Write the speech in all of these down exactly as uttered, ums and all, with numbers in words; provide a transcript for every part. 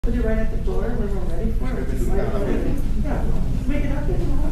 Put it right at the door when we're ready for it. Just like, yeah, make it up if you want.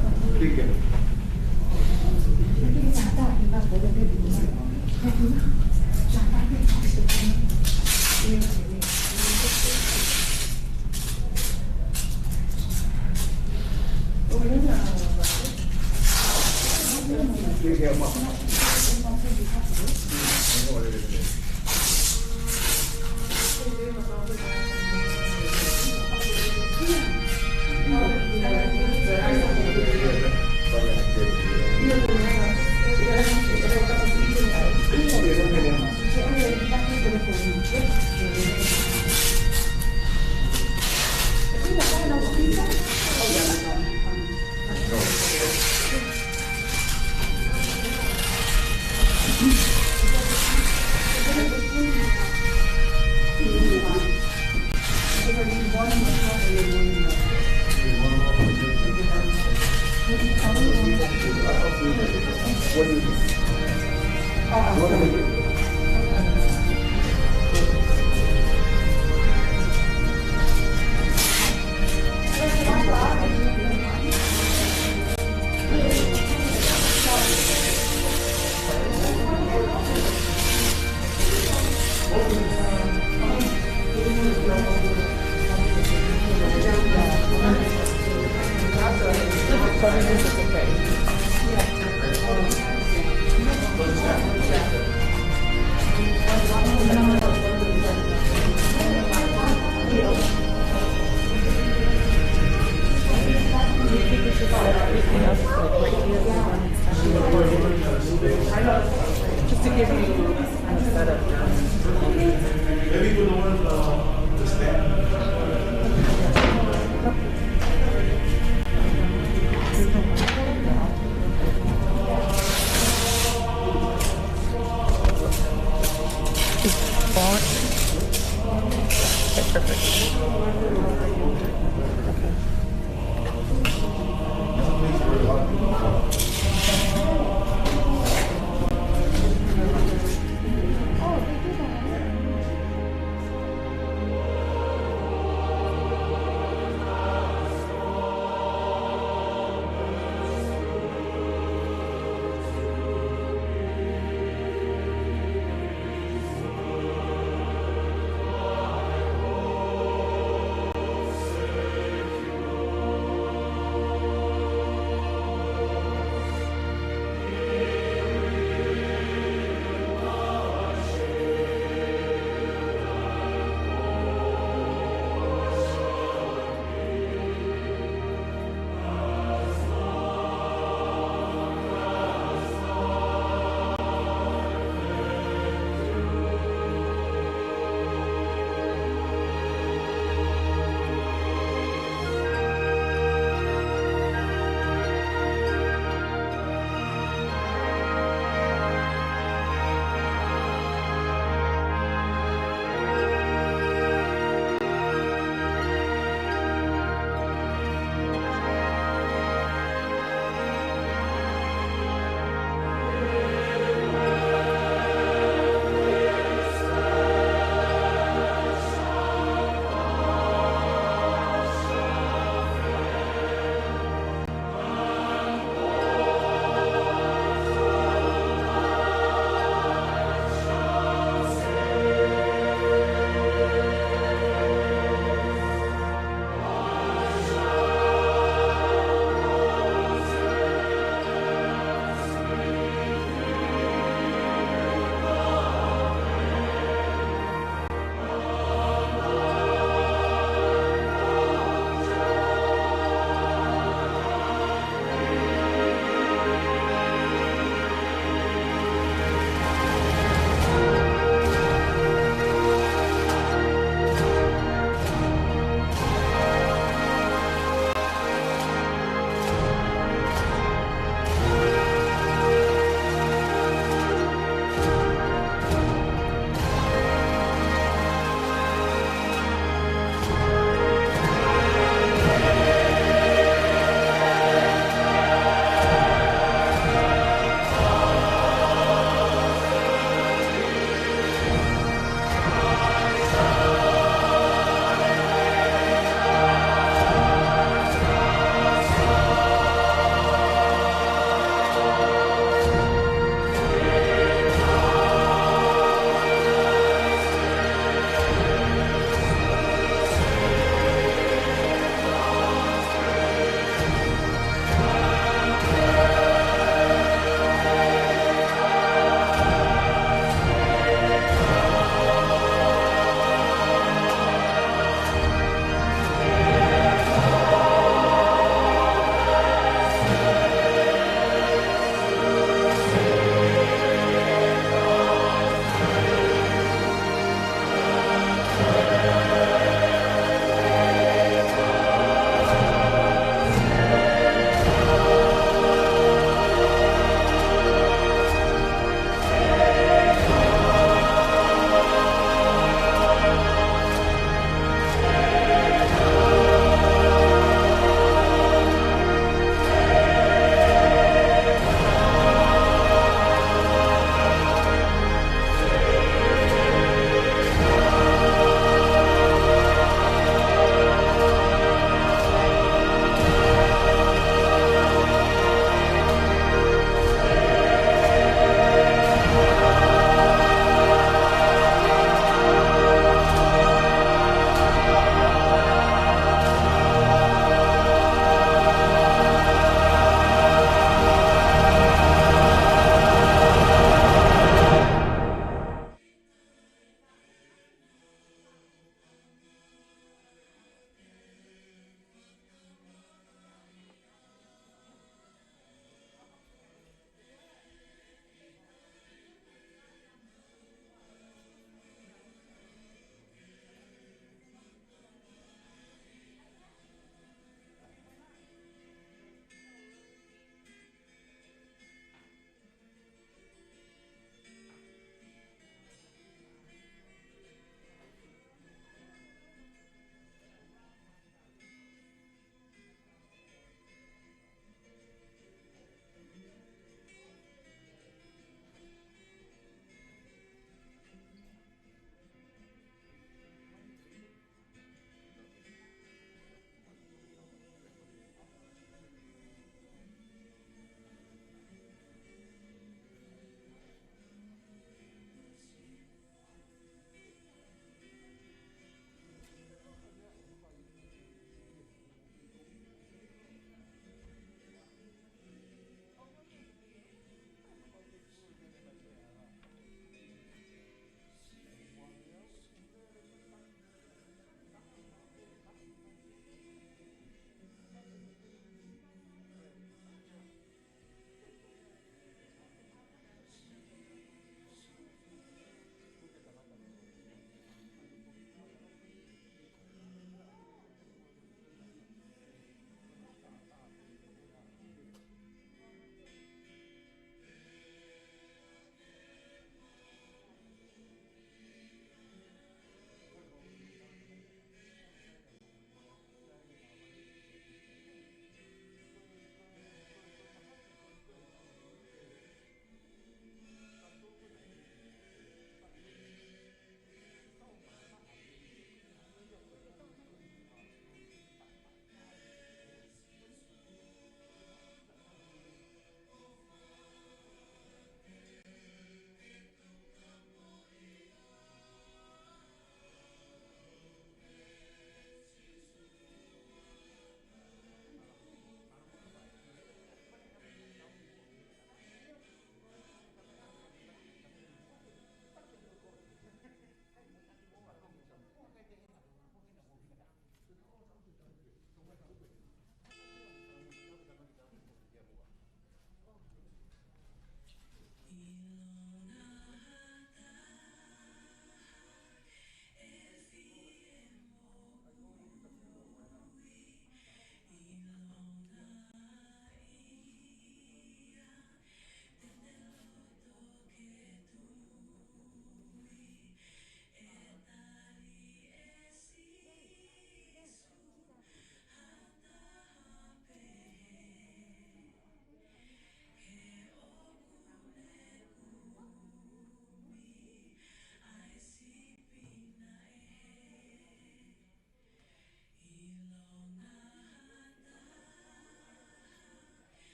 Just to give you kind of setup now. Font. Okay, perfect.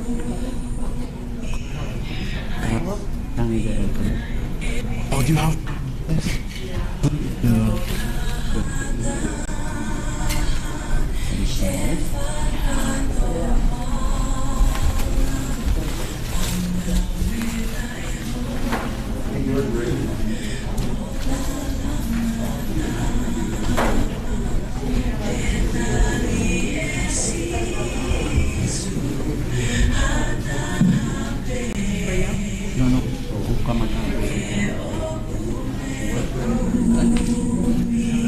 Oh, do you have? No, no.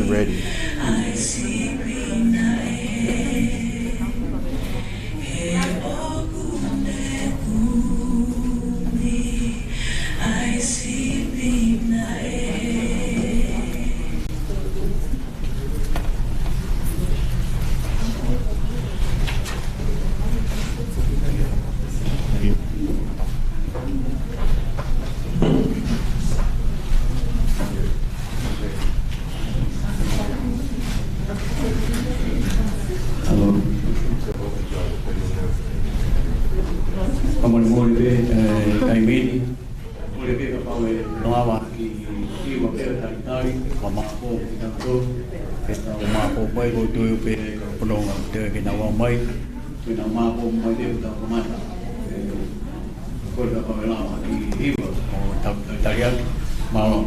Ready. Ka molemole pē, ē, taimi ni. Molemole pē kapau ʻe lava ke hiva pē ʻo talitali, ka mākou ki tautolu, ke tau mākou mai, ko e toe pē ka pononga te ke nau ō mai, ke nau mākou mai pē ʻo tau kamata. Ē, ko e kapau ʻe lava ke hiva ʻo tau talitali atu, mālō.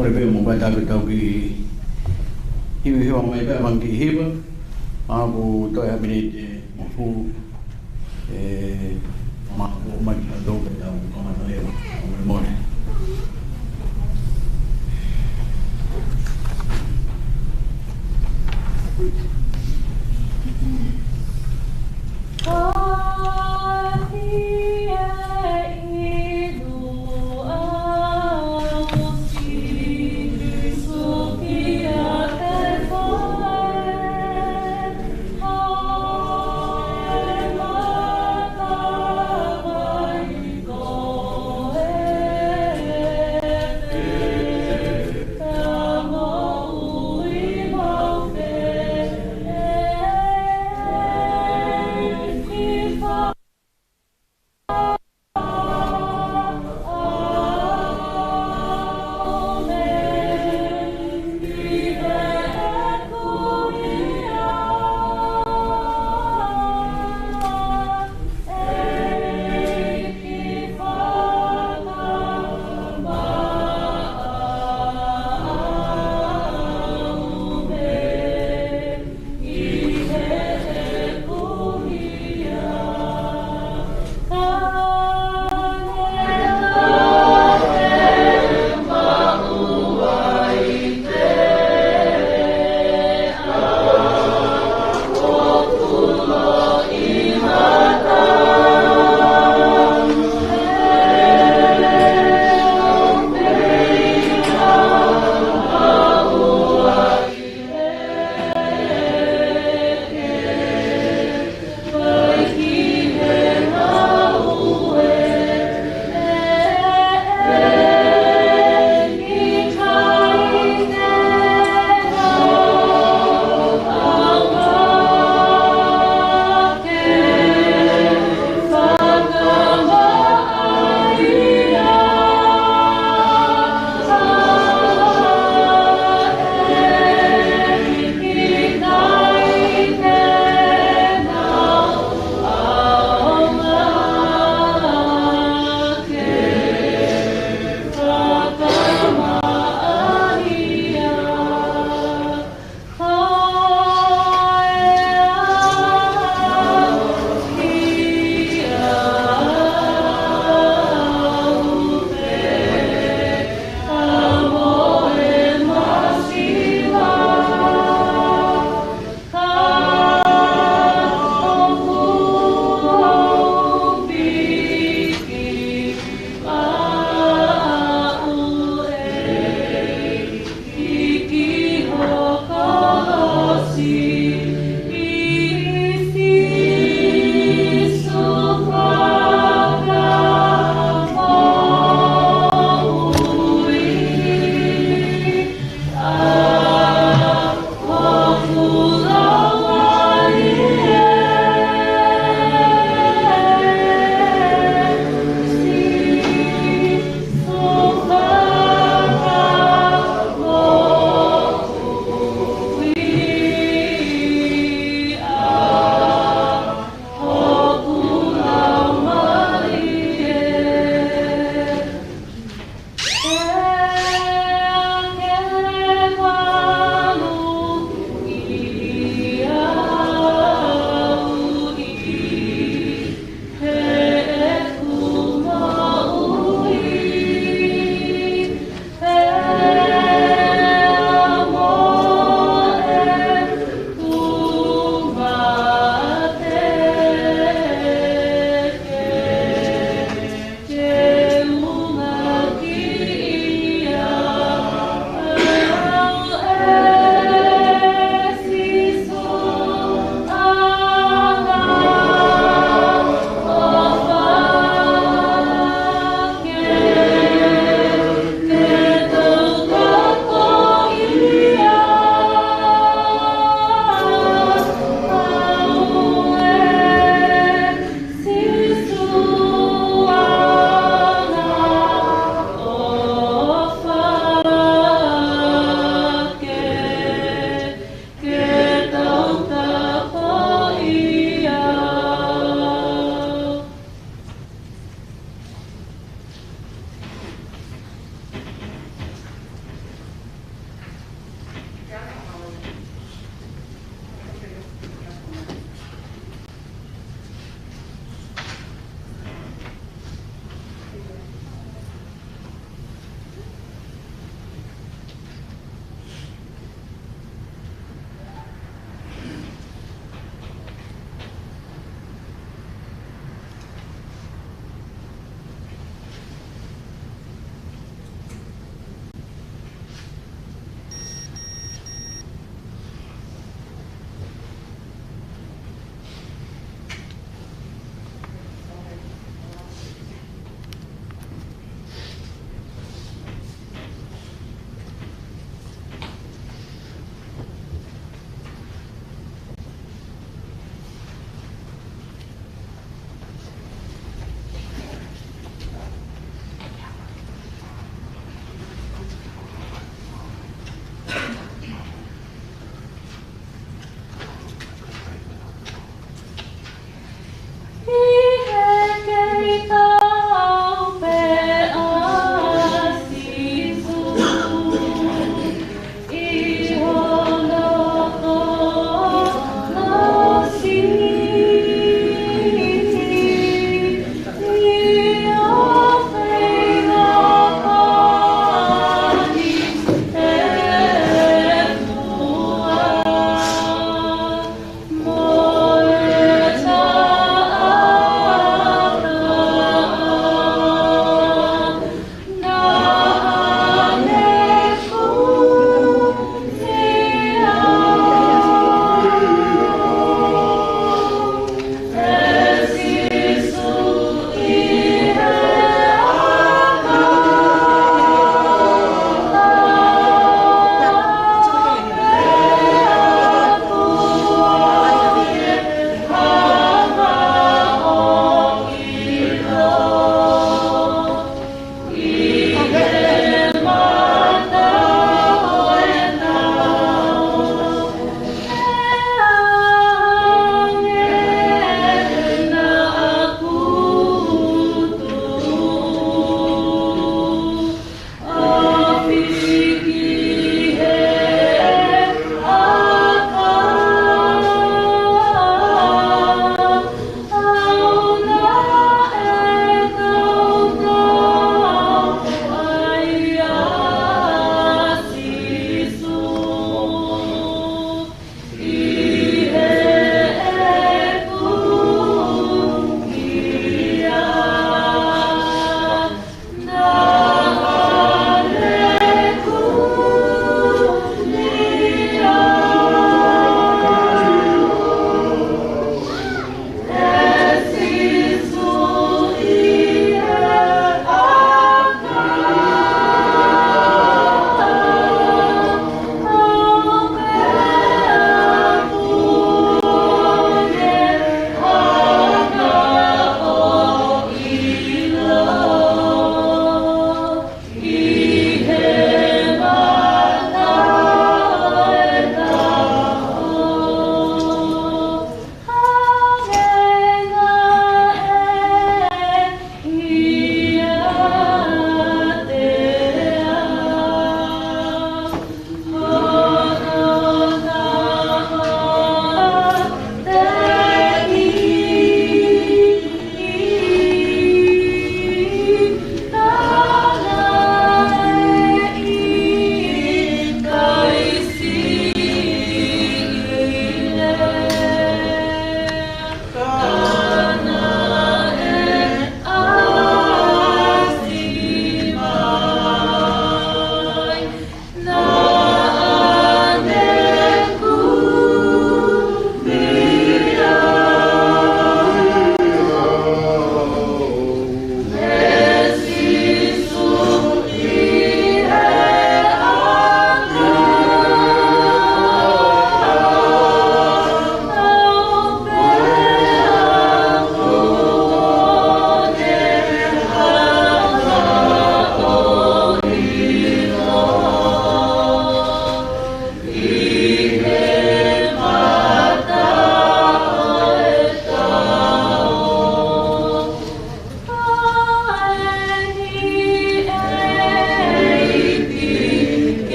Mole pē mo pai taku tau ki hiva hiva mai pē ʻa e fanga kiʻi hiva. ʻOku toe ha miniti mo fu. ʻE, ma ko mai ki ha tau pē tau kamata leva. Mole mole.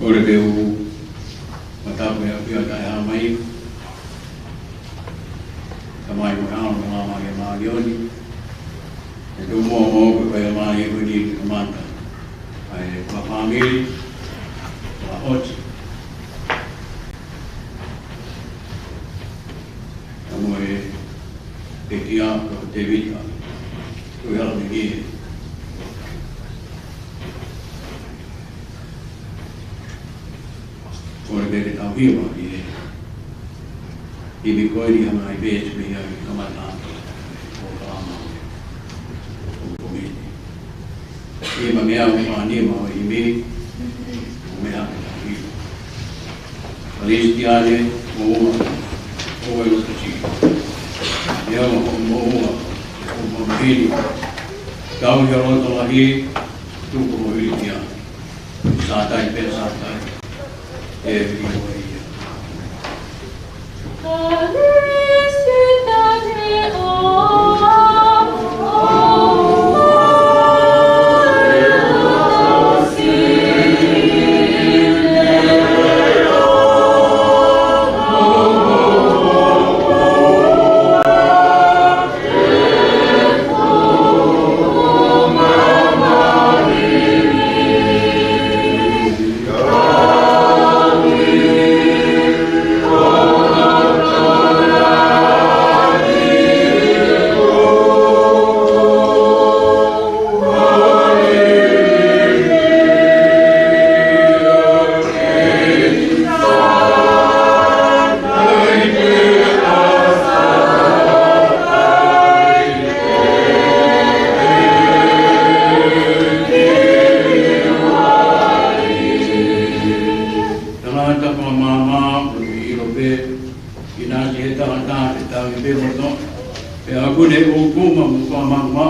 Kole ke u mataku e ʻapi ʻa Taʻehāmai, Tamai mo e ʻAlo mo e Laumālie Māʻoniʻoni. Ke tuku muʻa mo au ke fai ʻa e mālie ko eni ke kamata ʻa e fakafāmili, fakaʻosi. Ka mo e pekia ko Tēvita, ko e ʻalu ni. Kole ke ke tauhi mai ʻa e himi ko eni ʻa e ngaahi veesi mei ai ke kamata ʻa e polokalama ʻo e komiti. Himi mei ai ʻa e nima ʻo e himi, ʻo meʻa ke tauhi. Kalisitiane, moʻua, ʻoua ʻe loto siʻi. Neongo hoʻo moʻua, hoʻo moʻua hili. Tauhi ʻa e loto lahi, tuku hoʻo hili ki ai. Sātai pē sātai. ʻE ʻiloa ia. Tangata fakamāmā, ʻoku ʻilo pē, ʻinasi he tangata ke tangi pē mo toʻa. Pea ʻoku ne ʻuhinga mo fakamāmā,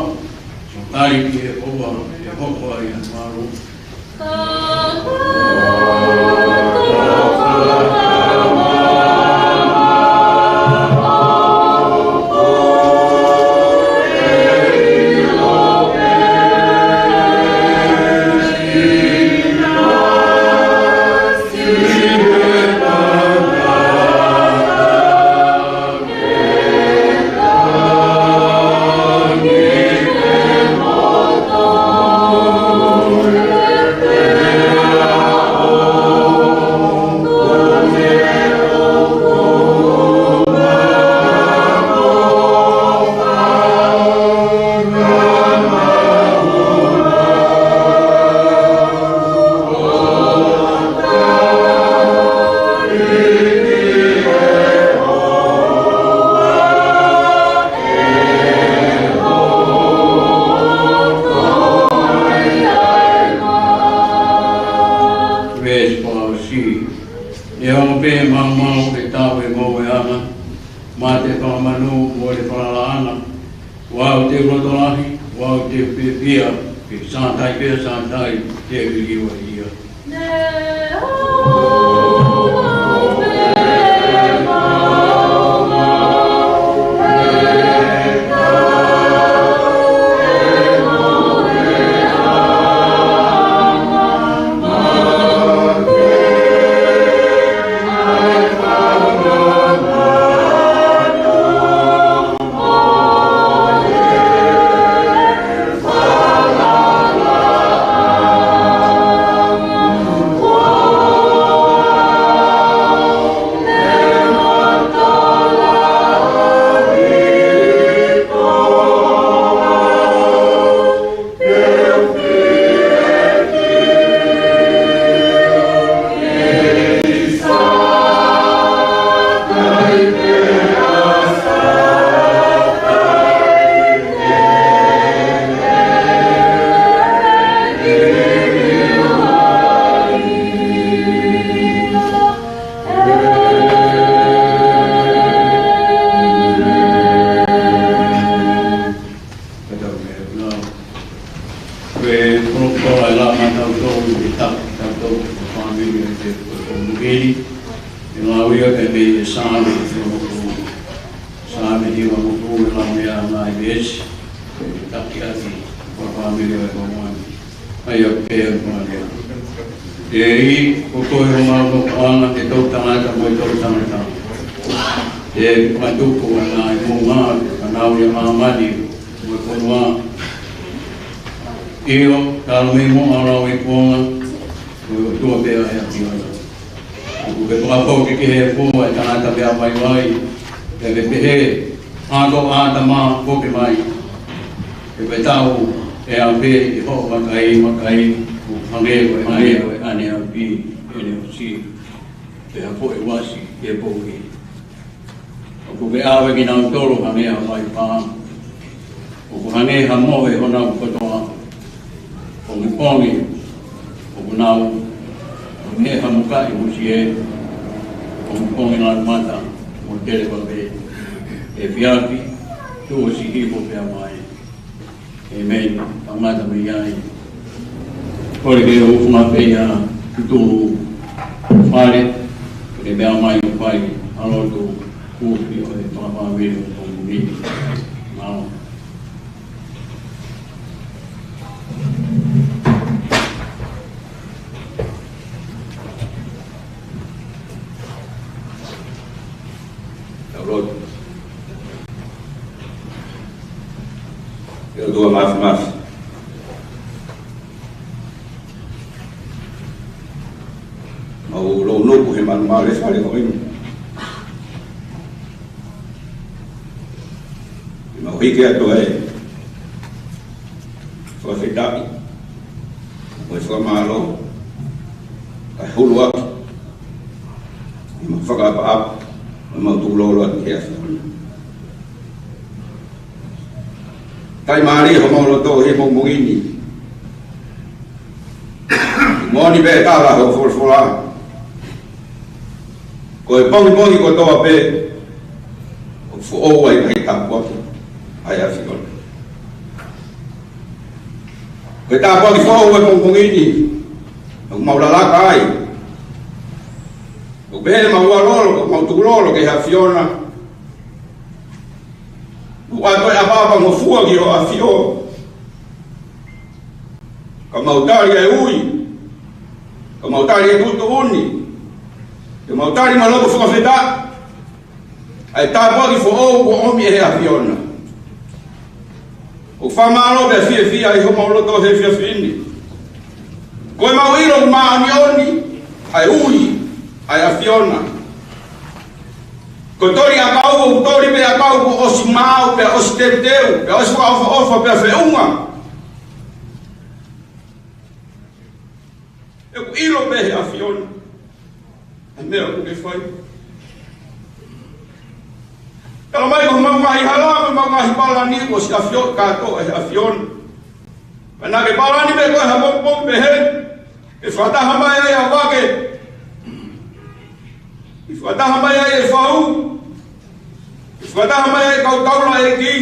so tali ki he ʻOtua, he ʻOtua ʻi he mālō. Veesi fakaʻosi. Neongo pē maumau ke tau e ngoueʻanga, mate fakamanū mo e falalaʻanga, ʻoku ou loto lahi, ʻoku ou fiefia, ke sātai pē sātai, te u liliu ai ia. Pea tau meʻa, ko e polokalama ʻa tautolu, ʻe taki tautolu, ko e fāmili ʻa e te ko e komiti. ʻE ngāue ia pē mei he Saame, Saame hivangofulu, ʻe lau mei ai ʻa e ngaahi veesi, ʻe taki atu, ko e fāmili ʻa e komiti. ʻAi ʻa e pea ko ʻene. ʻEiki, ko koe homau nofoʻanga ʻi he toʻutangata mo e toʻutangata. ʻE fakatupu ʻa e ngaahi moʻunga, ʻa e ngaahi ʻamanaki mo e fonua. ʻIo, talu mei muʻa ʻa e lau ʻi he kuonga, ko e ʻOtua pē ʻa e ʻAfiona. ʻOku ke fakafoki ki he fua ʻa e tangata meʻavaivai, ʻo ke pehē, Ako ʻAtama, foki mai. Ke ke tau ʻi he ʻapē ʻi hoʻo vakai, vakai, ʻo hangē ko e, hangē ko ʻene ʻapi, ʻene ʻosi, pea ko e uasi ʻi he poʻuli. ʻOku ke ʻave kinautolu hangē ha vaipā. ʻOku hangē ha mohe honau kotoa. Pongipongi ʻoku nau hangē ha mukaʻi musie. Pongipongi lanu mata mo tele vave. Efiafi, tuʻo siʻi hifo pea mai. ʻĒmeni. Tau ngata mei ai. Kole ke u hūfanga pē ia ki tuʻu fale, ke meʻa mai ʻo fai ʻa e lotu kufi ʻo e fakafāmili ʻo e pongipongi ni. Mālō. Tau lotu. ʻE ʻOtua Māfimafi, mau lounuku he malumalu ʻo e fale ko eni. ʻE mau hiki atu ai fakafetaʻi mo e fakamālō, kae huluaki ʻemau fakaʻapaʻapa, ʻemau tukulolo atu ki he ʻAfiona. Kae mālie homau loto he pongipongi ni. Moʻoni pē tala hoʻo folofola, ko e pongipongi kotoa pē ʻoku foʻou ai ʻa e tāpuaki ʻa e ʻAfiona. Ko e tāpuaki foʻou ʻo e pongipongi ni, ʻoku mau lalaka ai. ʻOku pehē ʻemau ʻalu lolo, ʻemau tukulolo ki he ʻAfiona. Mau ʻoatu e ʻapaʻapangofua ki hoʻo ʻAfio. Ka mau tali e ui. Ka mau tali e tuʻutuʻuni. Ka mau tali mo e loto fakafetaʻi ʻa e tāpuaki foʻou kuo ʻomi ʻe he ʻAfiona. ʻOku fakamālō pea fiefia ʻi homau loto he efiafi ni. Ko ʻemau ʻilo ʻoku māʻoniʻoni ʻa e ui ʻa e ʻAfiona. Ko e toli ʻakau, ʻoku toli pē ʻakau kuo ʻosi maau, pea ʻosi teuteu, pea ʻosi fakaʻofoʻofa, pea feʻunga. ʻOku ʻilo pē ʻe he ʻAfiona ʻa e meʻa ʻoku ke fai. Talamai ko homau ngaahi hala, ko homau ngaahi palani, kuo ʻosi ʻafioʻi kātoa ʻe he ʻAfiona. Pea naʻa ke palani pē koe ha pongipongi pehē, ke fakataha mai ai ʻa Vake, ke fakataha mai ai ʻe Fau, ke fakataha mai ai ʻa e kau taulaʻeiki,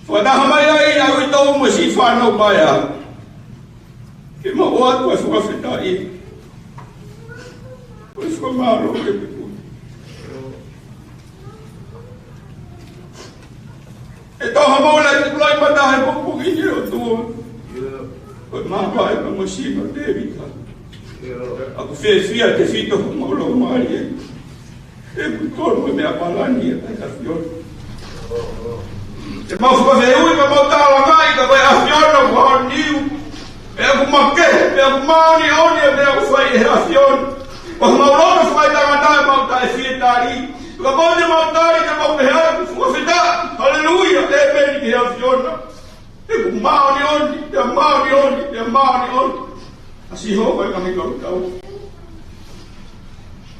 fakataha mai ai ʻa e uitou mo e siʻi fānau mai ā. Ke mau ʻoatu ʻa e fakafetaʻi, ko e fakamālō ke tuku. ʻE tau ha mau lai, lai mata he pongipongi ni ʻOtua. Ko e māvae mo e sino ʻo Tēvita. ʻOku fiefia tefito homau laumālie. ʻOku tonu e meʻa palani ʻa e ʻAfiona. ʻE mau fakafehuʻi, pea mau tālangaʻi, ka ko e ʻAfiona ʻoku ʻaoniu. Pea ʻoku makehe, pea ʻoku māʻoniʻoni e meʻa ʻoku fai ʻe he ʻAfiona. Ko homau loto fakaetangata ʻe mau taʻe fie tali. Ka ko ʻemau tali, ke mau pehē atu, fakafetaʻi, haleluia, ʻēmeni ki he ʻAfiona. ʻOku māʻoniʻoni, pea māʻoniʻoni, pea māʻoniʻoni ʻa Sihova ʻi he ngaahi kautau.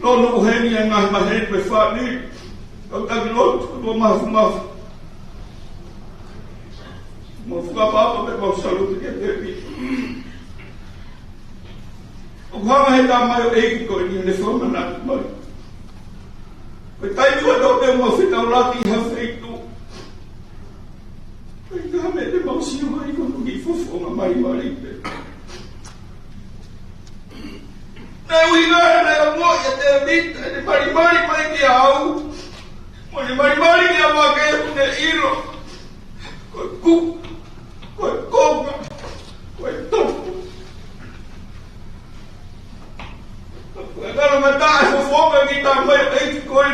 Lolotonga ʻeni ʻa e ngaahi maheni mo e fāmili, kau taki lotu, ʻOtua Māfimafi. Mau fakaʻapaʻapa pea mau salute kiate koe. ʻOku hanga ʻe he tamaioʻeiki ko eni ʻo ne fakamanatu mai. Ko e taimi kotoa pē ʻoku mau fetaulaki ʻi ha feituʻu, ʻikai ha meʻa te mau sio ai, ko hono kiʻi fofonga malimali pē. Naʻe ʻuhinga naʻe ongoʻi ʻe Tēvita ʻene malimali mai kiate au, mo ʻene malimali kia Vake, ʻoku ne ʻilo ko e kupu, ko e konga, ko e topu. Alo mata e fofonga ki tamai ʻeiki ko ē.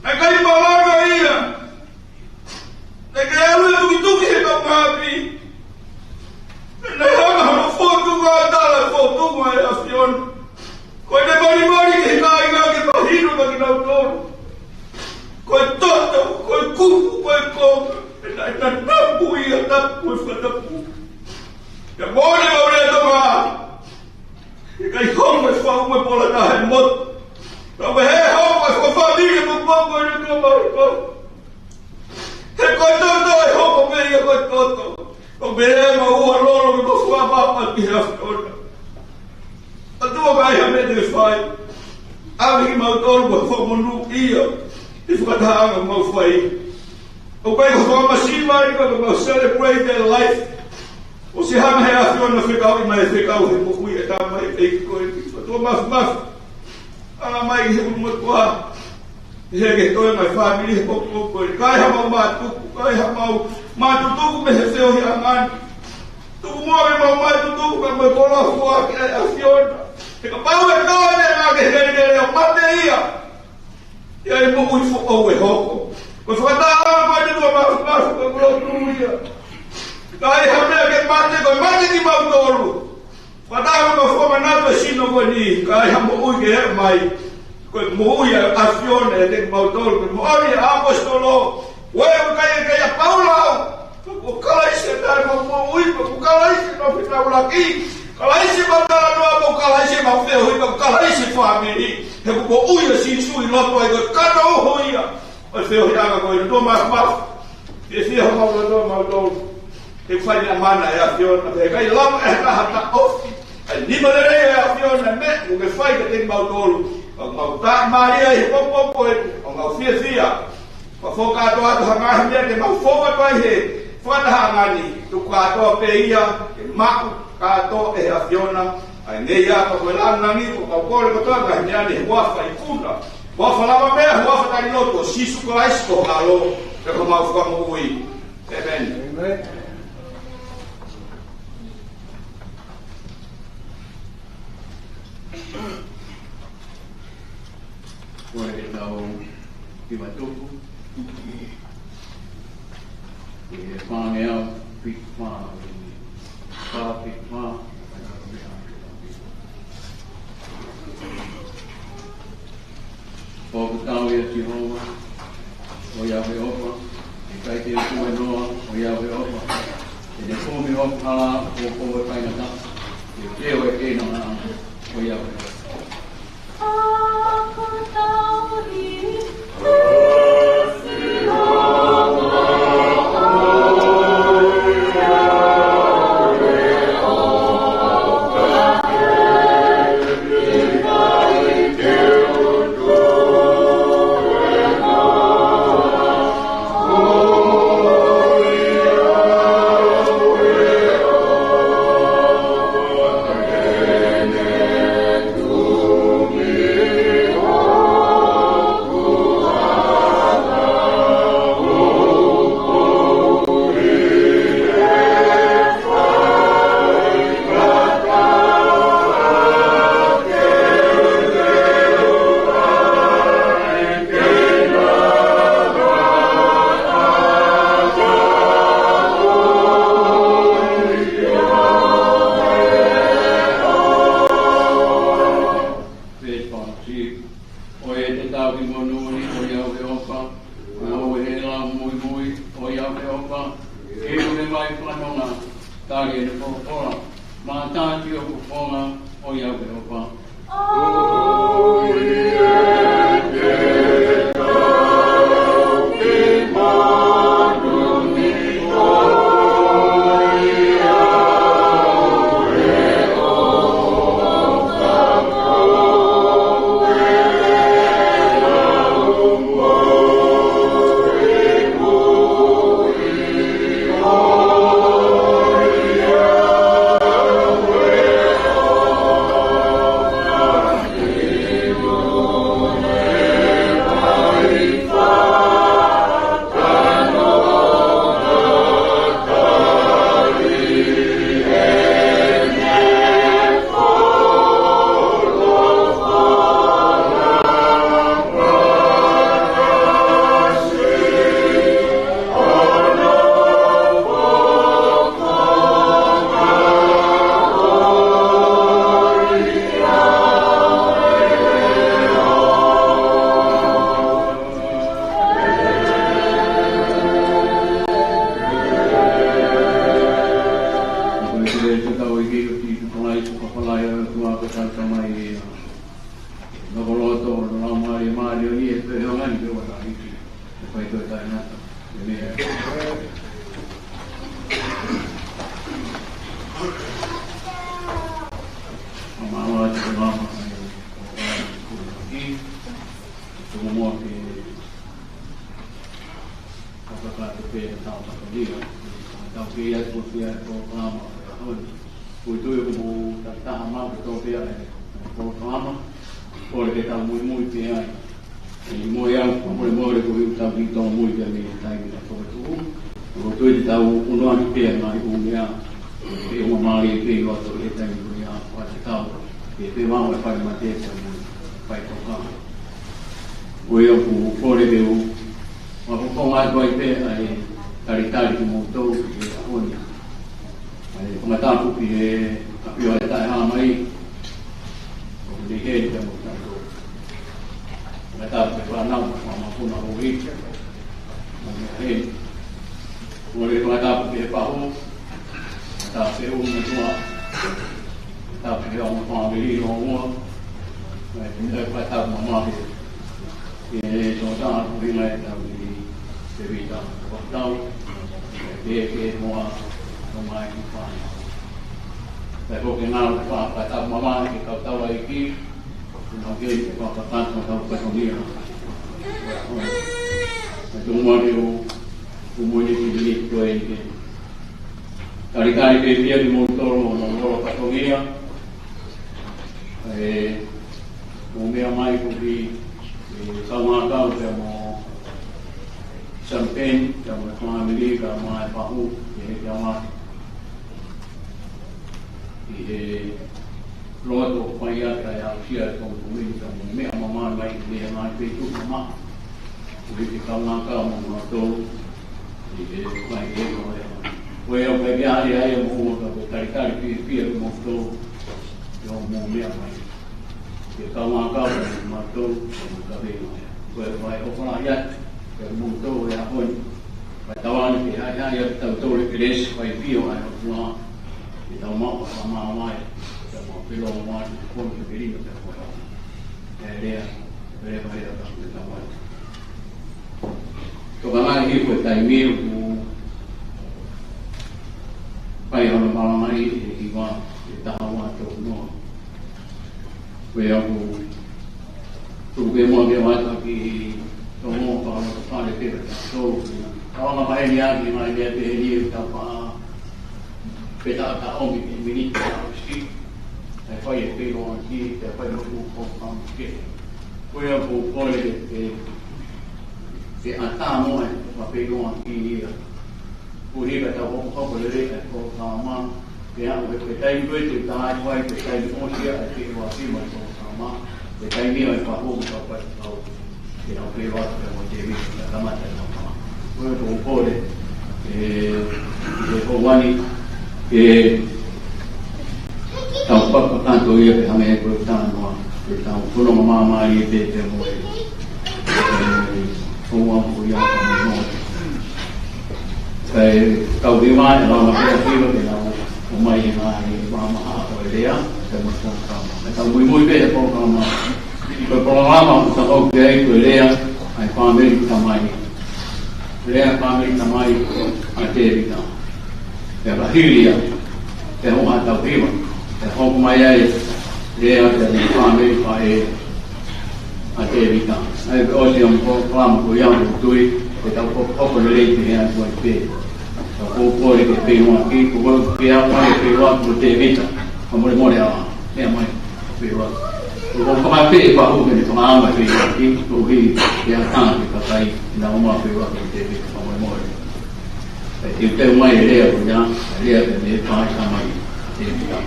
ʻIkai malanga ia. Naʻe ʻikai ʻalu e tukituki he taumaʻapi. Naʻe hanga hono fotunga tala fotunga e ʻAfiona. Ko ʻene malimali ki he kāinga ke mahino kia kinautolu. Ko e toto, ko e kupu, ko e konga. Naʻe, naʻe napu ia, napu e fakatapu. Ia mole mole e tama. ʻIkai hoko e fau mo e pola na he motu. Ka ko e hē hoko e fakafāmili mo e poko e luka mai ko. He ko e toto e hoko mei ia ko e toto. Ko e meʻa mo ua lolo mo fua papa ki he ʻAfiona. ʻOtua, ʻikai ha meʻa te ke fai. ʻAve kimautolu mo e fakamonū ia. ʻI he fakatahaʻanga ʻoku mau fai. ʻOku ʻikai ko e fakamasiva ia ka mau celebrate their life. ʻOsi hanga he ʻAfiona fekauʻi mai e fekau he moʻui e tamai ʻeiki ko ē. ʻOtua Māfimafi. Hanga mai he ʻulumotuʻa. He ke toe mai fāmili he poko ko ē. Kai ha mau mātuku, kai ha mau mātutuku mei he feohiʻanga ni. Tuku muʻa ke mau mātutuku ka mau koloa foaki ʻa e ʻAfiona. He kapau ʻe toe ne ngā ke hele hele ʻo mate ia. ʻIkai moʻui foʻou e hoko. Ko e fakatahaʻanga ko eni ʻOtua Māfimafi ko e lotu ia. Kai ha meʻa ke mate, ko e mate kimautolu. Fakataha mo e fakamanatu e sino ko eni, kai ha moʻui ke ʻomai. Ko e moʻui ʻa e ʻAfiona ʻiate kimautolu, ko e moʻoni ʻa e ʻaposetolo. Ko e ʻikai ke ʻia Paula au. Ko Kalaisi e taimi ʻo e moʻui, ko Kalaisi ʻenau fetaulaki. Kalaisi ʻemau talanoa, ko Kalaisi ʻemau feohi, ko Kalaisi e fāmili. He ko e moʻui ʻa Sīsū ʻi loto ai ko e kanoʻofa ia ʻo e feohiʻanga ko eni. ʻOtua Māfimafi. Fiefia homau loto mautolu. He fai meʻa mana e ʻAfiona. He ʻikai lava ʻe ha taha ʻo taʻofi ʻa e nima lelei e ʻAfiona e meʻa ʻoku ke fai kiate kimautolu. ʻOku mau tāmālie he poko ko eni. ʻOku mau fiefia. Mau fakakātoa atu ha ngaahi meʻa te mau fou atu ai he fakatahaʻanga ni. Tuku kātoa pē ia ke maʻu kātoa ʻe he ʻAfiona ʻa e ngeia pea ko e lāngilangi. ʻOku mau kole kotoa ngaahi meʻa ni he huafa ikuna, huafa lavameʻa, huafa tali lotu ʻo Sīsū Kalaisi ko ho ʻAlo pea ko homau Fakamoʻui. ʻĒmeni. ʻĒmeni. Ko e tau ki matuku. ʻI he fāngeau fitu fā, fā fitu fā. ʻOku tau ʻia Sihova, ʻoiauē ʻofa, ʻe ʻikai te u tuēnoa, ʻoiauē ʻofa, ʻe te kumi ʻofa hala, ʻoku ou faingataʻa, ʻe te ʻoiauē ʻofa, ʻoiauē ʻofa. Verse forty-two. ʻOiauē te tau ki monū ni, ʻoiauē ʻofa, ʻoiauē he lau muimui, ʻoiauē ʻofa, ke ʻomi mai fanonga, tali ʻene folofola, mātā ki ho fofonga, ʻoiauē ʻofa. Ia ko ia ko e polokalama ʻo e ʻaho ni. Ko e tui ʻoku mou takitaha maʻu kotoa pē ʻa e polokalama. Kole ke tau muimui pē ai. ʻI muʻa, fakamolemole koeʻuhi ko ʻetau kiʻi tōmui pē mei he taimi naʻe fokotuʻu. Ko e tui te tau ʻunu atu pē ʻa e ngaahi ʻū meʻa ʻe ʻomai pē ʻi loto he taimi ko ia ʻo e kau e pē mau e fai mate pea mo e faitoka. Ko ia ʻoku ou kole ke u fakafofonga atu ai pē ʻa e talitali kimoutolu ki he ʻaho ni. ʻA e fakatapu ki he ʻAfio ʻa e Taʻehāmai, ʻoku ne ʻi heni pea mo kitautolu. Fakatapu ki he fānau, mo e mokopuna ʻoku ʻi heni. Kole fakatapu ki he pahū, fakatapu ki he ʻū metua, fakatapu ki he ongo fāmili ʻo Moa, mo e fakatapu mamahi ki he tokotaha ko ʻUhinga ʻe Tau ʻi Tēvita Fakatau, ʻa e Kehekehe Moa, mo e ngaahi fānau. Pea ko e ngaahi fakatapu mamahi ki he kau taulaʻeiki, ʻoku nau kei fakatapu mo tau fatongia. Pea tuku muʻa ke u, u moʻoni ki he miniti ko eni ke talitali pē pea kimoutolu ʻo nau lolo fatongia. ʻE, mou meʻa mai koeʻuhi, ʻe, kaungā kau pea mo Samipeni, pea mo e fāmili, kae ʻumaʻā e pahū, ʻe, ke ʻomai ʻi he loto ʻoku fai atu ai ʻa e aʻusia e komikomi, ka mou meʻa mamahi mai ki he ngaahi feituʻu mamahi. Koeʻuhi ke kaungā kau mo mautolu ʻi he fai e ko e. Ko ia ʻoku ʻikai ke ʻi ai ha moʻunga ka ko e talitali pē pea kimoutolu, ʻio mou meʻa mai. Ke kaungā kau mo mautolu, mo e kaveinga. Ko e fai ʻofa lahi atu kiate kimoutolu he ʻaho ni. Kae tauange ke haʻihaʻi ʻa kitautolu ʻe he kelesi, fai pio ʻa e ʻOtua, ke tau maʻu ʻa e fakamāvae, ke tau maʻu pē ʻa e longoaʻa, ke tau maʻu pē ʻa e lea, pea lea, pea lea, pea lea, pea lea. Tokanga ʻi he ko e taimi ʻoku fai hono malanga ʻi he hiva, ʻe taha ua tolu noa. Ko ia ʻoku tuku pē muʻa ke u ʻoatu ha kiʻi tōmui fakaloto fale pē kiate kitautolu. Tau anga maheni ʻaki mai lea pehē ni ʻe tau pa peta ata omi ke miniti ʻa ʻosi. ʻE fai e pē loa ki, ʻe fai mo u ko pam ke. Ko ia ʻoku ou kole ke, ke, ke ʻatā muʻa e pē loa ki ia. Koeʻuhi ka tau hokohoko lelei ʻa e polokalama, pea ʻoku ʻi ai pē taimi ko ē te u tā atu ai, pē taimi ʻosi ia ʻa e feʻiloaki mai polokalama, pē taimi ʻa e pahū mo tau fai kau, ke tau feʻiloaki pea mo Tēvita, pea kamata e polokalama. Ko ia ʻoku ou kole, ʻe, ʻi he houa ni, ke tau fakakakato ia pea hangē ko e talanoa, ke tau fononga māmālie pē pea mo e, e, houa ko ia ka mo e. Kae kau ki mai, ʻe lava pē ʻa e hiva ke nau ʻomai e ngaahi maʻamaʻa ʻo e lea, pea mo e polokalama. Kae tau muimui pē he polokalama. Ko e polokalama ʻoku tau kau ki ai ko e lea ʻa e fāmili tamai. Lea fāmili tamai ʻa Tēvita. Pea ka hili ia, pea hoko ʻa e tau hiva, pea hoko mai ai, lea pea mo e fāmili faʻē ʻa Tēvita. ʻA ia pea ʻosi ʻa e polokalama ko ia ʻoku ou tui, ke tau hokohoko lelei pē he ʻaho ko eni pē. Ka ʻoku ou kole ke feʻiloaki, ko e kole ke feʻiloaki mo Tēvita, fakamolemole ʻa, meʻa mai, feʻiloaki. Ko e kole ke feʻiloaki, ko e kole ke feʻiloaki, koeʻuhi ke ʻatā ki he kakai, ke nau ō mai feʻiloaki mo Tēvita, fakamolemole. Kae teuteu mai e lea ko ia, e lea pē mei he faʻē tamai ʻa Tēvita.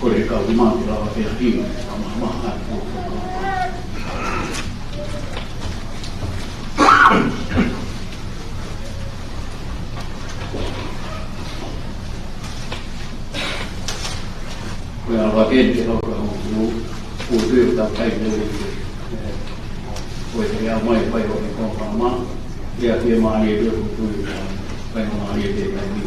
Kole kau ki mai ke lava pē ʻa e hiva, ka ma, ma, ha, ko, ko, ko. Ko ia ʻa e vake te kau ka hou, ko e tui ʻoku tau kai mo e, ko e te au mai fai ʻo e ko ka ma, ia ke mālie pē ko e tui, kai mālie pē kai ni.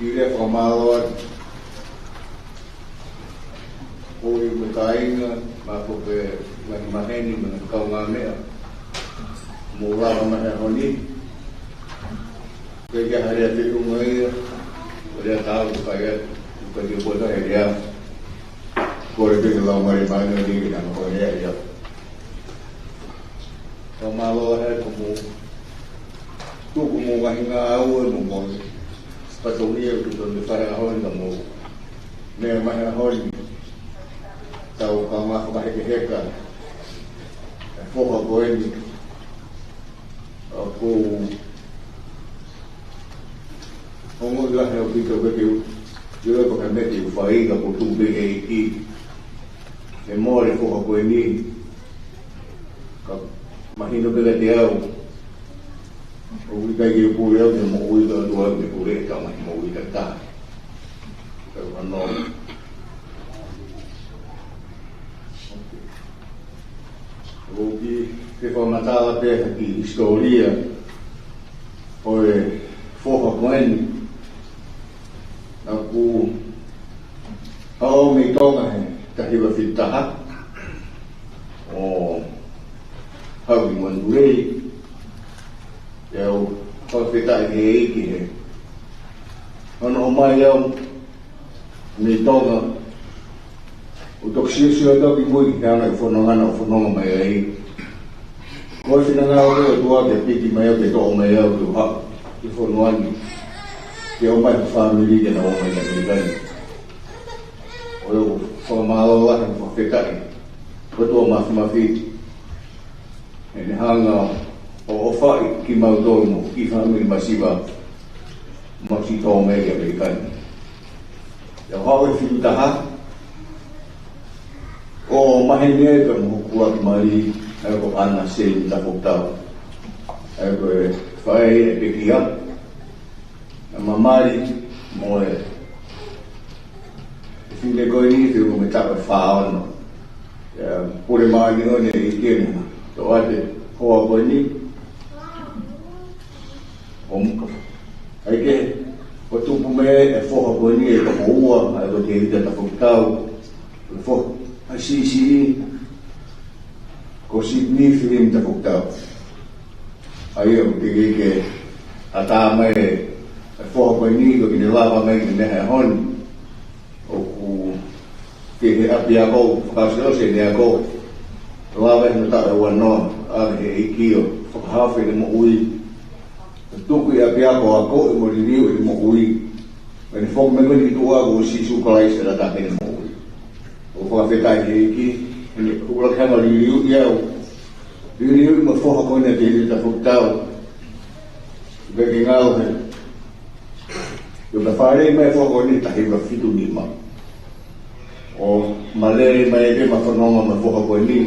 Kiʻi lea fakamālō atu. Ko e kāinga, mo e ngaahi maheni, mo e ngaahi kaungāmeʻa mou lava mai he ʻaho ni. Ko e kiʻi lea feʻunga ia, ko e lea tau fai atu, ko e kiʻi pota he lea. Ko e pehē lau mai mai ni ke nau ko e lea ia. Fakamālō he ko mou tuku homou ngaahi ngāue mo homou fatongia ʻoku totonu ke fai he ʻaho ni ka mou meʻa mai he ʻaho ni. Tau kaungā fakahekeheka e foha ko eni. ʻOku ongoʻi lahi ʻaupito pē ke u, ke u ʻofa he meʻa ke u fai ka ʻoku tuku pē ʻEiki ke mole e foha ko eni. Ka mahino pē kiate au, ʻoku ʻikai ke u pule au ki he moʻui ʻa e ʻOtua, ke pule ʻe he tama ki he moʻui ʻa e tangata. Ka u hano. ʻOku ou kiʻi fakamatala pē ha kiʻi hisitōlia ʻo e foha ko eni. Naʻá ku haʻu mei Tonga he taha hiva fitu taha ʻo haʻu ki Manurewa. ʻIo, fakafetaʻi he ʻEiki he hono ʻomai au mei Tonga, ʻo toki siosio atu ki mui ki he anga e fononga naʻá ku fononga mai ai. Ko e finangalo ʻo e ʻOtua ke piki mai au, ke toʻo mai au, ke u haʻu ki he fonua ni, ke ʻomai e fāmili ke nau ō mai ki ʻAmelika ni. ʻOku ou fakamālō lahi mo fakafetaʻi ki he ʻOtua Māfimafi heʻene hanga ʻo ʻofaʻi kimautolu mo e kiʻi fāmili masiva naʻe siʻi tō mai ki ʻAmelika ni. ʻIo, haʻu he fitu taha, ʻo maheni ai pē mo hoku ʻuluaki mali, ʻa ia ko ʻAna Seini Tafokitau. ʻA ia ko e faʻē ʻa e pekia. Naʻá ma mali mo e fefine ko eni, feʻunga mo e taʻu ʻe fā ono. ʻIo, pule māʻoniʻoni e ʻEiki ʻi heʻene toʻo atu e hoa ko eni. ʻO, ʻa ia ke, ʻo tupu mei ai e foha ko eni ʻe toko ua, ʻa ia ko Tēvita Tafokitau, ko e foha siʻisiʻi ko Sitini Filimi Tafokitau. ʻA ia ʻoku teʻeki ke ʻatā mai e foha ko eni, ko ʻene lava mai ki he ʻaho ni. ʻOku ʻi he ʻapiako, fakaʻosiʻosi ʻene ako. Lava ʻi hono taʻu ʻe uanoa, ʻave ʻe he ʻEiki ʻo fakahaofi ʻene moʻui. Tuku ʻi ʻapiako ʻo akoʻi mo liliu ʻene moʻui. Pea ne foki mai ko eni ki tuʻa, ko Sīsū Kalaisi ʻa e tataki ʻene moʻui. ʻOku ou fakafetaʻi ki he ʻEiki, heʻene ʻuluaki hanga ʻo liliu ʻi au. Liliu ʻi mo e foha ko eni ʻa Tēvita Tafokitau. Pea ke ngalo he. ʻIo, pea fāʻeleʻi mai e foha ko eni he taha hiva fitu nima. ʻO ma lele mai pē ma fononga mo e foha ko eni.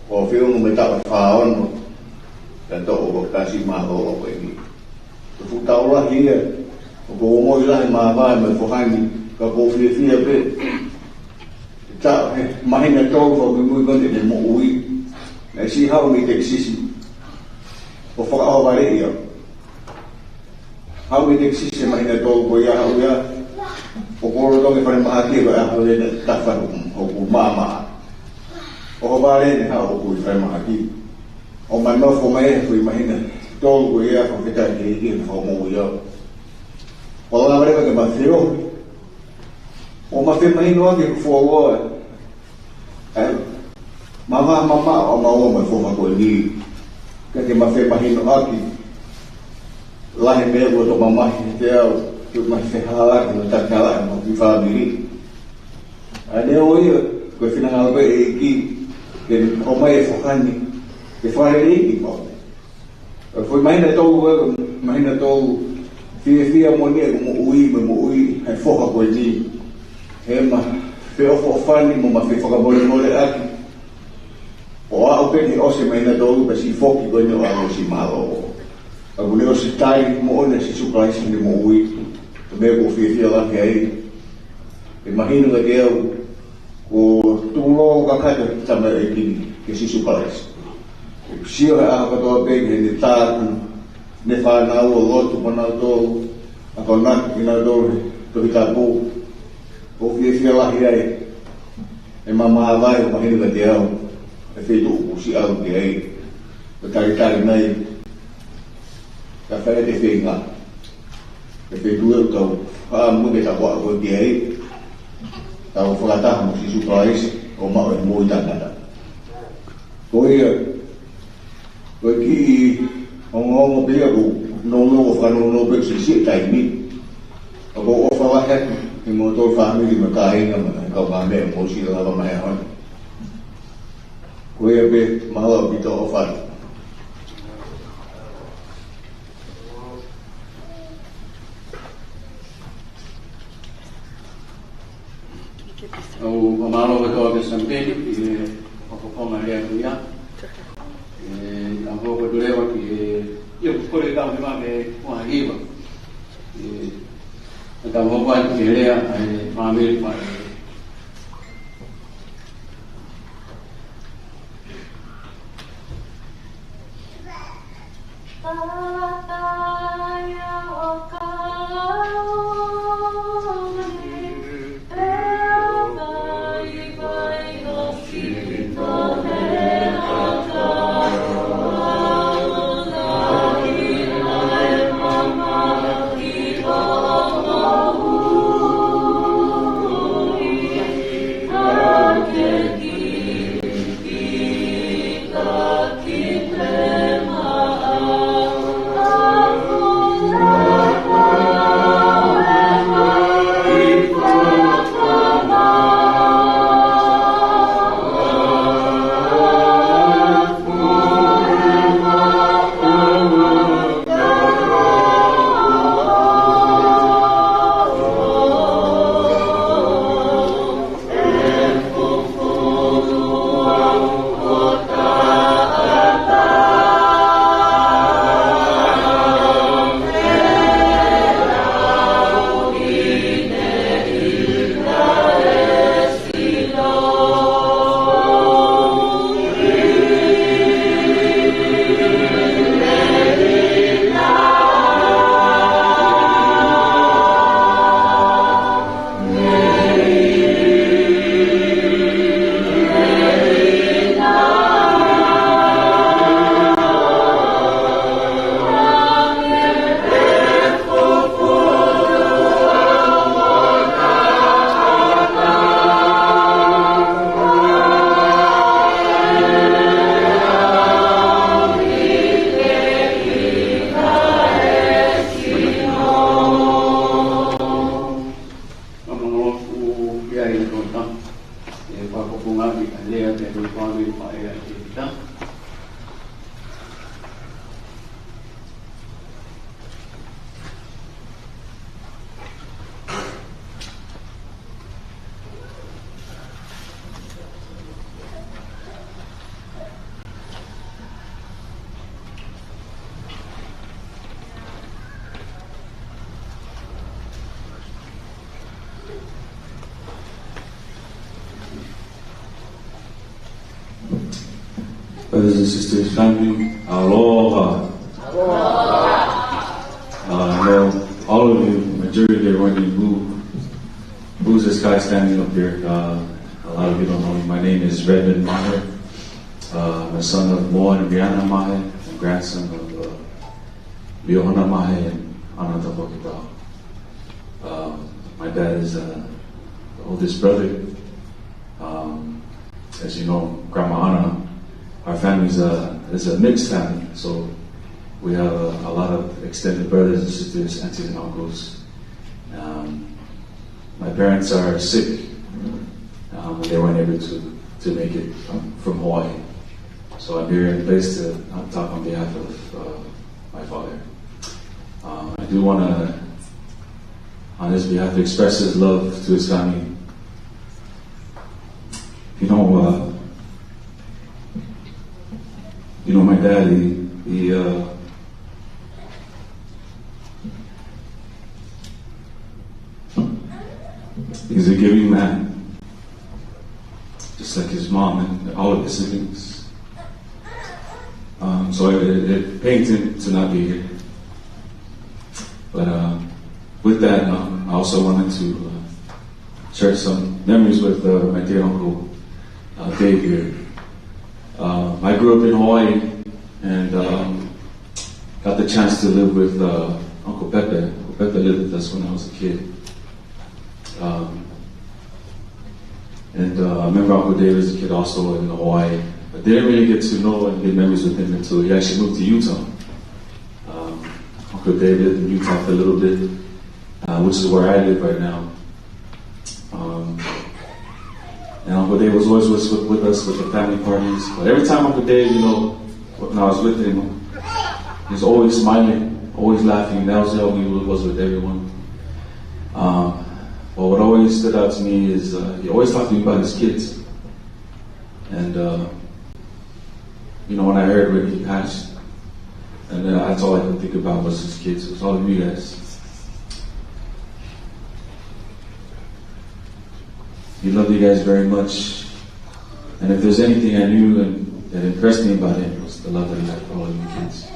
ʻO feʻunga mo e taʻu ʻe fā ono, pea toʻo ko e kasi mālōlō ko eni. Ko e fuʻu taʻu lahi ia, ʻoku ou ongoʻi lahi e māvae mo e foha ni, ka ʻoku ou fiefia pē. Taʻu, he māhina ʻe tolu fakamuimui ko eni ʻene moʻui, naʻe siʻi haʻu mei Tekisisi ʻo fakaʻohovaleʻi au. Haʻu mei Tekisisi he māhina ʻe tolu ko ia, haʻu ia, ʻo kolo tonge falemahaki ko e ʻaho ʻe taha fā hoku maʻamaʻa. ʻOhovale ʻene haʻu ʻo kui falemahaki. ʻO ma nofo mai he foʻi māhina ʻe tolu ko ia, fakafetaʻi ki he ʻEiki he fakamoʻui au. ʻO lava leva ke ma feohi. ʻO ma femahinoʻaki hoku fuoloa. ʻE, ma ma ma ma ʻo ma ō mo e foha ko eni. Ka ke ma femahinoʻaki. Lahi e meʻa ʻoku tō mamahi kiate au, ke ma fehālaaki, ma takala, mo e kiʻi fāmili. ʻA ia ʻoku ʻi ai, ko e finangalo pē ʻa e ʻEiki, ke ʻomai e foha ni, ke fakaleleiʻi kimautolu. Ko e māhina ʻe tolu, ko e māhina ʻe tolu, fiefia moʻoni ʻeku moʻui, mo e moʻui ʻa e foha ko eni. He ma feʻofoʻofani mo ma fefakamolemoleʻaki. ʻO aʻu pē ki he ʻosi e māhina ʻe tolu, pea siʻi foki ko eni ʻo ʻalu ʻo siʻi mālōlō. Ka kuo ne ʻosi tali moʻoni ʻa Sīsū Kalaisi heʻene moʻui, ko e meʻa ʻoku ou fiefia lahi ai. ʻE mahino kiate au, kuo tulou kakato e tamaioʻeiki ni kia Sīsū Kalaisi. ʻOku sio he ʻaho kotoa pē ki heʻene tā atu Ne fānau ʻo lotu mo nautolu, akonaki kinautolu he Tohi Tapu. ʻOku fiefia lahi ai ʻema māvae ʻo mahino kiate au e feituʻu kuo ʻosi ʻalu ki ai, ʻo talitali mai, ka fai ʻete feinga. Ko e feituʻu ʻoku tau haʻu mo e tapuakiʻi ki ai, tau fakataha mo Sīsū Kalaisi ʻo maʻu e moʻui taʻengata. Ko ia, ko e kiʻi ongoongo pē ia ʻoku nounou ʻo fakanounou pē siʻisiʻi taimi. ʻOku ou ʻofa lahi atu kimoutolu fāmili mo e kāinga mo e kaungāmeʻa ʻoku mou siʻi lava mai he ʻaho ni. Ko ia pē, mālō ʻaupito, ʻofa atu. ʻOku ou fakamālō kotoa kia Samipeni ʻi he fakafofonga lea ko ia. ʻE, ka hoko atu leva ki he, ʻi he kole kau leva ke ua hiva. ʻE, ka hoko atu ki he lea ʻa e fāmili mai. Ka mangolo ku ia i tō ta. ʻE fakafofongaʻi ʻa e lea te u fāmili mai ʻa e te ta. Brothers and sisters, family, aloha. Uh, I know all of you, majority of you, who, who's this guy standing up here? Uh, a lot of you don't know me. My name is Redmond Mahe. Uh, I'm a son of Moa and Rihanna Mahe, and grandson of, uh, Liahona Mahe and Ana Tapokitao. Um, my dad is, uh, the oldest brother. Um, as you know, Grandma Ana, our family is a, is a mixed family, so we have a, a lot of extended brothers and sisters, aunties and uncles. Um, my parents are sick. Um, they weren't able to, to make it from, from Hawaii. So I'm here in place to, uh, talk on behalf of, uh, my father. Um, I do wanna, on his behalf, express his love to his family. You know, uh, you know, my dad, he, he, uh, he's a giving man, just like his mom and all of his siblings. Um, so it, it, it pains him to not be here. But uh, with that, um, I also wanted to uh, share some memories with uh, my dear uncle uh, Dave here. Um, I grew up in Hawaii and um, got the chance to live with uh, Uncle Pepe. Uncle Pepe lived with us when I was a kid. Um, and uh, I remember Uncle Dave as a kid also in Hawaii. I didn't really get to know and get memories with him until he actually moved to Utah. Um, Uncle Dave lived in Utah for a little bit, uh, which is where I live right now. Um, and Uncle Dave was always with, with, with us with the family parties. But every time Uncle Dave, you know, when I was with him, he was always smiling, always laughing. That was how he was with everyone. Um, but what always stood out to me is uh, he always talked to me about his kids. And uh, you know, when I heard when he passed, and then that's all I could think about was his kids. It was all of you guys. He loved you guys very much. And if there's anything I knew and that impressed me about him was the love that he had for all of you kids.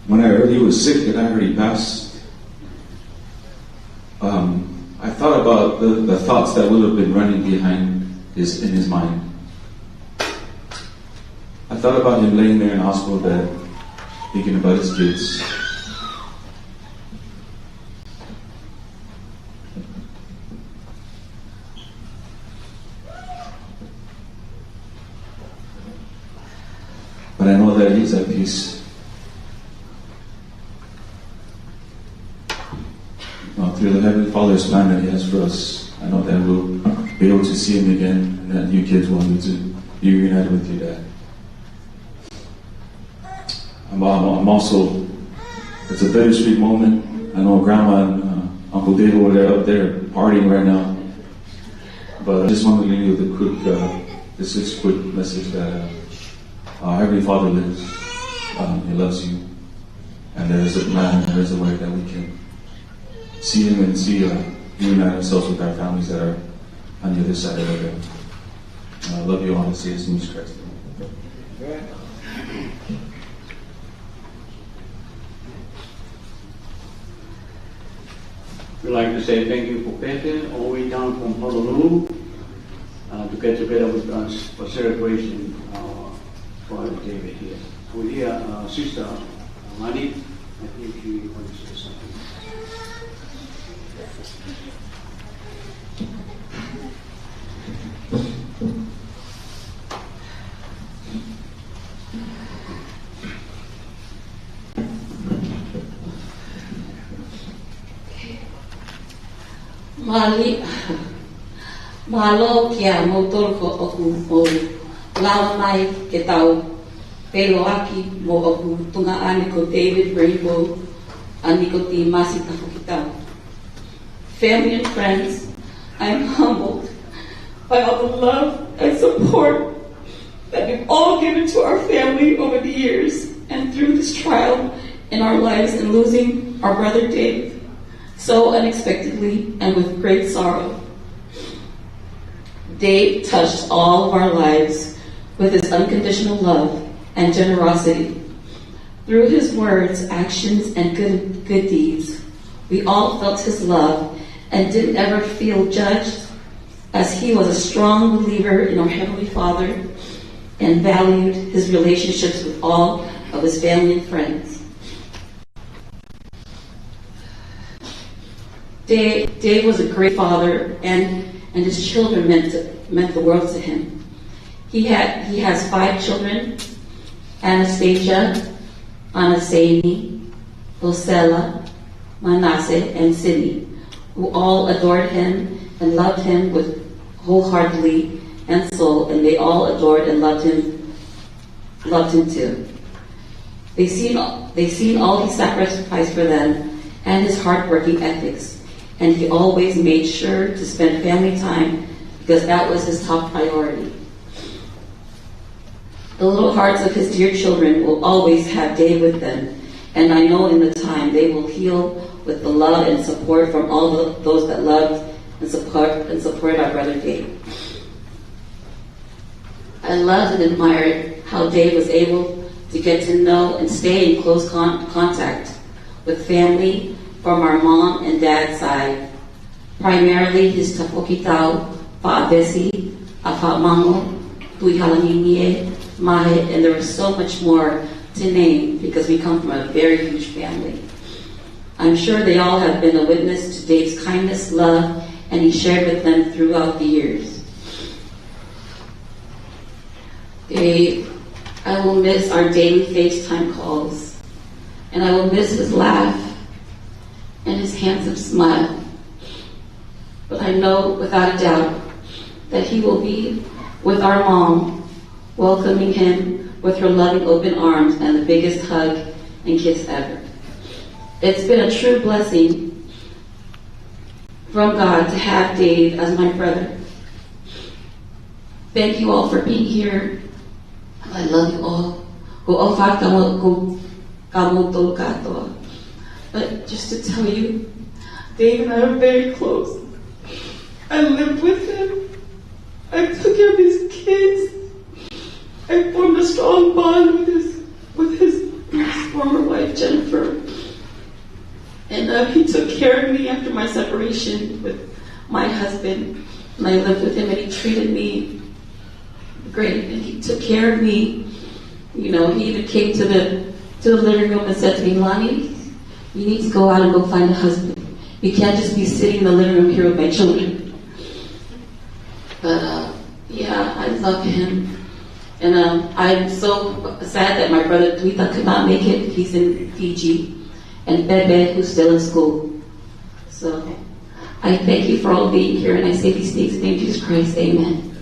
When I heard he was sick and I heard he passed, um, I thought about the, the thoughts that would have been running behind his in his mind. I thought about him laying there in the hospital bed, thinking about his kids. But I know that he's at peace. Uh, through the Heavenly Father's plan that He has for us, I know that we'll be able to see Him again, and that you kids will need to be reunited with your dad. I'm, I'm also, it's a bittersweet moment. I know Grandma and uh, Uncle David were there up there partying right now. But I just wanted to leave you with a quick, uh, this is a quick message that uh, our Heavenly Father lives. Um, he loves you. And there is a plan, there is a way that we can see Him and see uh, reunite ourselves with our families that are on the other side of the veil. I love you all in Jesus Christ. We'd like to say thank you for Pepe, all the way down from Honolulu, uh, to get together with us for celebration uh, for David here. We hear uh, Sister Mani, I think she wants to say something. Mālō, mālō kia moutolu ko ʻoku mou lava mai ke tau feʻiloaki mo ʻeku tuongaʻane ko David Rainbow ʻa Nikotimasi Tafukitau. Family and friends, I am humbled by all the love and support that we've all given to our family over the years and through this trial in our lives in losing our brother Dave so unexpectedly and with great sorrow. Dave touched all of our lives with his unconditional love and generosity. Through his words, actions, and good, good deeds, we all felt his love and didn't ever feel judged, as he was a strong believer in our Heavenly Father and valued his relationships with all of his family and friends. Dave, Dave was a great father, and, and his children meant, meant the world to him. He had, he has five children, Anastasia, Anaseni, Rosella, Manasseh, and Sydney, who all adored him and loved him with wholeheartedly and soul, and they all adored and loved him, loved him too. They seen, they seen all he sacrificed for them and his hardworking ethics, and he always made sure to spend family time because that was his top priority. The little hearts of his dear children will always have Dave with them, and I know in the time they will heal with the love and support from all the, those that loved and support and support our brother Dave. I loved and admired how Dave was able to get to know and stay in close con- contact with family from our mom and dad's side, primarily his tafoki tau, Faʻavesi, ʻa Faʻamango, Tuʻihalanginie, Mahe, and there was so much more to name because we come from a very huge family. I'm sure they all have been a witness to Dave's kindness, love, and he shared with them throughout the years. Dave, I will miss our daily FaceTime calls, and I will miss his laugh and his handsome smile. But I know without a doubt that he will be with our mom, welcoming him with her loving open arms and the biggest hug and kiss ever. It's been a true blessing from God to have Dave as my brother. Thank you all for being here. I love you all. Ko ʻofa ka mo ko ka mo to katoa. But just to tell you, Dave and I are very close. I lived with him. I took care of his kids. I formed a strong bond with his with his, his former wife Jennifer. And uh, he took care of me after my separation with my husband. And I lived with him, and he treated me great. And he took care of me. You know, he even came to the to the living room and said to me, "Lonnie, you need to go out and go find a husband. You can't just be sitting in the living room here with my children." But uh, yeah, I love him. And um, I'm so sad that my brother Tuita could not make it. He's in Fiji. And Bebe, who's still in school. So I thank you for all being here, and I say these things in the name of Jesus Christ. Amen.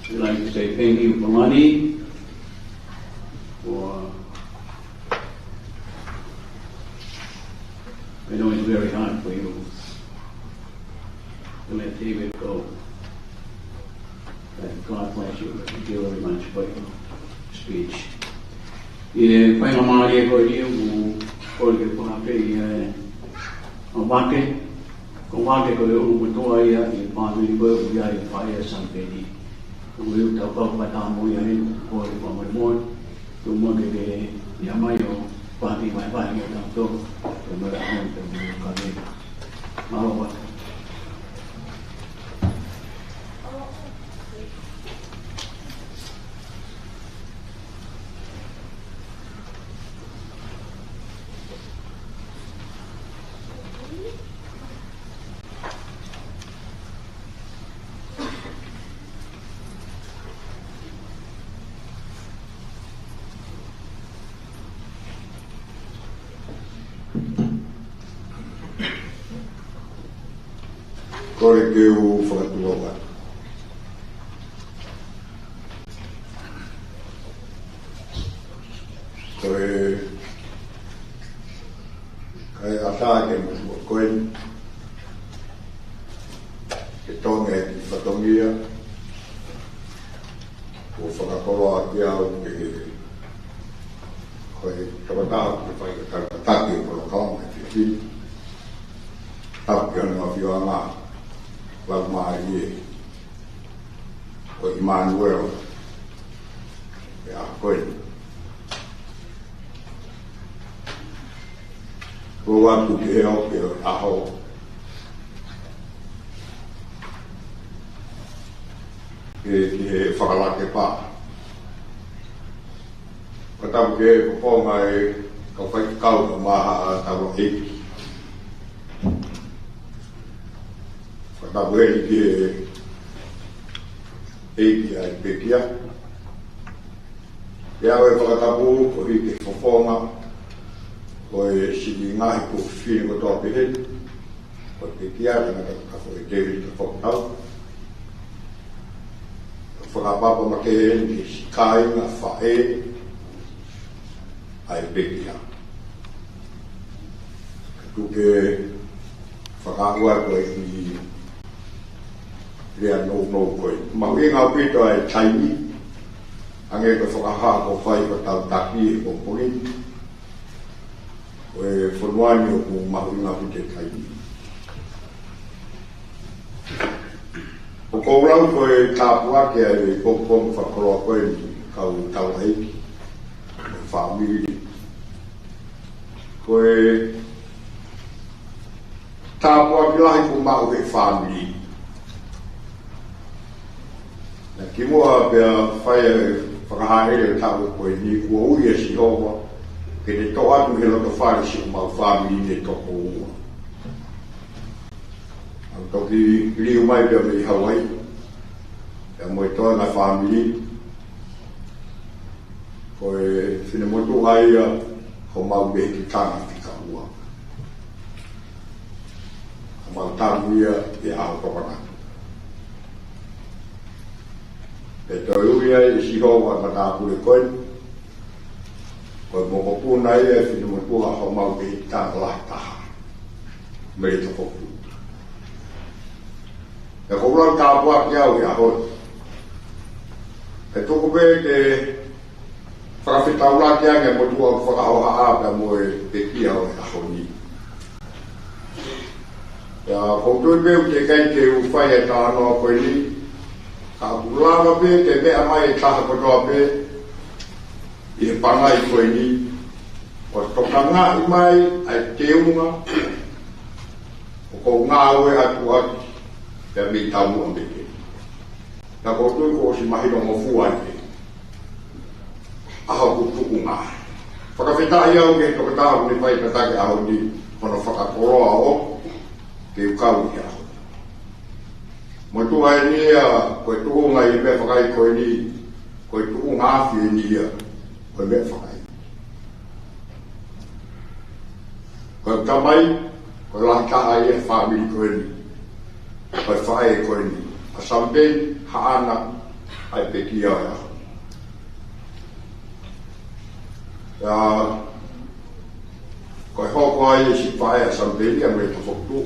We'd like to say thank you, Kalani, for, I know it's very hard for you to let David go. But God bless you. Thank you very much for your speech. ʻI he faingamālie ko eni ʻoku ou kole ke fakapē ia ʻa e vake, ko e vake ko e ʻulumotuʻa ia ʻi he fāmili ko ē ʻoku ʻi ai ʻa e faʻē ʻa Sāpeni. ʻOku ou tau kau fakataha mo ia ʻi he kole fakamolemole, tuku muʻa ke ke ʻomai ʻo fāmili mai mai ʻa tautolu, ke mara hon te mara kavena. Mālō ʻaupito. Kole ke u fakatulou atu. Ko e kae ʻatā ke motuʻa ko eni, ke tonu e kiʻi fatongia, ʻo fakakoloa ʻaki au ke ko e tokotaha ke fai ka tau tataki ʻo kolokaonga e fefine. Tapu ki hono ʻafioʻanga laumālie ko ʻImanuela, ʻi he ʻaho ko eni. Ko ʻeku ʻoatu ke ʻoua ke ʻaho ke, ke fakalake pā. Fakatapu ki he koponga ʻo e kau faifekau mo e mahaʻa taulaʻeiki. Fakatapu heni ki he ʻeiki ʻa e pekia. Pea ʻoku ou fakatapu koeʻuhi ki he fofonga ʻo e siʻi ngaahi kuo fefine kotoa pē heni. Ko e pekia, tangata ko Kafo e David Kafokitau. Fakapapa makehe eni ki he siʻi kāinga faʻē ʻa e pekia. Ka tuku ke fakahua ko e kiʻi lea nounou ko ē. Mahuʻinga ʻaupito ʻa e taimi, hangē ko e fakahā kuo fai ʻe he kau taki he pongipongi ni. Ko e fonua ni ʻoku mahuʻinga ʻaupito e taimi. Ko e lau ko e tāpuaki ʻa e pongipongi fakakoloa ko eni, kau taulaʻeiki, fāmili. Ko e tāpuaki lahi kuo maʻu ʻe he fāmili. Naʻe kimuʻa pea fai e fakahāʻele ʻo e taʻu ko eni, kuo ui ʻe Sihova ke ne toʻo atu he loto fale siʻomau fāmili ʻe toko ua. ʻOku toki liliu mai pea mei Hauaiʻi, pea mo e toenga fāmili, ko e finemotuʻa ia homau mehikitanga fika ua. Homau tanu ia ʻi he ʻaho Tokonaki. Pea toe ui ai ʻe Sihova e matāpule ko eni, ko e mokopuna ia e finemotuʻa homau mehikitanga lahi taha, Mele Tofotu. Pea ko e lau tāpuaki au he ʻaho ni. Pea tuku pē ke fakafetaulaki ange e motuʻa ʻoku fakahohaʻa pea mo e pekia ʻo e ʻaho ni. Pea ʻoku ou tui pē ʻoku teʻeki ai ke u fai e talanoa ko eni, ka ʻoku lava pē ke meʻa mai e taha kotoa pē ʻi he pangai ko eni, ʻo tokangaʻi mai ʻa e teunga ʻoku ou ngāue atu ʻaki pea mei taumuʻa mai pē. Naʻa ʻoku ou tui kuo ʻosi mahinongofua ʻi he ʻaho kuo tuʻunga. Fakafetaʻi au ki he tokotaha ʻoku ne fai tataki ʻaho ni hono fakakoloa ʻo ke u kau ʻi he ʻaho ni. Motuʻa eni ia, ko e tuʻunga ʻi he meʻa fakaʻi ko eni, ko e tuʻunga afi eni ia ʻo e meʻa fakaʻi. Ko e tamai, ko e lahi taha ia he fāmili ko eni, ko e faʻē ko eni, ʻa Samupeni Haʻana ʻa e pekia ʻo e ʻaho. Pea ko e hoko ai e siʻi faʻē ʻa Samupeni ʻa Mele Tofotu.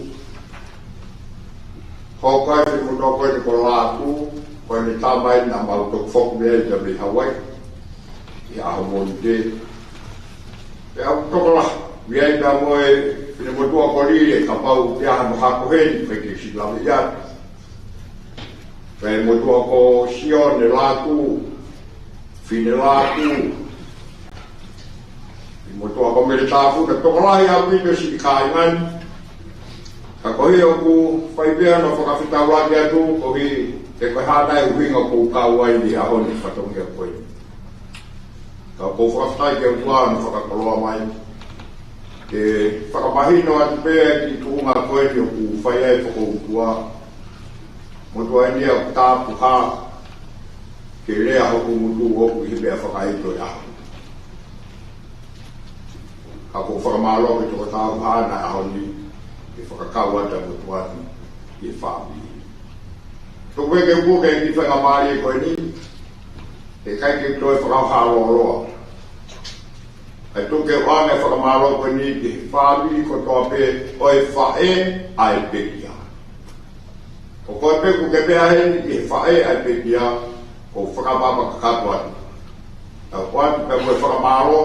Hoko ai e finemotuʻa ko eni ko Lātū, ko ʻene tamai naʻa mau toki foki mei ai pea mei Hauaiʻi ʻi he ʻaho Mōnite. Pea ʻoku tokolahi, ui ai pea mo e finemotuʻa ko Lile, kapau ʻoku ʻi ai hano hako heni, ʻikai ke u siʻi lave atu. Pea e motuʻa ko Sione Lātū, Fine Lātū, e motuʻa ko Mele Tāfuna, tokolahi ʻaupito siʻi kāinga ni. Ka ko e ʻoku ou fai pē hono fakafetaulaki atu, koeʻuhi he ko e hā nai e ʻuhinga ʻoku ou kau ai ʻi he ʻaho ni he fatongia ko eni. Ka ʻoku ou fakafetaʻi ki he ʻOtua hono fakakoloa mai ke fakamahino atu pē ʻa e kiʻi tuʻunga ko eni ʻoku fai ai e fokoutua. Motuʻa eni ia ʻoku tāpuhā ke lea hoku ngutu ʻoʻoku ʻi he meʻa fakaʻi ʻo e ʻaho. Ka ʻoku ou fakamālō ki he tokotaha Haʻana he ʻaho ni ke fakakau atu e motuʻa ni ʻi he fāmili. Tuku pē ke u puke e kiʻi faingamālie ko eni, he ʻikai ke u toe fakahā lōloa. Kae tuku ke u ʻoange e fakamālō ko eni ki he fāmili kotoa pē ʻo e faʻē ʻa e pekia. Ko koe pē ʻoku ke meʻa heni ki he faʻē ʻa e pekia, ʻoku ou fakaʻapaʻapa kakato atu. Tau ʻoatu pē mo e fakamālō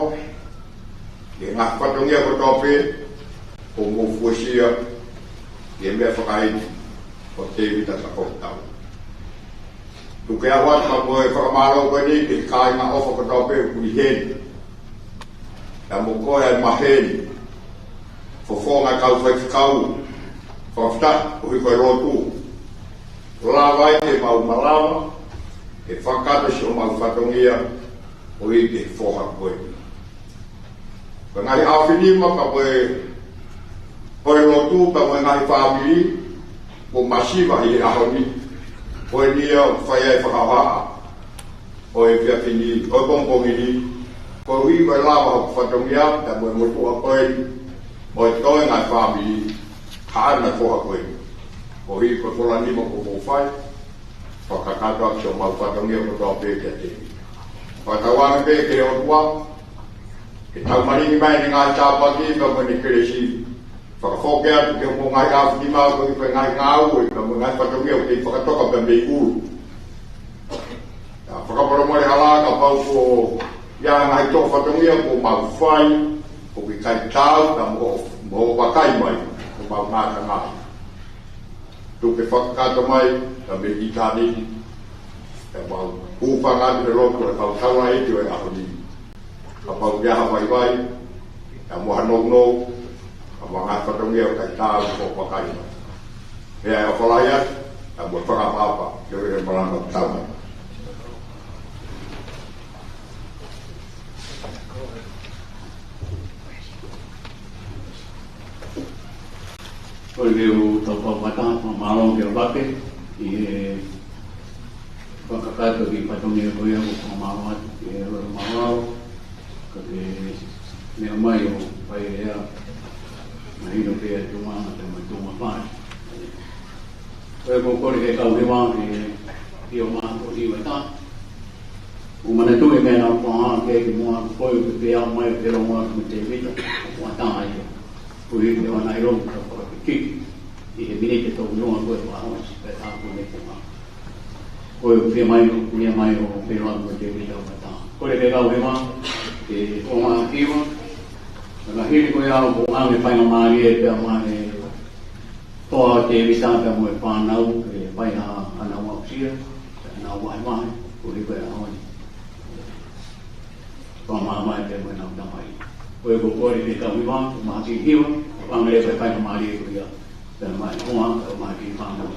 ki he ngaahi fatongia kotoa pē kuo mou fuesia ʻi he meʻa fakaʻi ʻo Tēvita Takoutau. Tuku ke u ʻoatu pē mo e fakamālō ko eni ki he kāinga ʻofa kotoa pē ʻoku ʻi heni. Pea mo koe ʻa e maheni, fofonga e kau faifekau, fakafetaʻi koeʻuhi ko e lotu. Lava ai ke mau malava ke fakakakato siʻomau fatongia koeʻuhi ki he foha ko eni. Ko e ngaahi ʻaofinima pea mo e, ko e lotu pea mo e ngaahi fāmili kuo masiva ʻi he ʻaho ni. Ko eni ia ʻoku fai ai e fakahohaʻa ʻo e efiafi ni, ʻo e pongipongi ni. Koeʻuhi ko e lava hoku fatongia pea mo e motuʻa ko eni, mo e toenga e fāmili, Haʻana e foha ko eni. Koeʻuhi ko e fola nima kuo mou fai, fakakakato ʻaki siʻomau fatongia kotoa pē kiate ia. Fakatauange pē ki he ʻOtua ke tau malingi mai ʻene ngaahi tāpuaki pea mo ʻene kelesi. Fakafoki atu ki homou ngaahi ʻaofinima koeʻuhi ko e ngaahi ngāue pea mo e ngaahi fatongia ʻoku kei fakatoka pea mei ʻulu. Pea fakamolemole hala kapau kuo ʻi ai ha ngaahi tō fatongia kuo mau fai ʻoku ʻikai taau pea mo, mo vakai mai, kuo mau ngāue ngāue. Tuku ke fakakakato mai, ka mei ʻitāniti, ʻemau hūfanga atu he lotu ʻo e kau tamaiki ʻo e ʻaho ni. Kapau ʻoku ʻi ai ha vaivai, ʻa mo ha nounou, ʻa mo ha ngaahi fatongia ʻoku ʻikai taau ke fakaʻaongaʻi. Pea ʻofa lahi atu, ʻa mo e fakaʻapaʻapa, ke ʻoua ʻe malanga tama. Ko e meʻa ʻoku tau pau fakataha, fakamālō ki he ʻOtua ʻi he fakakakato ki he fatongia ko ia ʻoku fakamālō atu ki he ʻOtua mālōlō, ka ke meʻa mai ʻo fai ʻa e mahino pē ʻa e tuʻunga, ʻa e tuʻunga fai. Ko e kole ki he kau hiva ke ʻio mai ko e hiva ʻe taha. ʻOku manatuʻi e meʻa naʻa ku fakaʻamu ki ai kimuʻa, ko e kole ke pehē mai ʻo ke longo atu mo Tēvita, ʻoku ʻatā ia. Koeʻuhi ke ʻoua naʻa ʻilo ʻoku tau fakakikiki ʻi he miniti ʻe tolu noa ko ē ʻo e ʻaho ni, pea tā ko ē ne koma. Ko e ʻoku fiemaʻu, ʻoku fiemaʻu ʻo ke longo atu mo Tēvita, ʻoku ʻatā. Kole ki he kau hiva ke ʻomai ha hiva. Ka hili ko ia ʻoku ʻoange faingamālie pea mei he toa ʻo Tēvita pea mo e fānau ke fai ha, haʻanau aʻusia, haʻanau vahevahe, koeʻuhi ko e ʻaho ni. Fakamāmā pea mo ʻenau tamai. Ko e kole ki he kau hiva, ʻomai ha kiʻi hiva, ʻo ʻoange leva e faingamālie ko ia, pea mei he hoa, pea mei he kiʻi fānau.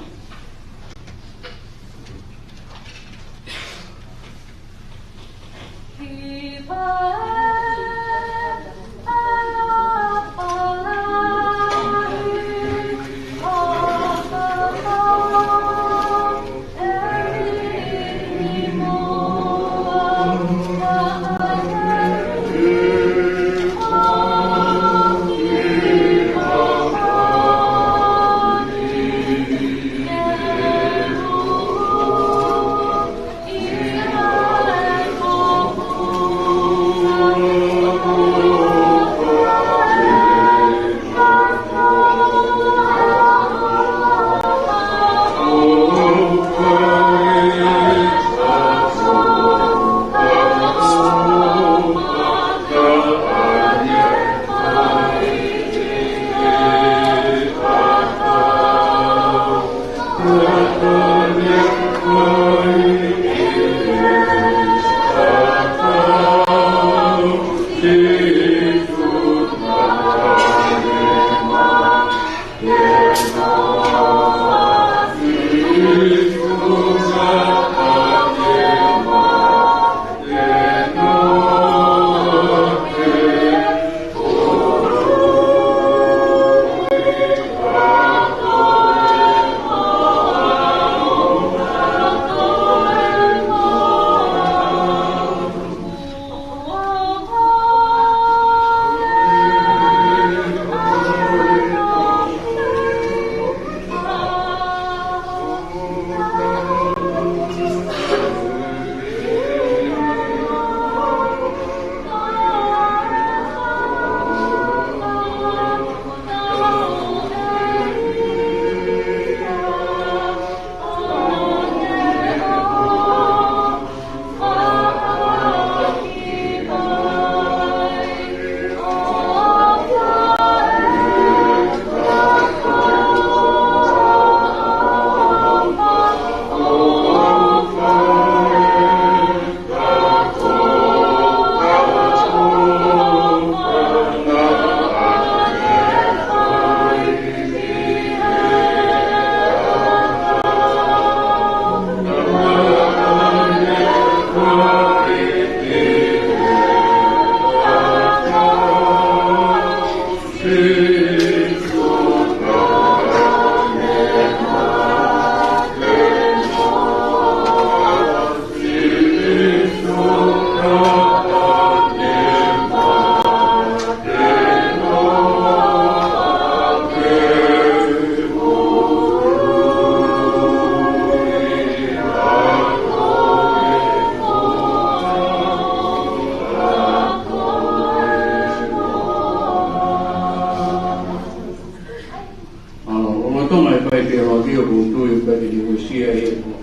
ʻA, ʻo Tonga e fai pē ʻa e ʻaho ni ʻoku ou tui ʻoku ʻikai ke ne uesia ʻe he ʻOtua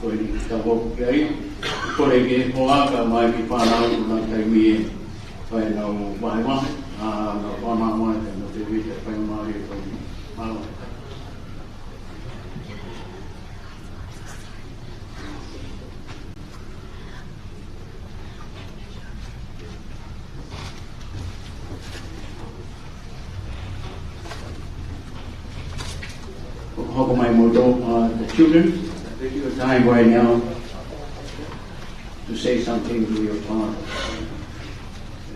ko eni tau hoko ki ai. Kole ki he hoa kae ʻumaʻā e kiʻi fānau ʻoku nau taimi ē. Fai ʻenau vahevahe, ʻa, nau fakamāmā, nau te vita, fai mālie ko eni. Mālō. And we'll go, uh, the children, take your time right now to say something to your father.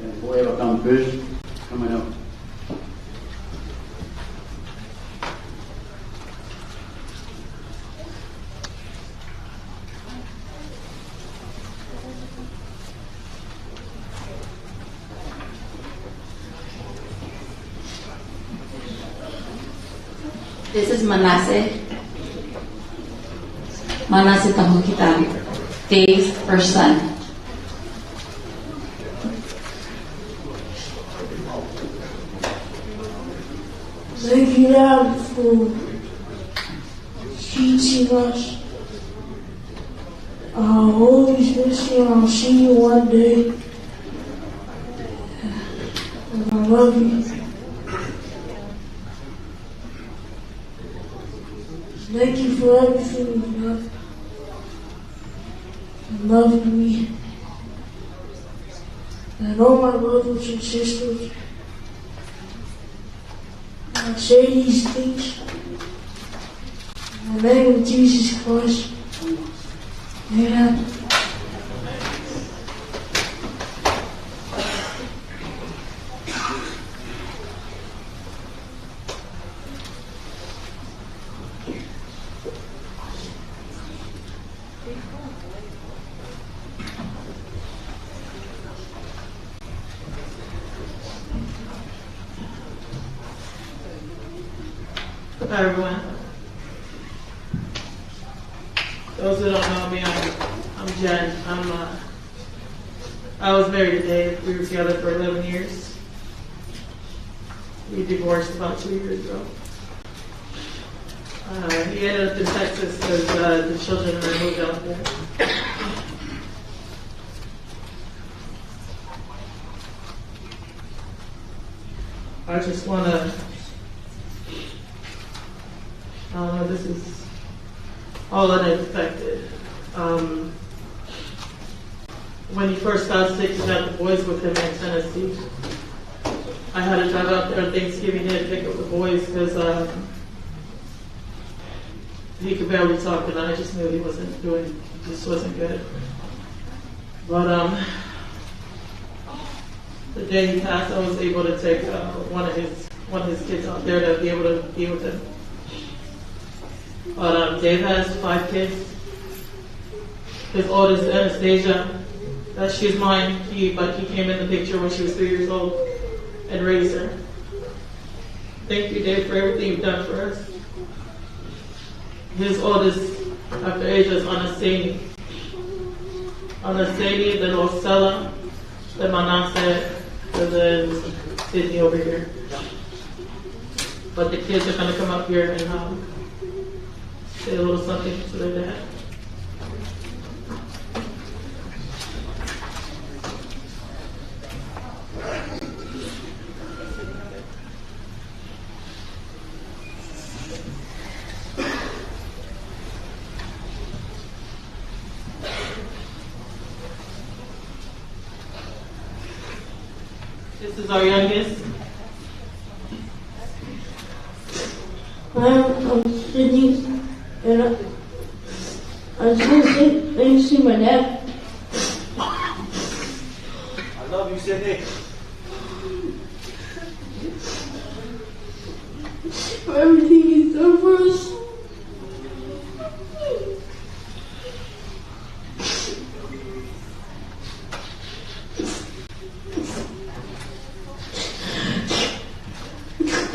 And whoever comes first, come on up. This is Manasseh. Manasseh Tahokitani, Dave's first son. Thank you, Dad, for teaching us. I'll always miss you, and I'll see you one day. And I love you. Thank you for everything you've done. And loving me. And all my brothers and sisters. I say these things in the name of Jesus Christ. Amen. Hi, everyone. Those who don't know me, I'm, I'm Jen. I'm, uh, I was married to Dave. We were together for eleven years. We divorced about two years ago. Uh, he ended up in Texas because, uh, the children and I moved out there. I just wanna, I don't know, this is all unexpected. Um, when he first got sick, he got the boys with him in Tennessee. I had to drive out there on Thanksgiving Day to pick up the boys 'cause, um, he could barely talk, and I just knew he wasn't doing, this wasn't good. But, um, the day he passed, I was able to take, uh, one of his, one of his kids out there to be able to be with him. But, um, Dave has five kids. His oldest, Anastasia, that she's mine. He, but he came in the picture when she was three years old and raised her. Thank you, Dave, for everything you've done for us. His oldest, after Asia, is Anasini. Anasini, then Osella, then Manasseh, and then Sydney over here. But the kids are gonna come up here and, um, say a little something to their dad. This is our youngest. Hi, I'm Sydney, and I, I just want to say thanks to my dad. I love you, Sydney. For everything he's done for us.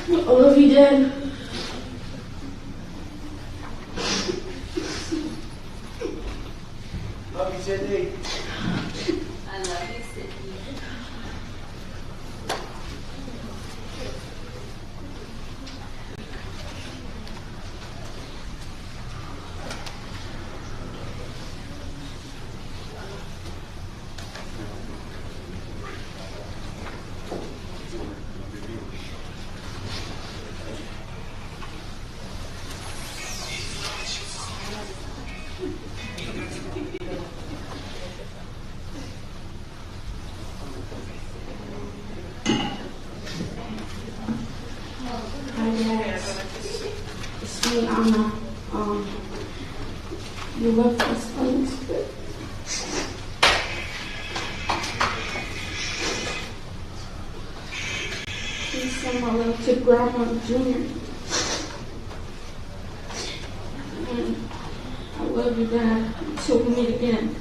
I love you, Dad. Love you, Sydney. I love you, Sydney. Um, you left us unexpected. Please send my love to Grandma Junior. And I love you, Dad. Until we meet again.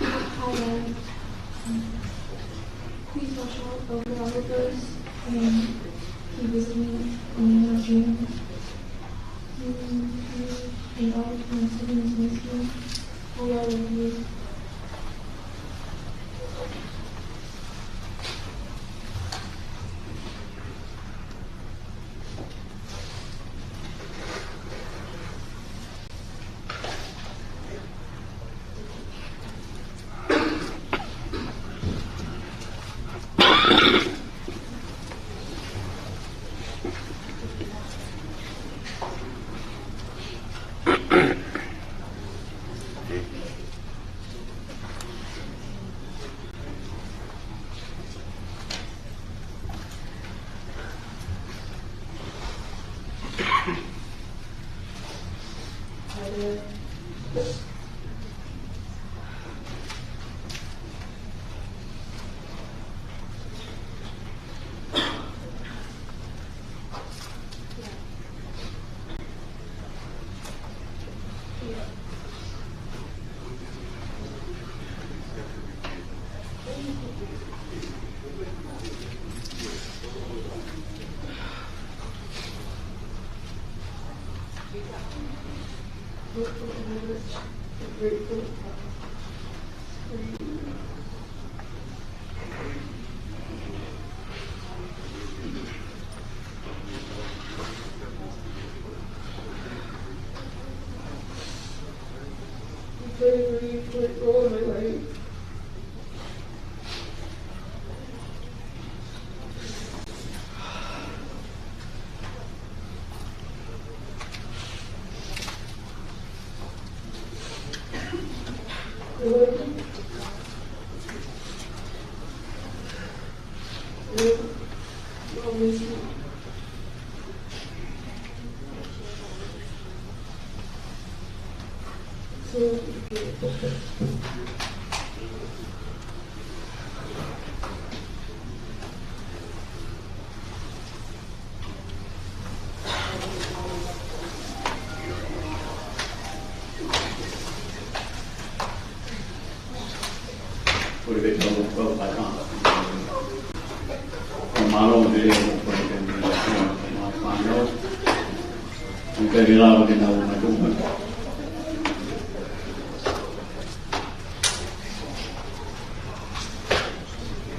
Hi, Dad. Please watch out for all of us. And he visited me in my dream. And all of my siblings miss me. Oh, I love you.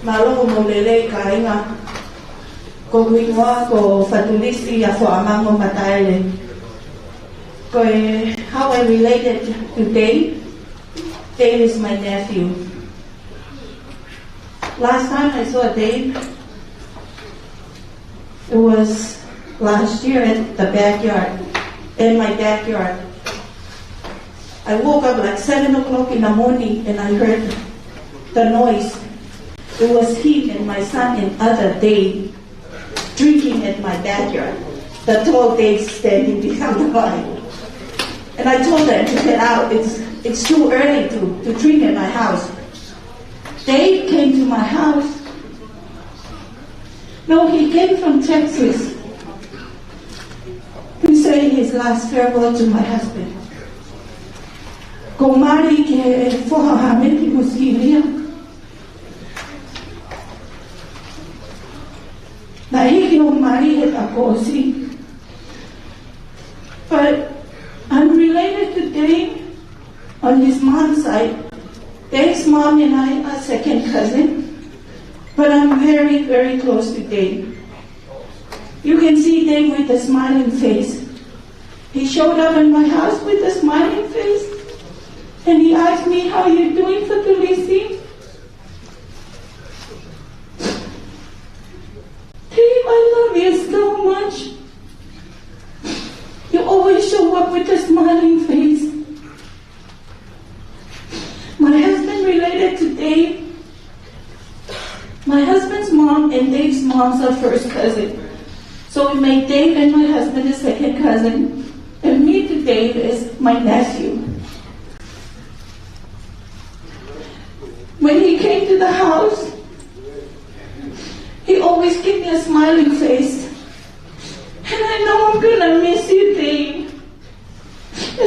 Mālō hoʻomou lelei kāinga. Ko hoku hingoa ko Fatulisi Afoamango Mataele. Ko e, how I related to Dave. Dave is my nephew. Last time I saw Dave, it was last year at the backyard, in my backyard. I woke up like seven o'clock in the morning and I heard the noise. It was him and my son and other Dave drinking at my backyard. The tall Dave standing behind the fire. And I told them to get out. It's, it's too early to, to drink at my house. Dave came to my house. No, he came from Texas to say his last farewell to my husband. Ko Mari ke foha ha meti mo Silia. Naʻe hiki ʻo Mari he taʻu kuo ʻosi. But I'm related to Dave on his mom's side. Dave's mom and I are second cousin, but I'm very, very close to Dave. You can see Dave with a smiling face. He showed up in my house with a smiling face, and he asked me, "How you doing, Fatulisi?" Dave, I love you so much. You always show up with a smiling face. My husband related to Dave. My husband's mom and Dave's moms are first cousin. So we made Dave and my husband a second cousin. And me to Dave is my nephew. When he came to the house, he always gave me a smiling face. And I know I'm gonna miss you, Dave.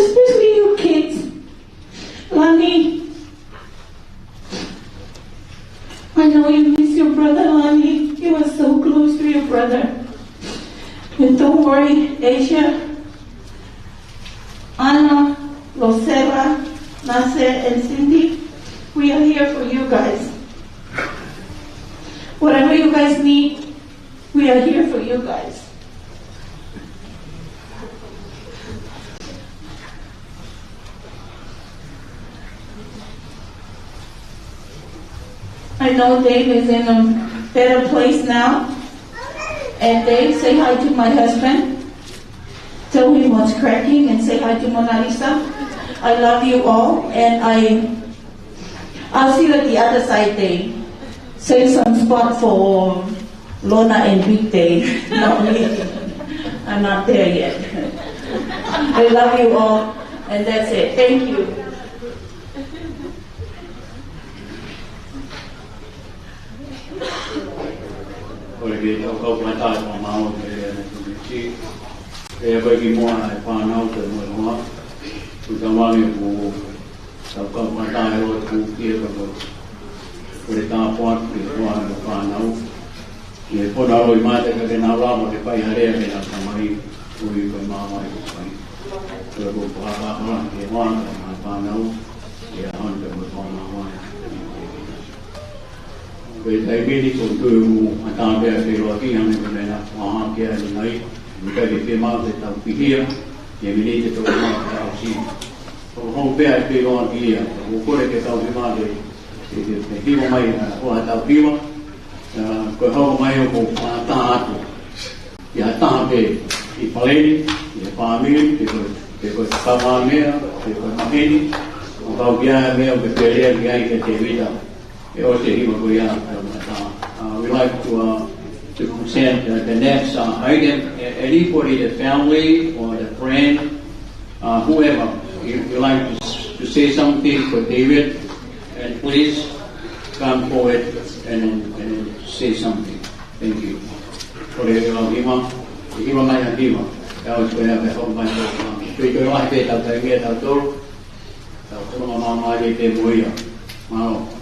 Especially you kids. Lani, I know you miss your brother, Lani. You were so close to your brother. And don't worry, Asia, Anna, Rosella, Nase, and Cindy, we are here for you guys. Whatever you guys need, we are here for you guys. I know Dave is in a better place now. And Dave, say hi to my husband. Tell him what's cracking and say hi to Mona Lisa. I love you all, and I, I'll see you at the other side, Dave. Save some spot for Lona and Big Dave. Not me. I'm not there yet. I love you all, and that's it. Thank you. ʻOku ou kole ke tau kau fakataha mo e mālō e lea ʻa e Tamaiki. ʻE ʻi ai ki muʻa e fānau pea mo e hoa. Ko e tauange ʻoku tau kau fakataha ʻo tuku ki he kakai. Ko e tāpuaki ki he hoa mo e fānau. ʻI he fonua ʻi mate ka ke nau lava ke fai ha lea ki heʻenau tamai. Ko e ʻuhi ko e māvae ʻoku fai. Ko e ʻuhi ko e fakapapālangi ki he hoa mo e fānau. ʻI he ʻaho ni pea mo e fānau. Ko e taimi ni ʻoku ou tui ʻoku ʻatā pē ʻa e feʻiloaki, hangē ko e meʻa naʻa ku fakahā ki ai ʻanenai, ʻoku ʻikai ke fiemaʻu ke tau pihia, ʻi he miniti ʻe toko ono ke tau ʻosi. ʻOku ou pehē ʻa e feʻiloaki ia, ʻoku ou kole ke tau fiemaʻu ke, ke, ke, ke hiva mai, ʻa, ʻo ʻatā tau hiva, ʻa, ko e hoko mai ʻoku ou fakataha atu. ʻI ha taha pē ʻi Paleni, ʻi he fāmili, pe ko, pe ko e kavā meʻa, pe ko e maheni, ʻoku kau ki ai e meʻa ʻoku ke pehē ki ai kia Tēvita. ʻE ʻosi e hiva ko ia, ʻa e mata. Uh, we like to, uh, to present, uh, the next, uh, item. A-, anybody, the family or the friend, uh, whoever, you, you like to, s-, to say something for David, and please come forward and, and say something. Thank you. Ko e lau hiva, hiva mai ʻa hiva. Ka ʻosi ko ia pē hoko mai ko ia. Pea ko e lahi pē ʻetau taimi ʻatautolu. Tau tonu ma mama ai pē mo ia. Mālō.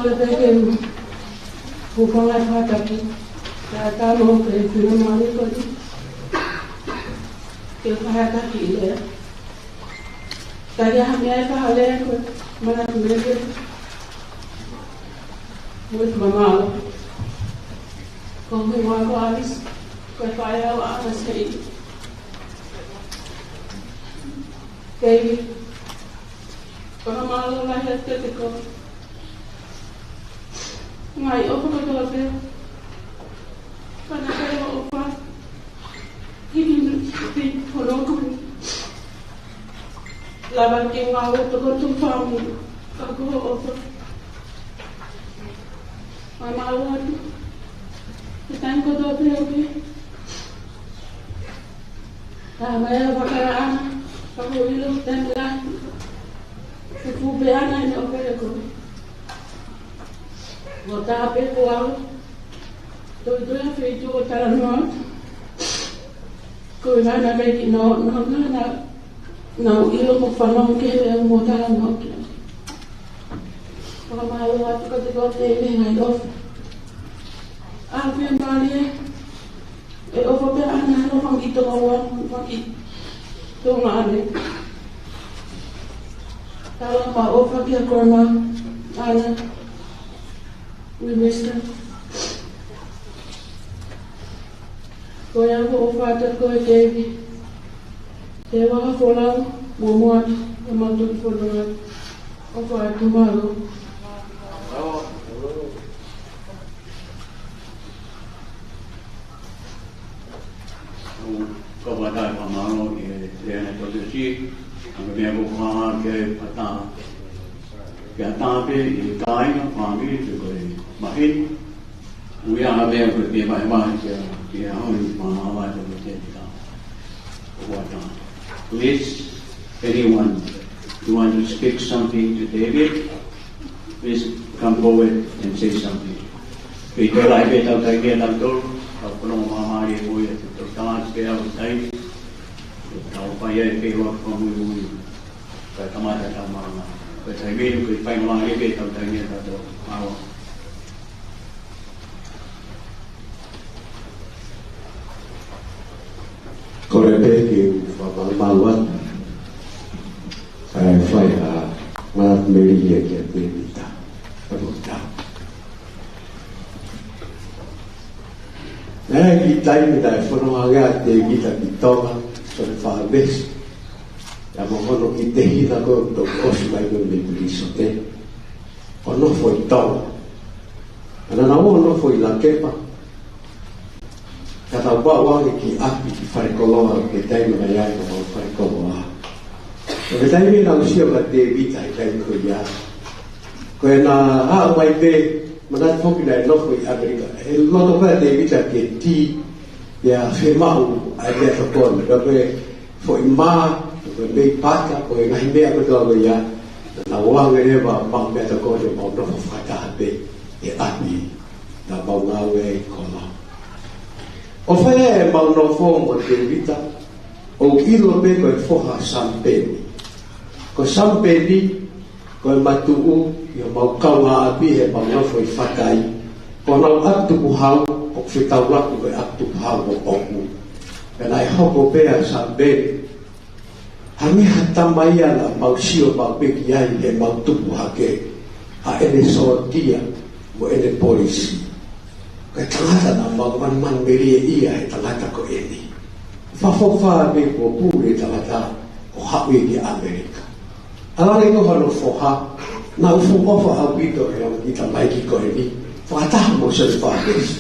Ko e peke mu. Ko e ngaahi kātaki. Ka tama o ke fina mani ko ni. Ke kātaki lea. Ka ia ha meʻa ka hale ko. Mana ku mele. Mo e mama. Ko e hingoa ko Alice. Ko e faʻē ʻo ʻAna Sei. David. Fakamālō lahi atu kiate koe. Ngaahi ʻofa kotoa pē. Fana kai ʻofa. Hiki ni, hiki hono kumi. Lava ke ngāue toko tu fāmi. Ka ko hoʻo ʻofa. Fakamālō atu. He taimi kotoa pē ʻoku ke. Ka mai ʻa fakara ʻana, ka ko ʻilo tani lahi. Ko ku pe ʻana ʻene ʻofa ʻia koe. Mo tā pē ko au. Toi toi a fei tu o tala noa. Ko e ngana kai ki no, no, no, na, na ʻilo mo fanau ke he mo tala noa. Fakamālō atu kiate koe te le ngai ʻofa. A pē mālie. E ʻofa pē ʻana, ʻana fanga kiʻi tokoua, fanga kiʻi tokoua ʻana. Tala ma ʻofa kia Grandma, ʻana. We miss her. Ko ia ko ʻofa atu ko e kevi. Te waha folau, mo mo atu, e mau toki folau. ʻOfa atu mālō. Kau fakamālō ʻi he lea ʻa e Toketā, ʻa e meʻa ko e fakahā ke pata. Ke ʻatā pē ʻi he kāinga, fāmili, pe ko e maheni. ʻOku ʻi ai ha meʻa ko e pē mai mai kia, kia honi fakahā mai ko e Toketā. Ko ʻatā. Please, anyone who want to speak something to David, please come forward and say something. Pea ʻi he lahi pē ʻetau taimi ʻatautolu, tau fanongo māmālie ko ia, tau tānaki pē ʻetau taimi, tau fai ai pē ʻetau fakamuimui, kae kamata ʻetau malanga. Ko e taimi ni, ko e faingamālie pē ʻetau taimi ʻatautolu. Mālō. Kole pē ke u fakamālō atu. ʻA e fai ʻa Mother Mary ia kia Tēvita. Ka ko tā. Naʻe ʻi ai e kiʻi taimi naʻe fononga ange ʻa Tēvita ki Tonga, Sole Fāvesi. ʻA mo hono kiʻi tehina ko ē ʻoku toki ʻosi mai ko ē mei Pilisote. ʻO nofo ʻi Tonga. Pea naʻa nau ō ʻo nofo ʻi Lakepa. Ka tau pau ange ki ʻapi ki Falekoloa, ke taimi naʻe ʻi ai ko Falekoloa. Ko e taimi naʻa ku sio kia Tēvita he taimi ko ia. Ko ʻena haʻu mai pē, manatu foki naʻe nofo ʻi ʻAmelika. He loto pē ʻa Tēvita ke tī, ia fiemaʻu ʻa e meʻatokoni. Ka ko e foʻi mā, ko e meʻi pata, ko e ngaahi meʻa kotoa ko ia, naʻa nau ō ange leva maʻu meʻatokoni, mau nofo fakataha pē ʻi ʻapi, naʻa mau ngāue ai ko ē. ʻO fai ai ʻemau nofo mo Tēvita, ʻoku ʻilo pē ko e foha ʻo Samipeni. Ko Samipeni, ko e matuʻu ʻi homau kaungāʻapi heʻemau nofo ʻi Fatai. Ko honau ʻapi tukuhau, ʻoku fetaulaki mo e ʻapi tukuhau ʻoʻoku. Pea naʻe hoko pē ʻa Samipeni, hangē ha tama ia naʻa mau sio maʻu pē ki ai heʻemau tupu hake, ʻa ʻene sōtia mo ʻene polisi. Ko e tangata naʻa mau manumanumelie ia he tangata ko eni. Fakafoki fā pē kuo pule e tangata ʻo haʻu ia ki ʻAmelika. ʻAlu ange ko hono foha, naʻa ku fuʻu ʻofa ʻaupito he ongo kiʻi tamaiki ko eni, fakataha mo Sole Fāvesi.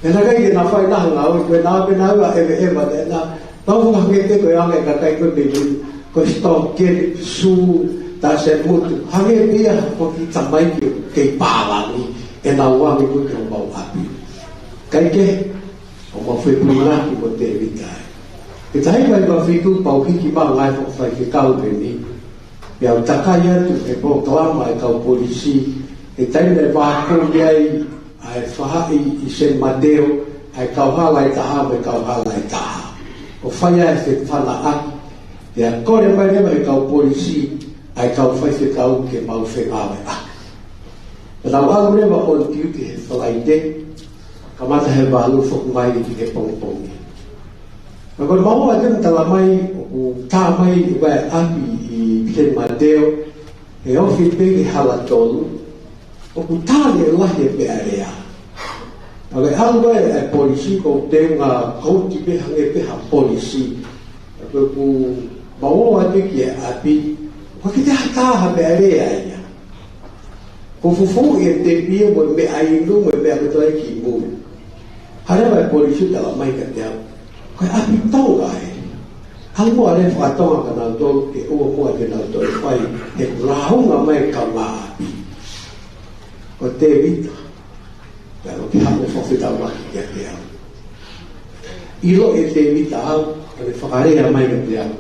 He naʻe ʻikai ke na fai ha ngāue, ko ʻena pē naua ʻeveʻeva, te na, tau fakahangē pē ko e anga e kakai ko ē mei mui, ko e sitoki keli, sū, tā se mutu, hangē pē ia ha kiʻi tamaiki ʻoku kei pālangi, ʻenau ō ange ko ē ki homau ʻapi. Kae kehe, ʻo mau fetuʻutaki mo Tēvita ai. Ke tahi mai ma fitu pau hiki maʻu ngaahi fakafaifekau pē ni. Pea u takai atu he polokalama ʻa e kau polisi, he taimi naʻe vākovi ai ʻa e faʻahi ʻi San Mateo, ʻa e kauhala ʻe taha mo e kauhala ʻe taha. ʻO fai ai e fefanaʻaki, pea kole mai leva ʻe he kau polisi, ʻa e kau faifekau ke mau fengāueʻaki. Tau ʻalu leva on duty he Falaite, kamata he valu foki mai ki he pongipongi. Ka ko e maua atu ʻoku tala mai, ʻoku tā mai ʻa e ʻapi ʻi San Mateo, he ofi pē ki he hala tolu, ʻoku tā lelei e meʻalea. Ka ko e ʻalu ʻa e polisi ko e teunga kouti pē hangē pē ha polisi. Ka ko ʻeku maua atu ki he ʻapi, ʻoku ʻikai ke tā ha meʻalea ia. Ko e fufuuʻi e tepi ia mo e meʻainu mo e meʻa kotoa ia ki mui. Hā leva e polisi ʻo tala mai kiate au, ko e ʻapi Tonga ē. ʻAlu muʻa leva fakatonga kia nautolu ke ʻoua muʻa ke nautolu fai, he ʻoku lāunga mai e kaungāʻapi. Ko Tēvita. Pea ʻoku ke haʻu ʻo fakafetaulaki kiate au. ʻIlo ʻe Tēvita au, ka ne fakalea mai kiate au,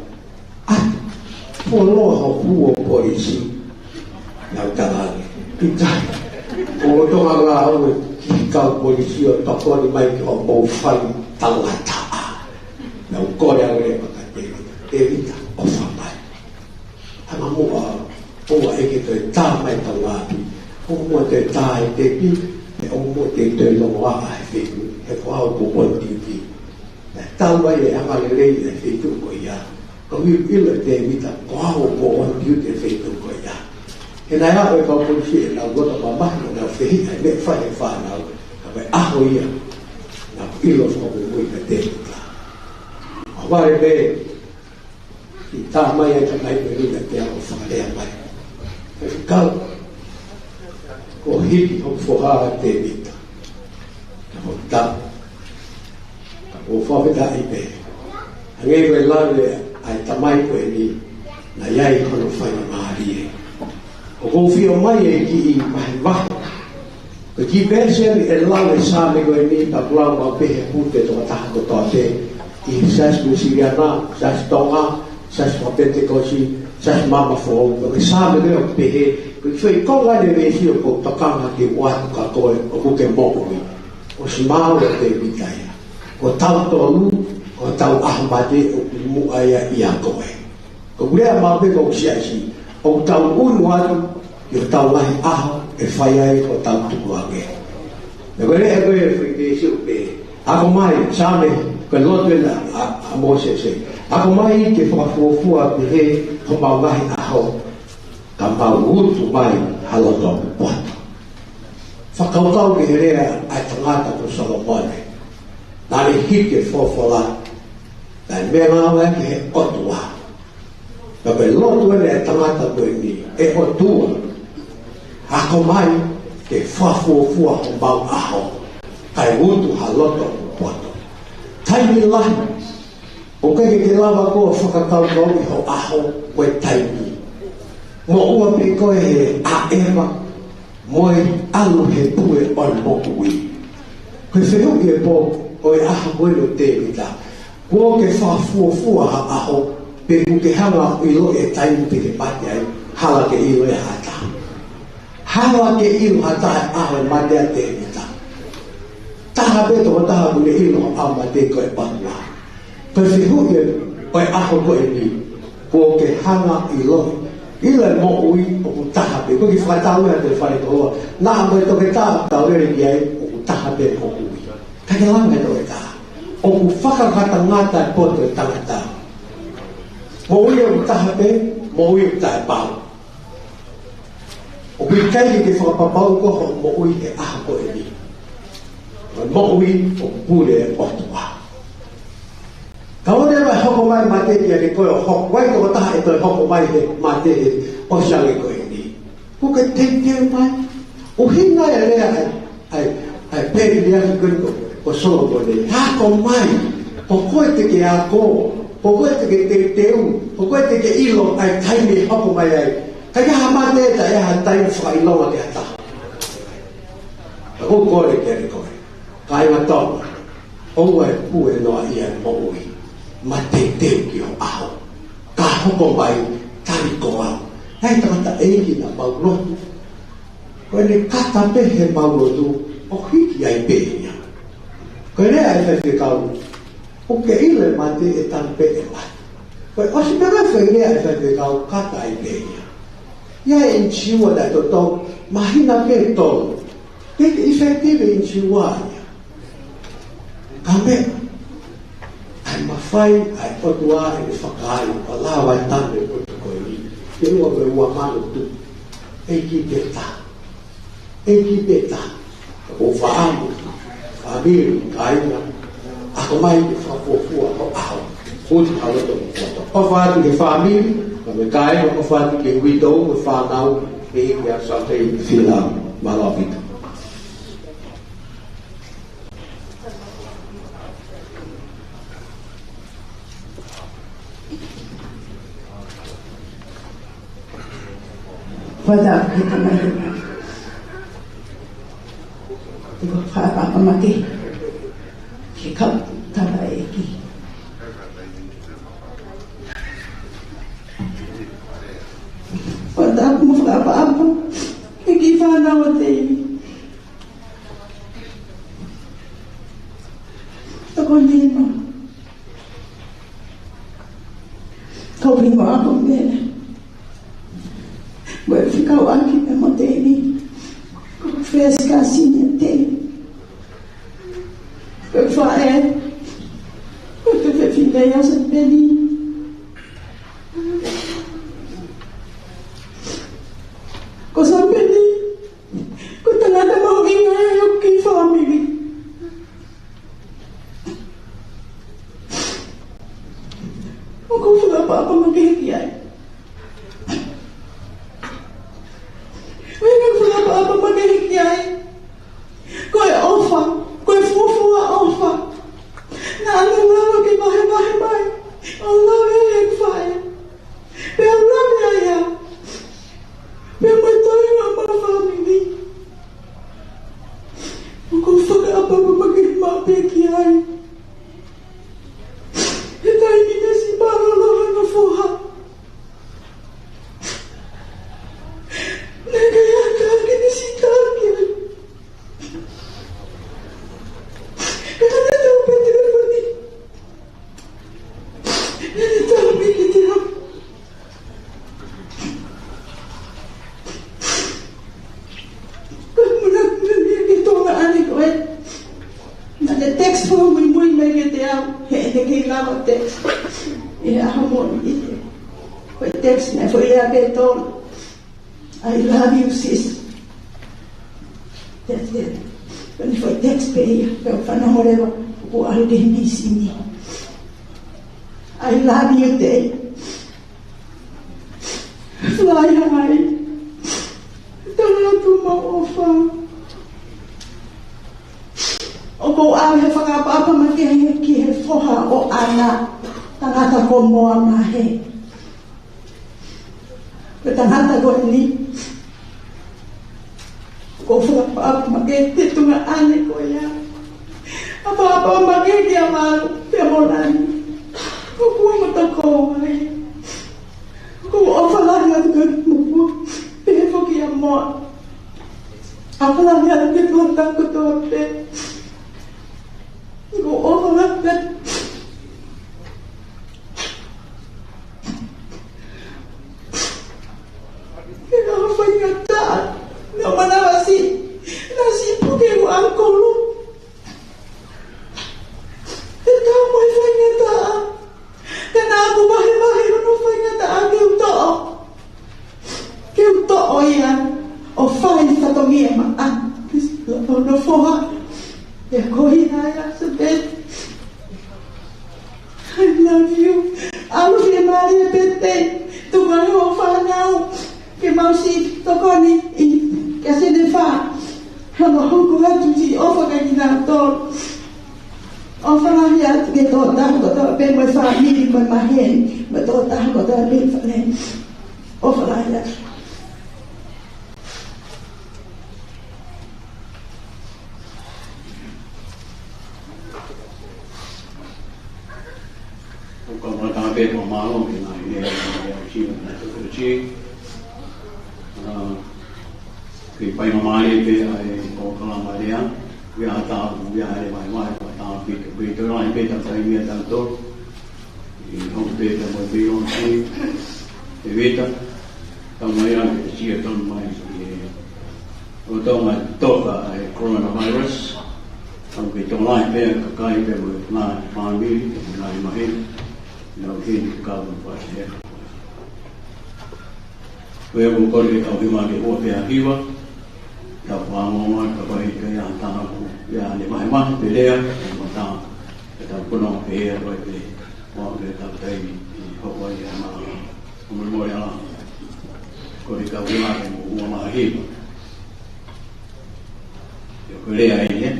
ʻa, fuoloa ho hū ʻo polisi. Naʻá ku tala ange, ʻikai. ʻOku ou lolotonga ngāue ki he kau polisi ʻo tokoni mai ki hoʻomou fai talangataʻa. Naʻá ku kole ange leva kia Tēvita, Tēvita, ʻofa mai. Hanga muʻa ʻoua ʻe ke toe tā mai e kaungāʻapi. ʻOua muʻa toe tā e tepi, pea ʻoua muʻa toe toe longoaʻa he feituʻu, he ko au ʻoku on duty. Naʻe talu ai e angalelei e feituʻu ko ia. Ka ʻoku ʻilo ʻe Tēvita, ko au ʻoku on duty he feituʻu ko ia. He naʻe ʻi ai e kau polisi ʻenau loto mamahi ʻo nau fehiʻa he meʻa ʻoku fai ʻe he fānau, ka ko e ʻaho ia, naʻá ku ʻilo fakamuimui kia Tēvita. ʻOku vale pē, ʻi tā mai ai e tamai ko eni kiate au ʻo fakalea mai, Faifekau, kuo hiki hoku foha ʻa Tēvita. Ka ko e tā, ka ʻoku ou fakafetaʻi pē. Hangē ko e lave ʻa e tamai ko eni, naʻe ʻi ai hono faingamālie. ʻOku ou fie ʻomai e kiʻi vahevahe. Ko e kiʻi veesi eni ʻe lau e Saame ko eni, ka ʻoku lau maʻu pē he pute tokotaha kotoa pē, ʻi he Siasi Uēsiliana, Siasi Tonga, Siasi Fakapenitekosi, Siasi Maama Foʻou. Ko e Saame ko ē ʻoku pehē, ko e foʻi konga eni e veesi ʻoku ou tokanga ke u ʻoatu kia koe, ʻoku ke moʻui. ʻOsi maau ʻa Tēvita ia. Ko tautolu, ko hotau ʻaho mate ʻoku muʻa ia ʻia koe. Ko e lea maʻu pē ko e siasi, ʻoku tau ʻunu atu ʻi hotau ngaahi ʻaho ʻe fai ai hotau tukuange. Pea ko e lea ko ē ʻa e foʻi veesi ʻoku pehē, ako mai, Saame, ko e lotu ena ʻa, ʻa Mōsese. Ako mai ke fakafuofua pehē homau ngaahi ʻaho, ka mau utu mai ha loto poto. Fakakaukau ki he lea ʻa e tangata ko Solomone. Naʻá ne hiki e folofola, naʻe meʻangāueʻaki ʻe he ʻOtua. Ka ko e lotu eni ʻa e tangata ko eni, ʻE ʻOtua, ako mai ke fakafuofua homau ʻaho, kae utu ha loto poto. Taimi lahi ʻoku ʻikai ke ke lava koe ʻo fakakaukauʻi ho ʻaho mo e taimi. Moʻua pē koe he ʻaʻeva mo e ʻalu he pue ʻo e moʻui. Ko e fehuʻi e pō ʻo e ʻaho ko eni ʻo Tēvita, kuo ke fakafuofua ha ʻaho, pe ʻoku ke hanga ʻo ʻiloʻi e taimi te ke mate ai? Hala ke ʻilo ia ʻe ha taha. Hala ke ʻilo ʻe ha taha e ʻaho e mate ʻa Tēvita. Taha pē tokotaha ʻoku ne ʻilo ʻa e mate ko e pāpua. Ko e fehuʻi ʻo e ʻaho ko eni, kuo ke hanga ʻo ʻiloʻi, ʻilo e moʻui ʻoku taha pē. Ko e kiʻi fakatau ia ʻa e fale koloa. Naʻa mo e toketā ʻoku tau lele ki ai, ʻoku taha pē moʻui. ʻIkai ke langa e toketā. ʻOku fakangata e poto ʻo e tangata. Moʻui ʻoku taha pē, moʻui ʻoku taʻepau. ʻOku ʻikai ke ke fakapapauʻi koe hoʻo moʻui he ʻaho ko eni. Ko e moʻui ʻoku pule ʻe he ʻOtua. Kapau leva ʻe hoko mai e mate kiate koe ʻo hoko, ʻoku ʻi ai e tokotaha ʻe toe hoko mai he mate he ʻosi ange ko eni, kuo ke teuteu mai. ʻUhinga e lea ʻa e, ʻa e, ʻa e pēteliake ko eni ko, ko Solomone. Ako mai. Ko koe te ke ako. Ko koe te ke teuteu. Ko koe te ke ʻilo ʻa e taimi ʻe hoko mai ai. ʻIkai ha mate, ʻikai ha taimi fakaʻilonga ki ha taha. Ka ʻoku ou kole kiate koe, kāinga Tonga, ʻoua ʻe pue noaʻia e moʻui. Mateuteu ki ho ʻaho. Ka hoko mai, tali ko au. Naʻe ʻi ai e tangataʻeiki naʻa mau lotu. Ko ʻene kata pē heʻemau lotu, ʻo hiki ai pē ia. Ko e lea ʻa e faifekau, ʻoku ke ʻilo e mate ʻe talu pē ʻe mate. Ko e ʻosi pē ko ē foʻi lea ʻa e faifekau, kata ai pē ia. ʻI ai e N G O naʻe totonu, mahino pē ʻe totonu. Te te effective e N G O ia. Ka meʻa, ʻa e mafai ʻa e ʻOtua ʻene fakaai, ʻo lava e tane ʻo e potu ko eni. Ke lua me ua mano tu. ʻEiki pē taha. ʻEiki pē taha. ʻOku ou fakaʻamu, fāmili, kāinga, ako mai ke fakafuofua ʻo ʻaho. Kuti ha loto mo poto. ʻOfa atu ki he fāmili, ka mo e kāinga, ʻofa atu ki he widow, mo e fānau, ʻEiki ʻa Sāpei, fila, mālō ʻaupito. Fata, kita mai. Ko e fakaʻapaʻapa makehe ki he kau tamaiki. Fata, ko e fakaʻapaʻapa ki he kiʻi fānau ʻa Teini. Tokoni mai. Ko e hingoa ko Mele. Ko e fekauʻaki pē mo Teini. Ko e first cousin ʻa Teini. Ko e faʻē. Ko e fefine ʻa Sāpeni. Ko Sāpeni ko e tangata mahuʻinga ʻi hoku kiʻi fāmili. ʻOku ou fakaʻapaʻapa makehe ki ai. ʻOku ou fakaʻapaʻapa makehe ki ai. Ko e ʻofa, ko e fuofua ʻofa. Naʻa ne lava ke vahevahe mai ʻo lave ai ʻeku faʻē. Pea lave ai au. Pea mo e toenga ʻo homau fāmili. ʻOku ou fakaʻapaʻapa makehe maʻu pē ki ai. He taimi naʻe siʻi mālōlō hono foha, naʻe ʻikai ha taha ke ne sitaki. Ka naʻa ne tau pē telefoni. Naʻa ne tau pē ki te au. Ka muna muna mia ke tō ʻa ʻane ko ē. Naʻa ne text fakamuimui mai kiate au, heʻene kei lava text. ʻI he ʻaho moʻoni ʻi he. Ko e text naʻe foʻi ʻa ke tō. "I love you, sis." That's it. Ko ʻene foʻi text pē ia, pea u fanongo leva, ʻoku ou ʻalu ki he mīsini. "I love you, Dave. Fly high. Tala atu homau ʻofa." ʻOku ou ʻave he fakaʻapaʻapa makehe ki he foha ʻo ʻAna, tangata ko Moa Mahe. Ko e tangata ko eni, ʻoku ou fakaʻapaʻapa makehe ki he tuongaʻane ʻa Koia. ʻApaʻapa makehe kia Malu, kia Molani. ʻOku ou ʻamanaki ko hai. ʻOku ou ʻofa lahi atu kia Moa. Pehē foki kia Moa. ʻOfa lahi atu ki he tokotaha kotoa pē. ʻOku ou ʻofa lahi atu ki he kau faingataʻa naʻa nau manavasiʻi, naʻe siʻi puke ʻeku ʻankolo. He tau mai faingataʻa. Ka naʻa ku vahevahe hono faingataʻa ke u toʻo. Ke u toʻo ia ʻo fai fatongia maʻa. Hono foha. Pea ko ia ʻa Sāpeni. I love you. ʻAlu fiemālie pē Tei. Tuku ange hoʻo fānau ke mau siʻi tokoni ʻi, kia Senefa. Hanga hoko atu siʻi ʻofa kia kinautolu. ʻOfa lahi atu ki he tokotaha kotoa pē mo e fāmili mo e maheni, mo e tokotaha kotoa pē fale. ʻOfa lahi atu. ʻOku ou kamata pē ʻo mālō ki he ngaahi lea ʻa e ʻEiki, ʻa e ʻEiki. ʻA, ke fai mai pē ʻa e ʻokalama lea, ʻi he ʻata, ʻi he ʻata vaivai, ʻata pito, pito lahi pē ʻetau taimi ʻatautolu. ʻI he hoko pē ʻetau mo e pei ʻo si, ʻe Vita. Tau mai ʻa e sia tau mai ʻi he ʻo Tonga toka ʻa e coronavirus. Tau ke tō lahi pē ʻa e kakai pē mo e ngaahi fāmili, pē mo e ngaahi maheni. Nau hini kau mo fasi he. Ko e ʻoku kole ke tau hima ke ua pē ʻa hiva. Tau whangonga, ka pai ke ia tāku, ia ne mahe mahe pē lea, ia mata, ke tau kono pē ia ko e pē, ua pē tau taimi, ʻi hoko ai ia mā. Ko e mole ala. Ko e kau hima ke mo ua maha hiva. Ia ko e lea ai, ē?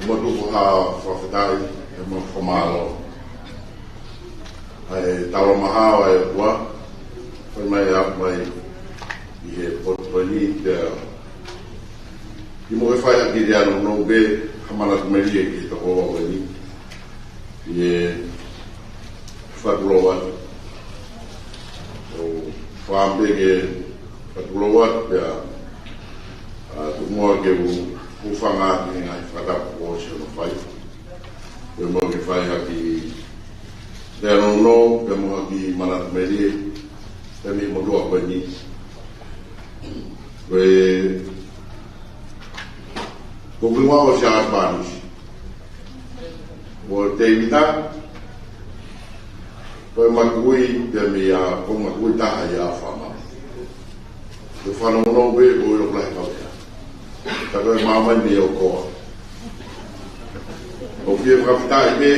Mo tuku ha fakafetaʻi, ʻe mo fakamālō. ʻA e talo maha ʻa e ʻOtua, fai mai ʻa mai ʻi he potu ko eni pea ʻi mo ke fai ʻaki lea nounou pē ha manatu melie ki he tokoua ko eni. ʻI he fakatulou atu. ʻO fāmili ke fakatulou atu pea, ʻa, tuku muʻa ke u, u fanga atu he ngaahi fakatapu kuo ʻosi hono fai. Pea mo ke fai ʻaki lea nounou, pea mo ʻaki manatu melie, pea mei he motuʻa ko eni. Ko e, ko e kuinga ʻo Siaosi Pānisi. Mo Tēvita, ko e makui, pea mei a, ko e makui taha ia ʻa Fama. Ko e fānau nounou pē, ko e ʻilo lahi kau ia. Ka ko e māmani mei ʻOkoa. ʻOku fie fakafetaʻi pē,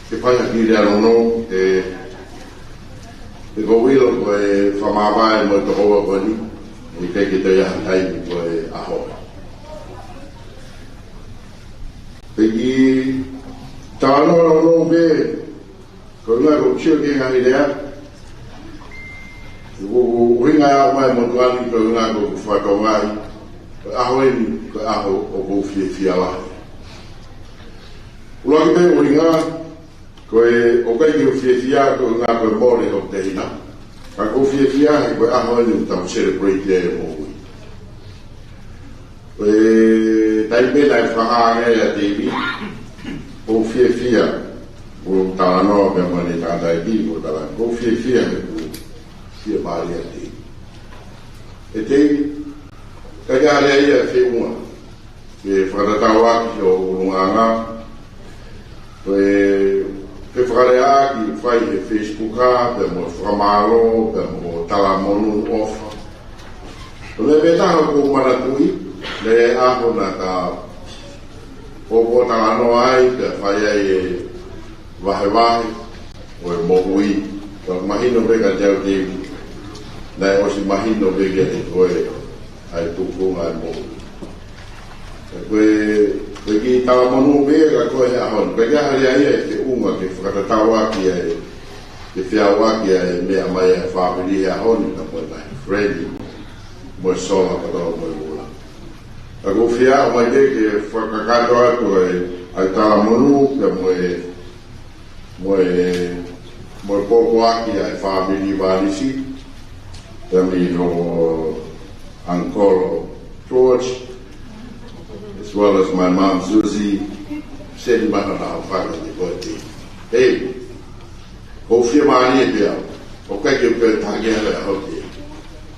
ke fai ʻaki lea nounou, ē, ʻe ko e ʻilo ko e fakamāvae mo e tokoua ko eni, ʻikai ke toe ʻi ai ha taimi ko e ʻaho. Pea kiʻi talanoa nounou pē, ko e ʻuhinga ko e sio ki he ngaahi lea, ko e ʻuhinga ʻa e ʻomai motuʻa ni ko e ʻuhinga ko e fakatokangaʻi, ko e ʻaho eni, ko e ʻaho ʻoku ou fiefia lahi. ʻUluaki pē ʻuhinga, ko e ʻoku ʻikai ke u fiefia ko e ʻuhinga ko e mole hoku tehina. Ka ʻoku ou fiefia he ko e ʻaho eni ʻoku tau celebrate ai e moʻui. Ko e taimi pē naʻe fakahā ange ʻa Tēvita, ʻoku ou fiefia, ʻoku ou talanoa pē mo ʻene tangataʻeiki, ʻoku ou tala, ʻoku ou fiefia he ʻoku fiemālie ʻa Tēvita. ʻE Tēvita, ka ke ale ia e feʻunga ke fakatatau ʻaki hoʻo ʻulungaanga. Ko e, ke fakalea ʻaki, fai he Facebook ā, pea mo e fakamālō, pea mo e talamonū ʻofa. Ko e meʻa pē taha ʻoku ou manatuʻi, he ʻaho naʻa ta ō ʻo talanoa ai, pea fai ai e vahevahe ʻo e moʻui. Ka mahino pē kiate au, Tēvita, naʻe ʻosi mahino pē kiate koe ʻa e tuʻunga ʻo e moʻui. Ka ko e, ko e kiʻi talamonū pē ia kiate koe he ʻaho ni. Ka ke hale ai e feʻunga ke fakatatau ʻaki ʻa e, ke feʻao ʻaki ʻa e meʻa mai ʻa e fāmili he ʻaho ni, ka mo e ngaahi friend, mo e sola kotoa mo e ula. Ka ʻoku ou fie ʻomai pē ke fakakakato atu ʻa e, ʻa e talamonū, pea mo e mo e, mo e pōpoaki ʻa e fāmili Vanisi, pea mei hoʻo uncle George, as well as my mom Susie, send mai hana ʻofa kiate koe. Hey, ʻoku ou fiemālie pē au, ʻoku ʻikai ke u pehē ʻe au ke ʻalu au ki he ʻaho ni.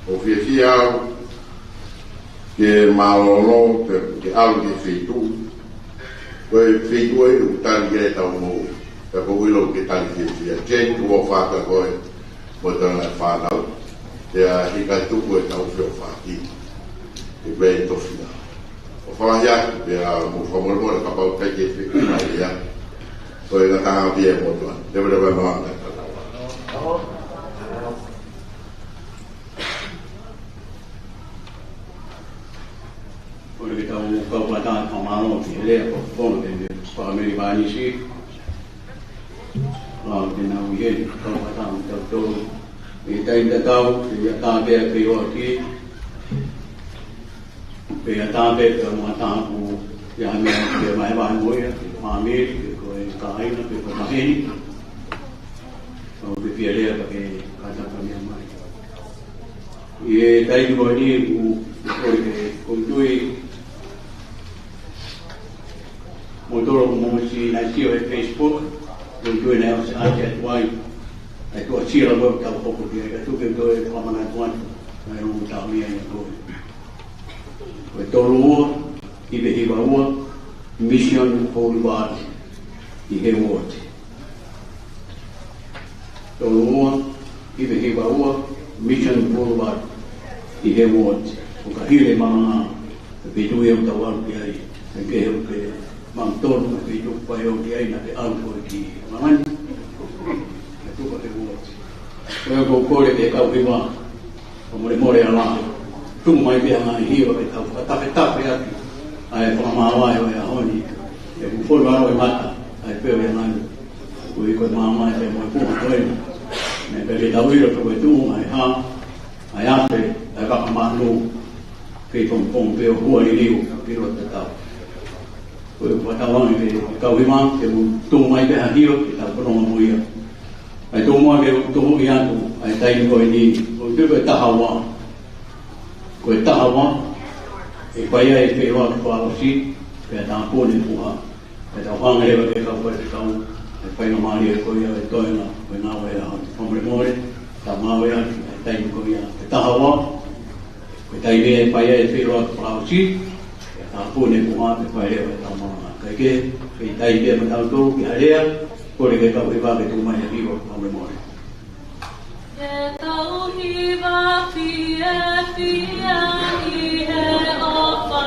ʻOku ou fiefia au, ke mālōlō, ke, ke ʻalu ki he feituʻu. Ko e feituʻu ʻoku tali ki ai ʻetau moʻui. Ka ʻoku ou ʻilo ʻoku ke tali fiefia. Jane, ʻoku ou ʻofa atu koe, mo e toenga e fānau. Pea ʻikai tuku ʻetau feʻofaʻaki. Ke pehē ʻe tofiʻa. ʻOfa lahi atu, pea mou fakamolemole kapau ʻikai ke fekina ia. Ko e ngataʻanga pē ia motuʻa. Leveleva noa. Kole ke tau kau fakataha fakamālō ki he lea ʻoku foki mei he fāmili Vanisi. Lao ke nau ʻi heni kau fakataha mo kitautolu. ʻI he taimi tatau, ʻi he taʻu pē ʻe ua ki. Pea taʻu pē, pea mo e taʻu ʻe ua, ʻi ai ha meʻa ke vahevahe mo ia, ki he fāmili, pe ko e kāinga, pe ko e maheni. ʻOku ou fie lea pea ke kātaki mai. ʻI he taimi ko eni ʻoku, ʻoku ou tui Mou tolo mo si nai sio he Facebook, ʻoku ou tui naʻe ʻosi ʻasi atu ai ʻa e tuʻasila ko ē ʻoku tau hoko ki ai, ka tuku ke u toe fakamanatu atu ʻa e ongo tau mea ia ko ē. Ko e tolu ua hiva hiva ua Mission Boulevard ʻi Hayward. Tolu ua hiva hiva ua Mission Boulevard ʻi Hayward. ʻOku hili e malanga ʻa e feituʻu ia ʻoku tau ʻalu ki ai. Kae kehe ʻoku ke maʻu tonu e feituʻu ʻoku ke ʻalu ki ai, naʻa ke ʻalu koe ki Langani. Kae tuku Hayward. Ko ia ʻoku ou kole ki he kau hiva, fakamolemole ā, tuku mai pē ha ngaahi hiva ke tau fakatafetafe atu ʻa e fakamāvae ʻo e ʻaho ni. He ʻoku fonu ʻa e mata ʻa e peu ʻi Langani. Ko e, ko e māmā ē mo e puha ko eni. Naʻe pehē ke tau ʻilo ko e tuʻunga ʻa e hā, ʻa e afe, ʻa e vaka manu, kei pongipongi pē ʻo hua liliu ki loto tatau. Ko e fakatauange ke kau hiva, ke mou tuku mai pē ha hiva ke tau fanongo mo ia. ʻA e tuʻunga ke u tuku atu ʻa e taimi ko eni, ʻoku ou tui ko e taha ua. Ko e taha ua, ʻe fai ai e feʻiloaki fakaʻosi, pea tāpuni e puha. Pea tau hanga leva ki he kau faifekau, ʻa e faingamālie ko ia ʻo e toenga, ko e ngāue ʻa e ʻaho ni. Fakamolemole, tau ngāue atu ʻa e taimi ko ia, ko e taha ua, ko e taimi ʻe fai ai e feʻiloaki fakaʻosi, pea tāpuni e puha, pea fai leva ʻetau malanga. Kae kehe, ko e taimi ia maʻatautolu ki ha lea, kole ki he kau hiva ke tuku mai ha hiva, fakamolemole. Ke tau hiva fiefia ʻi he ʻofa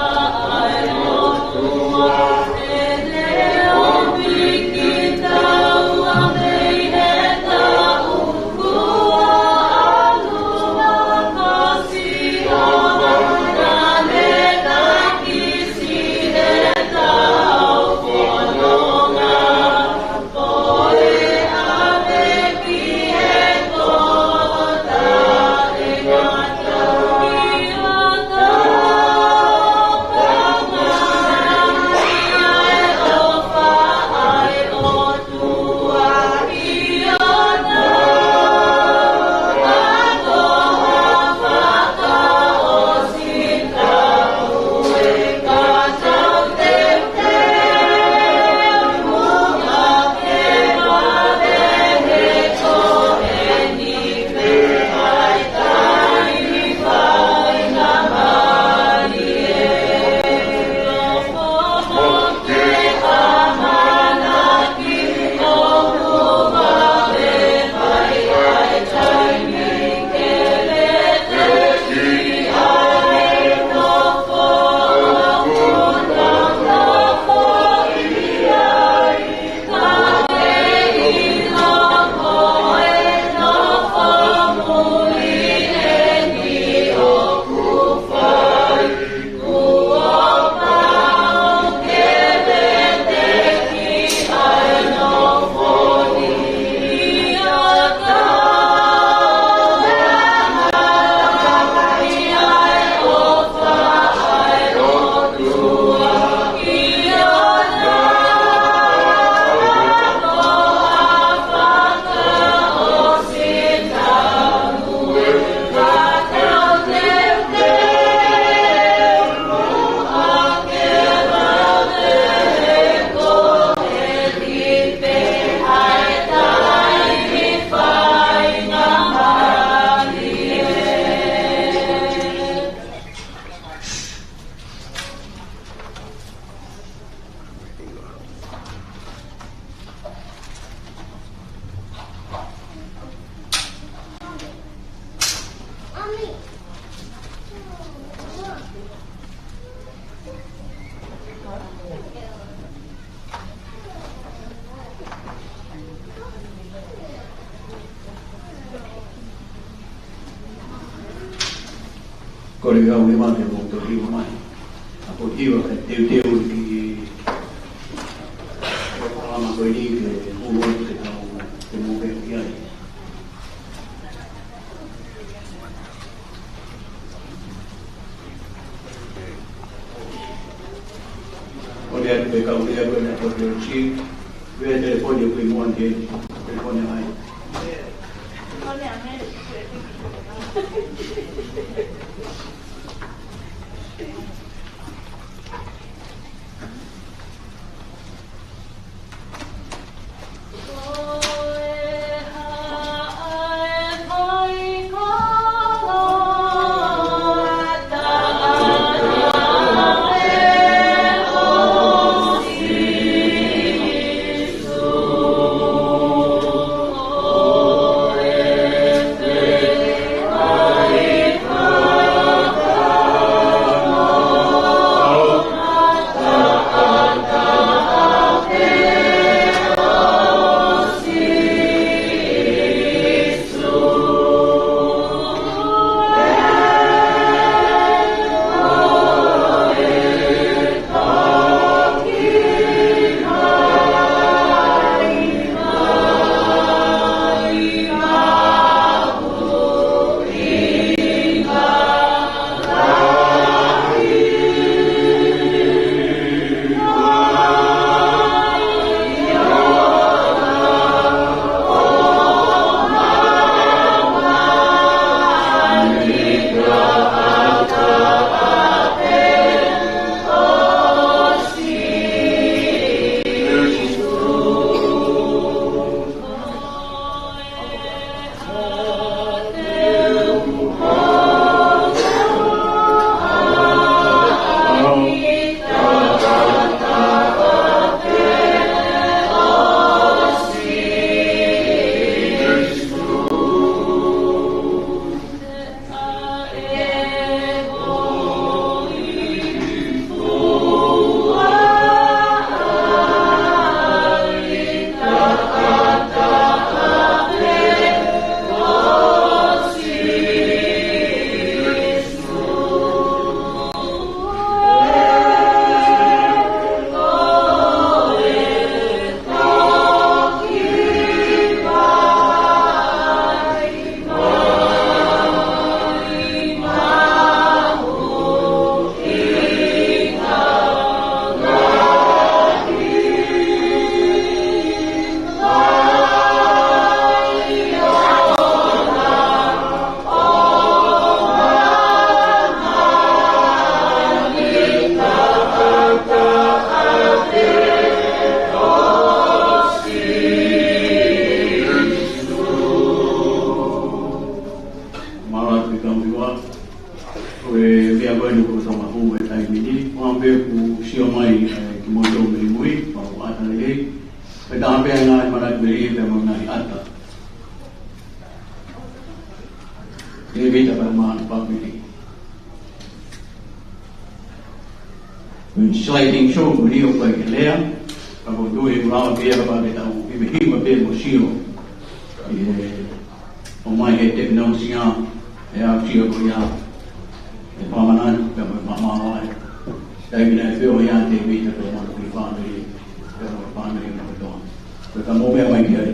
ʻa e ʻOtua, ʻe leʻo piki taua mei he tau kuo ʻalu ʻo kosi, ʻo na ne takisi ʻetau fononga. Kole ki he kau hiva ke mou toe hiva mai. ʻA e potu hiva ke teuteu ki he polokalama ko eni ke hulu atu ke tau, ke mou pehē ki ai. Kole atu ki he kau lea ko ē naʻe potu ʻo si, ʻa e telefoni ʻoku ʻi muʻa ni, telefoni ai. Ko e nuku tama fu e taimi ni, ʻoku ou pehē ʻoku sio mai, ē, kimoutolu mei mui, pau ʻata lelei. Pea tā pē ʻa e ngaahi ʻamanaki melie pea mo e ngaahi ʻata. Tēvita pea mo e fāmili. Ko e sliding show ko eni ʻoku ʻikai ke lea, ka ʻoku ou tui ʻoku lava pē ia kapau te tau himehima pē mo sio. ʻE, ʻomai he tekinolosia, ʻe aʻusia ko ia, ʻe fakamanatu, pea mo e fakamāvae. Taimi naʻe feohi ai Tēvita pea mo e fāmili, pea mo e fāmili kotoa. Ko e ka mou meʻa mai ki ai.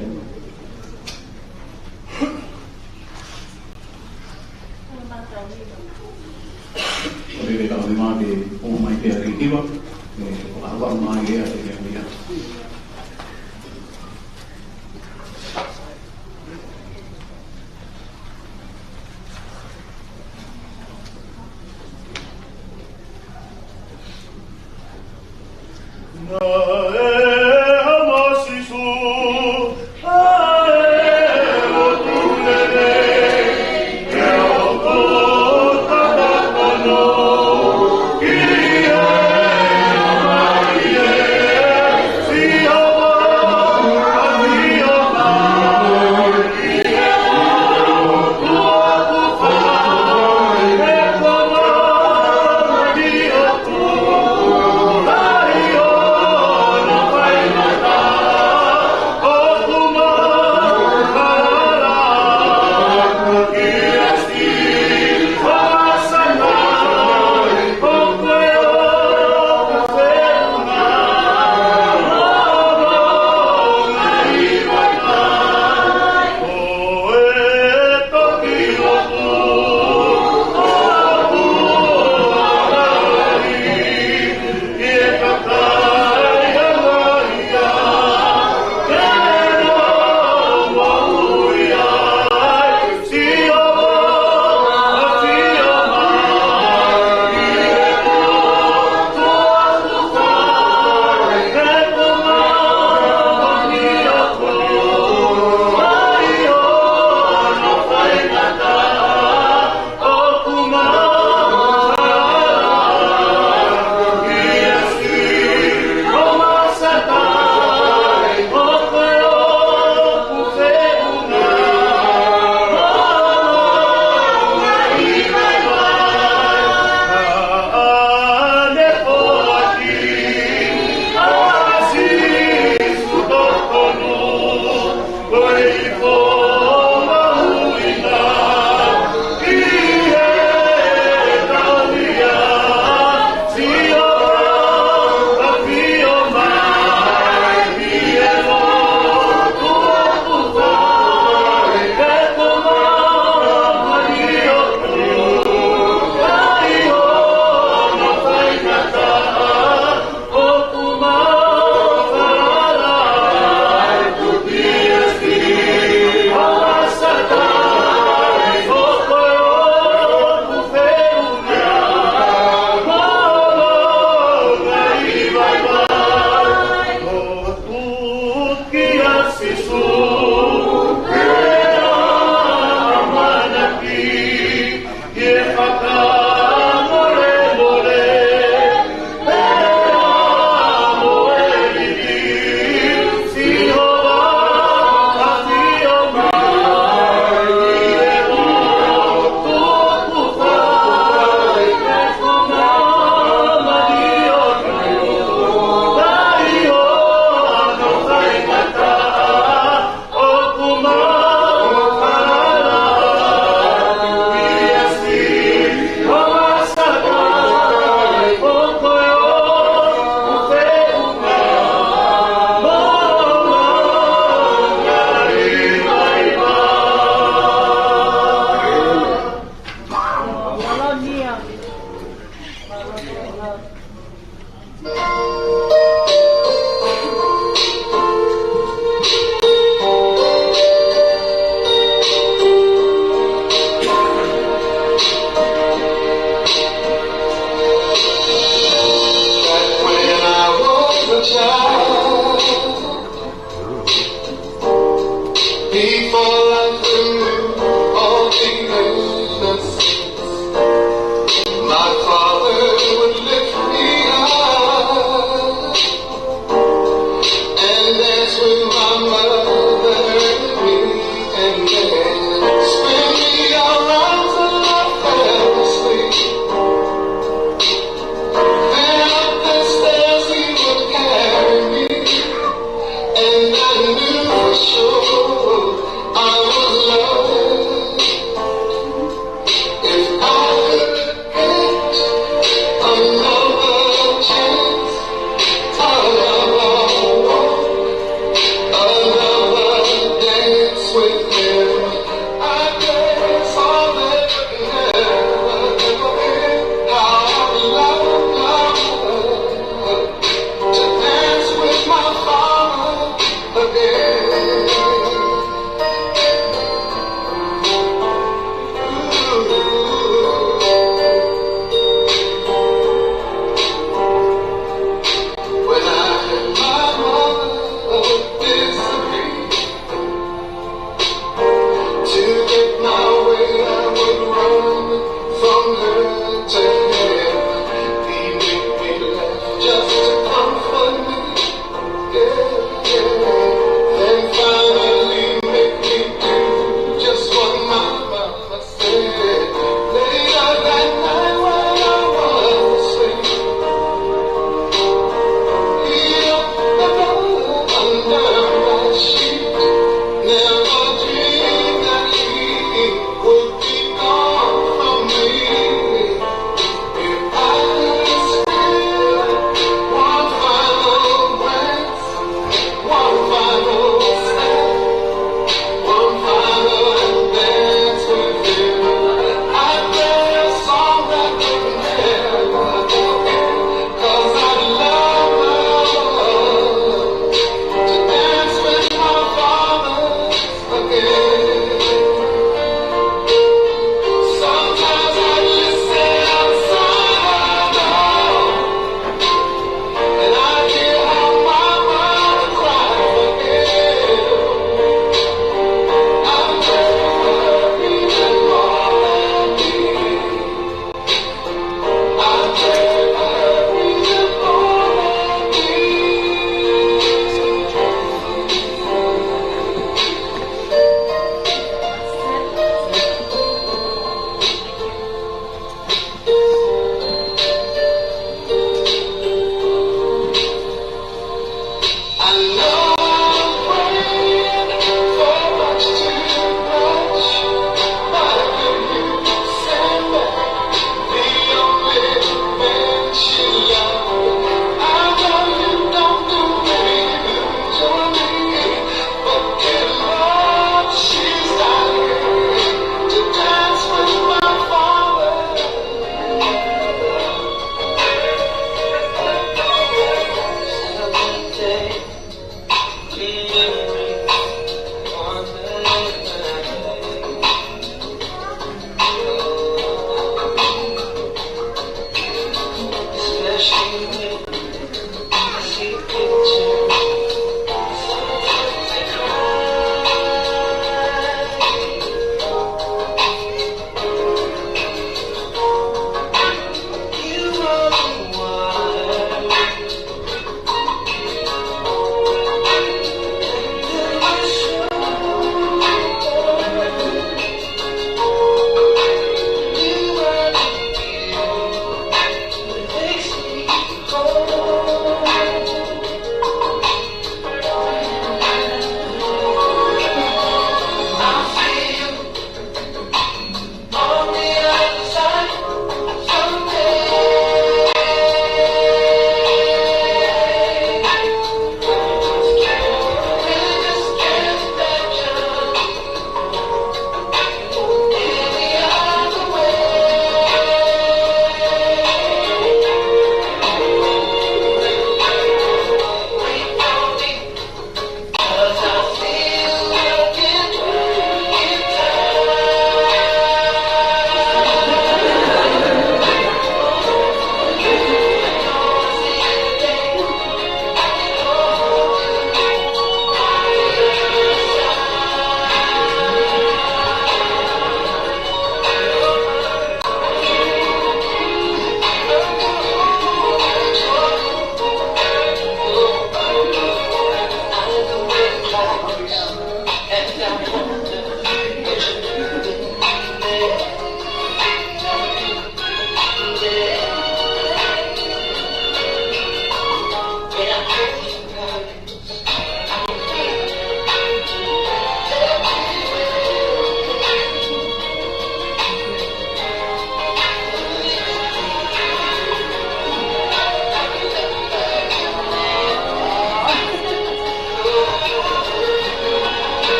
ʻOku ʻikai ke tau lima ke ʻomai pē ʻa e hiva, ē, ʻo ʻalu mai ia, ʻe, ʻe, ʻe,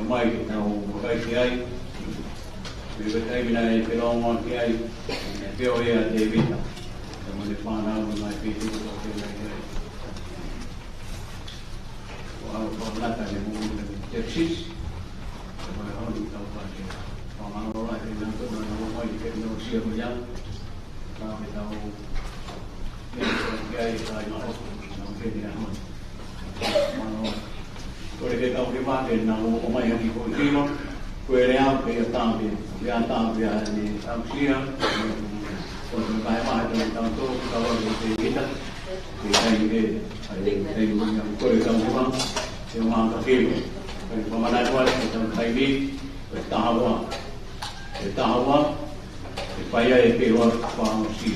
Mai ke tau vakai ki ai. Pea ko e taimi naʻe felōngoaki ai, naʻe pehē ʻe Tēvita, ko ʻene fānau naʻe pehē ʻoku tau pehē ai. Ko ʻAlo Fakanata ne mo mo te sisi. Ko e honi tau pāke. Ko ʻAlo la ke nau tō na nau mai ke nau sia ko ia. Ka ke tau, ke tau ke ai ka i ma o, nau ke ni a honi. Mano, ko e ke tau ke mate na o, o mai haki ko tino, ko e lea ke ia tāpe, ia tāpe a ni tau sia, ko e kai maha ke tau tō, tau ke te kita, ke kai ke, ai, ai, ko e tau ke mate, ke mate ke, ke whamanai wale, ke tau kai ni, ko e taha ua, ko e taha ua, ke fai ai e pehē ua fānau si.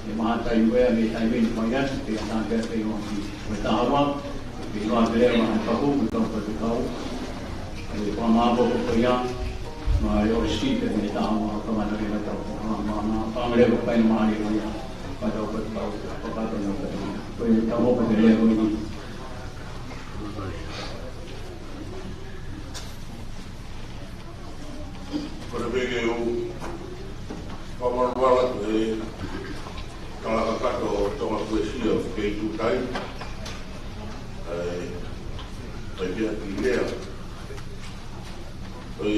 ʻE maha taimi ʻe, mei he taimi ni fai atu, pea tā pea pehē ua ki. Ko e taha ua, pehē ua pea maha tahu, mo tau patu kau. ʻE whakamāpō ko ia, ma e o si pea mei he taha ua, kamata ke tau, ma, ma, ma, whakamālō ko e pai ma e ko ia, ma tau patu kau, pakato na patu. Ko e tau hopa ke lea ko ia. Ko e pehē ke u fakamālō atu he kau kakato ʻo Tonga Pulesia ʻoku kei tuʻu tai. ʻE, ʻe pehē ki lea. ʻE,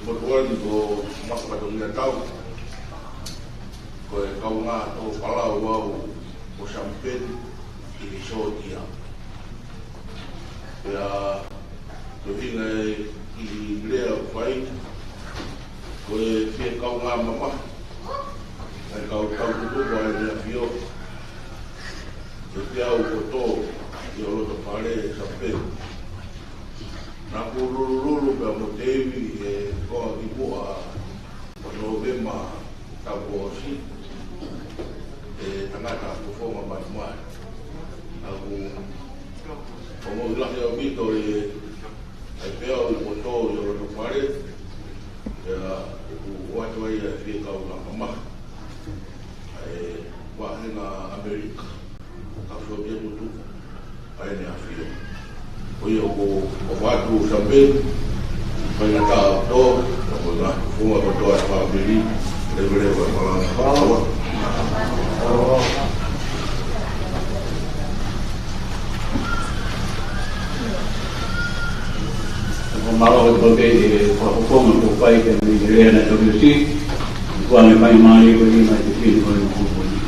motuʻa ni ko Maka Matongia Tau. Ko e kaungā tō palau au ʻo Sampeni ʻi Sōtia. Pea ko e hinga e kiʻi lea ʻoku fai, ko e fie kaungā mamahi ʻa e kau tautuku ʻa ʻEne ʻAfio. Ko e pea u ko tō ʻi ʻo loto fale ʻe Sampeni. Naʻa ku lulululu pea mo Tēvita he ko e kimuʻa ʻo Nōvema taʻu kuo ʻosi, ʻe tangata ko Fonga Manumae. ʻA ku, ʻo mo ila he ʻaupito ʻe, ʻa e pea u ko tō ʻi ʻo loto fale, ʻe, ʻoku ʻoatu ai ʻa e fie kaungā mamahi ʻa e vāhenga ʻAmelika. Ka fo ke mutu, ʻa ʻEne ʻAfio. Ko ia ʻoku, ʻoku ʻoatu Sampeni, fai na ka tō, ka ko na funga ko tō ʻa e fāmili, leveleva e malanga. Ko mālō e pau ke, e, ko e konga ko e pai ke mei he lea na tau si, ko ane mai mai ko ni mai te pini ko ni ko ni.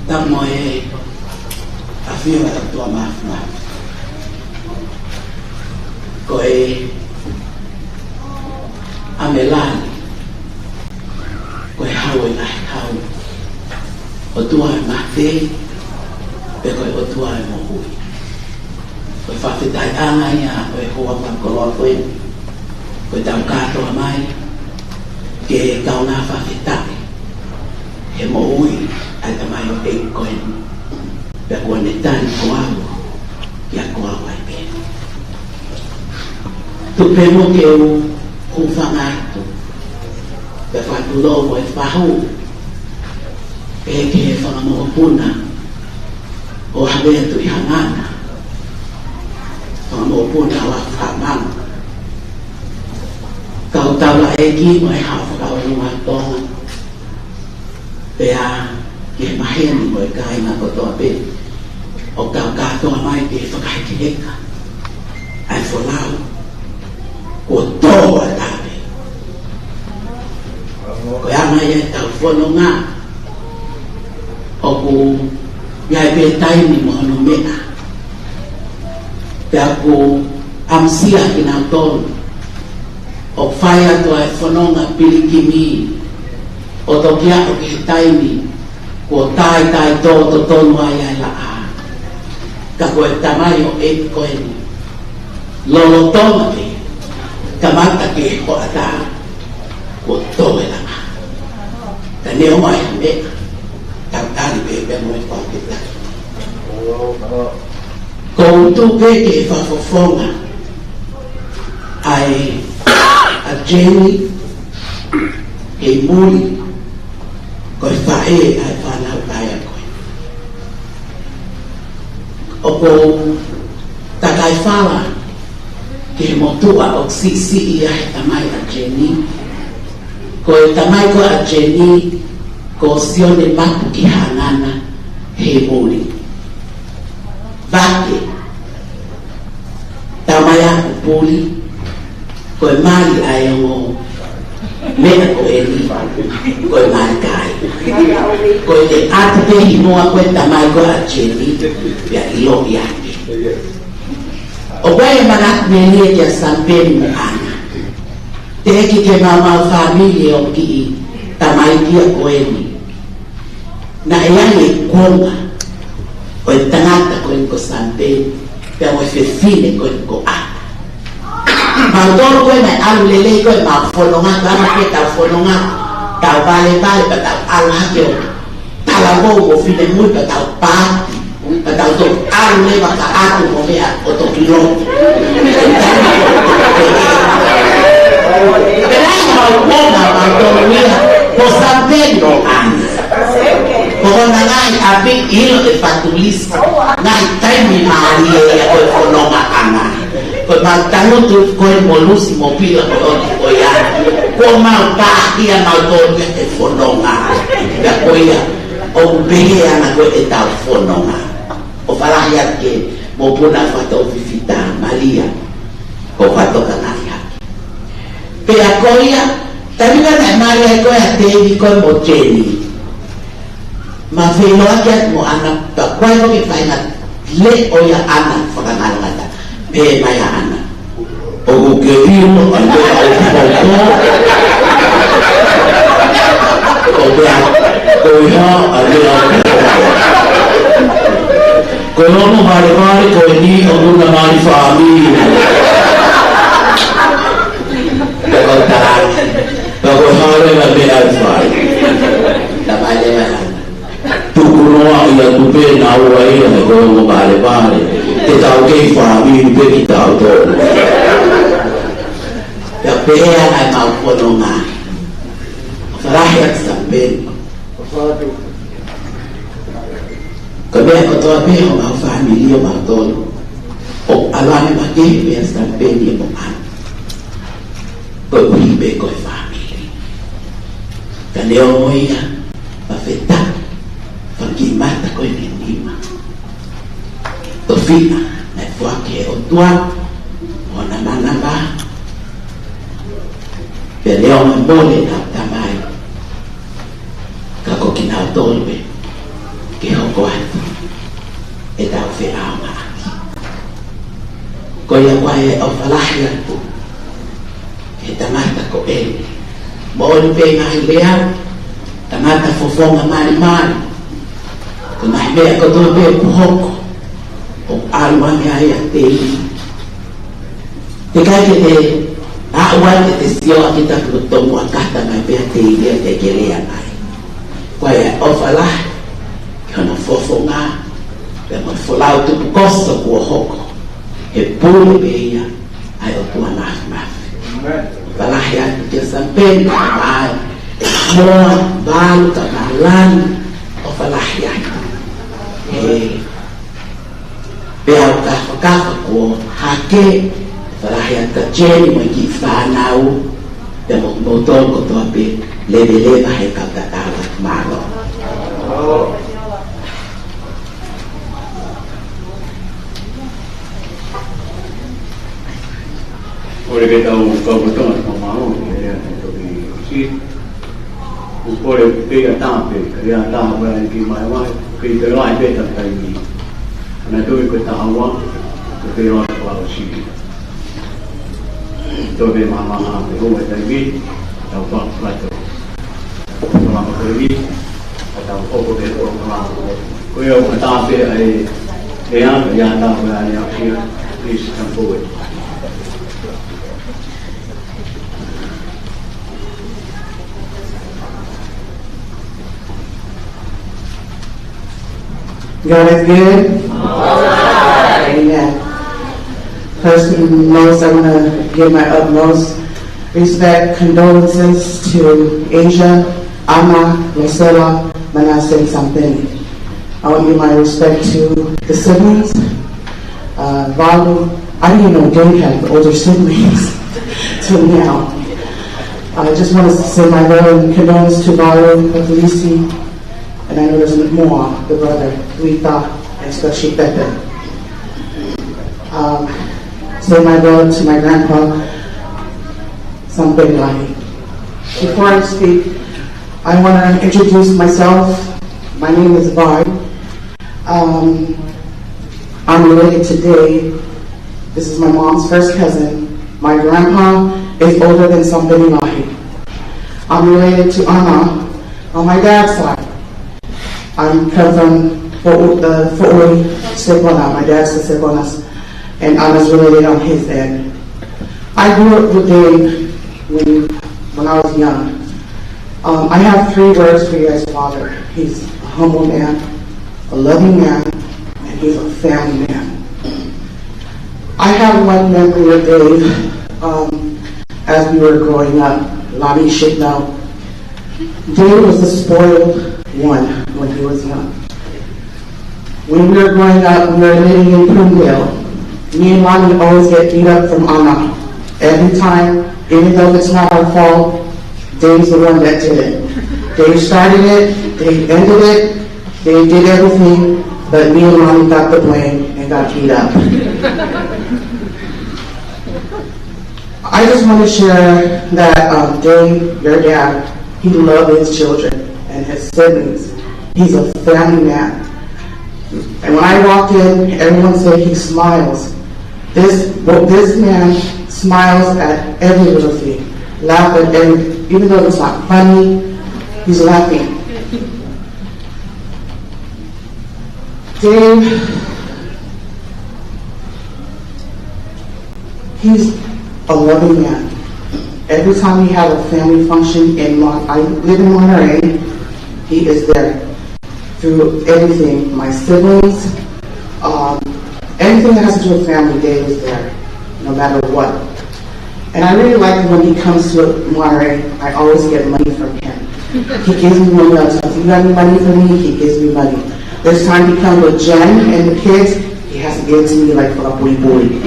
Tapu mo e ʻAfio ʻa e ʻOtua Māfimafi. Ko e ʻAmelika ni, ko e hau ʻo e ngaahi hau. ʻOtua ʻo e mate, pea ko e ʻOtua ʻo e moʻui. Ko e fakafetaʻiʻanga ia ʻo e houa fakakoloa ko eni. Ko ʻetau kātoa mai ke kaungā fakafetaʻi he moʻui ʻa e tamaioʻeiki ko eni. Pea kuo ne tali ko au kia ko au ai pē. Tuku pē mo ke u hūfanga atu, pea fakatulou mo e fahu, ʻe ki he fanga mokopuna ʻo Havea Tuʻihangana, fanga mokopuna ʻo Afahamanga. Kau taulaʻeiki mo e Haʻa Fakaʻolunga Tonga, pea ki he maheni mo e kāinga kotoa pē ʻoku kau kātoa mai ke fakahekeheka ʻa e folau kuo tō ʻa e tāpē. Ko e anga ia ʻetau fononga ʻoku ʻi ai pē taimi mo hono meʻa. Pea ʻoku ʻamusia kinautolu ʻoku fai atu ʻa e fononga pilikimi ʻo toki aʻu ki he taimi kuo taitaitō totonu ai ʻa e laʻā. Ka ko e tamaioʻeiki ko eni, lolotonga pē, kamata ki he hoʻatā, kuo tō e laʻā. Ka neongo ʻa e meʻa, tau tali pē pea mo e fakafetaʻi. Ko u tuku pē ke fakafofonga ʻa e, ʻa Jenny, kei muli, ko e faʻē ʻa e fānau ʻa e ako. ʻOku ou motuʻa ʻoku siʻisiʻi ia he tamai ʻa Jenny. Ko e tamai ko ē ʻa Jenny, ko Sione Mapu ki Hangana he muli. Vake, tamai ʻa Kupuli, ko e mali ʻa e ongo meʻa ko eni, ko e mali kai. Ko e ʻatu pē himoa ko ē tamai ko ē ʻa Jenny, pea ʻiloʻi ange. ʻOku ʻi ai e manatu melie kia Sampeni mo ʻAna. Teʻeki ke maumau fāmili ʻo e kiʻi tamai kia ko eni. Naʻe ʻi ai e kuonga ʻo e tangata ko eni ko Sampeni, pea mo e fefine ko eni ko ʻAna. Mautolu ko ē naʻe ʻalu lelei ko ē ʻemau fononga, ʻalu pē ʻetau fononga, tau valevale, pea tau ʻalu hake ʻo talavou mo finemui pea tau paati, pea tau toki ʻalu leva ka ʻatu mo meʻa ʻo toki lotu. Pea naʻe ʻi ai ʻemau kuonga mautolu ia, ko Sampeni mo ʻAna. Ko hona ngaahi ʻapi ʻi loto e Fatulisi, ngaahi taimi mālie ia ko e fonongaʻanga. Ko ʻemau tangutu ko ē mo Lusi mo Pila ko ē ʻo ʻikai ko ia. Kuo mau pāhia mautolu ia he fononga. Pea ko ia ʻoku pehē ʻa ʻAna ko ē ʻetau fononga. ʻOfa lahi atu ki he mokopuna Fatofifita Malia. Ko Fatokangaʻi hake. Pea ko ia, taimi naʻe mali ai ko ē ʻa Teivi ko ē mo Jenny. Ma feiloaki atu mo ʻAna, pea ko e ko e faʻahinga leʻo ia ʻa ʻAna fakangalongata. Pehē mai ʻa ʻAna, ʻoku ke ʻilo ʻa e meʻa ʻoku hoko? Ko e meʻa, ko e hā ʻa e meʻa ʻoku hoko? Ko e ongo valevale ko eni ʻoku na mali fāmili. Pea ko e tala, pea ko e hā leva e meʻa ʻe fai? Tala mai leva ʻa ʻAna, tuku noaʻi atu pē naua ia he ko e ongo valevale. Te tau kei fāmili pē kitautolu. Pea pehē ʻa ʻAna ʻemau fononga. ʻOfa lahi atu Sampeni. Ko e meʻa kotoa pē ʻo homau fāmili ʻo mautolu, ʻoku ʻalu ange makehe pē ʻa Sampeni mo ʻAna. Koeʻuhi pē ko e fāmili. Ka neongo ia, ma feta, fanga kiʻi mata ko eni ʻe nima. Tofiʻa naʻe foaki ʻe he ʻOtua, ʻo na manava. Pea neongo e mole ʻenau tamai, ka ko kinautolu pē ke hoko atu ʻetau feʻaongaʻaki. Ko ia ʻoku ʻi ai e ʻofa lahi atu he tangata ko eni. Moʻoni pē ngaahi lea, tangata fofonga malimali. Ko e ngaahi meʻa kotoa pē ʻoku hoko, ʻoku ʻalu ange ai ʻa Teivi. Teʻeki ai ke te aʻu ai ke te sio ʻaki taku tomuʻa kata mai pē ʻa Teivi ʻa te ke lea mai. Ko ia ʻofa lahi ki hono fofonga, pea mo e folau tupukoso kuo hoko. He pule pē ia ʻa e ʻOtua Māfimafi. ʻOfa lahi atu kia Sampeni, mai, moa, valu, ka malani, ʻofa lahi atu. He pea u kafakafa kuo hake, ʻofa lahi atu kia Jenny mo e kiʻi fānau, pea mo kimoutolu kotoa pē, leveleva he kau tatau atu, mālō. Kole ke tau kau kotoa ʻo mālō, ke lea ke toki si. ʻOku kole ke ia tā pē, ke ia tā pē ai ki mai vai, ke te lai pē ta taimi. Ana toi ko e taha ua, ko e pē loa te pala si. Tō pē māmā pē hoa taimi, tau pā kato. Pala ko taimi, ka tau hoko pē ko pala. Ko ia ʻoku tā pē ai, e anga, ia tā pē ai, ia kia, please come forward. God is good. Amen. First and most, I want to give my utmost respect, condolences to Asia, Ama, Marcela, Manasseh, and Sampeni. I want to give my respect to the siblings, uh, Valu, I didn't know Dave had older siblings till now. I just want to send my love and condolence to Valu, Matalisi, and I know there's more, the brother, Rita, and especially Pepe. Um, send my love to my grandpa, Sampenlahi. Before I speak, I want to introduce myself. My name is Vai. Um, I'm related to Dave. This is my mom's first cousin. My grandpa is older than Sampenlahi. I'm related to Ana on my dad's side. I come from Fo-, uh, Foʻui, Sepona. My dad's the Seponas, and Ana's related on his end. I grew up with Dave when, when I was young. Um, I have three words for you as father. He's a humble man, a loving man, and he's a family man. I have one memory of Dave, um, as we were growing up. Lani should know. Dave was the spoiled one when he was young. When we were growing up, we were living in Palmdale. Me and Lani always get beat up from Ana. Every time, even though it's not our fault, Dave's the one that did it. Dave started it, Dave ended it, Dave did everything, but me and Lani got the blame and got beat up. I just want to share that, um, Dave, your dad, he loved his children and his siblings. He's a family man. And when I walk in, everyone say he smiles. This, well, this man smiles at every little thing, laugh at every, even though it's not funny, he's laughing. Dave, he's a loving man. Every time we have a family function in Mon-, I live in Monterey, he is there through everything. My siblings, um, anything that has to do with family, Dave is there, no matter what. And I really like when he comes to Monterey, I always get money from him. He gives me money all the time. If you got any money for me, he gives me money. This time he comes with Jen and the kids, he has to give it to me like for a bui bui.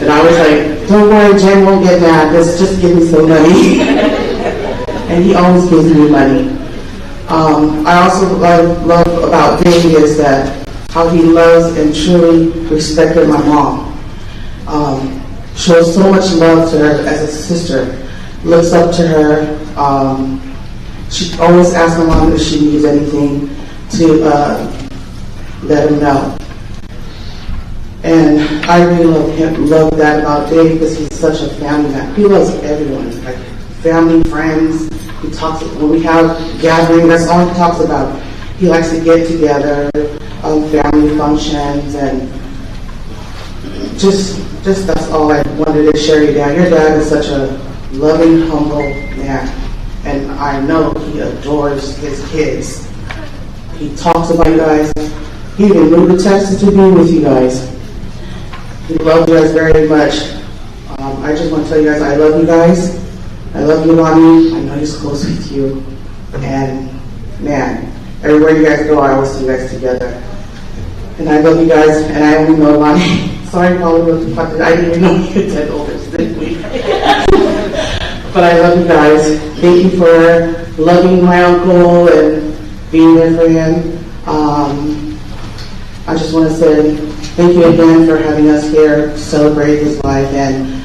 And I was like, "Don't worry, Jen won't get mad. Let's just give me some money." And he always gives me money. Um, I also love, love about Dave is that how he loves and truly respected my mom. Um, shows so much love to her as a sister, looks up to her. Um, she always asks my mom if she needs anything to, uh, let him know. And I really love him, love that about Dave because he's such a family man. He loves everyone, like family, friends. He talks, when we have gatherings, that's all he talks about. He likes to get together, um, family functions, and just, just that's all I wanted to share you, Dad. Your dad is such a loving, humble man, and I know he adores his kids. He talks about you guys. He even moved to Texas to be with you guys. He loves you guys very much. Um, I just want to tell you guys, I love you guys. I love you, Lani. I know he's close with you. And, man, everywhere you guys go, I always see you guys together. And I love you guys, and I only know Lani. Sorry, Paula, but I didn't even know you had older siblings. But I love you guys. Thank you for loving my uncle and being there for him. Um, I just want to say thank you again for having us here to celebrate his life, and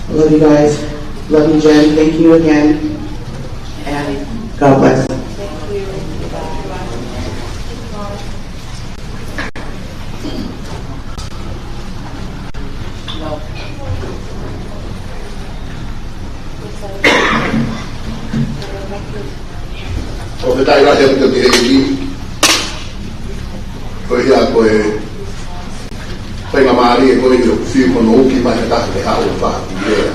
I love you guys. Love you, Jen. Thank you again, and God bless. Ko e taʻi lahi atu ki he ʻEiki. Ko ia ko e faingamālie ko eni ʻoku fiu hono uki mai ha taha ke haʻu ʻo fai e lea.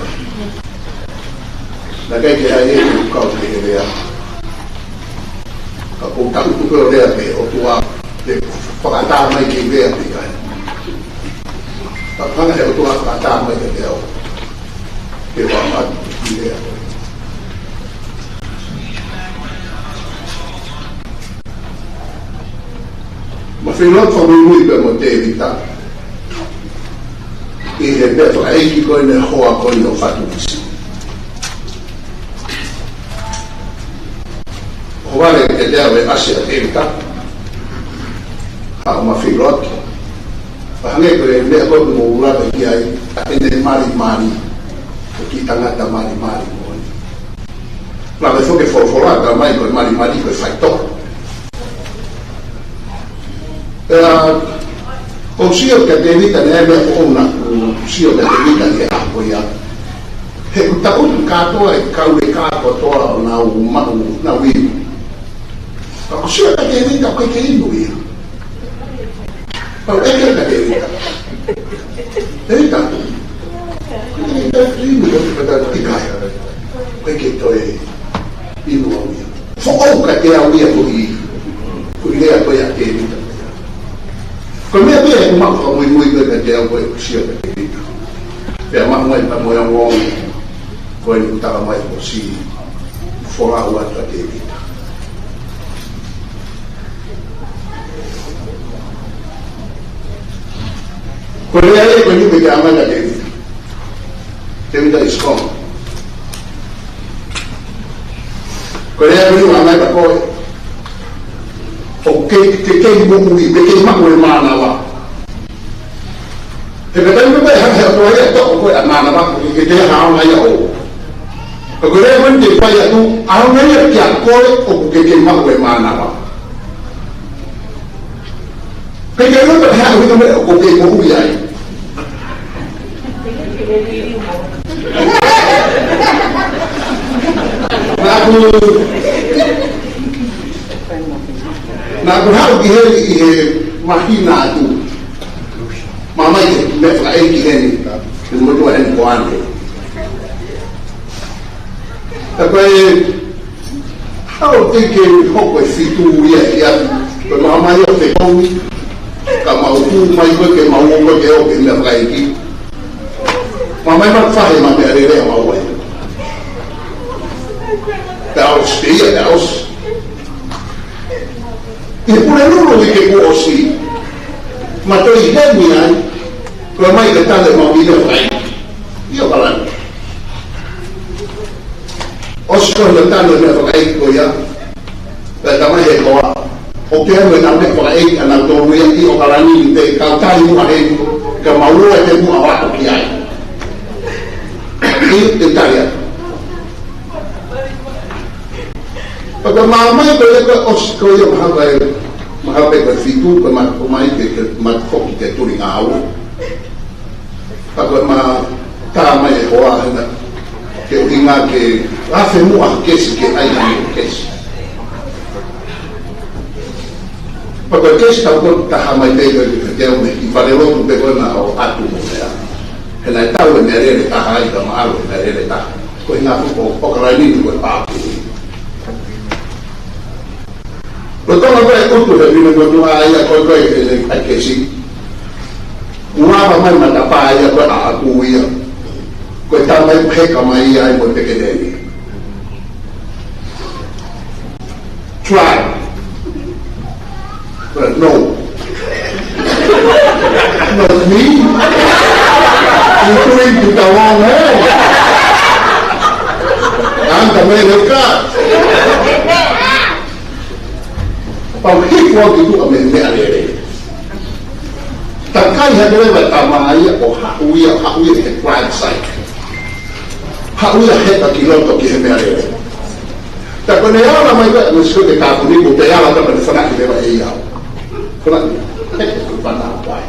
Naʻe ʻikai ke ʻi ai ha ʻoku kau ki he lea. Ka ko e taʻu tuku ʻo e lea pē ʻOtua, ke fakaʻatā mai ke lea pē ai. Ka hanga he ʻOtua fakaʻatā mai ke lea ʻo. Ke fakaʻatā ke lea ʻo. Mou fiemaʻu ke muimui pē mo Tēvita. ʻi he meʻa fakaʻeiki ko eni, hoa ko eni ʻo Fatu Visi. ʻOhovale ke te ʻave ʻa Sea Tēvita, haʻu ʻo mafilo atu. Pea hangē ko e meʻa ko eni ʻoku mou lave ki ai, ʻa ʻene malimali, ko e kiʻi tangata malimali ko eni. Lave foki e folofola, ka mai ko e malimali ko e faitoʻo. Pea, ʻoku ou sio kia Tēvita, naʻe meʻa ko ena, ʻoku ou sio kia Tēvita ʻi he ʻaho ko ia. He ʻoku taʻutu kātoa e kau leka kotoa ʻo nau maʻu, nau inu. Ka ʻoku ou sio kia Tēvita, ʻoku ʻikai ke inu ia. Pea u ʻeke kia Tēvita. Tēvita. Tēvita, inu, ʻikai. ʻOku ʻikai ke toe inu au ia. Foʻou kiate au ia ko e, ko e lea ko ia ʻa Tēvita. Ko e meʻa pē ʻoku maʻu fakamuimui ko ē kiate au ko e sio kia Tēvita. Pea maʻu mai pea mo e ongoongo ko eni ʻoku tala mai ʻosi folau atu ʻa Tēvita. Ko e lea ia ko eni pē ke ʻomai kia Tēvita. Tēvita is gone. Ko e lea ko eni ʻoku ʻomai kia koe. ʻOku ke, ke, ke moʻui, ke, ke maʻu e mānava. He ka taimi pē ʻe hanga ʻe he ʻOtua ia ʻo toʻo koe ʻa e mānava, ʻoku ʻikai ke toe hanga ia ʻo. Ka ko e lea ko eni ke fai atu, ʻaonga ia kia koe ʻoku ke, ke maʻu e mānava. Pea ke ʻilo pē ha ʻuhinga meʻa ʻoku ke moʻui ai. Naʻa ku, naʻa ku haʻu ki heni ʻi he māhina atu. Mā mai ke meʻa fakaʻeiki heni, ke motuʻa heni ko ane. Ka ko e, ʻoku ou tui ke hoko e fitu ia ʻi atu. Ko e mā mai ʻo te kau, ka mau hū mai ko ē ke mau ō ko ē ke ō ki he meʻa fakaʻeiki. Mā mai ma fahe ma meʻa lele a mau ai. Pea ʻosi, pea ia, pea ʻosi. ʻI he Pulelulu uike kuo ʻosi, ma toe ʻi heni ai, ko e mai ke tale mau ʻi he fai. ʻIo, ʻOkalani. ʻOsi ko ē ʻene tale meʻa fakaʻeiki ko ia, pea tala mai he hoa, ʻoku ʻi ai mo ʻenau meʻa fakaʻeiki ʻanautolu ia ʻi ʻOkalani ni, pea kau tali muʻa heni, ka mau ō ʻo te muʻa ʻo aʻu ki ai. ʻIo, te tali atu. Pea ko e mā mai ko ia ko e ʻosi ko ia mahalo ʻe, mahalo pē ko e fitu, ko e ma-, ko e mai ke, ke ma foki ke tuli ngāue. Pea ko e mā tā mai e hoa hena, ke ʻuhinga ke afe muʻa kesi ke ʻai ha kesi. Pea ko e kesi tau ko taha mai pē ko e ke teu me ki fale lotu pē ko ena ʻo ʻatu mo mea. He naʻe tau e meʻalele taha ai ka maʻalu e meʻalele taha. Ko e ngaahi fuko ʻOkalani ni ko e pāpū. Lolotonga ko e ʻutu he vine ko tua ia ko e ko e ke le ai kesi. Muava mai matapā ia ko e ʻaʻaku ia. Ko e tama ia heka mai ia ai mo e pekelele. Try. But no. Not me. You're going to the wrong hole. I'm the man of God. Pau hifo au ki tuʻa mei he meʻalele. Takai hake leva e tama ia ʻo haʻu ia, haʻu ia he private site. Haʻu ia heka ki loto ki he meʻalele. Ka ko ʻene ala mai ko ē, mo sio ke tāpuni, ko e ala ka pehē fanaʻi leva ʻe ia. Fanaʻi, he ko e fana pai.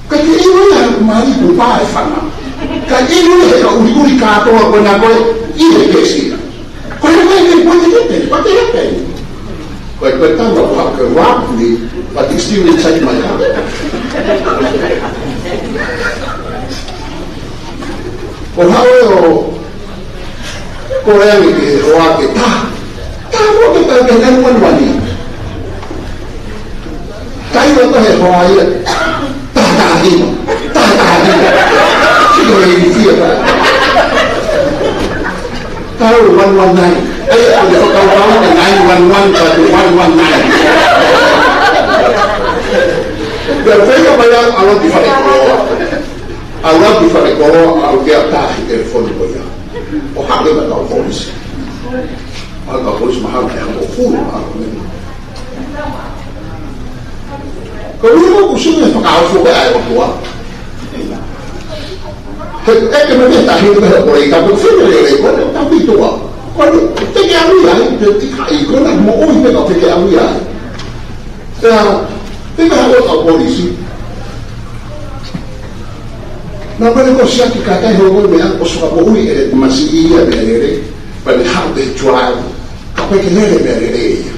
Ka ke ʻilo ia, mai ko e pā e fana. Ka ʻilo ia, he ka uliuli kātoa ko ena ko ē, ʻi he kesi ia. Ko e meʻa ke pointi ke pē, ko e ke pē. Ko e, ko e tama ko hake rugby, but it's still inside my heart. Ko haʻu ʻo, ko e angi ke hoa ke tā. Tā mo ke tā ke nine one one. Kai wa ko he hoa ia. Taha taha nima. Taha taha nima. Sio e i fia ka. Kau one one nine. Ai, ʻoku ou fakakaukau ka nine one one, ka ko e one one nine. Pea feinga mai au ʻalu ki falekoloa. ʻAlu ki falekoloa, ʻalu ki ai ʻo tā he telefoni ko ia. ʻO haʻu e kau polisi. ʻAlu e kau polisi mahalo ʻe hongofulu, mahalo ʻe meimei. Ko ia ʻoku ʻuhinga e fakaofo ʻa e ʻOtua. He, ʻe ke mene tahi ke he ʻoku ʻikai ke fenga lelei ko e tau pītoa. Ko e te ke ʻalu ai, te tika i ko na moʻui pē ka te ke ʻalu ai. Pea, te ke haʻu e kau polisi. Naʻa pehē ko Siaki ka kai ho ko mea, ʻosi fakamoʻui ʻe he masiʻi ia mea lele, pea ne haʻu pē ʻo tuai, ka pehē ke lele mea lele ia.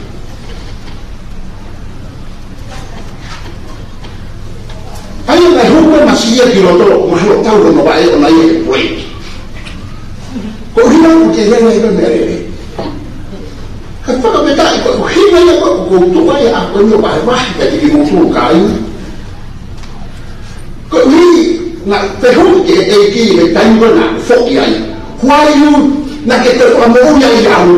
ʻA ia naʻe hū ko e masiʻi ia ki loto, mahalo tau hono vaʻe ʻo na ia e break. Ko e ʻuhinga ʻoku ke lele ai pē mea lele. Ka fakafetaʻi ko e ʻuhinga ia ko e ʻoku ou tuku ai ʻa ko eni ʻo vahevahe kiate kimoutolu kāinga. Ko e ʻuhinga naʻe fehuʻi ki he ʻEiki he taimi ko ē naʻa ku foki ai. Why you, naʻa ke toe fakamoʻui ai au?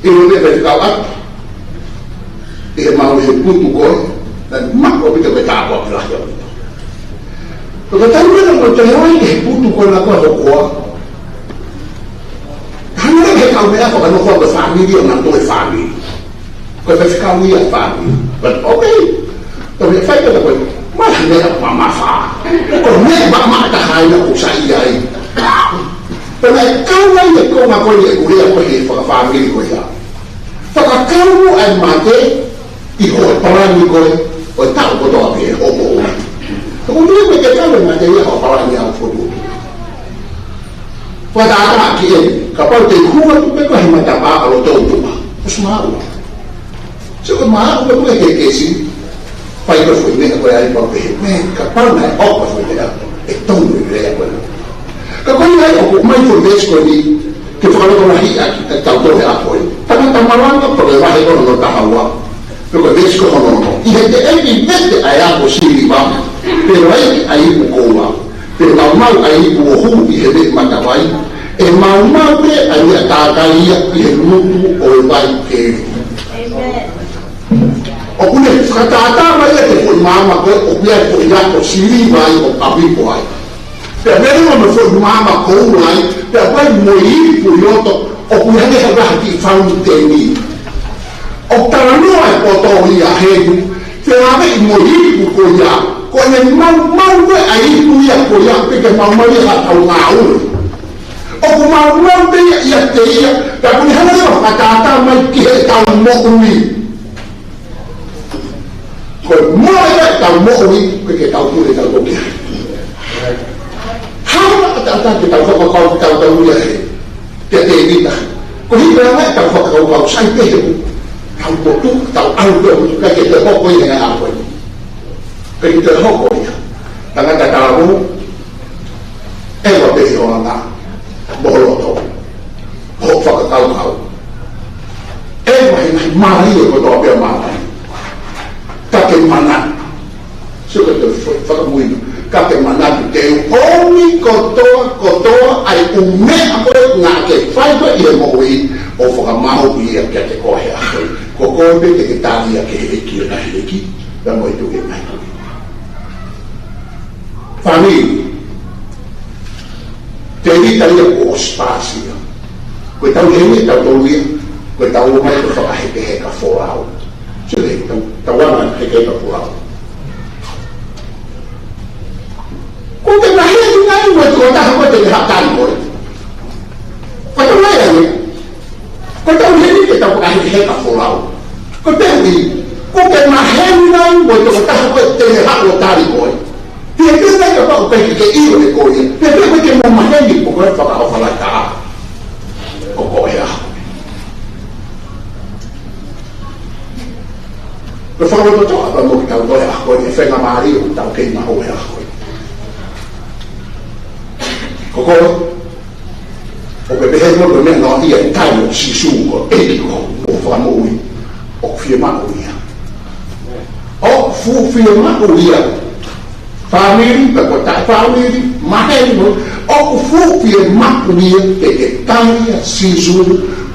ʻIlo ne pē kau atu. ʻI he maʻu he putu ko ē, naʻe maʻu ʻaupito e tāpuaki lahi ʻaupito. Ko e taimi naʻa ku toe ō ai ki he putu ko ē naʻe hoko ai. Hangē ko e kau meʻa ko e nofo ʻa e fāmili ʻo na toe fāmili. Ko e faifekau ia fāmili. But okay. Tau ia fai pē ko e. Mahi meʻa mamafa. Ko e meʻa mamafa taha ia ʻoku sai ai. Pea naʻe kau ai e konga ko ē ʻeku lea ko ē he fakafāmili ko ia. Fakakau ʻa e mate ʻi hoʻo palani ko ē ʻo e taʻu kotoa pē hoʻo moʻui. Ko e meʻa ko ē ke kau e mate ia hoʻo palani ʻa e fotu. Fakatātā ki he, kapau te u hū atu pē ko ē he matapā ʻa loto ʻutunga. ʻOsi māua. Sio ko e māua ko ē he kesi, fai ko e foʻi meʻa ko ē ai pau pē he meʻa, kapau naʻe ʻoka foʻi meʻa, ʻe tonu e lea ko ē. Ka ko e ʻai ʻoku mai foʻi veesi ko eni, ke fakalotolahiʻaki ʻetau tohi ʻaho ko ē. Tangata malanga, pea ko e vahe ko hono taha ua. Pea ko e veesi ko hono ono. ʻI he teʻeki vete ʻa e ako siliva, pe laiki ʻa e ipu koula, pe maumau ʻa e ipu ʻo hū ʻi he veʻe matavai, ʻe maumau pē ʻa e meʻa tākai ia ʻi he ngutu ʻo e vai keli. ʻĒmeni. ʻOku ne fakatātā mai ia ki he foʻi maama ko ē, ʻoku ʻi ai e foʻi ako siliva ai ʻoku ʻapipo ai. Pea meʻa mo e foʻi maama koula ai, pea ko e mo e ipu ʻi loto, ʻoku ʻi ai ha vaha kiʻi fauniteni. ʻOku talanoa e poto ia heni, pea ʻave ʻi mo e ipu ko ia, ko ʻene maumau ko ē ʻa e ipu ia ko ia, pea ke maumau ia ha tau ngāue. ʻOku maumau pē ia ʻiate ia, pea ʻoku ne hanga ʻo fakatātā mai ki heʻetau moʻui. Ko e moʻui ʻetau moʻui, ko e ke tau pule tau toki. Hanga ʻataʻatā ke tau fakakau, ke tau tau ia he. Ke te vita. Ko e hiki ʻa ʻetau fakakaukau sai pē he. Tau potu, tau au pē ʻo tuka ke te hoko ia he ngaahi ʻaho ko ē. Ke te hoko ia. Tangata tāvou. ʻEva pē ʻi ho anga, mo ho loto, hoʻo fakakaukau. ʻEva he ngaahi mālie kotoa pē ʻo māmani. Ka ke manatu. Sio ko e toe fo-, fakamuimui. Ka ke manatu te u ʻomi kotoa, kotoa ʻa e ʻū meʻa ko ē naʻa ke fai ko ē ʻi he moʻui ʻo fakamaau ia kiate koe he ʻaho ko ē. Ko koe pē te ke tali ia ki he ʻEiki ʻo e ngaahi ʻeiki, pea mo e Tuʻi ʻo e ngaahi tuʻi. Fāmili. Tēvita ia kuo ʻosi pāsia. Ko e tau heni, tau tolu ia. Ko e tau ō mai ko e fakahekeheka folau. Sio he tau, tau anga hekeheka folau. Ko e maheni nai mo e tokotaha ko ē te ne haʻu tali koe. Ko e tau nai ange. Ko e tau heni ke tau fakahekeheka folau. Ko e tau i, ko e maheni nai mo e tokotaha ko ē te ne haʻu ʻo tali koe. Pea pehē nai kapau ʻoku ʻikai ke ke ʻilo ʻe koe ia. Pea pehē ko e ke mo maheni ko e fakaʻofa lahi taha. Ko koe ia. Ko e fakalototoʻa pē mo kitautolu he ʻaho ko eni, fenga mālie ʻoku tau kei maʻu he ʻaho ko eni. Ko koe, ʻoku ke pehē mo ko e meʻa naʻe ʻi ai e tali ʻo Sīsū ko e ʻEiki ko hoʻo fakamoʻui. ʻOku fiemaʻu ia. ʻOku fuʻu fiemaʻu ia. Fāmili, pe ko e taʻefāmili, maheni mo, ʻoku fuʻu fiemaʻu ia ke ke tali ʻa Sīsū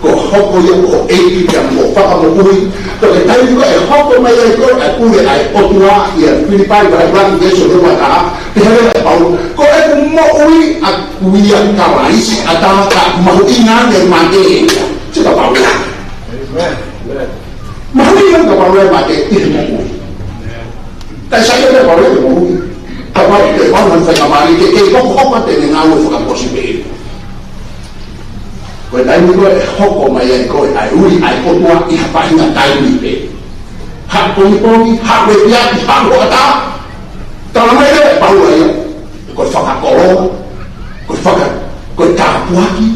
Ko e hoko ia ko e ʻEiki pea mo e Fakamoʻui. Ko e taimi ko ē ʻe hoko mai ai ko ē ʻa e pule ʻa e ʻOtua ʻia Filipai vahe ʻuluaki veesi hono ua taha, pehē leva ʻe Paula, ko ʻeku moʻui ʻaʻaku ia Kalaisi, ʻa e ʻatā ka mahuʻinga ange mate ia. Sio kia Paula. ʻĒmeni. Mahuʻinga ange kia Paula e mate ʻi he moʻui. Kae saiʻia leva Paula he moʻui. Ka Paula, ʻe Paula naʻe fai ka mali ke, ke hokohoko atu ʻene ngāue fakakosipeli. Ko e taimi ko ē ʻe hoko mai ai ko ē ʻa e ui ʻa e ʻOtua ʻi ha faʻahinga taimi pē. Haʻu pongipongi, haʻu ʻapiʻapi, haʻu hoʻatā. Tala mai leva ʻe Paula ia, ko e fakakoloa, ko e faka-, ko e tāpuaki,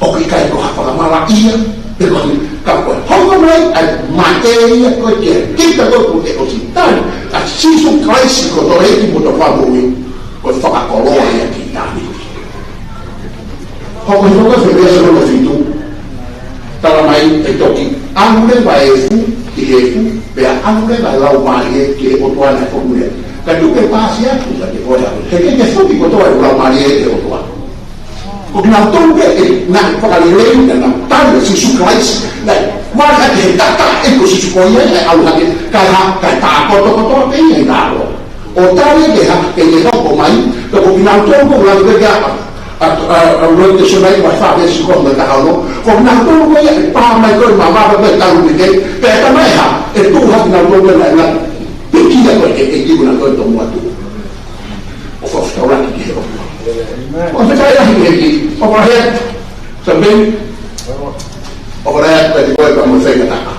ʻoku ʻikai ko ha fakamalaʻia, pe ko ha, ka ko e hoko mai ʻa e mate ia ko ē kia kita ko ē kuo ʻosi tali ʻa Sīsū Kalaisi ko hotau ʻEiki mo hotau Fakamoʻui, ko e fakakoloa ia ki he taimi. Hoko hifo ko ē he veesi hono fitu. Tala mai ʻe toki ʻalu leva e efu ʻi he efu, pea ʻalu leva e laumālie ki he ʻOtua naʻe foki mei ai. Kae tuku ke paasi atu kiate koe ʻa e, he ʻikai ke foki kotoa e laumālie ki he ʻOtua. Ko kinautolu pē ē naʻe fakalelei, naʻa nau tali ʻa Sīsū Kalaisi, naʻe ʻalu hake he taʻataʻa ʻo Sīsū ko ia, naʻe ʻalu hake, kae hā, kae tākoto kotoa pē ia ʻi he tākoto. ʻO tali ke hā, ke ne hoko mai, ka ko kinautolu ko ē ʻoku lave ki ai ʻa, ʻa, ʻa, ʻa Lotesiona ʻi he vahe fā veesi ko ē mo e taha ono. Ko kinautolu ko ia ʻe pā mai ko ē mavava ko ē talu mei ai, pea ʻe talamai hā, ʻe tuʻu hake kinautolu ko ē naʻe, naʻe pekia ko ē ʻe, ʻe, ʻe kinautolu tomuʻa tuʻu. ʻO fakafetaulaki ki he ʻOtua. ʻOku ou fetaulaki ki he ʻEiki, ʻofa lahi atu, Sāmeni, ʻofa lahi atu kiate koe pea mo e faingataʻa.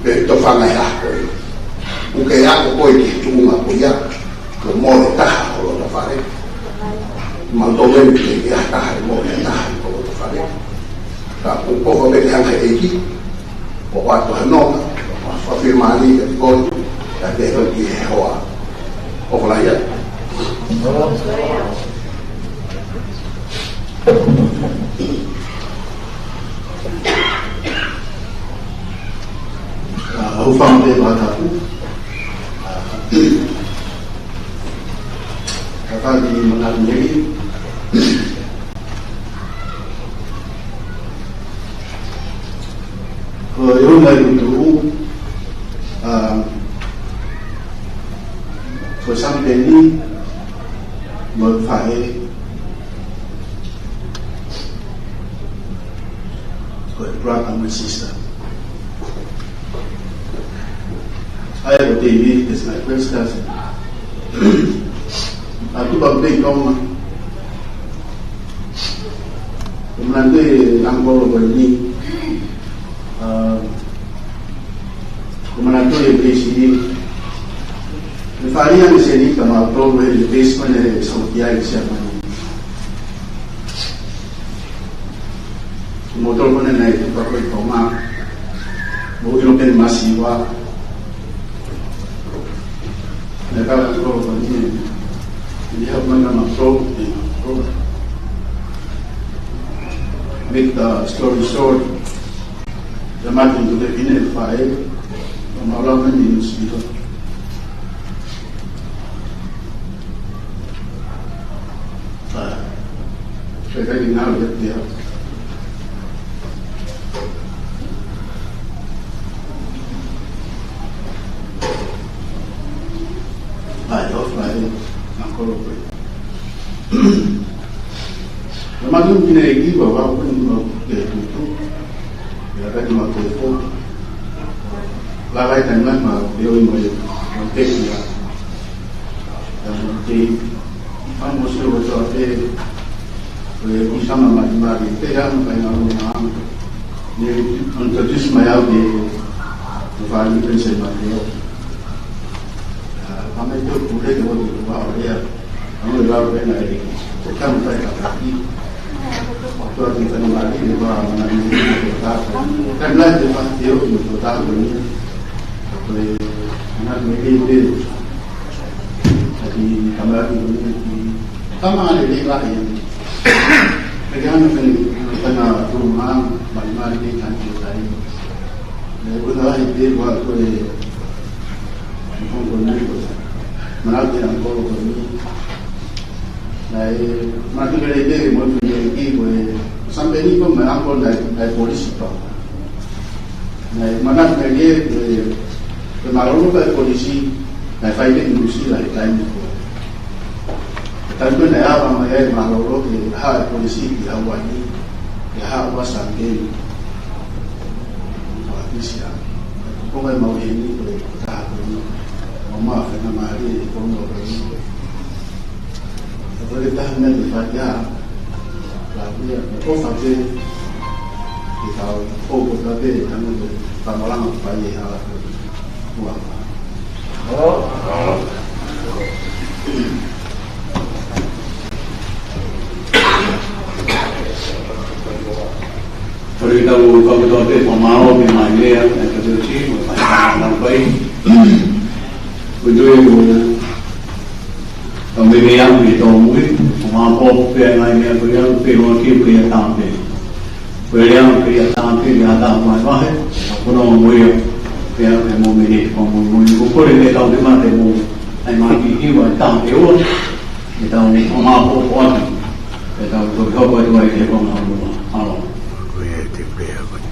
Pea tofanga ʻi he ʻaho ko ē. ʻOku ke ako koe ki he tuʻunga ko ia, ko e mole taha ho loto fale. Mau tō meni ki he ʻaho taha ʻe mole taha ho loto fale. Ka ʻoku ou ʻofa pē ke hanga ʻe he ʻEiki ʻo ʻoatu ha nonga, ʻo fakafiemālie kiate koe, kiate koe ki he hoa. ʻOfa lahi atu. ʻA, hūfanga pē ʻo tapu. ʻA, ka fai ki he manatu mei. Ko e ʻuhinga ʻeku tuʻu, ʻa, ko Sāmeni mo e faʻē, ko e brother mo e sister. ʻA ia ko David, that's my first cousin. ʻA, tupu pē ʻi Tonga. Ko e manatu ʻa e uncle ko eni. ʻA, ko e manatu ʻa e P C D. Naʻe fāʻeleʻi ʻa Seni ka mau tolu he basement ʻo e sōtia ʻi Siamani. Ko moutolu ko ē naʻe tupu ko ē ʻi Tonga. Mou ʻilo pē masiva. Naʻe kau ʻa e kolo ko eni, ʻi he hau mana ma kolo, ʻi he kolo. Make the story short, the Martin Luther King e faʻē, ʻo mau lau mei he newspaper. ʻA, fai fai ngāue ia. ʻA, ʻofa lahi atu, uncle ko ē. Naʻa mau tui ki he ʻEiki, ʻoku mau tui ki he ʻEiki. Ia, ka te mau tui ko. Lava ai taimi lahi mau pē ʻo ʻi mo e, mo e pekia. Ia, mo e, mau mo sio ʻo toa pē, ʻo e ʻū sama mai, mai, pē ʻa e ʻū kāinga ʻo e ʻū. Ne introduce mai au ki he, ki he fāmili Prince mai ʻo. Ia, ka mai tō pule ke ʻoatu ʻo ʻoatu ia. Ano e lau pē naʻe, ko e tamu tai ka taki. Ko e tui ke fai mai ki he ʻū mana ni ko e tamu. Taimi lahi te fai te o ko e tamu ni. Ko e mana ni ke te. Taki kamera ki ni ki. Tama ale le la e. Ke ana fai ni, ke ana tu ma, ma ma ni kan ki tai. Ne ʻoku lahi pē ʻa ko e, ko e, ko e, manatu ʻa e uncle ko eni. Naʻe, manatu ke lele pē mo e ʻEiki ko e, Sampeni ko e meʻa ko ē naʻe, naʻe polisi pau. Naʻe manatu naʻe, ē, ē, ē mālōlō pē ʻa e polisi, naʻe fai pē ʻi Nuʻusila he taimi ko ē. He taimi ko ē naʻe ava mai ai mālōlō ke haʻu e polisi ki Hauaiʻi, ke haʻu ʻa Sampeni. Ko e ʻapisia. Ko e mau heni ko e taha ko ē. Mau maʻu faingamālie ʻi he ponua ko eni. Ko e taha meʻa te fai ia, la ia, ko e ʻofa pē, ke tau, ko e ʻofa pē, tanu te, tamalanga ko e fai e hala ko ua. Kole ke tau kau kotoa pē, fakamālō ki he ngaahi lea, ʻa e kātoa mo e faifekau pai. Ko e toe ko e tau meimei aʻu ki he tōmui, ʻo māpōpō pē ʻa e ngaahi meʻa ko ia, ʻoku pehē ki he ʻata pē. Ko e lea ʻoku pehē ʻata pē, ʻata vahevahe, ʻa pono mo ia, pea ʻe mo mene ko mo mo ko kole ke tau te mate mo, ʻai mā ki hiva ʻe taha ʻe ua, ʻe tau ʻo māpōpō atu, ʻe tau toe hoko atu ai ki he konga ʻo mua. Mālō. Ko ia te pea ko ia.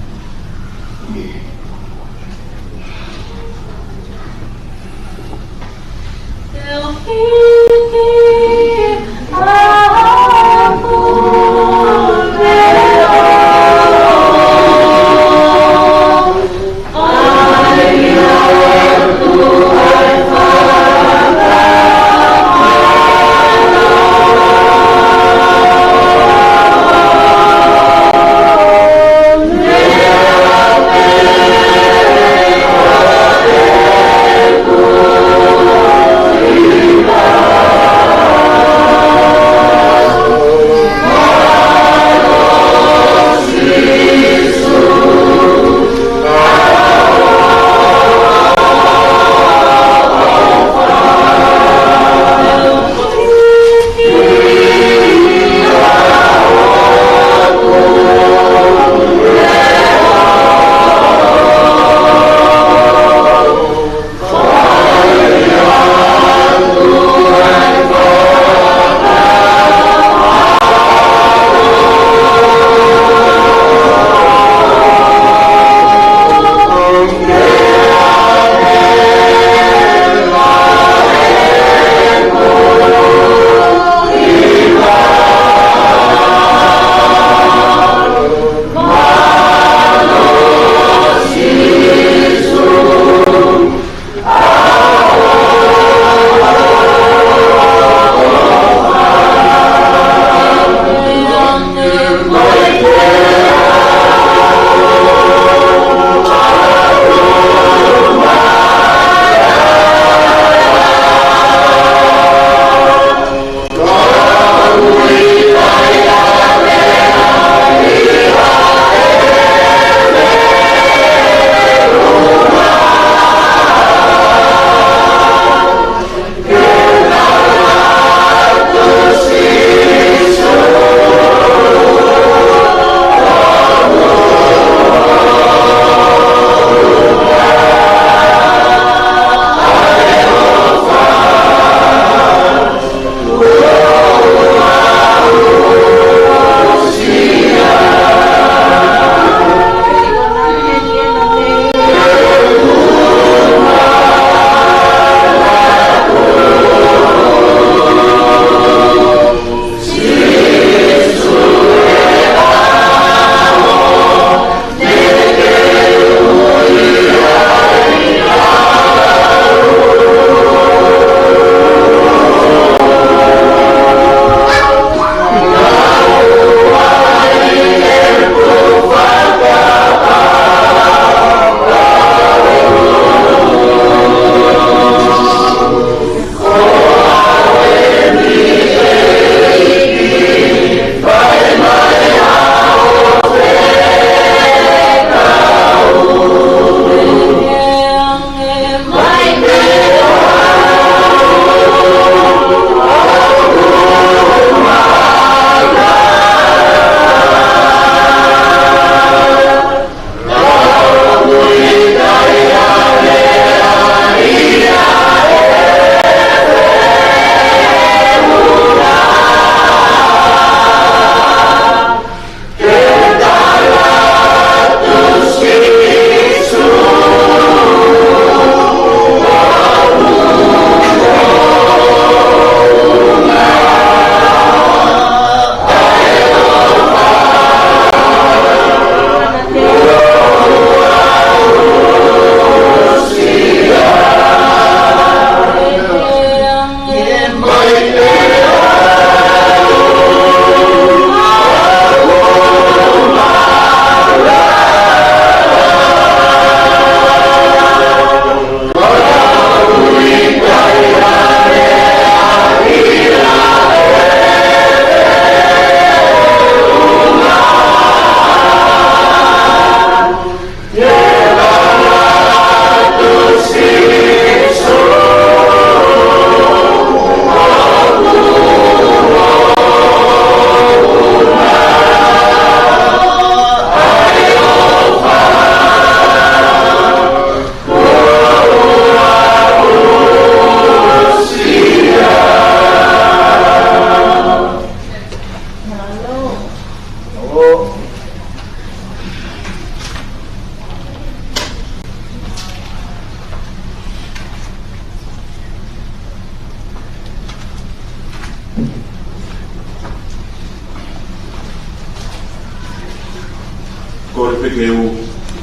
Ke u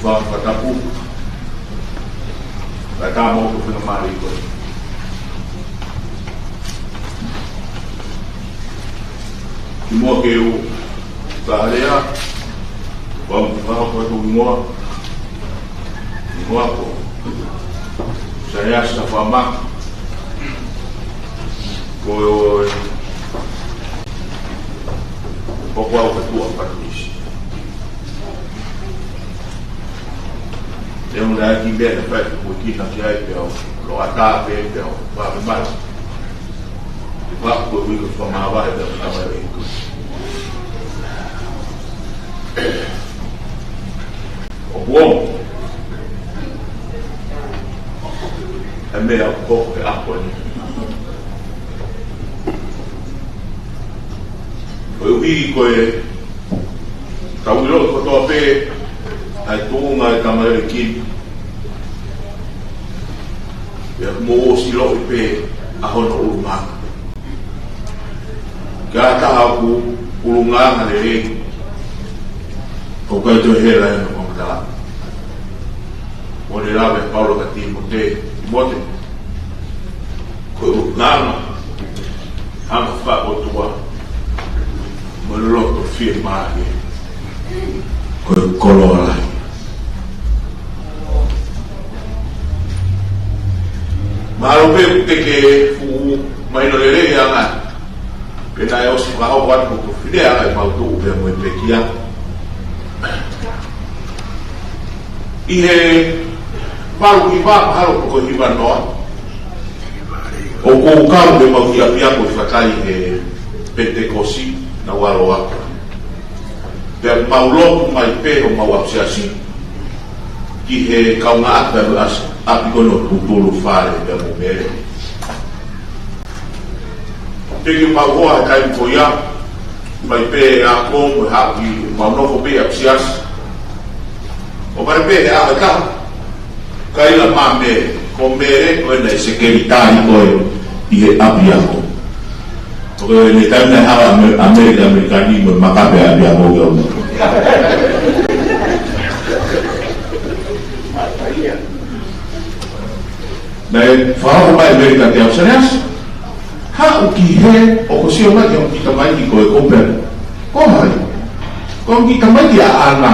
fakatapu. Ka tā mo ko fina mari ko. Ki mua ke u fakalea, ʻoku ou fakahoko atu ʻeku hingoa. Hingoa ko Saiasi Tafaʻamaka. Ko e, ko au ka tuʻa Patukisi. Te u na ki mea na fai ko ki na ki ai pea u lo ata pe pea u pa me mai. Te pa ko ui ko fa ma va e pea u na mai e ku. ʻO kuo. E meʻa ko e ako ni. Ko e ui ko e tau ʻilo kotoa pē ʻa e tuʻunga e tamalelei. Pea mo ʻosi ʻilo pē ʻa hono ʻulungaanga. Ka taha ʻoku ʻulungaanga lelei, ʻoku ʻikai toe hela ʻi hono fakamatala. Mo ne lave ʻa Paula kia Tīmote, Tīmote, ko e ʻulungaanga, anga fakaʻotua, mo e loto fiemālie, ko e koloa lahi. Mahalo pē ʻoku te ke fuʻu mahino lelei ange. Pea naʻe ʻosi fakahoko atu ko e fine ʻa e mau tuʻu pea mo e pekia. ʻI he valu hiva, mahalo ko e hiva noa. ʻOku ou kau he mau ʻapiako ʻi Fakai he Penitekosi naʻa ku ʻalu ai. Pea mau lotu mai pē ʻo mau ʻapiako siasi ki he kaungāʻapi ʻapi ko ē ʻo Putulu Fale pea mo Mele. Te ke mau hoa he taimi ko ia, mai pē ako mo haʻu ki mau nofo pē ʻapiako siasi. ʻO pare pē he ʻaho ʻe taha, kaila mai mei, ko Mele ko ena e sekelitali ko ē ʻi he ʻapiako. Ko ʻene taimi naʻe hala ʻa Mele, ʻa Mele, ʻAmelika ni mo e makape ʻapiako ke ono. Naʻe fakahoko mai ʻe Mele kiate au, Saiasi, haʻu ki hē ʻo ko sio mai ki hoʻo kiʻi tamaiki ko e kope. Ko hai? Ko hoʻo kiʻi tamaiki ʻa ʻAna.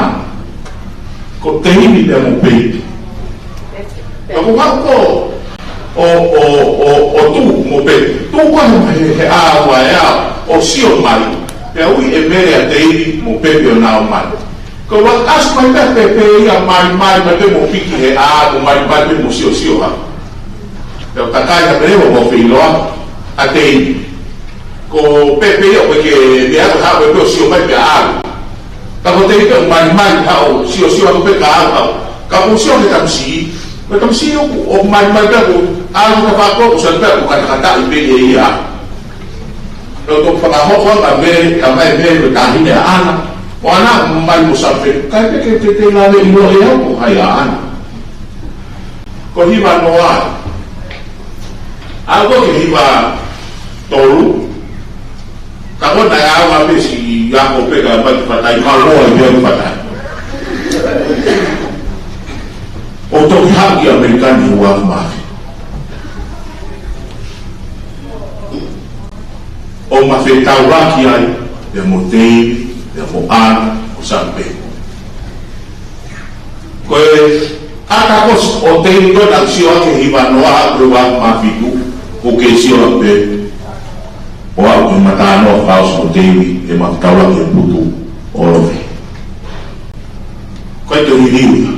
Ko Teini pea mo Peipi. Ka ko haʻu ko ʻo, ʻo, ʻo, ʻo tuʻu mo Peipi. Tuʻu ko ē he, he ʻaho ua ʻo sio mai. Pea ui ʻe Mele ʻa Teini mo Peipi ʻo nau ō mai. Ko e ʻasi mai pē Peipi ia mai, mai, mai pē mo piki he ʻā, mo mai, mai pē mo sio, sio ha. Pea u takai ha pele mo feʻiloaki ʻa Teini. Ko Peipi ia ʻoku ke meʻa ko ha pē ʻo sio mai pea ʻā. Ka ko Teini pē ʻoku mai, mai ha ʻo sio, sio ha pē ka ʻā, ʻā. Ka ʻoku sio he tamasiʻi. Ko e tamasiʻi ʻoku, ʻoku mai, mai pē ʻoku ʻā, ka pea ko ʻoku sai pē ʻoku katakataʻi pē ʻe ia. Naʻe toki fakahoko ʻa Mele, ʻa mai Mele ko e taʻahine ʻa ʻAna. ʻO ʻAna mai mo Sape, kai pē ke te, te lave ʻiloʻi ʻe au ko hai ʻa ʻAna. Ko e hiva noa. ʻA ko e hiva tolu. Ka ko ena ʻa ʻAna pē siʻi ako pē ka mai ki Fakai, mālō ai pē ʻa Fakai. ʻO toki haʻu ki ʻAmelika ni ua mafi. ʻO ma fetaulaki ai, pea mo Teini, pea mo ʻAna, mo Sape. Ko e ʻata ko ē ʻo Teini ko ē naʻa ku sio ʻaki he hiva noa ʻa e ua mafi tu, ko ke sio ʻaki pē. ʻO aʻu ki he matanoa fakaʻosi mo Teini, ʻe ma fetaulaki he putu ʻo Love. Ko e toe liliu ia.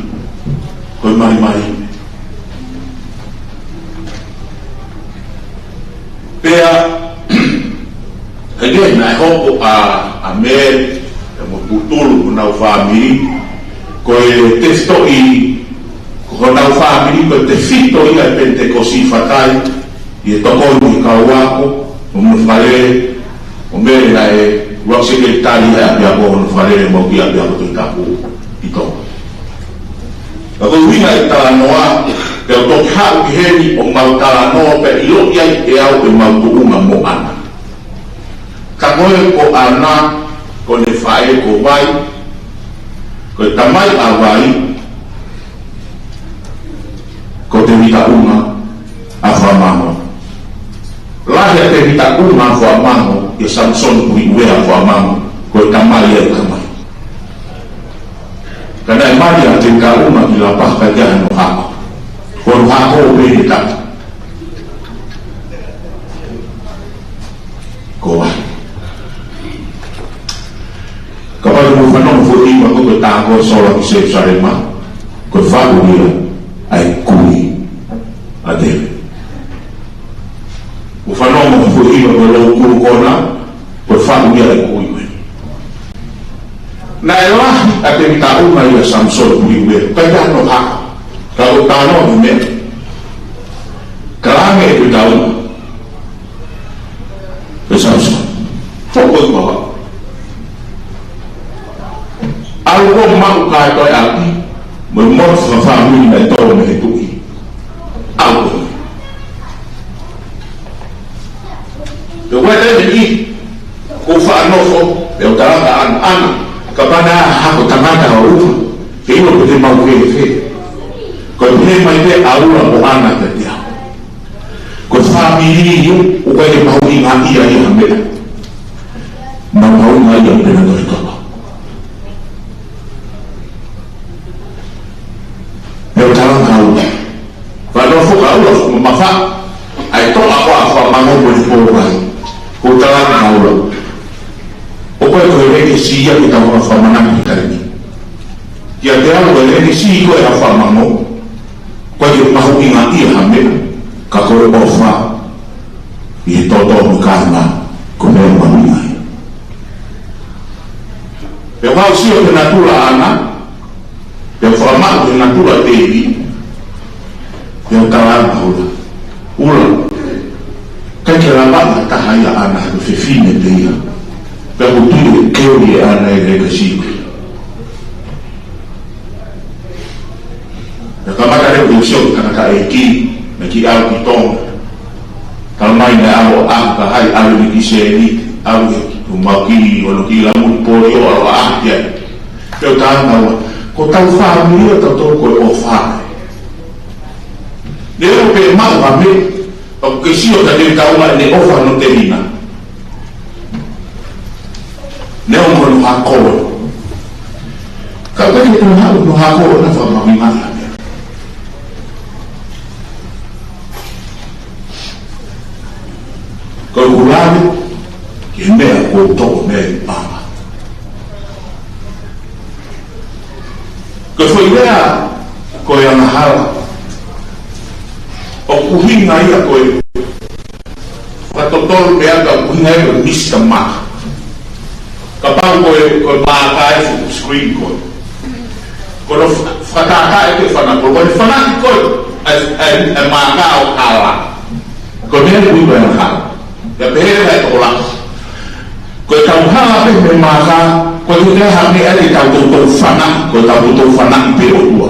Ko e malimali. Pea, again, naʻe hoko ʻa, ʻa Mele, ʻa mo Putulu, ko honau fāmili. Ko e tefitoʻi, ko honau fāmili, ko e tefito ia ʻa e Penitekosi Fakai. ʻI he tokoni ʻa e kau ako, mo hono fakalele, ʻo Mele naʻe ʻuluaki sekelitali ʻi he ʻapiako hono fakalele mo e kiʻi ʻapiako Tohi Tapu ʻi Tonga. Ka ko e ʻuhinga e talanoa, pea u toki haʻu ki heni ʻo mau talanoa pea ʻiloʻi ai ʻe au ʻemau tuʻunga mo ʻAna. Ka ko e ko ʻAna, ko ʻene faʻē ko Vai, Ko e tamai ʻa Vai, ko Tevita ʻUnga ʻa Fuamango. Lahi ʻa Tevita ʻUnga ʻa Fuamango, ʻia Samisoni Puhiʻuvea ʻa Fuamango, ko e tamai ʻa e tamai. Ka naʻe mali ʻa Tevita ʻUnga ki Lapaha ka ʻikai ke ʻi ai hano hako. Ko hono hako pē ʻe taha. Ko Vai. Kapau te mou fanongo foʻi ʻi he ʻuluaki tākō sola ki Selusalema, ko e faʻu ia ʻa e kui ʻa Tēvita. Mou fanongo foʻi ʻi he ʻuluaki kona, ko e faʻu ia ʻa e kui ko ē. Naʻe lahi ʻa Tevita ʻUnga ʻia Samisoni Puhiʻuvea, ʻikai ke ʻi ai hano hako. Ka ko e talanoa ki he meʻa. Talaange ʻe Tevita ʻUnga, ʻE Samisoni, foki koe ki ʻapi. ʻAlu koe ʻo maʻu kātoa e ʻapi, mo e motu fakafāmili naʻe tō mei he tuʻi. ʻAlu koe. Pea ʻoku ʻi ai e meʻa ʻi, ʻoku ou faʻa nofo, pea u tala kia ʻAna, ʻAna, kapau naʻe ʻi ai ha hako tangata ʻo ʻUnga, ke ʻilo pe te mau fēfē. Ko e pehē mai pē ʻa ʻUnga mo ʻAna kiate au. Ko e fāmili ia, ʻoku ʻikai ke mahuʻingaʻia ia ha meʻa. Naʻa mahuʻingaʻia pē naʻa nau toʻo. Pea u tala kia ʻUnga. Fanongo foki ʻa ʻUnga, fuʻu mamafa. ʻAi toʻa ko ē ʻa Fuamango mo e pō vai. Ko e tala kia ʻUnga. ʻOku ʻikai ko e lekisī ia ke tau fakamanatu he taimi ni. Kiate au ko e lekisī ko ē ʻa Fuamango. ʻOku ʻikai ke mahuʻingaʻia ha meʻa, ka ko e ʻofa ʻi he toto mo e kāinga, ko e meʻa mahuʻinga ia. Pea u sio ki he natula ʻa ʻAna, pea u fakamaʻu ki he natula ʻa Tēvita, pea u tala ange kia ʻUnga. ʻUnga, ʻikai ke lava ha taha ia ʻAna, ko e fefine pē ia. Pea ʻoku ou tui ʻe keli ʻe ʻAna e lekisī ko ia. Naʻe kamata leva ke u sio ki he tangataʻeiki, naʻe kiʻi ʻalu ki Tonga. Talamai naʻe ʻalu ʻo ʻaʻahi ki ha ʻalu ʻi he kiʻi sēniti, ʻalu ki he kiʻi mau kiʻi, ono kiʻi lamuni polio, ʻalu ʻo ʻaʻahi ki ai. Pea u tala ange kia ʻUnga, ko hotau fāmili ʻatautolu ko e ʻofa. Neongo pē ʻe maʻu ha meʻa, ʻoku ke sio kia Tēvita ʻUnga ʻene ʻofa hono tēvita. Neongo hono hako. Ka ʻoku ʻikai ke tau haʻu hono hako ʻo na fakamahuʻingaʻi ha meʻa. Ko e ʻuluaki, ko e meʻa ʻoku ou toʻo mei ai ʻa e paʻanga. Ko e foʻi lea ko e angahala, ʻoku ʻuhinga ia ko e fakatotolo pē ʻa e ʻuhinga ia ko e miss the mark. Kapau ko e, ko e maaka ʻi he fuʻu screen ko ē. Ko hono fa-, fakatātā ʻe he fanga, ko e fanga ko ē, ʻa e, ʻa e, ʻa e maaka ʻo hala. Ko e meʻa ʻoku ui ko e angahala. Pea pehē ʻe he tokolahi, ko ʻetau hala pē mei he maaka, ko e ʻuhinga ia ha meʻa ke tau toutou fana, ko ʻetau toutou fana pē ʻOtua.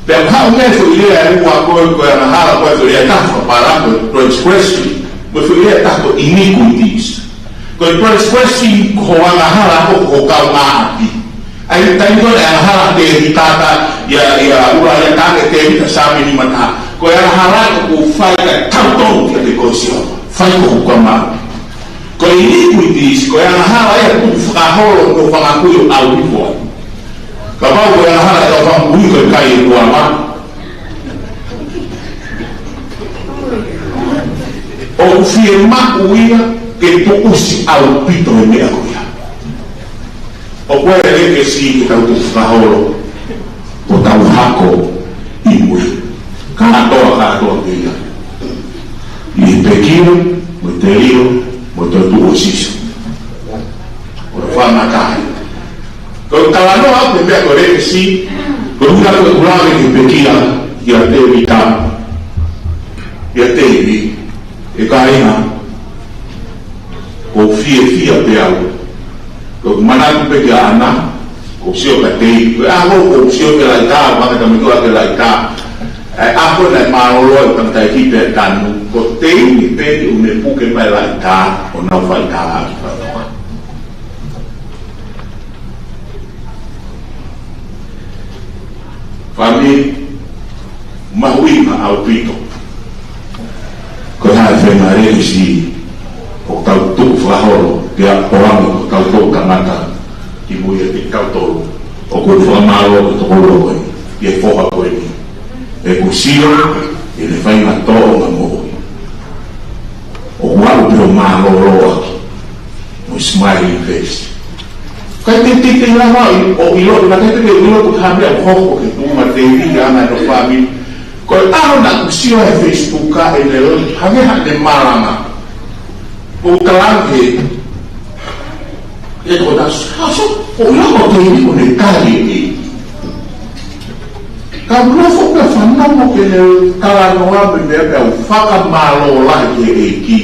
Pea ʻoku haʻu mei ai e foʻi lea ʻe ua ko ē, ko e angahala, ko e foʻi lea ʻe taha fakapālangi, ko e transgression, mo e foʻi lea ʻe taha ko e iniquities. Ko e transgression ko e angahala ko e, ko e kaungāʻapi. ʻA ia, taimi ko ē naʻe angahala ʻa Tēvita, ʻia, ʻia Ulaia, talaange ʻe Tēvita, Saame nimataha, ko e angahala ʻoku ou fai kae tautolu kiate koe Sihova. Fai ko hoku kaungāʻapi. Ko e iniquities, ko e angahala ia ʻoku fakaholo ʻe he fanga kui ʻo ʻaulipo ai. Kapau ko e angahala ʻetau fanga kui ko e kai ʻe kuama, ʻoku fiemaʻu ia ke tuʻusi ʻaupito e meʻa ko ia. ʻOku ʻi ai e lekisī ke tau toki fakaholo, ʻo tau hako ʻi mui. Kātoa, kātoa pē ia. ʻI he pekia, mo e telio, mo e toetuʻu ʻo Sīsū. ʻO e fānau taha. Ko e talanoa ʻoku meʻa ko e lekisī, ko e ʻuhinga ko e ʻuluaki ki he pekia, kia Tēvita, kia Tēvita, ʻe kāinga, ʻoku ou fiefia pē au. ʻOku ou manatu pē kia ʻAna, ʻoku ou sio kia Tēvita. Ko e ʻaho ʻoku ou sio ki he laʻitā, ʻoku ʻikai ke tamaiki ʻa e laʻitā. ʻA e ʻaho naʻe mālōlō ai e tangataʻeiki pea tanu, ko Tēvita pē ʻoku ne puke mai e laʻitā, ʻo nau fai tā ki Fatoa. Fāmili, mahuʻinga ʻaupito. Ko e hā e fenga e isi ʻoku tau tuku fakaholo, pea ʻoku ʻaonga ko tautolu tangata, kimui ʻiate kitautolu, ʻoku ou fakamālō ki he tokoua ko eni, ki he foha ko eni. ʻOku ou sio, ʻi heʻene faʻahinga tōʻonga moʻui, ʻoku aʻu pē ʻo mālōlō ʻaki mo e smiling face. Kae teitei lava ʻo ʻilo, naʻe teitei ʻilo ko e hā e meʻa ʻoku hoko ki he tuʻunga ʻo Tēvita mo hono fāmili. Ko e ʻaho naʻá ku sio he Facebook ʻa ʻene lele, hangē haʻane malanga. ʻO kalanga he, he ko e taha, ha, so, ʻo ʻilo ko Tēvita ʻoku ne tali ʻe. Ka u nofo pē ʻo fanongo ki heʻene talanoa mo e meʻa pea u fakamālō lahi ki he ʻEiki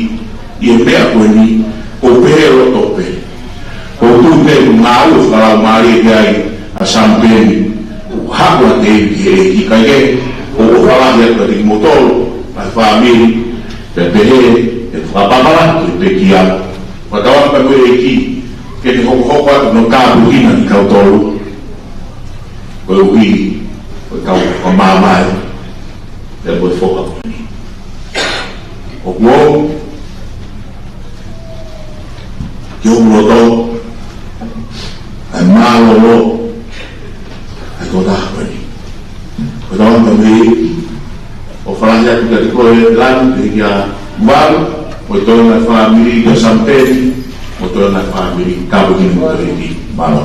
ʻi he meʻa ko eni, ʻo pehē loto pē. ʻOku ou tui pē ʻoku ngāue fakalaumālie ki ai ʻa Sampeni, ʻoku haʻu ʻa Tēvita ki he ʻEiki, kae kehe, ʻoku ou ʻofa lahi atu kiate kimoutolu, mo e fāmili, pea pehē, ʻe fakapapala, ʻe pekia. Fakatauange pē mo e ʻEiki, ke ne hokohoko atu hono tāpuekina kitautolu. Koeʻuhi ko ʻetau fakamāvae, pea mo e foha ko eni. ʻOku ou, ki hoku loto, ʻa e mālōlō, ʻa e tokotaha ko eni. Ko e tau anga mei, ʻofa lahi atu kiate koe Lani, pehē kia Malu, mo e toenga e fāmili, kia Sampeni, mo e toenga e fāmili, tāpuekina kimoutolu ʻe he ʻEiki. Mālō.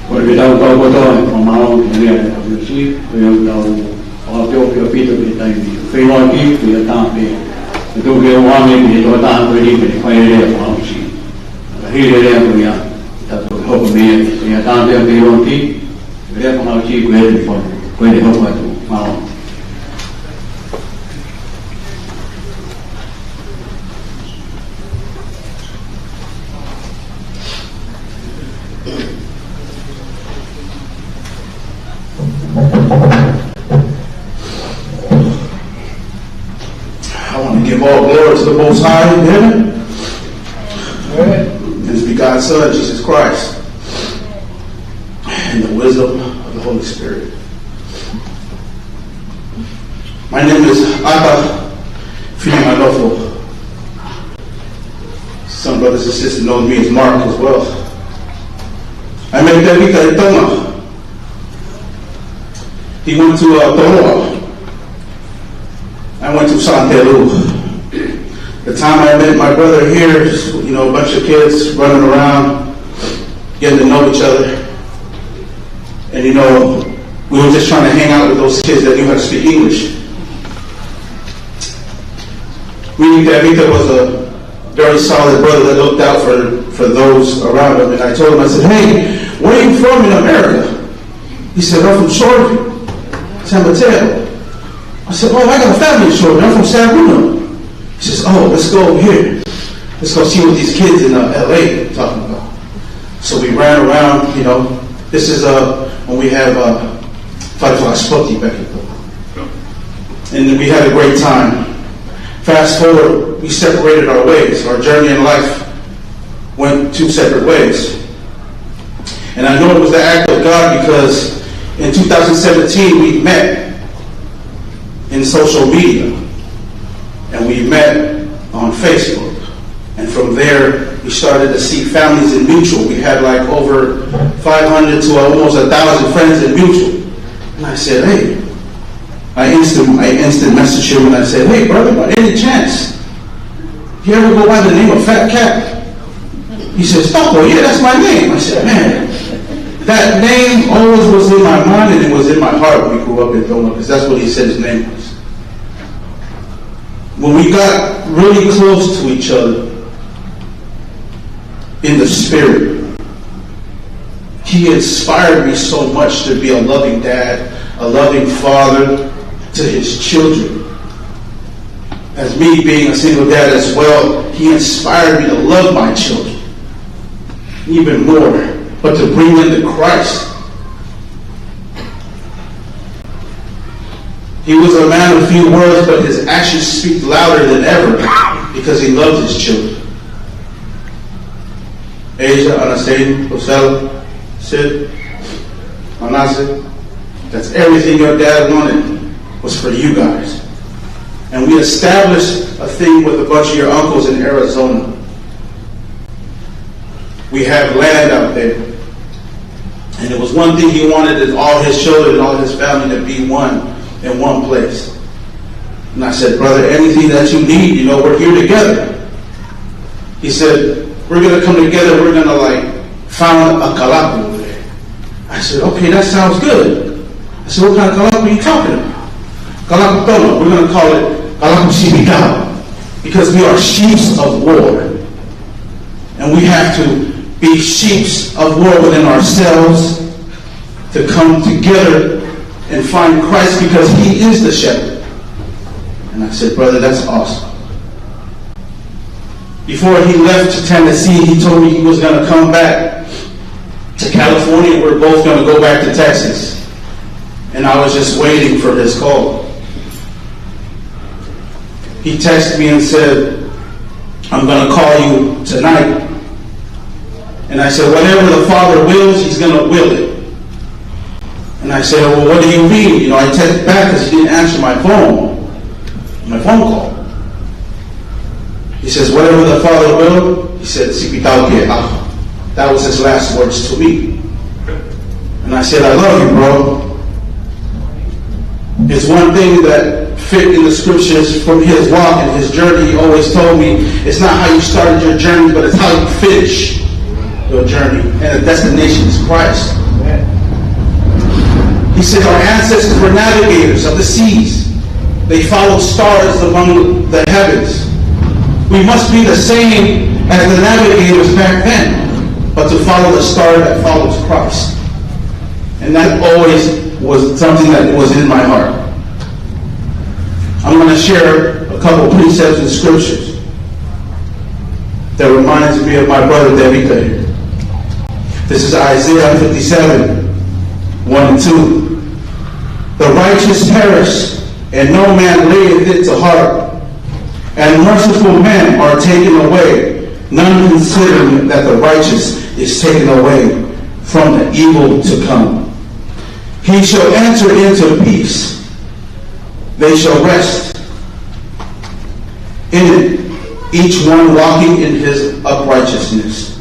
Ko e ke tau kau kotoa, ʻo mālō ki he lea ʻa e fakaʻosi, ko ia ʻoku tau fakaʻofoʻofa ʻaupito ki he taimi. Feiloaki, ko ia tā pē. Ko e tuku ke ʻoange ki he tokotaha ko eni ke ne fai e lea fakaʻosi. Ka hili e lea ko ia, tau toki hoko mei ai. Ko ia tā pē ʻa e feiloaki, ko e lea fakaʻosi ko ia te ne fai, ko ia te ne hoko atu. Mālō. I want to give all glory to the Most High in heaven, and to be God's Son, Jesus Christ, and the wisdom of the Holy Spirit. My name is Ata Finemanofo. Some brothers and sisters know me as Mark as well. I met Tevita in Tonga. He went to, uh, Tonga. I went to Santelu. The time I met my brother here, just, you know, a bunch of kids running around, getting to know each other. And, you know, we were just trying to hang out with those kids that knew how to speak English. Meaning that Vita was a very solid brother that looked out for, for those around him. And I told him, I said, "Hey, where are you from in America?" He said, "I'm from Shoreview, San Mateo." I said, "Oh, I got a family in Shoreview. I'm from San Bruno." He says, "Oh, let's go over here. Let's go see what these kids in, uh, L A are talking about." So we ran around, you know. This is, uh, when we have, uh, Firefox Pokey back and forth. And we had a great time. Fast forward, we separated our ways. Our journey in life went two separate ways. And I know it was the act of God because in two thousand seventeen, we met in social media. And we met on Facebook. And from there, we started to see families in mutual. We had, like, over five hundred to almost a thousand friends in mutual. And I said, "Hey," I instant, I instant messaged him and I said, "Hey, brother, by any chance, you ever go by the name of Fat Cat?" He says, "Toko, yeah, that's my name." I said, "Man, that name always was in my mind and it was in my heart when we grew up in Tonga, because that's what he said his name was." When we got really close to each other in the spirit, he inspired me so much to be a loving dad, a loving father to his children. As me being a single dad as well, he inspired me to love my children even more, but to bring them to Christ. He was a man of few words, but his actions speak louder than ever because he loved his children. Asia, Anastasia, Rosella, Sid, Manasseh, that's everything your dad wanted was for you guys. And we established a thing with a bunch of your uncles in Arizona. We have land out there. And it was one thing he wanted, is all his children and all his family to be one in one place. And I said, "Brother, anything that you need, you know, we're here together." He said, "We're gonna come together, we're gonna, like, found a kalapu over there." I said, "Okay, that sounds good." I said, "What kind of kalapu are you talking about?" "Kalapu Tonga, we're gonna call it Kalapu Sipitao, because we are chiefs of war. And we have to be chiefs of war within ourselves to come together and find Christ, because he is the shepherd." And I said, "Brother, that's awesome." Before he left to Tennessee, he told me he was gonna come back to California. We're both gonna go back to Texas. And I was just waiting for his call. He texted me and said, "I'm gonna call you tonight." And I said, "Whatever the Father wills, he's gonna will it." And I said, "Well, what do you mean?" You know, I texted back 'cause he didn't answer my phone, my phone call. He says, "Whatever the Father will," he said, "Sipitau ke aho." That was his last words to me. And I said, "I love you, bro." It's one thing that fit in the scriptures from his walk and his journey. He always told me, "It's not how you started your journey, but it's how you finish your journey." And the destination is Christ. He said, "Our ancestors were navigators of the seas. They followed stars among the heavens. We must be the same as the navigators back then, but to follow the star that follows Christ." And that always was something that was in my heart. I'm gonna share a couple precepts and scriptures that reminds me of my brother David here. This is Isaiah fifty-seven, one and two. "The righteous perish, and no man layeth it to heart. And merciful men are taken away, none considering that the righteous is taken away from the evil to come. He shall enter into peace. They shall rest in it, each one walking in his uprighteousness."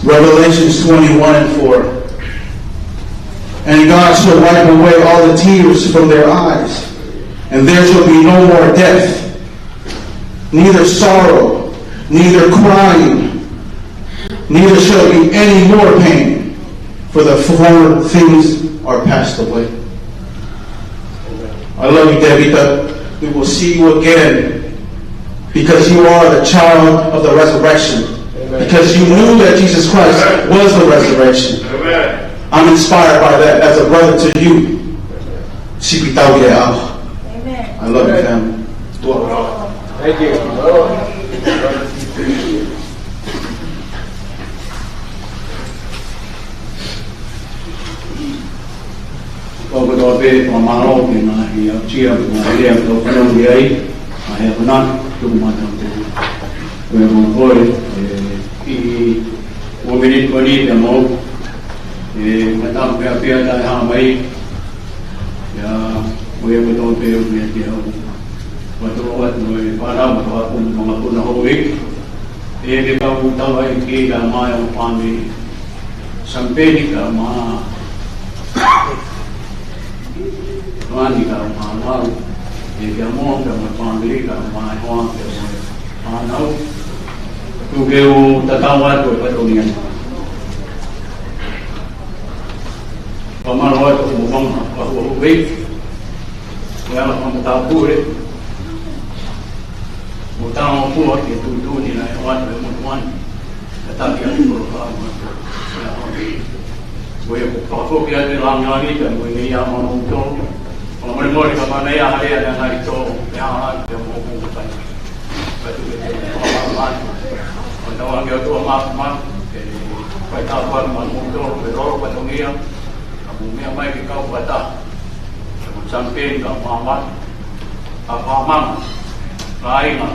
Revelations twenty-one and four. "And God shall wipe away all the tears from their eyes, and there shall be no more death, neither sorrow, neither crying, neither shall be any more pain, for the former things are passed away." I love you, Tevita. We will see you again because you are the child of the resurrection. Amen. Because you knew that Jesus Christ was the resurrection. Amen. I'm inspired by that as a brother to you. Sipitau ke aho. Amen. I love you, family. Tuʻa ʻofa. Thank you. Kau kotoa pē, fakamālō ki he ngaahi aʻusia, ngaahi lea kuo fanongo ki ai, ngaahi akonaki, tuku mai kiate au. Ko e moʻoni, ʻe, ʻi he ua miniti ko eni pea mou, ʻe, ngata pē pea taʻehāmai, ia, ko ia kotoa pē ʻoku ʻiate au. Ua tolo atu mo e fānau, mo e fānau, mo e fānau houʻeiki. ʻE, ke kau tau ai ki he kakai ʻo e fāmili. Sampeni kae ʻumaʻā Mani kae ʻumaʻā Lau. ʻE, kia Moa, kia mo e fāmili, kae ʻumaʻā e hoa, kia mo e fānau. Tuku ke u tatau atu e fatongia. Fakamālō atu mo e fānau, fānau houʻeiki. Ko e ala fakatāpuni. Mo e talangofua ki he tuʻutuʻuni naʻe ʻoatu ʻe he motuʻa ni. Tataki atu koloa mo e koloa. Ko ia kuo fakafoki atu e langilangi, ka mo e ngeia maʻamoutolu. Fakamolemole kapau naʻe ʻi ai ha lea naʻe ngali tō pē ʻa e hala, pea mo hoku kai. Ka tuku ke te fakamālō atu. Ko e tauange ʻOtua Māfimafi, ke fai tāpuaki maʻamoutolu, ke lolo fatongia. Ka mou meʻa mai ke kau fakataha. Ko e sampeni ka māmani, ka māmani, kāinga,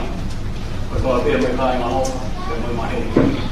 ko e kau pē mo e kāinga ʻofa, pea mo e maheni.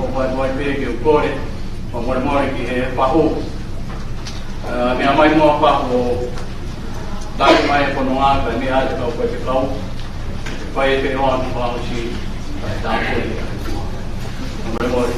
ʻoku ʻoatu ai pē ke u kole fakamolemole ki he pahu. ʻA, meʻa mai muʻa pea u tali mai e pononga kae meʻa atu kau faifekau. Fai e feʻao atu pea ʻosi, kae tāpuni. Fakamolemole.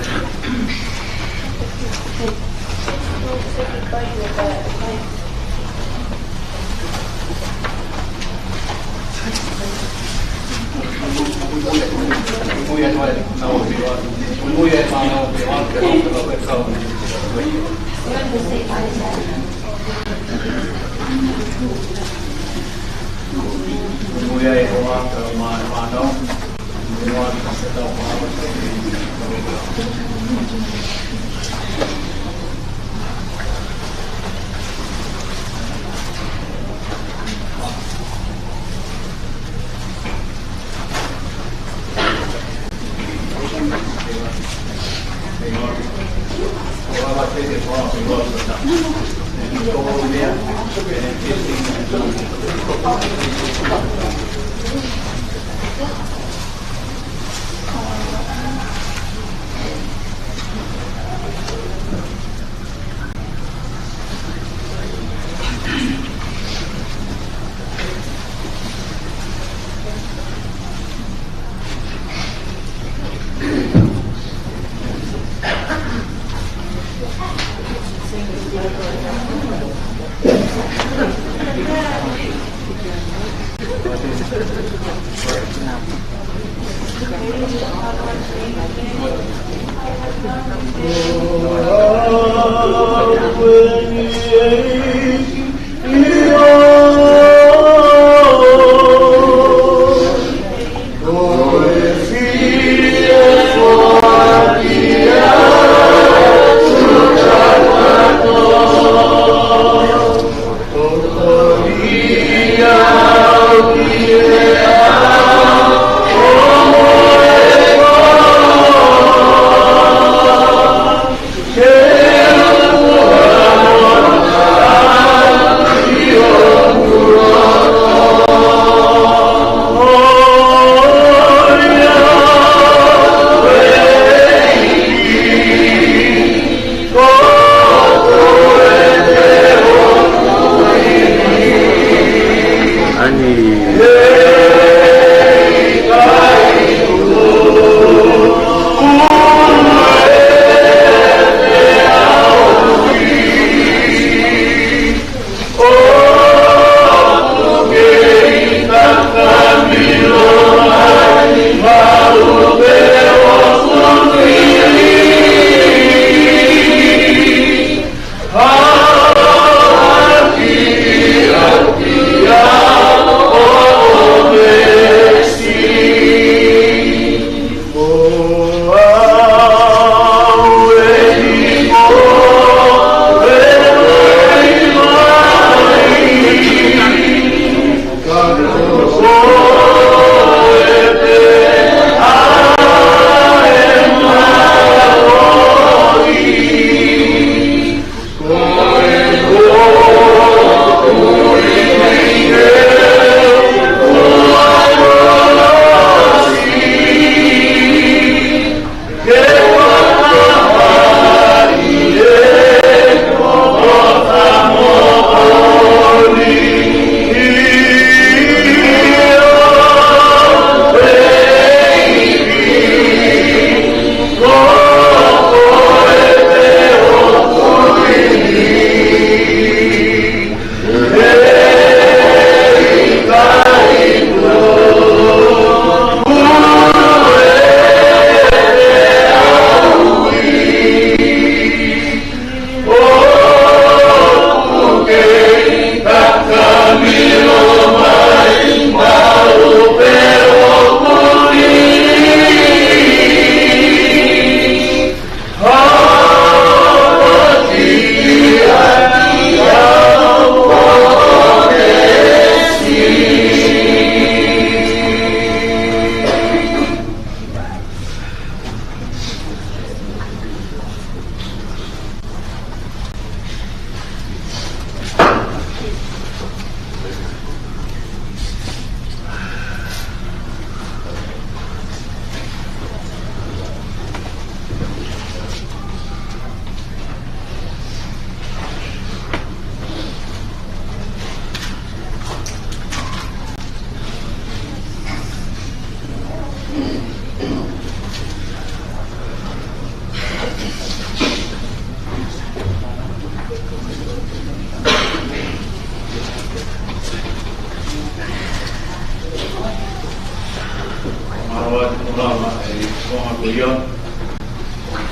Ua, ʻe, ko ʻeku ia.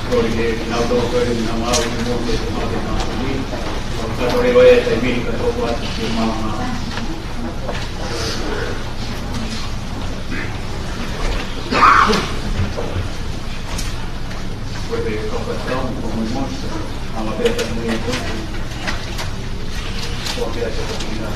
Ko e kinautolu ko eni naʻa mau ʻi muʻa ke mau ke mau ni. Ka ko e ʻai e taimi ni ka ko ʻoku ʻoatu ke mau na. Ko e kau ka tau, ko e moʻoni. Ama pea ta mui ko. Ko pea ta mui na.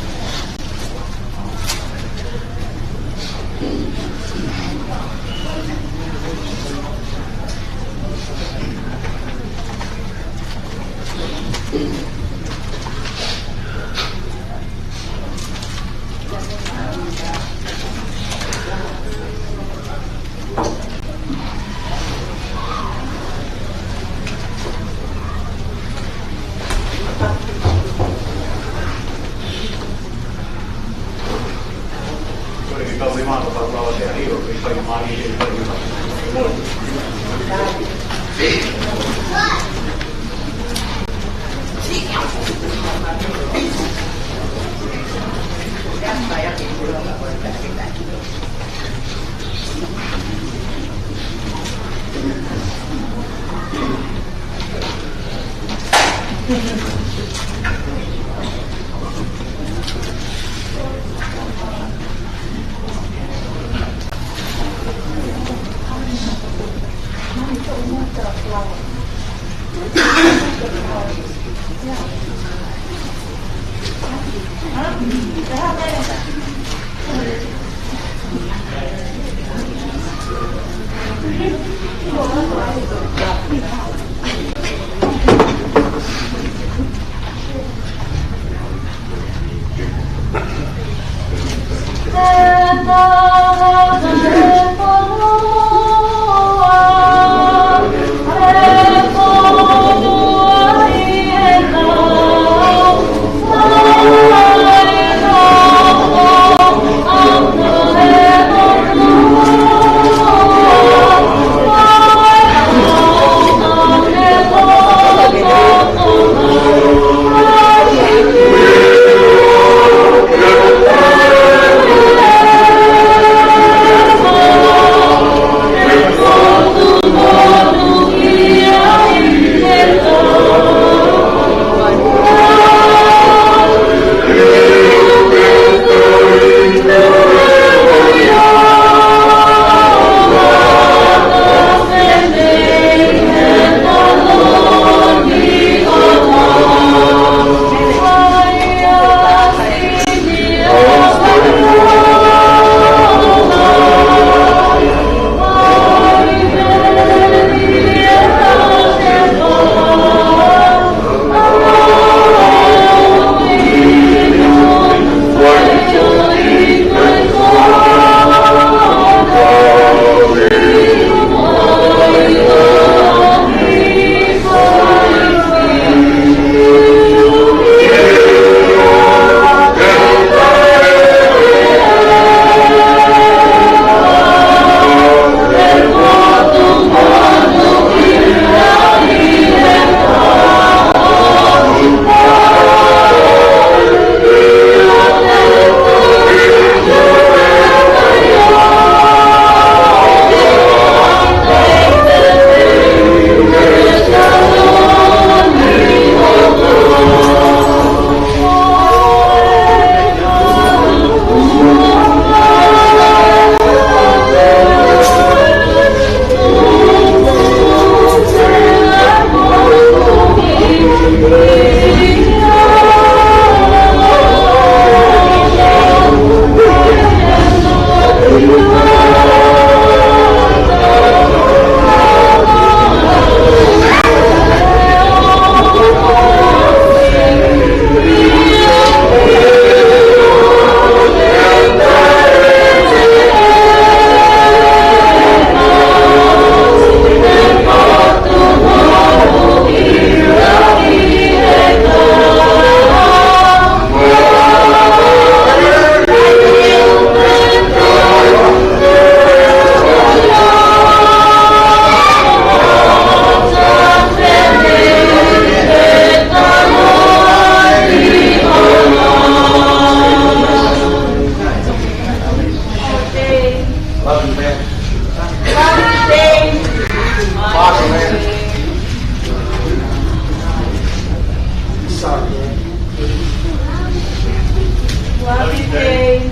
Love you, Dave.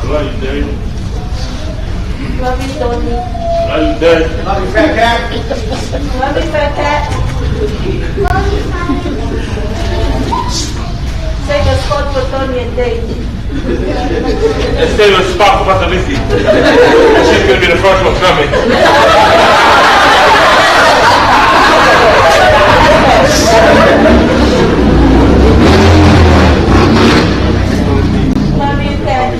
Love you, Dave. Love you, Tony. Love you, Dave. Love you, Fat Cat. Love you, Fat Cat. Love you, Fat Cat. Take a spot for Tony and Dave. Let's save a spot for Pastor Missy. She's gonna be the first one coming. Love you, Ted.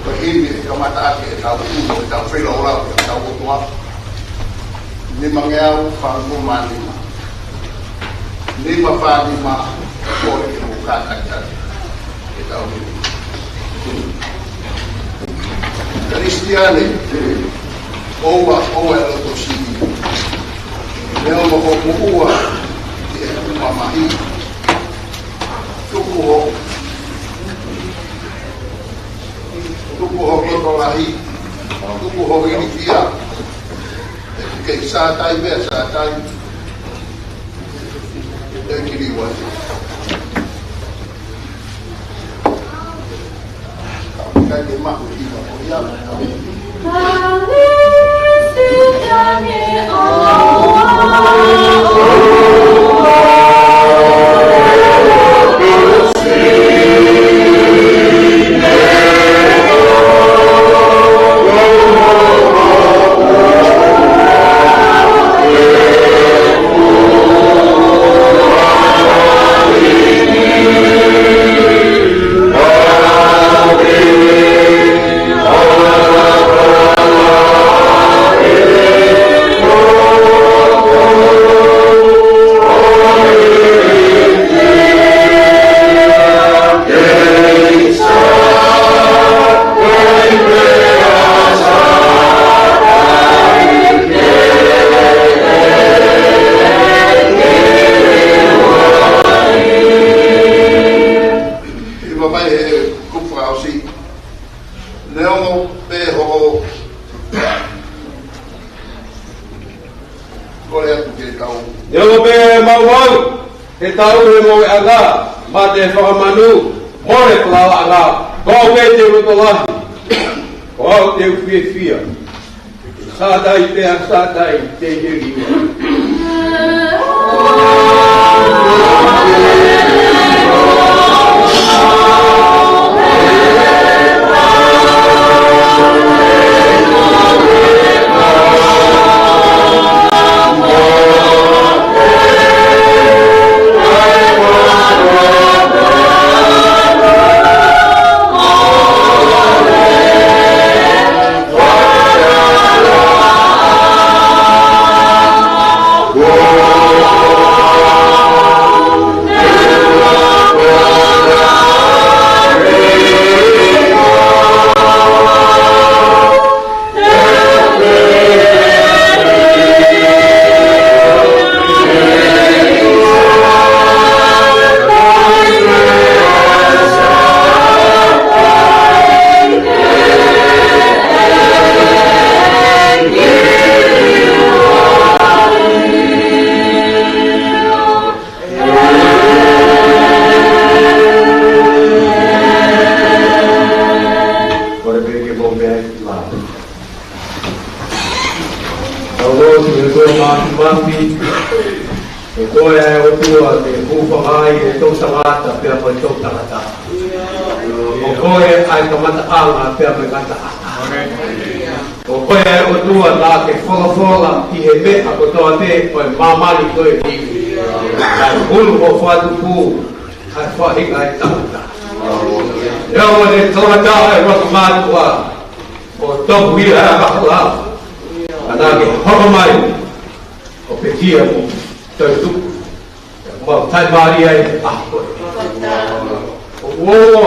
Ko e himi ʻe kamata ʻaki ʻetau ʻulu, ʻetau feilaulau, ʻetau ʻOtua. Nimangeau fāngofulu mā nima. Nima fā nima, ko e ʻulu kātaki atu. ʻEtau himi. Kalisitiane, ʻoua, ʻoua ʻe loto siʻi. Neongo hoʻo moʻua, Tuku ho, tuku ho loto lahi, tuku ho ilifia. Kei Sātai pea Sātai. ʻE kili vai. Ka ʻoku ʻikai ke mahuʻinga ʻo ia. ʻI he mamae he kupu fakaʻosi. Neongo pē hoʻo kole atu ke tau. Neongo pē maumau, he tau he moʻuiʻanga, mate fakamanu, mole falalaʻanga, ko au pē te u loto lahi, ko au te u fiefia. Sātai pea Sātai te u heli. Kole pē ke mou meʻa ʻi lalo. Tau lotu. ʻE ʻOtua Māfimafi, ko koe ʻa e ʻOtua te hūfanga ai ʻetau tangata pea mo ʻetau tangata. Ko koe ʻa e kamataʻanga pea mo e ngataʻanga. Ko koe ʻa e ʻOtua naʻa ke folofola ki he meʻa kotoa pē ʻo e māmani ko eni. Kae hulu ho fakatupu, kae faʻahinga ʻa e tangata. ʻE ʻOtua, te tangata ʻa e loto mātuʻa, ʻo toku ia ʻa e angahala. Ka naʻa ke hoko mai ʻo pekia mo toetuʻu, mau taimālie ai ʻa koe. ʻOku ou ʻo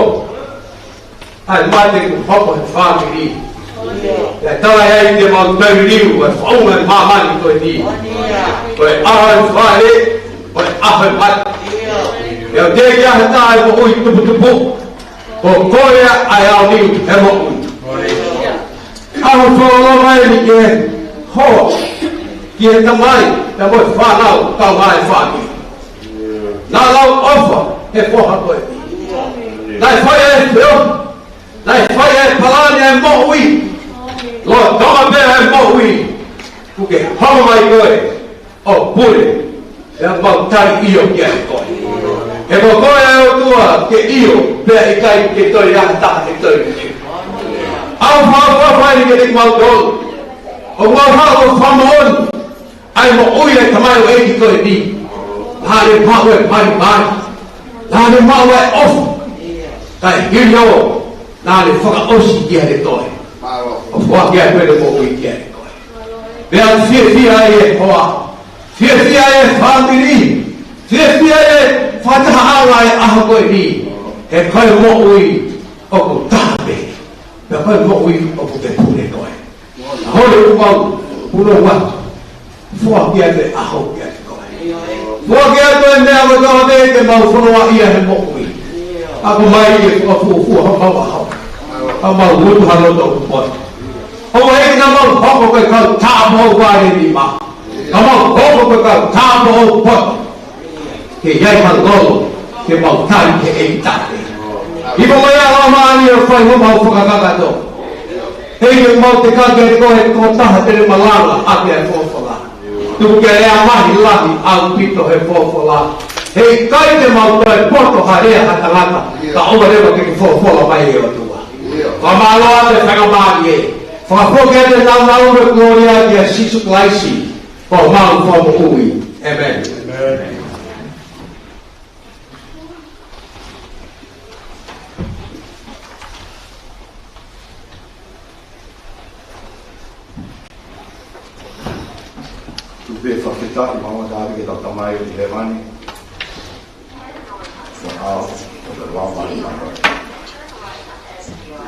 ʻa e mate kuo hoko he fāmili. ʻE tala ai te mau toe liliu ʻa e faʻunga ʻo e māmani ko eni. Ko e ʻaho ʻo e fāʻeleʻi, ko e ʻaho ʻo e mate. ʻE ʻoua te ke ʻi ai ha taha ʻe moʻui tuputupu. Ko koe ʻa e aoniu he moʻui. ʻAho fakaloloma eni ki he hoa, ki he tamai, pea mo e fānau, kae ʻumaʻā e fāmili. Naʻa lau ʻofa he foha ko eni. Naʻe fai ʻa e feohi, naʻe fai ʻa e palani ʻa e moʻui. Lolotonga pē ʻa e moʻui, kuo ke hoko mai koe ʻo pule, pea mau tali ʻio kiate koe. He ko koe ʻa e ʻOtua ke ʻio, pea ʻikai ke toe ʻi ai ha taha ʻe toe liliu. ʻOfa, ʻofa, ʻofa eni kiate kimautolu. ʻOku mau haʻu ʻo fakamoʻoni ʻa e moʻui ʻa e tamaioʻeiki ko eni. Naʻa ne maʻu e malimali. Naʻa ne maʻu e ʻofa. Kae hili ʻo, naʻa ne fakaʻosi kiate koe. ʻO foaki ʻa e moʻui kiate koe. Pea fiefia ai e hoa. Fiefia e fāmili. Fiefia e fakatahaʻanga e ʻaho ko eni. He ko e moʻui ʻoku taha pē. Pea ko e moʻui ʻoku te pule koe. ʻAho ni ʻoku mau punou atu. Foaki atu e ʻaho kiate koe. Foaki atu e meʻa kotoa pē ke mau fononga ʻi he moʻui. Ako mai ke fakafuofua homau ʻaho. Ka mau ngutu ha loto poto. ʻOua ʻe ʻikai ke mau hoko ko e kau tāupoʻou vale nima. Ka mau hoko ko e kau tāupoʻou poto. Ke ʻi ai ha lolo ke mau tali ki he ʻEiki. ʻIo, ko ia Laumālie ʻo fai homau fakakakato. ʻEiki, mau teka ke ko e tokotaha te ne malanga ʻaki e folofola. Tuku ke lea lahi lahi ʻaupito he folofola. He ʻikai te mau toe poto ha lea ha tangata, ka ʻoua leva ke ke folofola mai ʻe ʻOtua. Fakamālō atu e faingamālie. Fakafoki atu e nāunau mo e kolōlia kia Sīsū Kalaisi, ko homau Fakamoʻui. ʻĒmeni. Tuku pē fakafetaʻi maʻu ʻa Dāvita ki heʻetau Tamai ʻi hēvani. Ko e ʻao ʻo e Laumālie Māʻoniʻoni.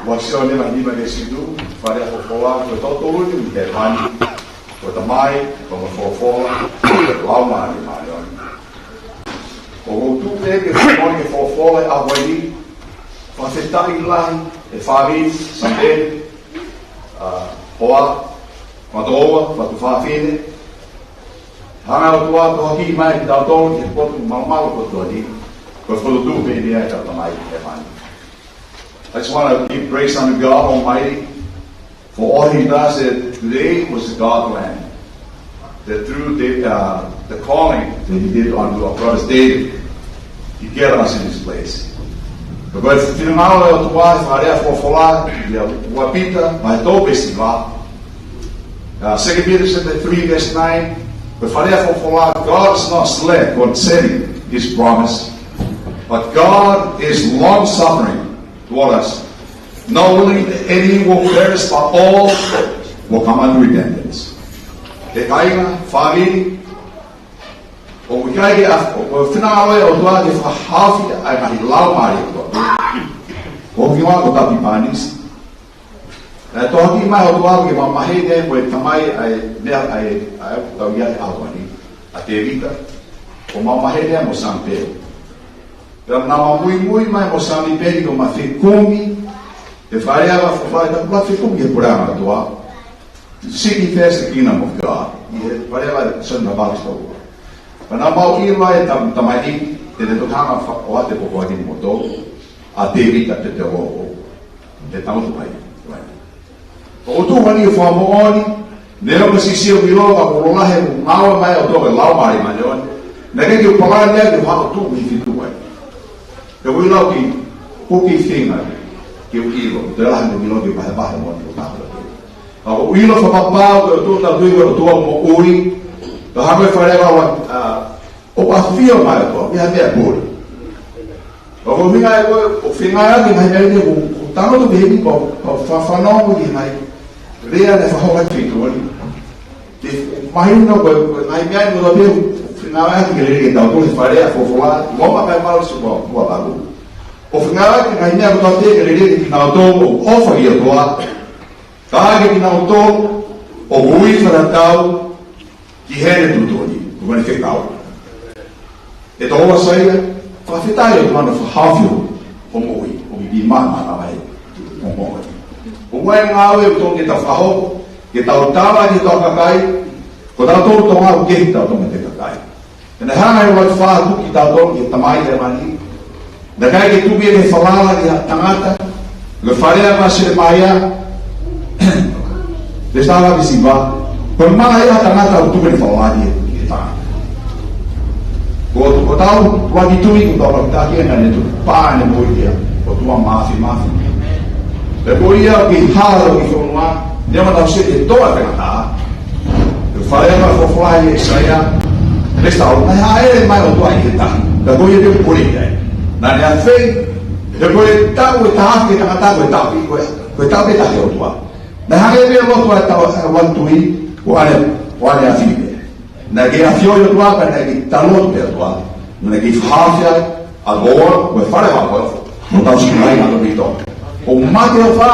Ua Sione vahe nima veesi ʻuluaki, fale ʻa e folofola, ko kitautolu ni ʻi hēvani, ko e Tamai, ko e folofola, ko e Laumālie Māʻoniʻoni. ʻOku ou tuʻu pē ke fakamoʻoni e folofola ʻi he ʻaho ni, fakafetaʻi lahi e fāmili, Sandeli, ʻa, hoa, fatoa, fatu fafine. Hanga ʻe he ʻOtua ʻo tohoakiʻi mai kitautolu ki he potu malumalu ko eni, ko e fokotuʻutuʻu pē ia ʻa e Tamai ʻi hēvani. I just want to give praise unto God Almighty for all he does. That today was the God plan. That through the, uh, the calling that he did unto our brothers David, he get us in this place. Ko e finangalo ʻo e ʻOtua, fale ʻa e folofola, ʻia ua Pita, vahe tolu veesi hiva. Uh, Second Peter chapter three verse nine, ko e fale ʻa e folofola, God is not slack concerning his promise, but God is long-suffering toward us, not willing that any will perish, but all will come unto repentance. He kāinga, fāmili, ʻoku ʻikai ke af-, ʻoku finangalo ʻa e ʻOtua ke fakahaofi ʻa e ngaahi laumālie kotoa. Ko hono hingoa ko Tapipanisi. Naʻe tohoakiʻi mai ʻe he ʻOtua ke mamahi ʻe ia ko e tamai ʻa e meʻa ʻa e, ʻa e tau ia he ʻaho ni, ʻa Tēvita, ʻo mamahi ʻe ia mo Sami Peni. Pea naʻa ma muimui mai mo Sami Peni ʻo ma fekumi he fale ʻa e folofola, ʻo ma fekumi he puleʻanga ʻo e ʻOtua. Seek ye first the kingdom of God. ʻI he fale ʻa John the Baptist ʻo. Pea naʻa mau ʻilo ʻa e tam-, tamai, te ne toki hanga ʻo fa-, ʻoatu e poupou kiate kimoutolu, ʻa Tēvita Petelō. Te tau tu mai, mai. ʻOku ou tui ʻoku fakamoʻoni, neongo e siʻisiʻi ʻilo ka ʻoku lalahi e ngāue mai ʻa e ʻOtua ko e Laumālie Māʻoniʻoni. Naʻe ʻikai ke u palani ia ke u haʻu ʻo tuʻu mei he feituʻu ko eni. He ʻoku ou ʻilo ki, ʻoku ou kei feinga ke u ʻilo, te lahi mo ʻilo ke vahevahe mo ʻilo taha. Ka ʻoku ou ʻilo fakapapau ko e ʻOtua ʻoku tau tui ko e ʻOtua moʻui, ka hangē ko e fale ʻa e, ʻa, ʻoku ʻafio mai ʻa e ʻOtua, ʻi ha meʻa pule. ʻOku ou feinga ʻe koe, ʻoku ou feinga ʻaki e ngaahi meʻa ni ʻoku, ʻoku ou tangutu pē heni ʻo, ʻo fa-, fanongo ki he ngaahi lea naʻe fakahoko ʻi he feituʻu ni. Ke mahino ko e, ko e ngaahi meʻa ni ʻoku ou feinga ʻaki ke lelei kiate kitautolu he fale ʻa e folofola, Loma vahe valu veesi ua, ua valu. ʻOku ou feinga ʻaki e ngaahi meʻa kotoa pē ke lelei kiate kinautolu ʻoku ʻofa ʻi he ʻOtua. Ka ke kinautolu ʻoku ui fakatatau ki heʻene tuʻutuʻuni, ko ʻene fekau. ʻE tau ʻofa ʻia, fakafetaʻi ʻOtua naʻe fakahaofi hoʻo moʻui, ʻo pipi mama na mai hoʻo moʻui. ʻOku ʻi ai e ngāue ʻoku totonu ke tau fakahoko, ke tau tala ki hotau kakai, ko tautolu Tonga ʻoku kehe tautolu mei he kakai. Pea naʻe hanga ʻe he ʻOtua ʻo tuku kitautolu ki he Tamai ʻi hēvani. Naʻe ʻikai ke tuku ia ke falala ki ha tangata. Ko e fale ʻa Selemaia. Te sala ki siva. Ko e mala ia ha tangata ʻoku tuku ke falala ki he tangata. Ko, ko hotau ʻuluaki tui, ko hotau ʻuluaki taki ʻa ʻene tuʻu pē ʻene moʻui ia. Ko e ʻOtua Māfimafi. Pea ko ia ʻoku kei hala ʻi he fonua. Neongo ʻetau sio ki he toa ʻo e tangata. Ko e fale ʻa e folofola ʻi ʻAisea, veesi taha, naʻe hāʻele mai ʻa e ʻOtua ʻi he tahi. Ka ko ia te u pule ai. Naʻa ne afeʻi, he ko e taʻu ʻe taha ki he tangata ko e taʻu, ko e, ko e taʻu ʻe taha ki he ʻOtua. Naʻe hangē pē lotu ʻa e taʻu, ʻa e ʻOtua tui, ko ʻene, ko ʻene afi pē. Naʻe kei afio ʻa e ʻOtua, ka naʻe kei talotu pē ʻa e ʻOtua. Naʻe kei fakahaofi ai, ʻa e ʻOtua, ko e fale ʻa e ʻOtua. Mo tau sio ai ʻa e ʻOtua. ʻOku mate ʻa e ʻofa,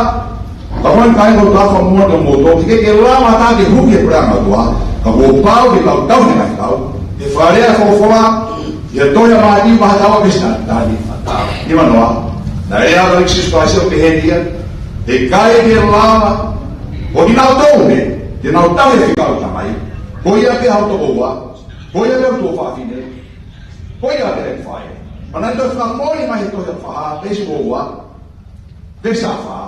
ka ko e kāinga ʻoku tau fakamoʻoni kiate kimoutolu, teʻeki ke lava ha taha ke hū ki he puleʻanga ʻo e ʻOtua, ka kuo pau ke tau tauhi ʻene ngaahi fekau. He fale ʻa e folofola, Ko e tohi ʻa Mātiu vahe taha ua veesi taha nima, taha nima noa. Naʻe lea ʻa e ʻEiki ko Sīsū ʻo pehē ni ia, ʻe ʻikai ke lava, ko kinautolu pē te nau tauhi ʻa e fekau ʻa e Tamai, ko ia pē ʻa hoku tokoua, ko ia pē ʻa hoku tuofāfine, ko ia pē ʻa e faʻē. Pea naʻe toe fakamoʻoni mai he tohi ʻa Faha, veesi ua ua, veesi taha fā.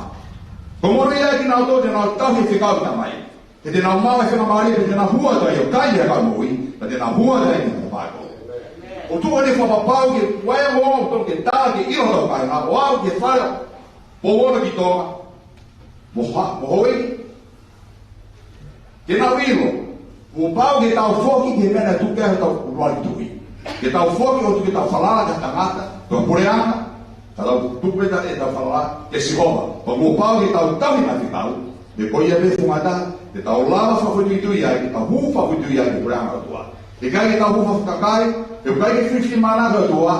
Ko e monūʻia ʻa kinautolu te nau tauhi ʻa e fekau ʻa e Tamai, he te nau maʻu ʻa e faingamālie, he te nau hū atu ai ʻo kai ʻa e kau moʻui, pea te nau hū atu ai ki he matapā ʻo e kovi. ʻOku tuʻu ʻeni ʻo fakapapau ke ʻoua ʻe ʻoua ʻo tonu ke tala ke ʻilo ʻe hotau kāinga, ʻo aʻu ki he fale ʻo Pouono ki Tonga, mo ha-, mo Hauaiʻi, ke nau ʻilo, kuo pau ke tau foki ki he meʻa naʻe tuku ai hotau ʻuluaki tuʻi. Ke tau foki ʻo tuku ʻetau falala ki he tangata, ki he puleʻanga, ka tau tuku ʻetau, ʻetau falala kia Sihova. Pea kuo pau ke tau tauhi ʻa e fekau, he ko ia pē fungata te tau lava fakafoʻituitui ai, ke tau hū fakafoʻituitui ai ki he puleʻanga ʻo e ʻOtua. ʻE ʻikai ke tau hū fakakakai, he ʻoku ʻikai ke filifilimānako e ʻOtua.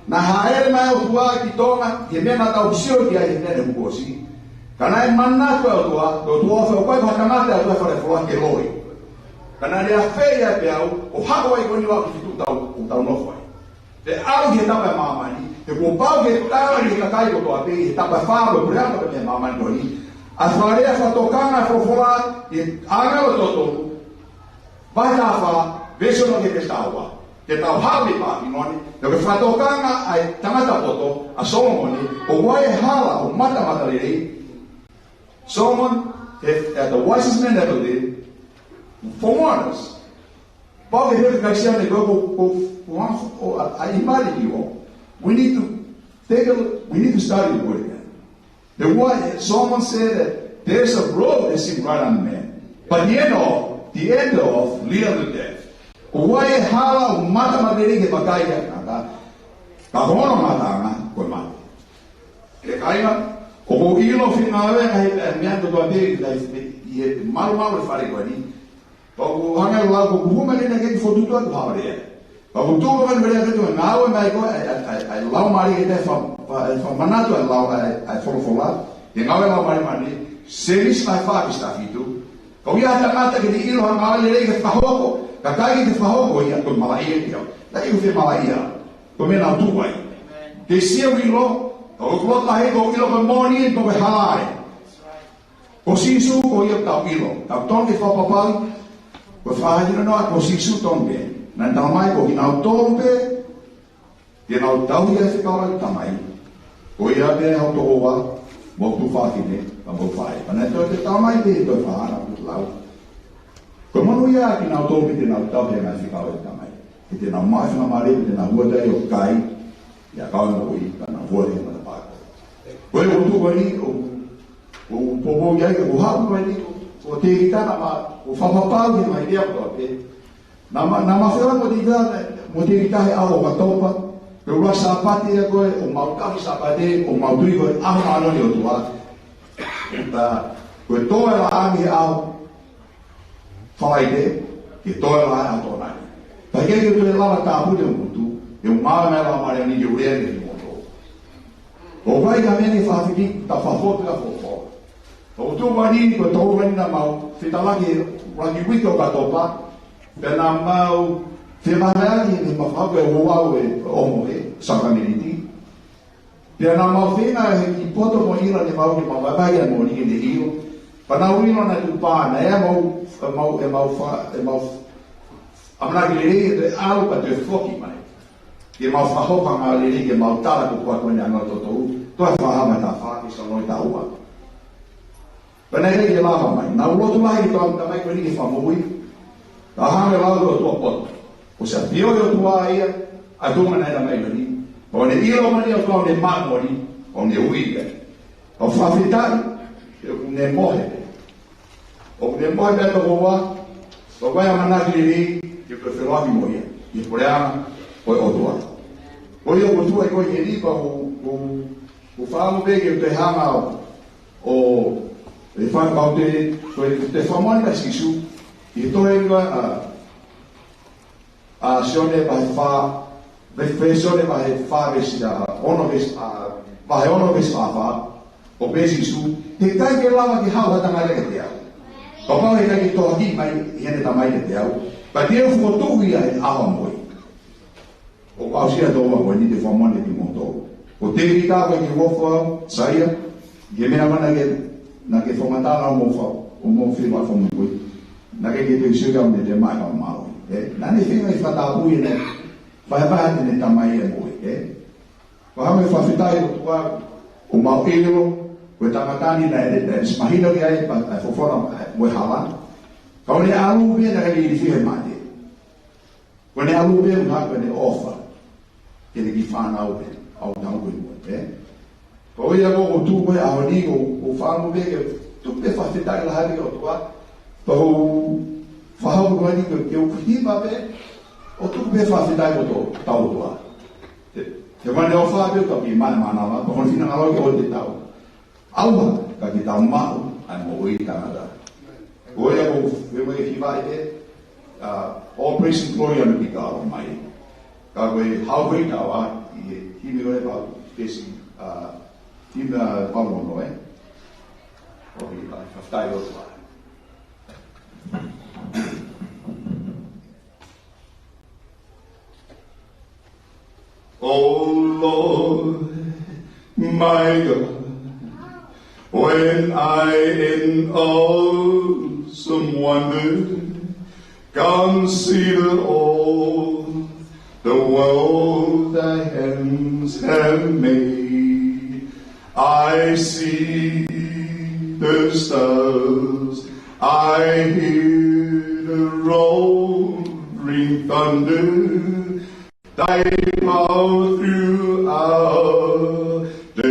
Naʻe hāʻele mai e ʻOtua ki Tonga, he meʻa naʻa tau sio ki ai he meʻa naʻe hoko ʻosi. Ka naʻe manatu e ʻOtua, ko e ʻOtua ʻofa, ʻoku ʻikai ko ha tangata ʻe ʻOtua e fale fola ke loi. Ka naʻa ne afeʻi ai pē au, ʻo haʻu ai ko eni ʻo aʻu ki he feituʻu ʻoku tau, ʻoku tau nofo ai. Pea aʻu ki he tapa ʻo e māmani, he kuo pau ke tala ki he kakai kotoa pē, he tapa ʻe fā ʻo e puleʻanga pē ʻo e māmani ko eni, ʻa e fakalea fakatokanga ʻa e folofola ʻi he ʻāngelo ʻe toko tolu, vahe taha fā, veesi ono ki he veesi taha ua. Ke tau haʻu mei Pāpilone, ʻo ke fakatokanga ʻa e tangata poto, ʻa Solomone, ʻoku ʻi ai e hala ʻo e mata matalelei. Solomon, he, at the wisest man ever lived, for once. Pau ke heke kaisia ne ko, ko, ko, ko, ko, I, I invited you all. We need to take a look, we need to study the word again. The word, Solomon said that there's a road that seems right unto man, but the end of, the end of lead to death. ʻOku ʻi ai e hala ʻo e mata matalelei ke vakai ai, ka, ka ko hono ngataʻanga ko e mate. Ke kaila, ʻoku ou ʻilo fengāueʻaki ʻa e meʻa kotoa pē ʻi he, ʻi he malumalu ʻo e fale ko eni. Pea ʻoku hangē ʻoku lau ko e kuhuma ke na ke fokotuʻutuʻu atu ha lea. Pea ʻoku tuʻu mai e lea ke tuʻu ngāue mai ko e, ʻa e, ʻa e, ʻa e, ʻa e laumālie ke te fa-, fa-, ʻa e fakamanatu ʻa e lau, ʻa e, ʻa e folofola. Ke ngāue laumālie mai ni, Sēmisi vahe fā veesi taha fitu. Ka ʻoku ʻi ai ha tangata ke ne ʻilo ha ngāue lelei ke fakahoko, ka ʻikai ke fakahoko ia, ko e malaʻia ia. Naʻe ʻikai ke malaʻia. Ko e meʻa naʻa ku tuʻu ai. Ke sio ʻilo, ka ʻoku loto lahi ʻoku ʻilo ko e moʻoni, ko e hala ē. Ko Sīsū ko ia ʻoku tau ʻilo. Tau tonu ke fakapapauʻi, ko e fakahinohino ko Sīsū tonu pē. Naʻa ne talamai ko kinautolu pē te nau tauhi ʻa e fekau ʻa e Tamai, ko ia pē ʻa hoku tokoua, mo hoku tuofāfine, pea mo hoku faʻē. Pea naʻe toe talamai pē ʻe he tohi Faha naʻa ku lau, ko e monūʻia ʻa kinautolu pē te nau tauhi ʻa e ngaahi fekau ʻa e Tamai, he te nau maʻu e faingamālie, te nau hū atu ai ʻo kai ʻa e kau moʻui, pea nau hū atu ai ki he matapā ʻo e kovi. Ko e ʻOtua ko eni, ʻoku, ʻoku poupou ai, ʻoku haʻu ko eni, ʻo, ʻo Tēvita naʻa ma, ʻo fakapapauʻi ʻe he ngaahi lea kotoa pē. Naʻa ma, naʻa ma feohi mo Tēvita, mo Tēvita he ʻaho ʻo Okatopa, ko e ʻuluaki Sāpate ia ko ē, ʻo mau tauhi Sāpate, ʻo mau tui ko e ʻaho māʻoniʻoni ʻo e ʻOtua. Pea ko e tō e laʻā mei he ʻaho Falaite, ke tō e laʻā he ʻaho Tokonaki. Pea ʻikai ke toe lava tāpuni hoku ngutu, he ʻoku ngāue mai e Laumālie ni ke u lea kimoutolu. ʻOku ʻi ai ha meʻa ni fakafiti, ta fafo pea fofo. ʻOku tuʻu mai ni, ko e tō mai ni naʻa mau fetaulaki he ʻuluaki uike ʻo Okatopa, pea naʻa mau fevahevaheʻaki he mau fakahoko e ouau ʻo e ongo he sākalamēniti. Pea naʻa mau feinga he kiʻi poto mo ʻilo ne mau ke mau vaivai ʻa e moʻoni ke ne ʻilo. Pea naʻa ku ʻilo naʻe tuʻu pē ʻa e mau, ʻe mau, ʻe mau fa-, ʻe mau ʻamanaki lelei ʻe toe ʻalu pea toe foki mai. Ke mau fakahoko ha ngāue lelei ke mau tala ko e ʻOtua ko eni ʻa e anga ʻo e totou, Tohi Faha vahe taha fā ki he Sālote taha ua. Pea naʻe ʻikai ke lava mai. Naʻa ku lotu lahi ki he Tamai ko eni ke fakamoʻui. Ka hangē ko e lau ʻa e ʻOtua poto. Ko e ʻafio ʻa e ʻOtua ia, ʻa e tuʻunga naʻe ʻi ai e Tamai ko eni. Pea ne ʻilo mai ʻa e ʻOtua ne maʻu moʻoni, ʻo ne ui ia. ʻOku fakafetaʻi, he ʻoku ne mohe. ʻOku ne mohe pea tokoua, ʻoku ʻi ai e ʻamanaki lelei, ke u feʻiloaki mo ia, ʻi he puleʻanga ʻo e ʻOtua. Ko ia ʻoku tuʻu ai ko eni, pea ʻoku, ʻoku, ʻoku fakaʻamu pē ke u toe hanga ʻo, ʻo, ʻe fanga pau te, ko e te fakamoʻoni ʻa Sīsū, ʻi he tohi ko ē ʻa, ʻa Sione vahe fā, ve-, ve-, Sione vahe fā veesi, ʻa, ono veesi, ʻa, vahe ono veesi fā fā, ʻoku pehē ʻe Sīsū, he ʻikai ke lava ke haʻu ha tangata kiate au, kapau he ʻikai ke tohoakiʻi mai ʻe heʻene Tamai kiate au, pea te u fokotuʻu ia he ʻaho ʻo e moʻui. ʻOku aʻusia ʻe Tonga ko eni ke fakamoʻoni kimoutolu. Ko Tēvita ko e kiʻi uofo au, Saia, ke meʻa mana ke, naʻa ke fakamatala ʻo mo fa-, ʻo mo fili ʻa fakamoʻoni. Naʻa ke ke te sio ka me te mai ka mau. Ē, naʻa ne feinga ke fakatapui ʻene, vahevahe ʻene tamai ʻe moʻui, ē. Ko e hanga ʻo fakafetaʻi ʻOtua, ʻo mau ʻilo, ko e tangata ni naʻe, naʻe, naʻe mahino ki ai, pea, ʻa e fofonga, ʻa e, mo e hala. Ka ʻo ne ʻalu pē naʻe ʻikai ke ilifia ʻe he mate. Ko ʻene ʻalu pē ʻuhinga ko ʻene ʻofa ki heʻene kiʻi fānau pē, ʻa ʻetau tau ko ē, ē? Ko ia ko, ko e tuʻu ko ē ʻaho ni, ko, ko e fānau pē ke tuku pē fakafetaʻi lahi ki he ʻOtua, pea ko e fānau ko eni ke, ke u hiva pē, ʻo tuku pē fakafetaʻi ki hotau ʻOtua. He, he ko ʻene ʻofa pē ʻoku tau kiʻi mānava, pea ko hono finangalo ke ʻoua te tau ʻauha, ka ke tau maʻu ʻa e moʻui taʻengata. Ko ia ko e, ko e hiva ē, uh, all praise and glory unto God Almighty. Ka ko e How Great Thou Art, ʻi he himi ko ē pau, pesi, uh, himi, uh, pau ono, ē? ʻOku ʻi ai, fakafetaʻi ʻOtua. O Lord, my God, when I in awesome wonder consider all the world thy hands have made, I see the stars, I hear the roaring thunder, thy power throughout the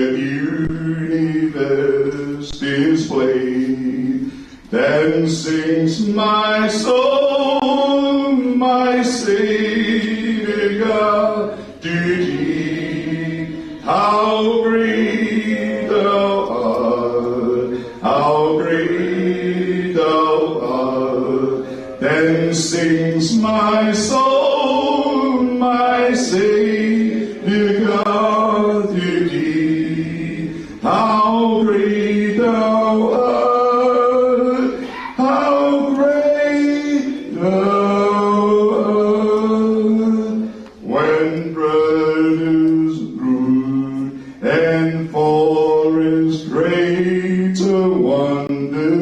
universe displayed. Then sings my soul, my Savior God, to thee, how great thou art, how great thou art. Then sings my soul, my Savior God, to thee, how great thou art, how great thou art. When brothers rude and foreign strangers wonder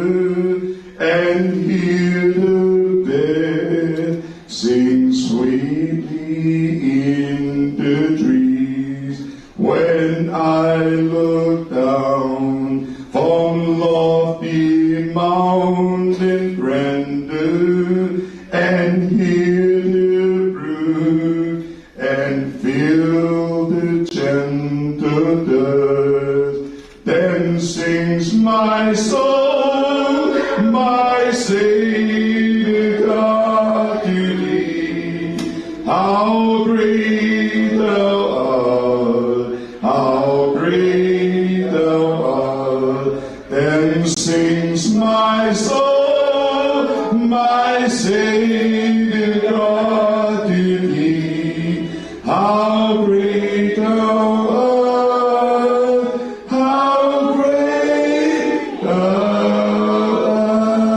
and hear the bird sing sweetly in the trees. When I look down from lofty mountain grandeur and hear the brook and feel the gentle dust, then sings my soul, my Savior God, to thee, how great thou art, how great thou art. Then sings my soul, my Savior God, to thee, how great thou art, how great thou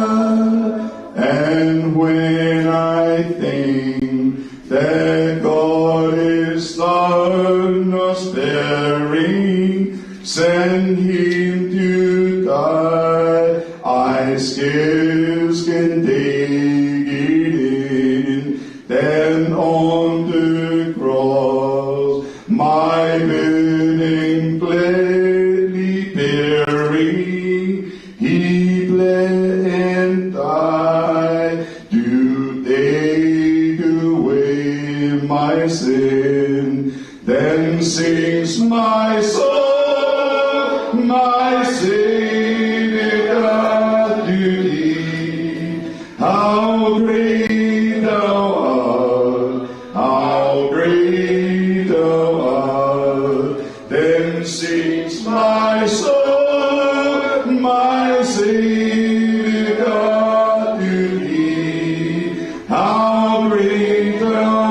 art. And when I think that God his Son, not sparing, sent him to die, I scarce can take it in. Then on the cross, my burden gladly bearing, he bled and died to take away my sin. Then sings my soul, my Savior God, to thee, how great thou art, how great thou art. Then sings my soul, my Savior God, to thee, how great thou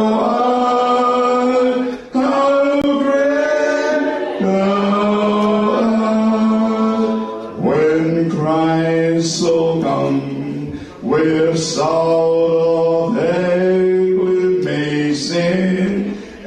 art, how great thou art. When Christ shall come with shout of acclamation,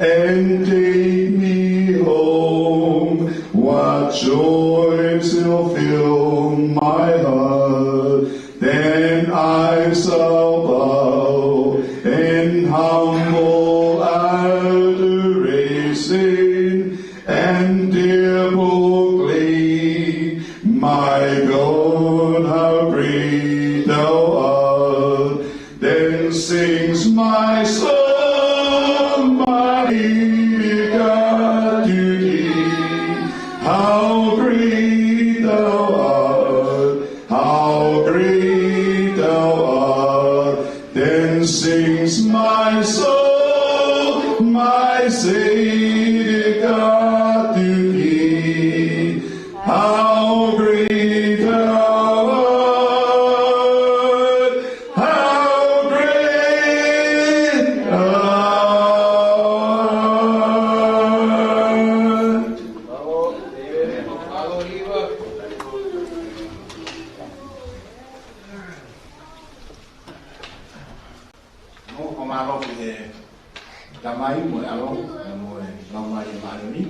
And take me home. What joy shall fill my heart? Then I shall bow in humble adoration and dare proclaim, my God, how great thou art. Then sings my soul, my God, to thee, how great thou art, how great thou art. Then sings my soul, my Savior God, to thee, how great thou art, how great thou art. Mo ka mālō ki he Tamai mo e ʻAlo, mo e Laumālie Māʻoniʻoni.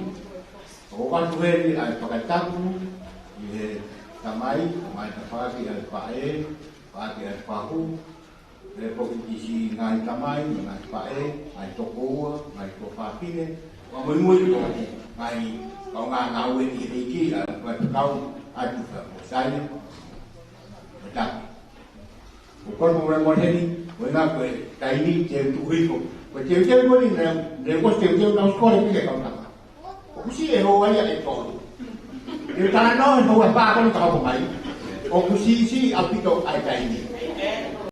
ʻOku ʻoatu heni ʻa e fakatapu ʻi he Tamai, ʻomai tafaʻaki ʻa e faʻē, faʻaki ʻa e fahu, ʻe pō ki he siʻi ngaahi tamai, ngaahi faʻē, ngaahi tokoua, ngaahi tuofāfine, ʻo muimui ko e ngaahi kaungā ngāue ʻi he ʻEiki, ʻa e kau atu ka ko Saile, ko Tapu. ʻOku ou kole mo e mohe ni, ko e ngaahi ko e taimi, te u tuku hifo. Ko e teuteu ko eni, ne, ne u ʻosi teuteu naʻa ku kole pē ke kau tama. ʻOku siʻi e hoa ia ʻe tolu. Te u talanoa he hoa ʻe fā ko eni ka hoko mai. ʻOku siʻisiʻi ʻaupito ʻa e taimi.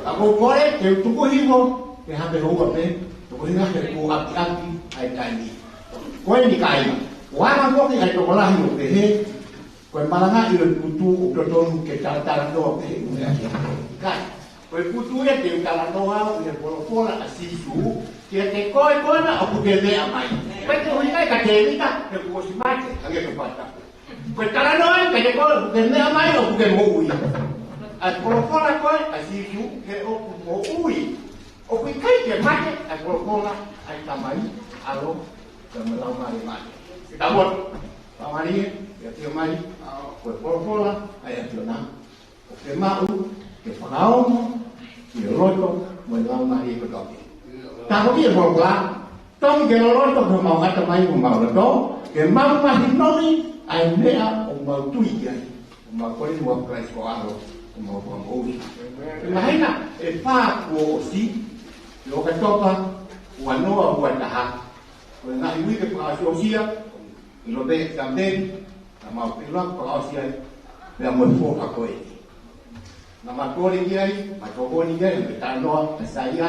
Ka ʻoku ou kole, te u tuku hifo, ke hape hoa pē, toko hina ke ku ʻapiʻapi ʻa e taimi. Ko eni kāinga, ʻoku anga foki ʻa e tokolahi ʻo pehē, ko e malangaʻi ʻo e putu ʻoku totonu ke talatalanoa pē ʻi he ʻuhinga ki ai. Kai, ko e putu ia te u talanoa au ʻi he folofola ʻa Sīsū, kiate koe ko ena ʻoku ke meʻa mai. Ko e ʻuhinga ia ka te mita, he kuo ʻosi mate, hangē ko e fakatapu. Ko e talanoa ia kiate koe ʻoku ke meʻa mai ʻoku ke moʻui. ʻA e folofola ko ē ʻa Sīsū, he ʻoku moʻui. ʻOku ʻikai ke mate, ʻa e folofola ʻa e Tamai, ʻAlo, pea mo e Laumālie Māʻoniʻoni. Ke tau lotu. Tamai, ʻoku ke ʻafio mai, ko e folofola ʻa e ʻAfiona, ʻoku ke maʻu ke fakaongo ki he loto mo e laumālie kotoa pē. Tāpuakiʻi e folofola, toki ke loloto ki homau ʻatamai mo homau loto, ke mau mahinoʻi ʻa e meʻa ʻoku mau tui ki ai. ʻOku mau kole ʻi he huafa ʻo Kalaisi ko ho ʻAlo, ko homau Fakamoʻui. Ko e māhina ʻe fā kuo ʻosi, ʻi ʻOkatopa ua noa ua taha, ko e ngaahi uike fakaʻosiʻosi ia, ʻi Lopeti Tampeni, naʻa mau feʻiloaki fakaʻosi ai, pea mo e foha ko eni. Naʻa mau kole ki ai, mau tokoni ki ai, mo e talanoa, ʻa Saia,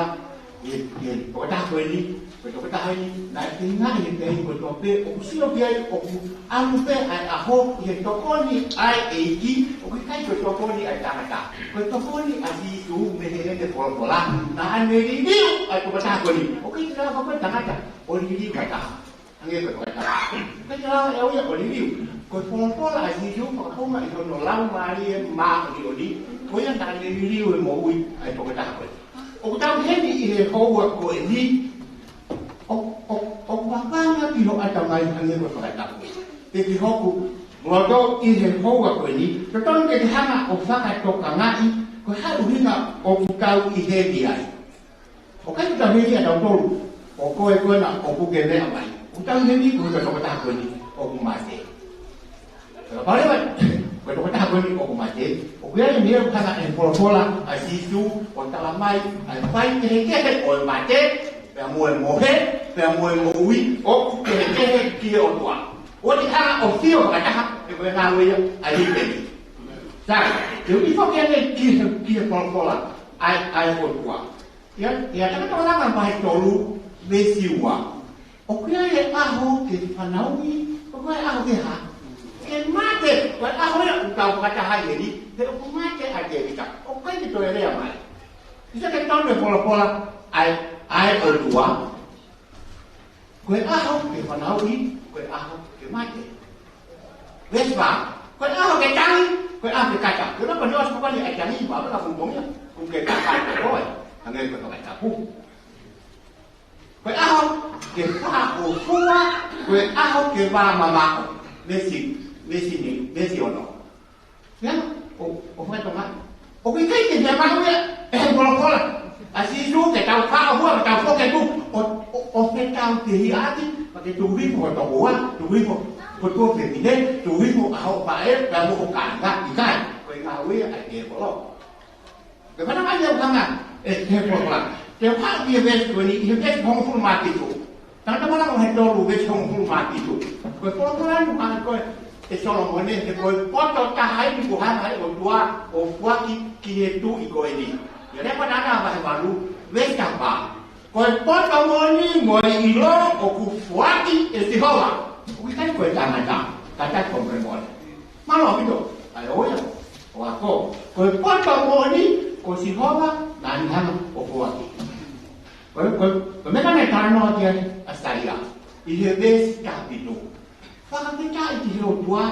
ʻi he, ʻi he tokotaha ko eni, ko e tokotaha eni, naʻe feinga ʻi he pehē ko e tope, ʻoku sio ki ai, ʻoku ʻalu pē ʻa e ʻaho, ʻi he tokoni ʻa e ʻEiki, ʻoku ʻikai ko e tokoni ʻa e tangata. Ko e tokoni ʻa Sīsū mei heʻene folofola, naʻa ne liliu ʻa e tokotaha ko eni. ʻOku ʻikai ke lava ko e tangata, ʻo liliu ha taha. Hangē ko e tokotaha. Ko e tala ʻe au ia ʻo liliu. Ko e folofola ʻa Sīsū fakahounga ʻi hono Laumālie Māʻoniʻoni. Ko ia naʻa ne liliu e moʻui ʻa e tokotaha ko ē. ʻOku tau ʻi heni ʻi he houa ko eni. ʻO, ʻo, ʻoku ou fakaanga ki ho ʻatamai hangē ko e fakatapu. Pea ki hoku loto ʻi he houa ko eni. Totonu ke ke hanga ʻo fakatokangaʻi. Ko e hā e ʻuhinga ʻoku tau ʻi heni ai. ʻOku ʻikai ke tau heni ʻa tautolu, ʻo koe ko ena ʻoku ke meʻa mai. ʻOku tau heni ko e tokotaha ko eni ʻoku mate. Kapau leva, ko e tokotaha ko eni ʻoku mate, ʻoku ʻi ai e meʻa ʻoku hanga ʻe he folofola ʻa Sīsū ʻo tala mai, ʻa e faikehekehe ʻo e mate, pea mo e mohe, pea mo e moʻui, ʻoku kehekehe ki he ʻOtua. ʻOku ʻikai hanga ʻo fio fakataha, he ko e ngāue ia ʻa e ʻEiki. Sai, te u ʻi foki ange ki he, ki he folofola ʻa e, ʻa e ʻOtua. ʻIa, ʻia Tangata Malanga vahe tolu veesi ua. ʻOku ʻi ai e ʻaho ke fanauʻi, ʻoku ʻi ai e ʻaho ke hā? Ke mate, ko e ʻaho ia ʻoku tau fakataha ai eni, he ʻoku mate ʻa Tēvita. ʻOku ʻikai ke toe lea mai. ʻIkai ke tonu e folofola ʻa e, ʻa e ʻOtua. Ko e ʻaho ke fanauʻi, ko e ʻaho ke mate. Veesi fā, ko e ʻaho ke tangi, ko e ʻaho ke kata. Ko e ʻaho ke ʻosi ko eni ʻa e tangi, ma ka fumpongia, ko ke kata ko koe, hangē ko e fakatapu. Ko e ʻaho Ke fā ʻo fua, ko e ʻaho ke vā mamaʻo. Veesi, veesi ni, veesi ono. Ia, ʻo, ʻo fai Tonga. ʻOku ʻikai ke mamaʻo ia ʻe he folofola ʻa Sīsū ke tau fā ʻo fua, ke tau foki atu. ʻO, ʻo, ʻo fetau te hiati, pea ke tuku hifo ho tokoua, tuku hifo ho tuofefine, tuku hifo ʻa hoʻo faʻē, pea mo ho kāinga, ʻikai. Ko e ngāue ia ʻa e tēvolo. Ke fana mai ia ukanga, ʻe, he folofola. Te u haʻu ki he veesi ko eni, ʻi he veesi hongofulu mā fitu. Tangata malanga he tolu veesi hongofulu mā fitu. Ko e folofola ʻeni ʻoku hanga ko ē ʻe Solomone, he ko e poto taha ʻeni kuo hanga ʻe he ʻOtua ʻo foaki ki he tuʻi ko eni. ʻI he Lēkooti vahe valu, veesi taha fā. Ko e poto moʻoni mo e ʻilo ʻoku foaki ʻe Sihova. ʻOku ʻikai ko e tangata, kātaki fakamolemole. Mālō ʻaupito, ʻa e ʻoiauē, ʻo ako. Ko e poto moʻoni ko Sihova naʻa ne hanga ʻo foaki. Ko e, ko e, ko e meʻa naʻe talanoa ki ai ʻa ʻAisea ʻi he veesi taha fitu. Fakafetaʻi ki he ʻOtua,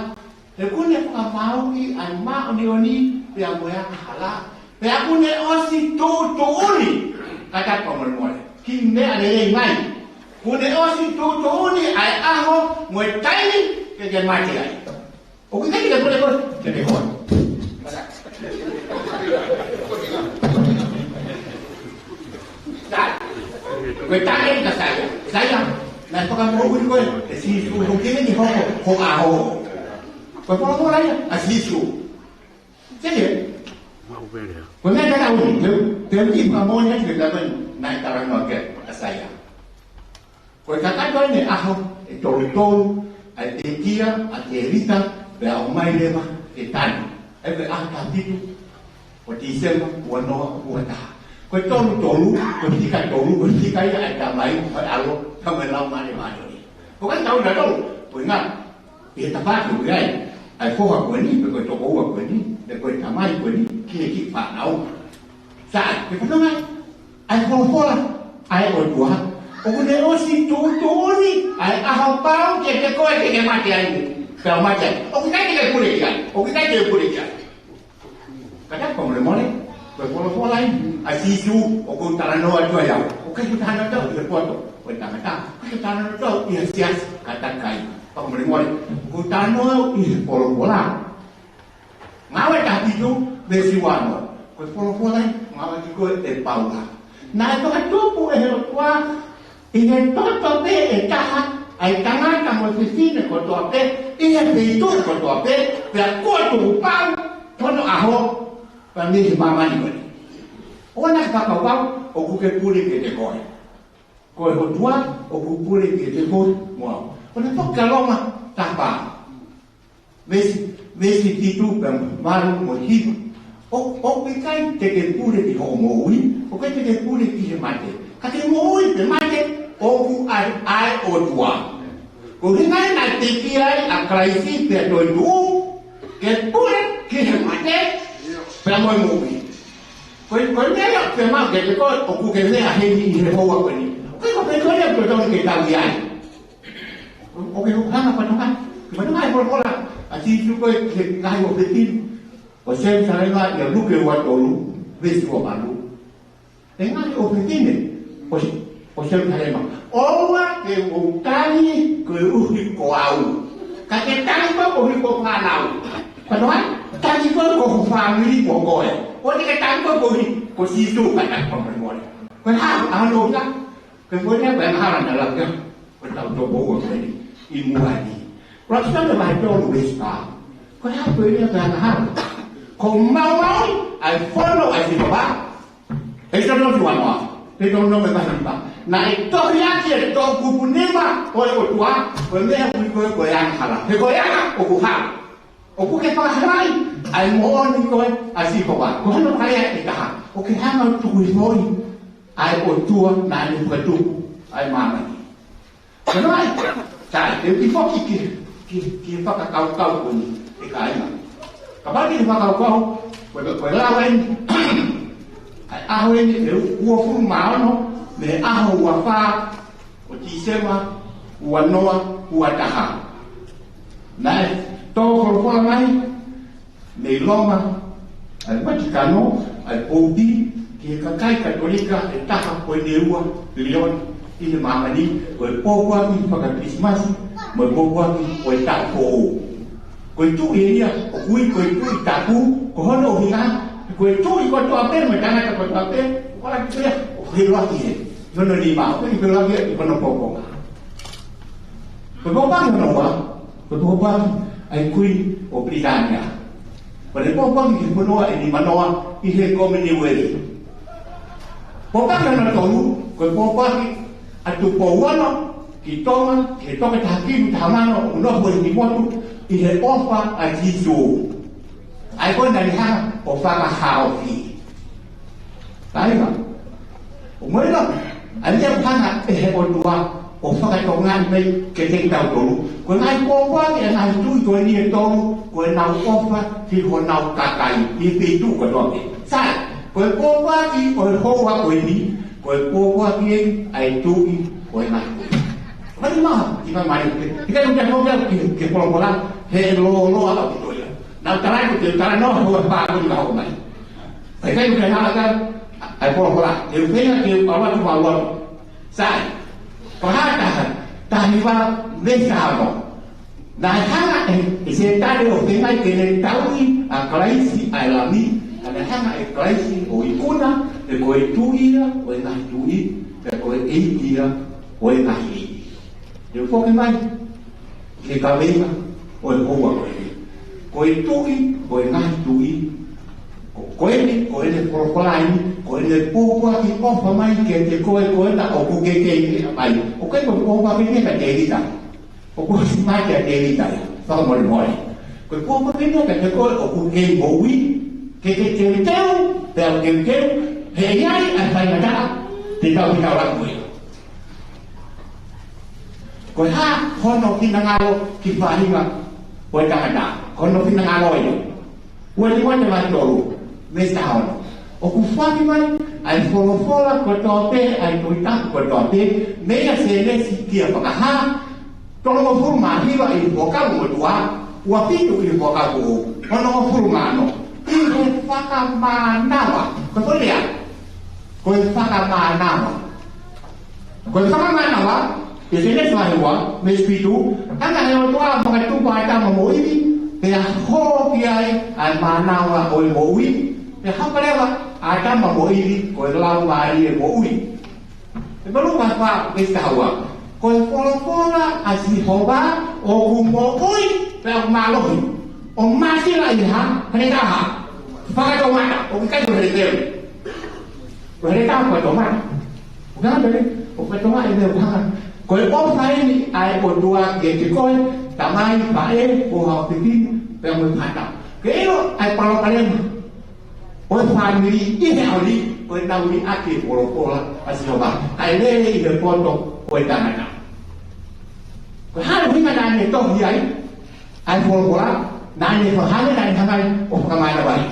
he kuo ne fakamaauʻi ʻa e māʻoniʻoni pea mo e angahala, pea kuo ne ʻosi tuʻutuʻuni, kātaki fakamolemole, kiʻi meʻa lelei mai. Kuo ne ʻosi tuʻutuʻuni ʻa e ʻaho mo e taimi ke ke mate ai. ʻOku ʻikai ke ke pule koe, ke ke koe. Sai. Ko e tali ʻeni kia ʻAisea. ʻAisea, naʻe fakamoʻui koe ʻe Sīsū, ʻoku ʻikai ke hoko ho ʻaho. Ko e folofola ia ʻa Sīsū. Sai. Ko e meʻa naʻe ʻuhi, te, te u kiʻi fakamoʻoni atu ke tau naʻe talanoa ki ai ʻa ʻAisea. Ko e kakato ʻeni e ʻaho ʻe tolutolu, ʻa e pekia, ʻa Tēvita, pea ʻomai leva ke tanu. ʻA ia ko e ʻaho taha fitu ʻo Tīsema, ua noa, ua taha. Ko e tolutolu, ko e fika tolu, ko e fika ia ʻa e Tamai, mo e ʻAlo, pea mo e Laumālie Māʻoniʻoni. ʻOku ʻikai ke tau ʻilo ʻe tautolu, ko e ʻuhinga, ʻi he tafaʻaki ʻoku ʻi ai ʻa e foha ko eni, pe ko e tokoua ko eni, pe ko e tamai ko eni, ki he kiʻi fānau. Sai, ke fanongo mai. ʻA e folofola ʻa e ʻOtua, ʻoku ne ʻosi tuʻutuʻuni ʻa e ʻaho pau kiate koe ke ke mate ai. Pea mate ai. ʻOku ʻikai ke ke pule ki ai. ʻOku ʻikai ke ke pule ki ai. Kātaki fakamolemole, ko e folofola ʻeni ʻa Sīsū ʻoku ou talanoa atu ai au. ʻOku ʻikai ke u talanoa atu au ʻi he poto ʻo e tangata. ʻOku ʻikai ke u talanoa atu au ʻi he siasi, kātaki. Fakamolemole, ʻoku ou talanoa au ʻi he folofola. Ngāue taha fitu, veesi ua noa. Ko e folofola ʻeni, ngāueʻaki ko ē ʻe Paula. Naʻe fakatupu ʻe he ʻOtua ʻi he toto pē ʻe taha ʻa e tangata mo e fefine kotoa pē, ʻi he feituʻu kotoa pē, pea kuo tuku pau hono ʻaho, pea mei he māmani ko eni. ʻOua naʻa ke fakakaukau ʻoku ke pule kiate koe. Ko e ʻOtua ʻoku pule kiate koe mo au. ʻOua naʻa ke fakakaukau, taha fā. Veesi, veesi fitu pea mo e valu mo e hiva. ʻO, ʻoku ʻikai te ke pule ki hoʻo moʻui, ʻoku ʻikai te ke pule ki he mate. Ka ke moʻui pe mate, ʻoku ʻa e, ʻa e ʻOtua. Ko e ʻuhinga ia naʻe pekia ai ʻa Kalaisi pea toetuʻu, ke pule ki he mate, pea mo e moʻui. Ko e, ko e meʻa ia ʻoku fiemaʻu kiate koe, ʻoku ke meʻa heni ʻi he houa ko eni. Ko e, ko e meʻa ia ʻoku totonu ke tau ʻi ai. ʻOku ke hanga ʻo fanongo mai, ke fanongo mai e folofola ʻa Sīsū ko ē ki he ngaahi ʻofefine ʻo Selūsalema ʻia Luke ua tolu, veesi ua valu. E ngaahi ʻofefine ʻo, ʻo Selūsalema. ʻOua te mou tangi koeʻuhi ko au. Ka ke tangi koe koeʻuhi ko ho fānau. Fanongo mai, tangi koe ko ho fāmili ko koe. ʻOua te ke tangi koe koeʻuhi ko Sīsū, kātaki fakamolemole. Ko e hā, ʻa hono ʻuhinga, ko e foʻi lea ko ē ʻa e angahala naʻe lau ia, ko e tau toko ua ko eni ʻi muʻa ni. ʻUluaki Sione vahe tolu veesi fā. Ko e hā e foʻi lea ko ē ʻa e angahala? Ko e maumauʻi ʻa e fono ʻa Sihova. ʻEkisoto ua noa, pea tau lau mei he vahe fā. Naʻe tohi ʻaki ʻe he toʻukupu nima ʻo e ʻOtua, ko e meʻa ʻoku ui ko ē ko e angahala. He ko e anga ʻoku hā. ʻOku ke fakahalaʻi ʻa e moʻoni ko ē ʻa Sihova. Ko hono fakalea ʻe taha, ʻoku ke hanga ʻo tuku hifo ʻa e ʻOtua naʻa ne fakatupu ʻa e māmani. Ko hono ʻai, sai, te u kiʻi foki ki, ki, ki he fakakaukau ko eni, ʻe kāinga. Kapau te ke fakakaukau, ko e, ko e lau ʻeni, ʻa e ʻaho ʻeni ʻe uofulu mā ono, mei he ʻaho ua fā ʻo Tīsema, ua noa, ua taha. Naʻe tō folofola mai mei Loma, ʻa e Vatikano, ʻa e Poupi, ki he kakai Katolika ʻe taha poini ua piliona. ʻi he māmani, ko e pōpoaki faka-Kilisimasi, mo e pōpoaki ʻo e taʻu foʻou. Ko e tuʻi ia, ʻoku ui ko e tuʻi tapu, ko hono ʻuhinga, ko e tuʻi kotoa pē, mo e tangata kotoa pē, ʻoku ʻalu ki ai, ʻo feʻiloaki ʻi he, ʻi hono nima, ʻo feʻiloaki ʻi hono pōpoaki. Ko e pōpoaki hono ua, ko e pōpoaki ʻa e Kuini ʻo Pilitānia. Ko ʻene pōpoaki ki he fonua ʻe nimanoa ʻi he Commonwealth. Pōpoaki hono tolu, ko e pōpoaki ʻa Tupou Ono ki Tonga, ki he Tonga taha fitu taha mano, ʻoku nofo ʻi he motu, ʻi he ʻofa ʻa Sīsū. ʻA ia ko ē naʻa ne hanga ʻo fakahaofi. Kāinga, ʻoku mou ʻilo, ʻa ia ʻoku hanga ʻe he ʻOtua ʻo fakatokangaʻi mai kiate kitautolu. Ko e ngaahi pōpoaki ʻa e ngaahi tuʻi ko eni ʻe tolu, ko ʻenau ʻofa ki honau kakai, ʻi he feituʻu kotoa pē. Sai, ko e pōpoaki ʻo e houa ko eni, ko e pōpoaki ʻeni ʻa e tuʻi ʻo e ngaahi tuʻi. Mani maha, ʻi ka mani, ʻikai ke u te hoko ki he, ki he folofola, he lōloa ʻaupito ia. Naʻa ku talaatu ke u talanoa houa pā ko eni ka hoko mai. ʻIkai ke u te hanga ʻa e folofola, ke u feinga ke u ʻalu atu, ʻalu atu. Sai, ko e hā taha, taha hiva mei he taha ono. Naʻe hanga ʻe, ʻe Sētane ʻo feinga ke ne tauʻi ʻa Kalaisi ʻa e Lami, ka naʻe hanga ʻe Kalaisi ʻo ikuna, pe ko e tuʻi ia ʻo e ngaahi tuʻi, pe ko e ʻeiki ia ʻo e ngaahi ʻeiki. Te u foki mai ki he kaveinga ʻo e houa ko eni. Ko e tuʻi ʻo e ngaahi tuʻi, ko, ko eni, ko ʻene folofola eni, ko ʻene pōpoaki ʻofa mai kiate koe, ko ena ʻoku ke kei meʻa mai. ʻOku ʻikai ko e pōpoaki eni kia Tēvita. ʻOku ʻosi mate ʻa Tēvita ia, fakamolemole. Ko e pōpoaki eni kiate koe ʻoku ke moʻui, ke ke teuteu, pea ke ke, he ʻe ʻi ai ʻa e faingataʻa, te tau ki tau laku ia. Ko e hā hono finangalo ki he faʻahinga ʻo e tangata, ko hono finangalo ia. Ua Tīmote vahe tolu, veesi taha ono. ʻOku foaki mai ʻa e folofola kotoa pē, ʻa e Tohi Tapu kotoa pē, meia Sēnesi kia Fakahā, tolungofulu mā hiva ʻi he Fuakava Motuʻa, ua fitu ʻi he Fuakava Foʻou, onongofulu mā ono. ʻI he fakamānava, ko e foʻi lea, ko e fakamānava. Ko e fakamānava, ʻi he Sēnesi vahe ua, veesi fitu, hanga ʻe he ʻOtua ʻo fakatupu ʻa ʻĀtama mo ʻIvi, pea hoko ki ai ʻa e mānava ʻo e moʻui, pea hoko leva ʻa ʻĀtama mo ʻIvi ko e laumālie moʻui. Hepelū vahe fā, veesi taha ua. Ko e folofola ʻa Sihova ʻoku moʻui, pea ʻoku mālohi. ʻOku māsila ʻi he hā, heletā hā. Fakatoumata, ʻoku ʻikai ko e heletele. Ko e heletā ʻoku fakatoumata. ʻOku ʻikai ko e, ʻoku fakatoumata ʻi he meʻa ʻoku hanga. Ko e ʻofa eni ʻa e ʻOtua kiate koe, tamai, faʻē, foha ʻofefine, pea mo e fānau. Ke ʻilo ʻa e palopalema ʻo e fāmili ʻi he ʻaho ni, ko ʻenau liʻaki e folofola ʻa Sihova, kae lele ʻi he poto ʻo e tangata. Ko e hā e ʻuhinga naʻa ne tohi ai ʻa e folofola, naʻa ne fakahā, naʻa ne hanga ai ʻo fakamānava ai.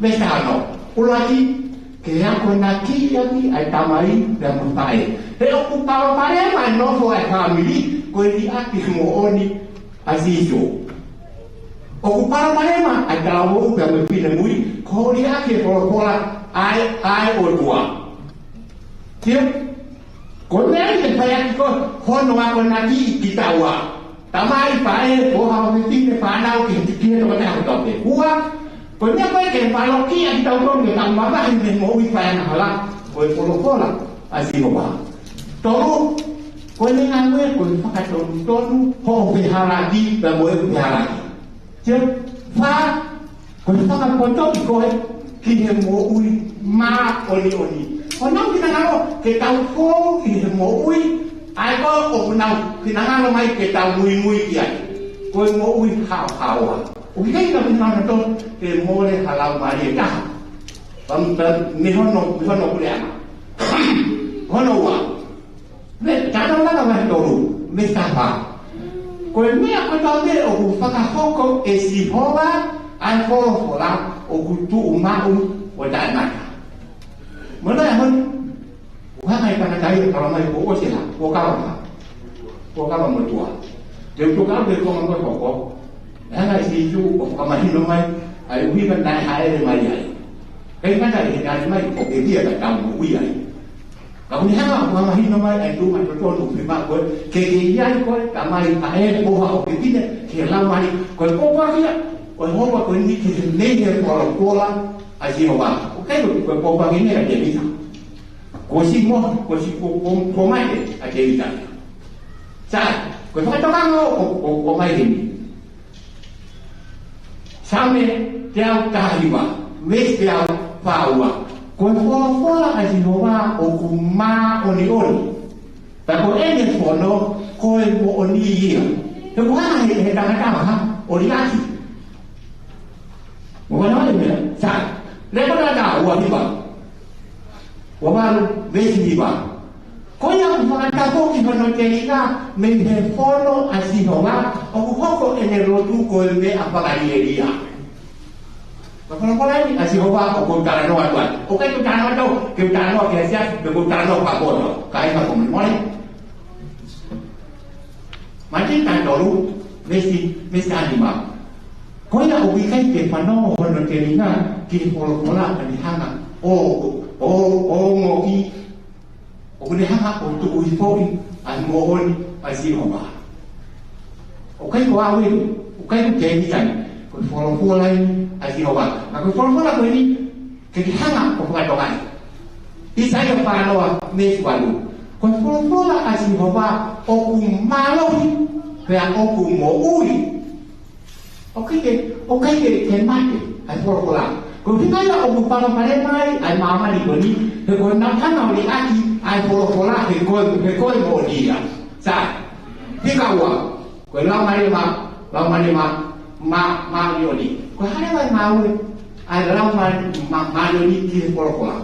Veesi taha ono, ʻuluaki, ke akonakiʻi ʻaki ʻa e tamai pea mo e faʻē. He ʻoku palopalema e nofo ʻa e fāmili, ko e liʻaki e moʻoni ʻa Sīsū. ʻOku palopalema ʻa e talavou pea mo e finemui, ko e liʻaki e folofola ʻa e, ʻa e ʻOtua. Sio, ko e meʻa eni ʻe fai ʻaki ko hono akonakiʻi kitaua. Tamai, faʻē, foha ʻofefine, fānau, ki he, ki he tokotaha kotoa pē. Ua, ko e meʻa ko ē ke valokiʻi ʻa kitautolu ke tau mavahe mei he moʻui faiangahala, ko e folofola ʻa Sihova. Tolu, ko e ngāue, ko e fakatonutonu hoʻo fehālaaki pea mo ʻeku fehālaaki. Sio, fā, ko e fakapotoʻi koe ki he moʻui māʻoniʻoni. Ko honau finangalo ke tau fou ʻi he moʻui, ʻa ia ko ē ʻoku nau finangalo mai ke tau muimui ki ai. Ko e moʻui haohaoa. ʻOku ʻikai ke nau finangalo ke mole ha laumālie ʻe taha. Pea, pea, mei hono, mei hono puleʻanga. Hono ua. Mei he Tangata Vakavahe tolu, veesi taha fā. Ko e meʻa kotoa pē ʻoku fakahoko ʻe Sihova, ʻa e folofola ʻoku tuʻumaʻu ʻo taʻengata. Mou ʻilo ʻa e ʻaho ni, ʻoku hanga ʻe he tangata ia ʻo talamai kuo ʻosi e hā, Fuakava, Fuakava Motuʻa. Te u tuku atu e konga mo e hoko, ʻe hanga ʻe Sīsū ʻo fakamahino mai ʻa e ʻuhinga naʻe hāʻele mai ai. ʻIkai ngata ʻi heʻene hāʻele mai, ʻoku ke via ka tau moʻui ai. Ka ʻoku ne hanga ʻo mahino mai ʻa e tuʻunga totonu ʻoku fiemaʻu ko ē ke ke ʻi ai ko ē, tamai, faʻē, foha ʻo fefine, ki he laumālie. Ko e pōpoaki ia ʻo e houa ko eni ki he meʻa ʻi he folofola ʻa Sihova. ʻOku ʻikai ko e pōpoaki eni ʻa Tēvita. Kuo ʻosi mo, kuo ʻosi ko, ko, ko mai ʻa Tēvita. Sai, ko e fakatokanga ʻo, ʻo, ʻo, ʻo mai heni. Saame teau taha hiva, veesi teau fā ua. Ko e folofola ʻa Sihova ʻoku māʻoniʻoni. Pea ko ʻene fono ko e moʻoni ia. He ʻoku hā he, he tangata ha, ʻo liʻaki. Mo wano ai mea, sai. Lēkooti ua hiva. Ua valu, veesi hiva. Ko ia ʻoku fakatafoki hono telinga mei he fono ʻa Sihova, ʻoku hoko ʻene lotu ko e meʻa fakalielia. Ko e folofola eni ʻa Sihova ʻoku ou talanoa atu ai. ʻOku ʻikai ke u talanoa atu, ke u talanoa ki he siasi, pe ko u talanoa ki ha poto. Kāinga, ko e molemole. Mātiu taha tolu, veesi, veesi taha nima. Ko ia ʻoku ʻikai ke fanongo hono telinga ki he folofola, pea ne hanga ʻo, ʻo, ʻo ongoʻi, ʻoku ne hanga ʻo tuku hifo ʻa e moʻoni ʻa Sihova. ʻOku ʻikai ko au eni, ʻoku ʻikai ko Tēvita eni, ko e folofola eni ʻa Sihova. Ka ko e folofola ko eni, ke ke hanga ʻo fakatokangaʻi. ʻAisea fā noa, veesi valu. Ko e folofola ʻa Sihova ʻoku mālohi, pea ʻoku moʻui. ʻOku ʻikai ke, ʻoku ʻikai ke, ke mate ʻa e folofola. Ko e fika ia ʻoku palopalema ai ʻa e māmani ko eni, he ko e nau hanga ʻo liʻaki ʻa e folofola, he ko e, he ko e moʻoni ia. Sai, fika ua. Ko e Laumālie Mā-, Laumālie Mā-, Mā-, Māʻoniʻoni. Ko e hā leva e ngāue ʻa e Laumālie Mā-, Māʻoniʻoni ki he folofola?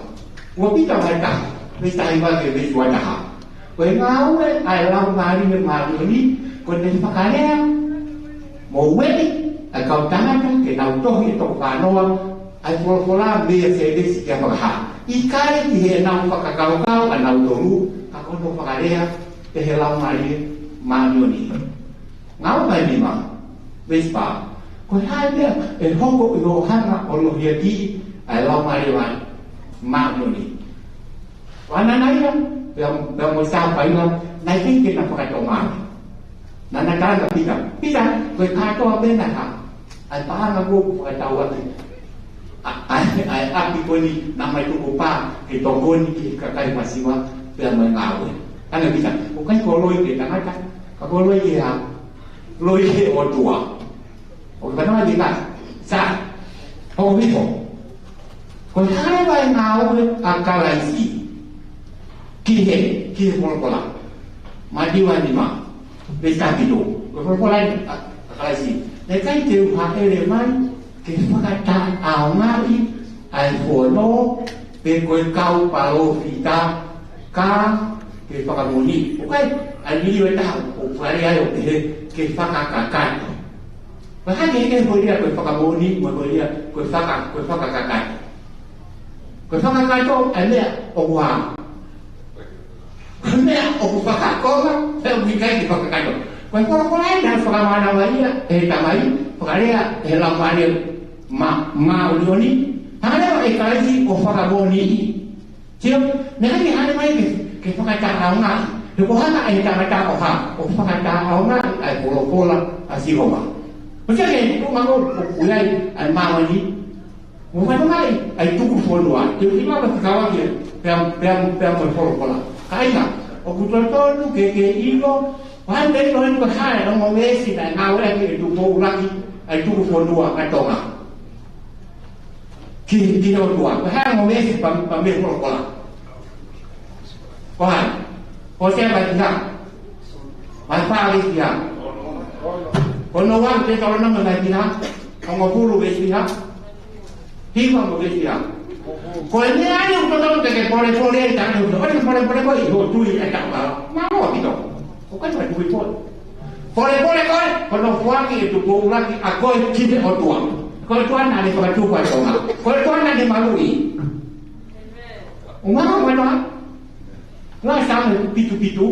Ua Pita vahe taha, veesi taha hiva ki he veesi ua taha. Ko e ngāue ʻa e Laumālie Māʻoniʻoni, ko ʻene fakalea mo ueʻi ʻa e kau tangata ke nau tohi ʻe toko fā noa ʻa e folofola mei he Sēnesi ki he Fakahā. ʻIkai ki heʻenau fakakaukau ʻanautolu, ka ko hono fakalea ʻe he Laumālie Māʻoniʻoni. Ngāue vahe nima, veesi fā. Ko e hā e meʻa ʻe hoko ʻi hoʻo hanga ʻo lohiakiʻi ʻa e Laumālie Mā-, Māʻoniʻoni? Ko Ananaia, pea, pea mo Safaiva, naʻe ʻikai ke na fakatomala. Naʻa na tala kia Pita, Pita, ko e kātoa pē naʻa ka, ʻa e paʻanga ko ē ʻoku fakatau atu ʻa, ʻa, ʻa e ʻapi ko eni naʻa mai tuku pā ke tokoni ki he kakai masiva pea mo e ngāue. Tala kia Pita, ʻoku ʻikai ko e loi ki he tangata, ka ko e loi ki he hā? Loi ki he ʻOtua. ʻOku fanongo ʻa Pita, sai, hoko hifo. Ko e hā leva e ngāue ʻa Kalaisi ki he, ki he folofola? Mātiu vahe nima, veesi taha fitu. Ko e folofola eni ʻa, ʻa Kalaisi. Naʻe ʻikai te u hāʻele mai ke fakataʻeʻaongaʻi ʻa e fono, pe ko e kau palōfita, ka ke fakamoʻoni. ʻOku ʻikai ʻa e liliu ʻe taha ʻoku fakalea ai ʻo pehē ke fakakakato. Pea hangē ko e lea ko e fakamoʻoni, mo e lea ko e faka-, ko e fakakakato. Ko e fakakakato ʻa e meʻa ʻoku hā? Ko e meʻa ʻoku fakakonga, pea ʻoku ʻikai ke fakakakato. Ko e folofola eni naʻe fakamānavaʻia ʻe he Tamai, fakalea ʻe he Laumālie Mā-, Māʻoniʻoni, hanga leva ʻe Kalaisi ʻo fakamoʻoniʻi. Sio, naʻe ʻikai ke hāʻele mai ke, ke fakataʻeʻaongaʻi. He ʻoku hanga ʻe he tangata ʻo hā? ʻO fakataʻeʻaongaʻi ʻa e folofola ʻa Sihova. Ko e sio ki he tuʻunga ko ē ʻoku ʻi ai ʻa e māmani, mo fanongo mai ʻa e tuku fonua. Te u ʻi lava fekauʻaki pea, pea, pea mo e folofola. Kāinga, ʻoku totonu ke, ke ʻilo, ʻoku ʻikai ke ʻilo eni ko e hā e ongo veesi naʻe ngāueʻaki ʻe Tupou ʻUluaki ʻa e tuku fonua ʻa Tonga ki, ki he ʻOtua. Ko e hā e ongo veesi pea, pea mei he folofola? Ko hai? Hōsea vahe fiha. Vahe fā veesi fiha. Ko hono ua Teutalōnome vahe fiha, hongofulu veesi fiha. Hiva mo veesi fiha. Ko e meʻa ia ʻoku totonu ke ke polepole ai, tangata ʻoku totonu ke polepole koe ʻi hoʻo tui ʻa e taʻu. Mālō ʻaupito. ʻOku ʻikai ke tui koe. Polepole koe, ko hono foaki ʻe Tupou ʻUluaki ʻa koe ki he ʻOtua. Ko e ʻOtua naʻa ne fakatupu ʻa Tonga. Ko e ʻOtua naʻa ne maluʻi. ʻUmano mai loa. Loa Saame fitu fitu,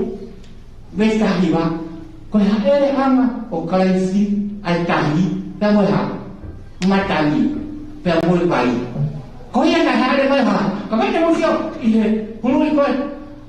veesi taha hiva. Ko e hāʻeleʻanga ʻo Kalaisi ʻa e tahi, pea mo e hā? Matangi, pea mo e vai. Ko ia naʻe hāʻele mai hā? Ka mai te mou sio, ʻi he hului ko ē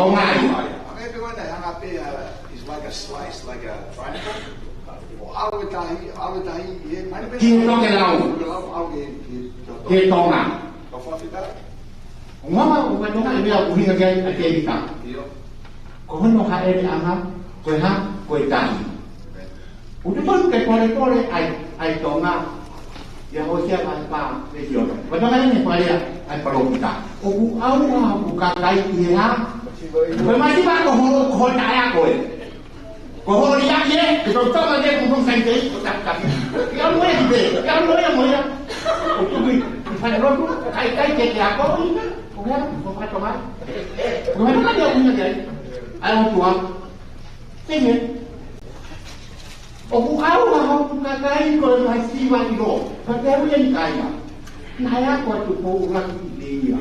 Tonga ia. Maybe when they hang up there, uh, it's like a slice, like a triangle. ʻO ʻave tahi, ʻave tahi, yeah, maybe ki he tokelau. Tokelau, ʻave ki he tokelau. Ki he Tonga. Ko fafita? ʻO mama, ʻo ka Tonga, ʻi meʻa ʻoku ʻuhinga ki ai ʻa e ʻEiki. ʻIo. Ko hono hāʻeleʻanga, ko e hā, ko e tahi. ʻOku totonu ke polepole ʻa e, ʻa e Tonga. ʻIa Hōsea vahe fā, veesi ono. Ko e Tonga eni, ko e lea ʻa e palōfita. ʻOku ʻauha hoku kakai ki he hā? Ko e masiva ko ho, ko ho taʻeako ē. Ko hoʻo liʻaki ē, ke tau tama ke kumu sai te, ko tap tap. Ke ʻalu ē ki pē, ke ʻalu ē mo ia. ʻO tuku ʻi fale lotu, kai kai ke ke ako ʻi na. Ko hea, ko fakatomai. Ko hea, ko hea, ko hea, ko hea. ʻAi ʻOtua. Tenge. ʻOku ʻauha hoku kakai ko e masiva ʻi loto. Ka te ui eni kaina. Naʻe ako atu Tupou ʻUluaki ʻi he ia.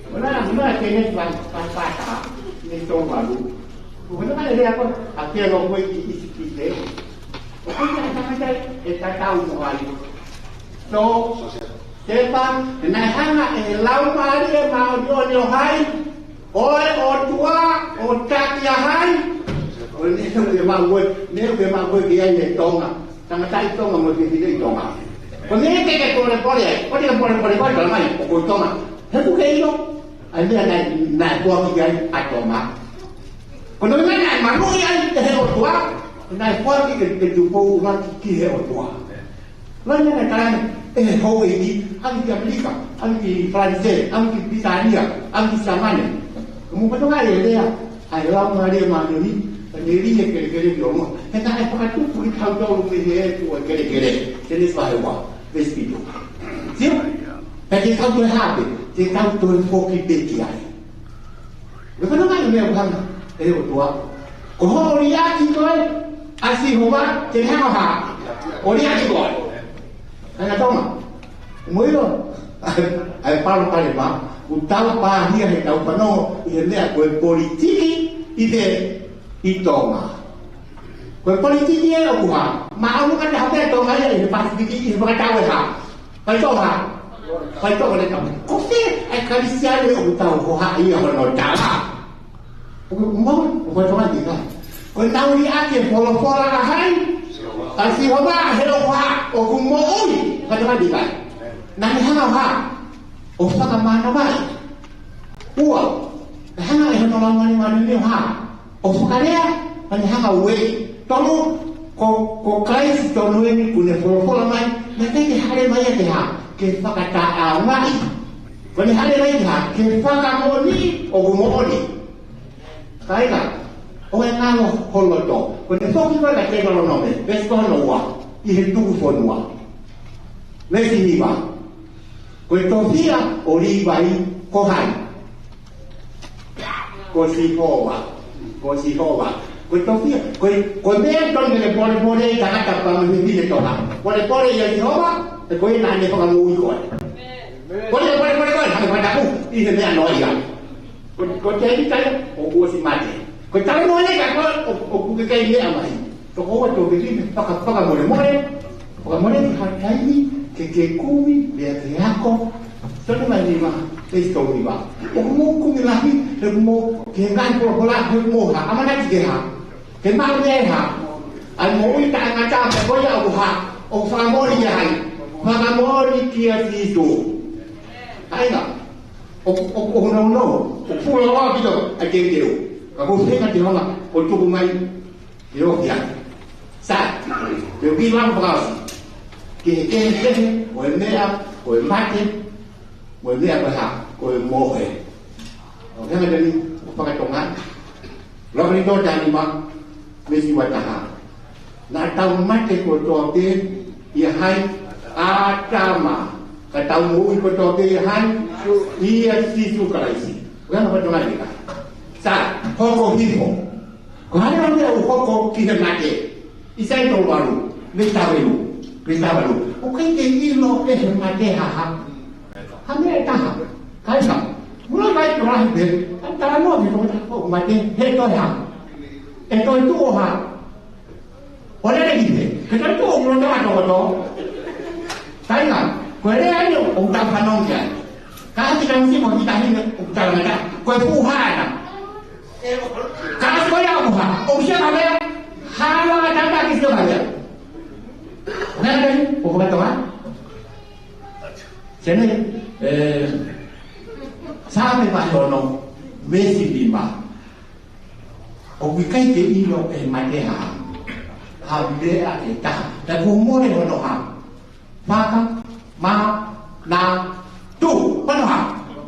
Mana, mana Kēnesi vahe, vahe fā taha, veesi tolu valu. Ko hono ʻai lea ko ē ʻa Felo ko ē ki ʻIsipite. ʻOku ʻikai ha tangata ʻe tatau mo hai. So, Siosefa, naʻe hanga ʻe he Laumālie Māʻoniʻoni ʻo hai, ʻo e ʻOtua, ʻo taki ʻa hai. ʻO ne ʻuhi ʻe maʻu ē, ne ʻuhi ʻe maʻu ē ki ai ʻe Tonga. Tangataʻi Tonga mo e fefine ʻi Tonga. Ko e meʻa ke ke polepole ai, ko e ke polepole ko e tala mai, ʻoku ʻi Tonga. He ʻoku ke ʻilo, ʻa e meʻa naʻe, naʻe foaki ai ʻa Tonga. Ko hono meʻa naʻe maluʻi ai ʻe he ʻOtua, naʻe foaki ʻe, ʻe Tupou ʻUluaki ki he ʻOtua. Laine naʻe tala ʻe he houʻeiki, ʻalu ki ʻAmelika, ʻalu ki Falanisē, ʻalu ki Pilitānia, ʻalu ki Siamane. Mo ka Tonga ʻe lea, ʻa e Laumālie Māʻoniʻoni, ka ne lī e kelekele ki ʻolunga. He naʻe fakatupu kitautolu mei he efu ʻo e kelekele. Kēnesi vahe ua, veesi fitu. Sio? Ka te tau toe hā pē, te tau toe foki pē ki ai. Ko e fānau mai meʻa ʻoku hanga ʻe he ʻOtua. Ko hoʻo liʻaki koe ʻa Sihova, te ne hanga ʻo hā? ʻO liʻaki koe. Kāinga Tonga. Mo ʻilo, ʻa e palopalema, ʻoku tau pāhia he tau fanongo ʻi he meʻa ko e politiki ʻi he ʻi Tonga. Ko e politiki ē ʻoku hā. Maʻamuka te hapea Tonga ia ʻi he Pasifiki ʻi he fakatau ʻe hā. Faitoʻo hā. Faitoʻo le tau. Ko fē ʻa e Kalisitiane ʻoku tau hohaʻa ia hono tala. ʻOku mau, ʻoku faitoʻo mai tika. Ko e nau liʻaki e folofola ʻa hai. ʻA Sihova he ʻoku hā, ʻoku moʻui. Faitoʻo mai tika. Naʻa ne hanga ʻo hā. ʻO fakamānavaʻi. Ua. Naʻe hanga ʻe hono Laumālie Māʻoniʻoni ʻo hā. ʻO fakalea, naʻa ne hanga ʻo ueʻi. Tolu, ko, ko Kalaisi tonu eni kuo ne folofola mai, naʻe ʻikai ke hāʻele mai ia ke hā, ke fakataʻeʻaongaʻi. Ko ʻene hāʻele mai ke hā, ke fakamoʻoniʻi ʻoku moʻoni. Kāinga, ʻo e ngalo ho loto. Ko ʻene foki ko ē kia Teutalonome, veesi ko hono ua, ʻi he tuku fonua. Veesi hiva. Ko e tofiʻa ʻo Līvai, ko hai? Ko Sihova. Ko Sihova. Ko e tofiʻa. Ko e, ko e meʻa tonu ke polepole ai tangata pea mo e fefine Tonga. Polepole ʻia Sihova, he ko ia naʻa ne fakamoʻui koe. Ko e polepole, polepole, hangē ko e tapu, ʻi he meʻa noa ia. Ko, ko Tēvita ia, ʻoku ʻosi mate. Ko e talanoa ia ka ko, ʻo, ʻoku ke kei meʻa mai. Toko ua tō fefine, faka, fakamolemole, fakamolemole ki ha taimi, ke, ke kumi, pea ke ako. Tolu mai nima, veesi tolu nima. ʻOku mou kumi lahi, he ʻoku mou, ki he ngaahi folofola, he ʻoku mou hā, ʻamanaki ke hā. Ke maʻu meʻa ʻe hā. ʻA e moʻui taʻengata, pea ko ia ʻoku hā, ʻoku fakamoʻoni kia hai. Fakamoʻoni kia Sīsū. Kāinga, ʻo, ʻo, ʻo, no, no, ʻoku fuoloa ʻaupito ʻa e teuteu. Ka ʻoku feinga ke hanga ʻo tuku mai, ʻe ofi ai. Sai, te u kiʻi lau fakaʻosi. Ki he kehekehe ʻo e meʻa, ʻo e mate, mo e meʻa ko e hā, ko e mohe. ʻOku hanga tani, ʻo fakatonga. Lokanitō taha nima, veesi ua taha. Naʻa tau mate kotoa pē, ʻia hai, ʻAtama. Ka tau moʻui kotoa pē ia hai, ʻia Sīsū Kalaisi. Ko e hā hono fatongia? Sai, hoko hifo. Ko e hā e meʻa ʻoku hoko ki he mate? ʻAisea tolu valu, veesi taha valu, veesi taha valu. ʻOku ʻikai ke ʻilo ʻe he mate ha hā. Ha meʻa ʻe taha. Kāinga, mula kai tō lahi pē, ka talanoa ki he tokotaha ʻoku mate, he toe hā. ʻE toe tuʻu ha. ʻO lele ki he, ke tau tuʻu ʻo loto ʻa tokoto. Kāinga, ko e lea eni ʻoku tau fanongo ki ai. Ka ʻi he taimi ni mo e taimi ni ʻoku tau ngata, ko e fuʻu hā ena. Ka ko ia ʻoku hā, ʻoku ʻi ai ha meʻa, hala ʻatā ki he meʻa. Meʻa ni, ʻoku tau ngata. Sene, ē, Saame vahe ono, veesi nima. ʻOku ʻikai ke ʻilo ʻe he mate ha, ha meʻa ʻe taha. Ka kuo mole hono hā. Faka, ma, na, tu, hono hā.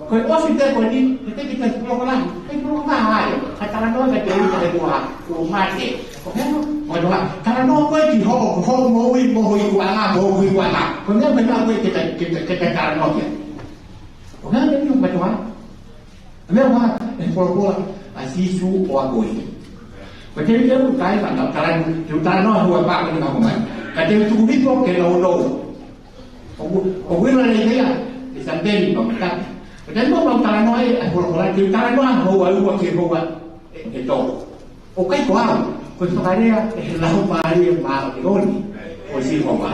Ko e ʻosi pē ko eni, he te kita polokalama. He polokalama ai. Ka talanoa ka te uta he kuo hā, kuo mate. Ko hono, hono hā. Talanoa ko e ki hoʻo, hoʻo moʻui, moʻui kuanga, moʻui kuanga. Ko e meʻa, meʻa ko e ke ta, ke ta, ke ta talanoa ki ai. Ko e meʻa, meʻa, meʻa, meʻa, meʻa, Meʻa ʻoku hā ʻe he folofola ʻa Sīsū ʻo akoʻi. Ko e teuteu kai ka tau talanoa, te u talanoa hua pā ko eni ka hoko mai. Ka te u tuku hifo ke nounou. ʻOku, ʻoku ʻilo lelei ia, ʻe Sāpeni pea mo Tapi. Ko e taimi ʻoku tau talanoa ai ʻa e folofola, te u talanoa houa ua ki he houa ʻe, ʻe tolu. ʻOku ʻikai ko au, ko e fakalea ʻe he Laumālie Māʻoniʻoni ʻo Sihova.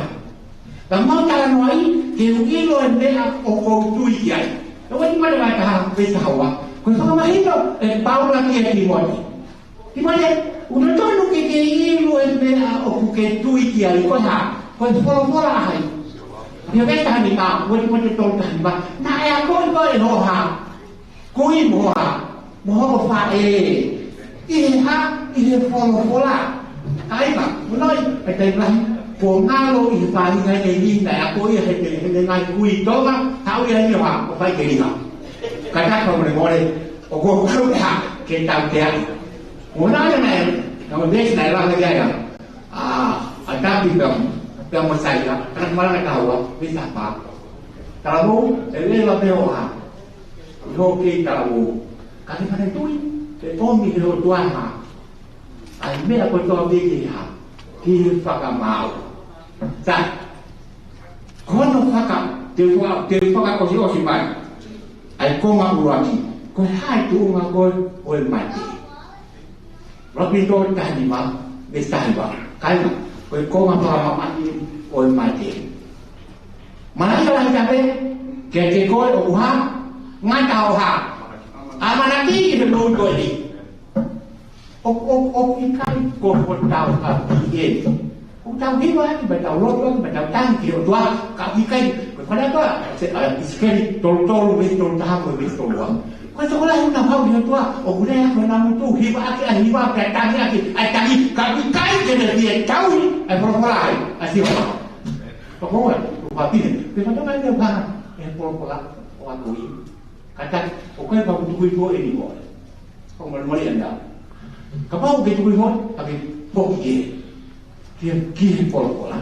Ka mau talanoa ai, ke u ʻilo e meʻa ʻoku ou tui ki ai. Lōmai vahe taha, veesi taha ua. Ko e fakamahino ʻe Paula kia Tīmote. Tīmote, ʻoku totonu ke ke ʻilo e meʻa ʻoku ke tui ki ai, ko e hā, ko e folofola ʻa hai. Pea veesi taha nima, ua Tīmote tolu taha nima. Naʻe akoʻi koe ʻe ho hā. Kui mo ha, mo hoʻo faʻē. ʻI he hā, ʻi he folofola. Kāinga, ʻoku ʻi ai e taimi lahi, kuo ngalo ʻi he faʻahinga ʻeni naʻe akoʻi ia ʻe he, ʻe he ngaahi kui Tonga, haʻu ia ʻo hā, ʻo fai ke liha. Ka ta ka mole mole, ʻoku ou kau hā, ke tau te ai. Mo na ia naʻe, na mo veesi naʻe lava ia ia. ʻA, ʻa Tapi pea, pea mo Saila, ka na malanga kaua, veesi taha fā. Talavou, ʻe leva pē hoʻo hā. ʻI hoʻo kei talavou. Ka ke fai tui, ke ʻomi ʻe he ʻOtua ha. ʻA e meʻa kotoa pē ke hā. Ki he fakamaau. Sai. Ko hono faka, te u faka, te u fakaʻosiʻosi mai. ʻA e konga ʻuluaki. Ko e hā e tuʻunga ko ē ʻo e mate. Lopito taha nima, veesi taha hiva. Kāinga, ko e konga fakamamahi ʻo e mate. Malaʻia lahi taha pē, kiate koe ʻoku hā, ngata hoʻo hā. ʻAmanaki ki he moʻui ko eni. ʻO, ʻo, ʻoku ʻikai ko hotau ʻapi eni. ʻOku tau hiva ʻaki, pea tau lotu ʻaki, pea tau tangi ki he ʻOtua, ka ʻoku ʻikai, ko e fale ʻOtua, se, ʻa, ʻIsikeli tolu tolu, veesi tolu taha, mo e veesi tolu ua. Ko e tokolahi ʻoku nau haʻu ki he ʻOtua, ʻoku lea ko ʻenau ngutu, hiva ʻaki ʻa e hiva, pea tangi ʻaki ʻa e tangi, ka ʻoku ʻikai ke ne fie tauhi ʻa e folofola ʻa e, ʻa Sihova. Ka ko e, ko e papine, pe fatongia ʻeni ʻoku hā ʻe he folofola ʻo akoʻi. Kātaki, ʻoku ʻikai ke u tuku hifo ʻeni ko ē. Ko e molemole ʻeni au. Kapau ʻoku ke tuku hifo, ka ke foki ki he, ki he, ki he folofola.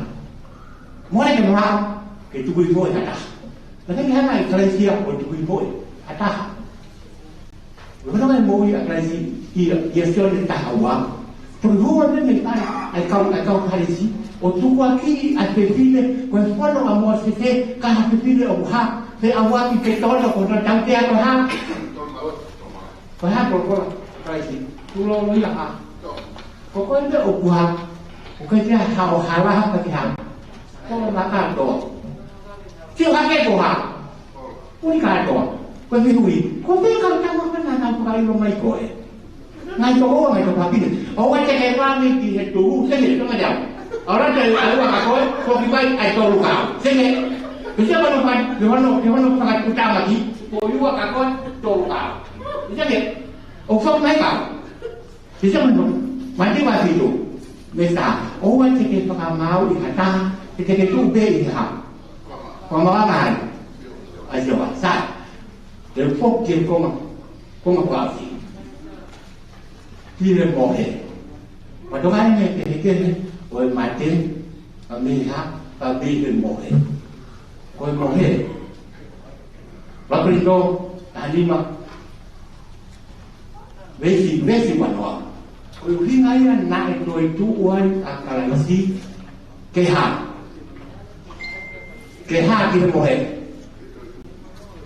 Mole ke maha, ke tuku hifo ʻe ha taha. Naʻe ʻikai ke hanga ʻe Kalaisi ia ʻo tuku hifo ʻe ha taha. Ko e folofola ʻa e moʻui ʻa Kalaisi ia, ʻia Sione taha ua. Toki hū ange mei fale, ʻa e kau, ʻa e kau Fālesi, ʻo tukuakiʻi ʻa e fefine, ko e fono ʻa Mōsese, ka ha fefine ʻoku hā, feʻauaki ke tono, ko hono tautea ko e hā. Ko e hā folofola ʻa Kalaisi, tulou ia hā. Ko koe meʻa ʻoku hā, ʻoku ʻikai ke hā ʻo hala hā ka ke hā. Ko e maka toa. Sio hake ko hā. Ui kātoa. Ko e fehuʻi. Ko e fē kau tama ko ē naʻa nau fakaʻilo mai ko ē. Ngaahi tokoua, ngaahi tokapapine. ʻOua te ke fāmili ki he tuhu, senge, tō mai au. ʻAlu atu ʻa e ua ka ko ē, ko ki vai ʻa e tolu kau. Senge. Pea sia mano fai, pea mano, pea mano fakatuʻutāmaki, ko e ua ka ko ē, tolu kau. Senge. ʻOku fai mai kau. Sisa mano, Mate vahe fitu, veesi taha. ʻOua te ke fakamaauʻi ha taha, te ke tuʻu pē ʻi he hā. Fakamaauʻi ai. ʻAi ʻa Sihova, sai. Te u foki ki he konga, konga fakaʻosi. Ki he mohe. Pea toka ʻene kehekehe, ʻo e mate, pea mei he hā, pea mei he mohe. Ko e mohe. Kolinitō, tahanima. Veesi, veesi uanoa. Ko e ʻuhinga ia naʻe toetuʻu ai ʻa Kalaisi ke hā. Ke hā ki he mohe.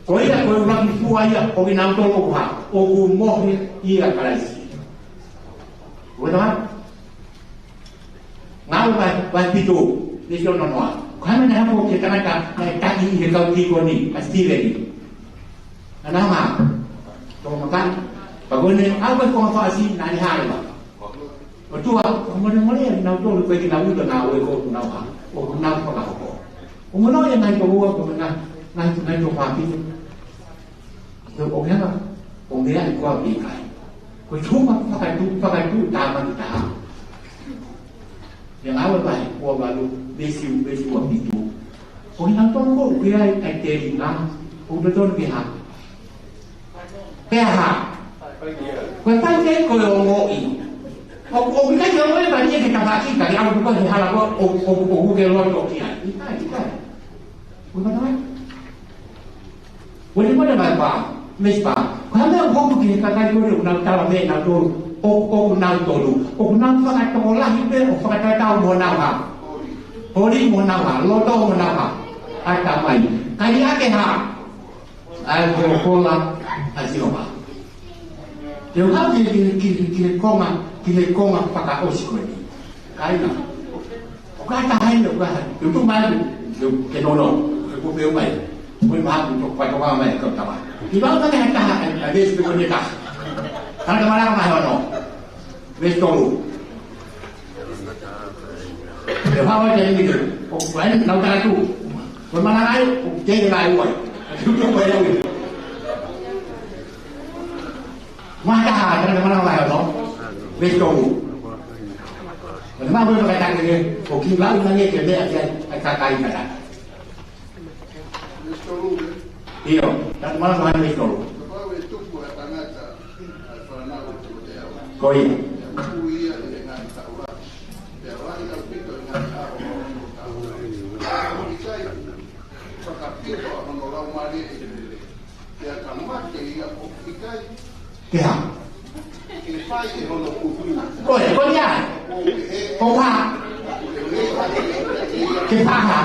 Ko ia ko e ʻuluaki fua ia ʻo kinautolu ʻoku hā. ʻOku mohe ʻia Kalaisi. Uanoa. Ngāue vahe, vahe fitu, veesi ono noa. Ko e hā e meʻa naʻe hoko ki he tangata naʻe taki ʻi he kau tīkoni, ʻa Sitīveni? Naʻa na hanga ʻo tokamaka. Pea ko ʻene ʻalu ki he konga fakaʻosi naʻa ne hā leva. ʻOtua, fakamolemoleʻi kinautolu, ko e kinautolu naʻa nau ui ko ʻoku nau hā, ʻoku nau fakahoko. ʻOku nau ʻi ai e ngaahi tokoua, ko e ngaahi, ngaahi, ngaahi tō fāpito. Ko e ʻuhinga, ʻoku meʻa ʻi koa pē ʻikai. Ko e tuʻunga fakatuʻu, fakatuʻutāmaki taha. ʻI he Ngāue vahe uavalu, veesi, veesi uafitu. Ko kinautolu ko ē ʻoku ʻi ai ʻa e telinga, ʻoku totonu ke hā. Pea hā. Ko e fai pē ko e ongoʻi. ʻO, ʻoku ʻikai ke ongoʻi pē ia ke tapa ki, ka ke ʻalu ko ē he hala ko ē, ʻo, ʻo, ʻoku ke loto ki ai. ʻIkai, ʻikai. Ko e fai. Uelimone mai pā, mesi pā. Ko e hā e meʻa ʻoku hoko ki he kakai ko ē ʻoku nau tala mei nautolu, ʻo, ʻoku nau tolu, ʻoku nau fakatokolahi pē ʻo fakatatau mo honau hā. Holi mo honau hā, loto mo honau hā. ʻAtamai. Ka ʻi ai ke hā. ʻA e folofola ʻa Sihova. Te u hā ki, ki, ki, ki he konga, ki he konga fakaʻosi ko eni. Kāinga. ʻOku ʻi ai ha taha ʻi heni, ʻoku ʻi ai ha taha. Te u tuʻu mai, te u ke nono, ke u pehē mai. Ko e maha ku to, pa to mai, ka tama. Ki vau ka ne ha taha, ʻa e, ʻa e veesi pe ko e taha. Tangata malanga vahe ono. Veesi tolu. Te u hā ʻo te ngi te, ʻoku ʻi ai, nau tala tu. Ko e malanga ai, ʻoku te ke vai uai. Tu tu ko e ui. Mata ha, tangata malanga vahe ono. Veesi tolu. Ko e maha ko e fakatake ke, ʻoku kiʻi vau na nge ke meʻa ke, ʻa e kakai kata. ʻIo, tangata malanga vahe ono veesi tolu. Kapau ʻe tupu ʻa e tangata, ʻa e fānau ʻo e timoteau. Ko ia. Pea ui ia ʻi he ngaahi taʻu lahi. Pea lahi ʻaupito ʻa e ngaahi ʻaho ʻo hono taʻu. ʻIkai, fakapito ʻa hono laumālie ʻi he lele. Pea ka mate ia ʻoku ʻikai. Ke hā. Ke fai ʻe hono putu. Ko e, ko ia. Ko hā. Ke fai hā.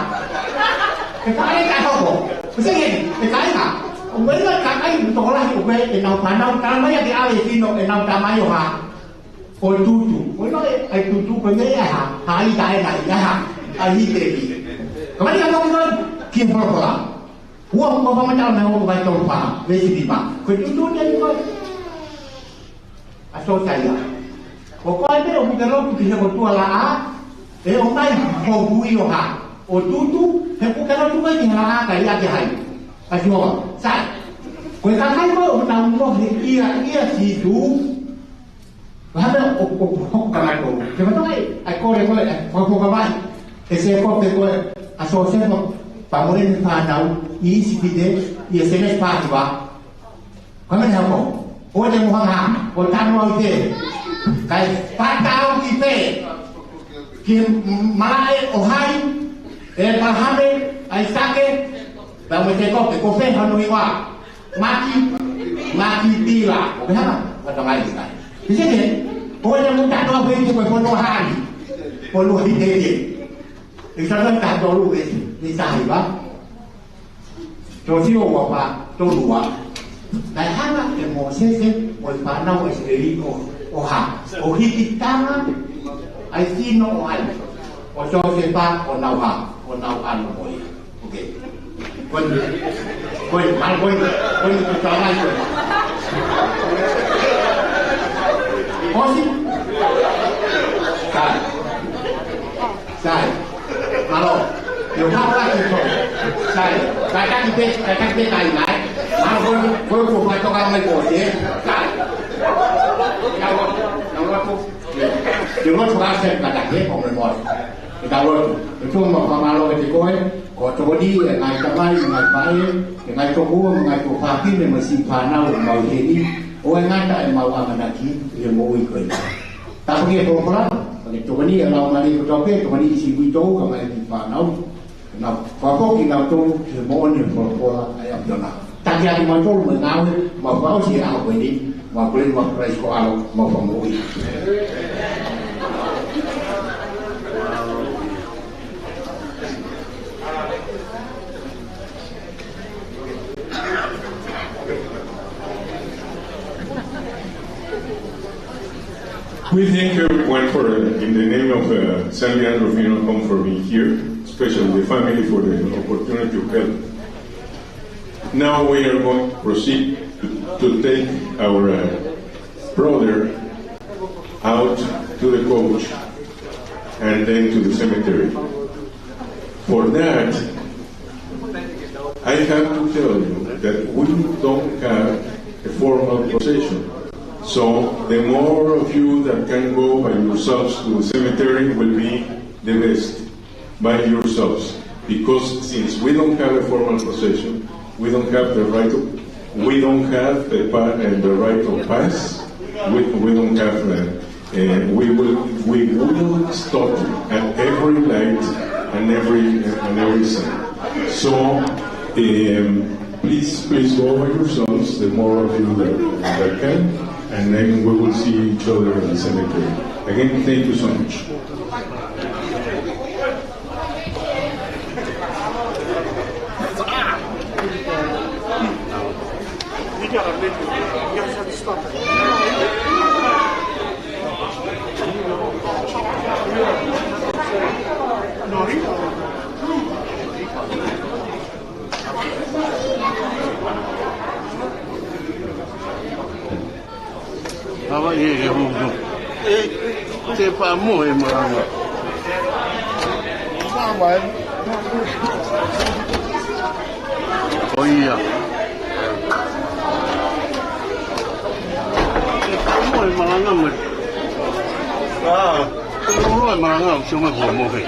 Ke fai e kakai hoko. Ko e seke, e kāinga. ʻOku ʻi ai e kakai ʻoku tokolahi ʻoku ʻi ai ʻenau fānau, tala mai ʻa e ʻave ʻe Sino ʻenau tamai ʻo hā. ʻO tutu. Ko e ʻai tutu ko e meʻa hā. Hā ʻi tae na ʻi hā. ʻAi hite ki. Ka mani ka toki noi. Ki he folofola. Ua mo fama tau na o vai tau fa, veesi nima. Ko e tuʻutuʻuni ʻa e ko ē. ʻA Sōsaia. Ko koe pē ʻoku ke lotu ki he ʻOtua laʻā, ʻe ʻomai ho kui ʻo hā. ʻO tutu, he ʻoku ke lotu mai ki he laʻā ka ʻi ai ke hai. ʻA Sihova. Sai. Ko e kakai ko ē ʻoku nau mohe ʻia, ʻia Sīsū, Ko e hā e meʻa ʻoku, ʻoku, ʻoku hoko kia nautolu. Ke fakatokangaʻi, ʻa e kole ko ē, ʻa e fakafofonga mai ʻe Sēkope ko ē, ʻa Siosefa, pea mo ʻene fānau, ʻi ʻIsipite, ʻi he Sēnesi fā hiva. Ko e meʻa naʻe hoko. ʻOua te mou hanga, ʻo tanu au ʻi fē. Kae fātau ki fē. Ki malaʻe ʻo hai, ʻĒpalahame, ʻAisake, pea mo Sēkope, ko fē hono hingoa. Maki, Maki Pila. ʻOku ke hanga, ka tamai ki kai. He seke, ko e mou tanu au ʻi fē, ko e fonua hā ni. Fonua hiteʻite. ʻEkisoto taha tolu veesi, veesi taha hiva. Siosiua ua fā, tolu ua. Naʻe hanga ʻe Mōsese mo e fānau ʻa ʻIsileli ʻo, ʻo hā. ʻO hikitanga ʻa e sino ʻo hai. ʻO Siosefa ʻo nau hā. ʻO nau ʻano mo ia. ʻOkei. Ko eni, ko eni, mālō ko eni, ko eni, ko e tala mai ko eni. ʻOsi? Sai. Sai. Mālō. Yo, mālō, sai, ko. Sai. Kātaki pē, kātaki pē, kai mai. Mālō, ko eni, ko eni, ko e fakatoka mai ko eni, ē? Sai. Nau, nau, nau, ko. Yo, nau, ko, sai, kātaki pē, ko, mo, mo. Ke tau lotu. ʻOtua, mau fakamālō kiate koe, ko e tokoni ʻa e ngaahi tamai, ngaahi faʻē, ʻa e ngaahi tokoua, ngaahi tuofāfine, mo e siʻi fānau ʻoku mau ʻi heni, ʻo e ngata ʻemau ʻamanaki ʻi he moʻui ko eni. Tāpuakiʻi e folofola, pea ke tokoniʻi e Laumālie kotoa pē, tokoniʻi siʻi uitou, kae ʻumaʻā e siʻi fānau. Naʻa fapoki nautolu ki he moʻoni ʻo e folofola ʻa e ʻAfiona. Taki atu mautolu mo e ngāue, mau fakaʻosi e ʻaho ko eni, mau kole mo Kalaisi ko e ʻAlo, mau Fakamoʻui. We thank everyone for, uh, in the name of, uh, San Leandro Funeral Home for being here, especially the family for the opportunity to help. Now we are going to proceed to, to take our, uh, brother out to the coach and then to the cemetery. For that, I have to tell you that we don't have a formal procession. So the more of you that can go by yourselves to the cemetery will be the best, by yourselves. Because since we don't have a formal procession, we don't have the right of, we don't have the pa-, uh, the right of pass, we, we don't have, uh, Uh, we will, we will stop at every light and every, and everything. So, um, please, please go over yourselves, the more of you that, that can, and then we will see each other in the cemetery. Again, thank you so much. Hava ia ke huhu. Te pa mo e marama. ʻO ia. Te pa mo e marama mo. Ah. Te pa mo e marama mo, sio mo mo he.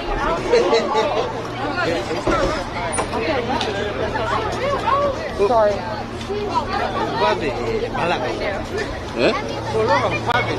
Sorry. Vave, malanga. Eh? Koloa vave. Eh.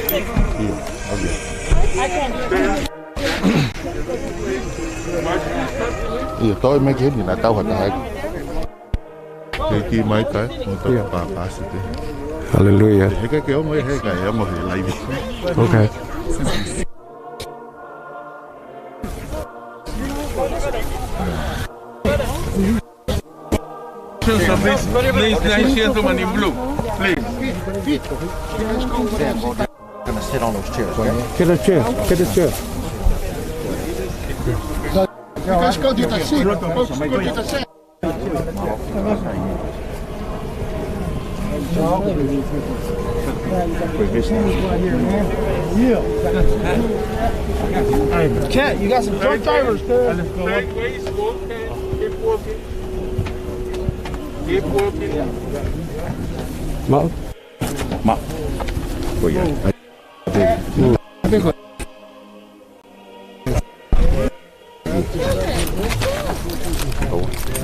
ʻIo, okay. ʻIo, toe mai ki heni naʻa tau ha taha. Ke ki mai kai, mo tau. ʻIo. Pāpāsite. Haleluia. He kai ke ongo, he kai, ongo he laivi. Okay. So please, please, nice gentleman in blue, please. Gonna sit on those chairs, okay? Get a chair, get a chair. You guys go do the seat. Folks, go do the seat. Cat, you got some drunk drivers, cuz. Sideways, walk, keep walking. Keep walking. Mau. Mau. Oh, yeah.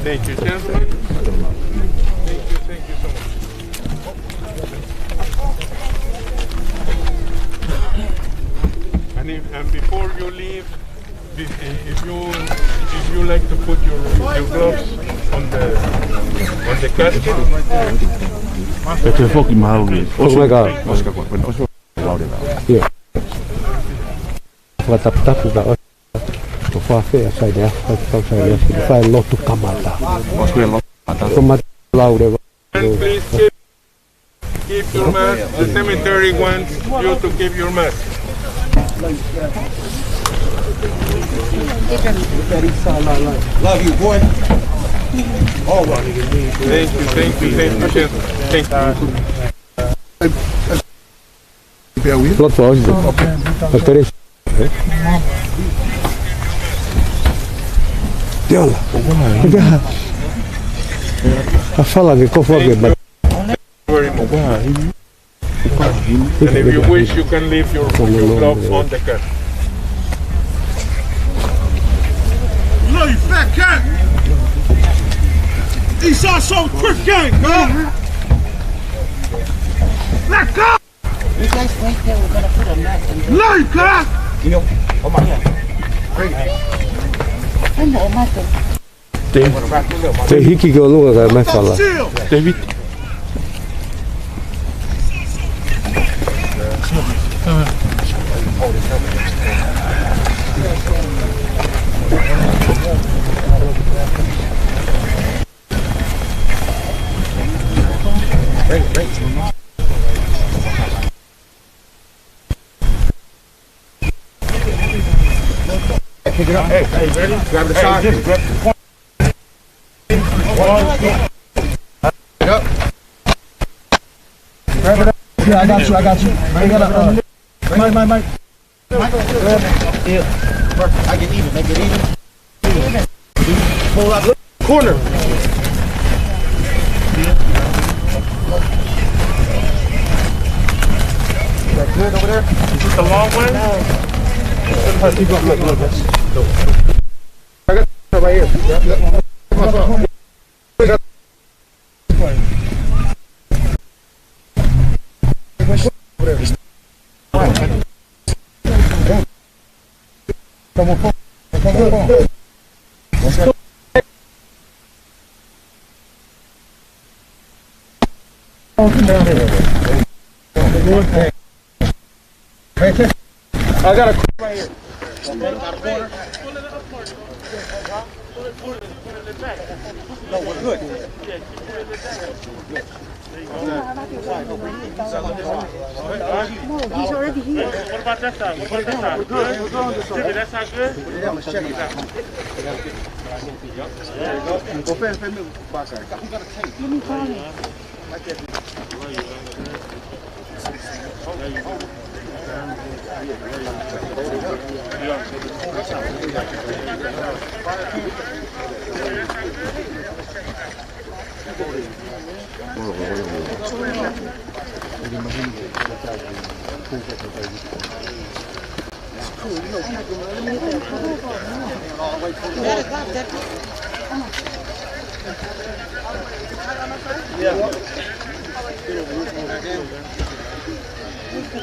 Thank you, gentlemen. Thank you, thank you so much. And if, and before you leave, if, if you, if you like to put your, your gloves on the, on the casket. Pea toe foki mahalo ke. Foki mai ka. Oscar, Oscar, Oscar. Laureva. ʻIo. Fakataputapu ka ʻo fafea sai lea, fai tau sai lea, fai lotu kamata. Oscar, lotu kamata. Kamata Laureva. And please keep, keep your mask. The cemetery wants you to keep your mask. Love you, boy. Always. Thank you, thank you, thank you, Chef. Thank you. Lotu ʻaupito. Ka tere. Te ola. Ka fala ke kofo ke ba. Very much. And if you wish, you can leave your, your gloves on the car. No, you fat cat! He's also a quick gang, man! Let go! You guys think they were gonna put a mat in there? Let go! Come on. Come on, Michael. Te, te hiki ki ʻolunga kae mai fala. David. Pick it up. Hey, hey, ready? Grab the side. Hey, just grab the corner. Pick it up. Grab it up. Yeah, I got you, I got you. Bring it up. Uh, Mike, Mike, Mike. Mike, grab it. Yeah. Perfect. I get even. Make it even. Pull up. Corner. That good over there? Is this the long way? Look, look, look. I got right here. I got a right here. No, we're good. No, he's already here. What about that side? What about that side? Good? Jimmy, that side good? Let me call him. Hey,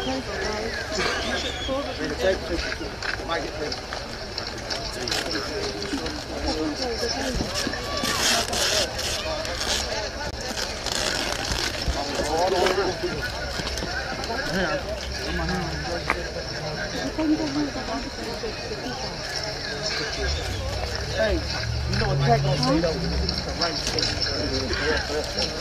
you know what Jack gonna say though? It's the right thing.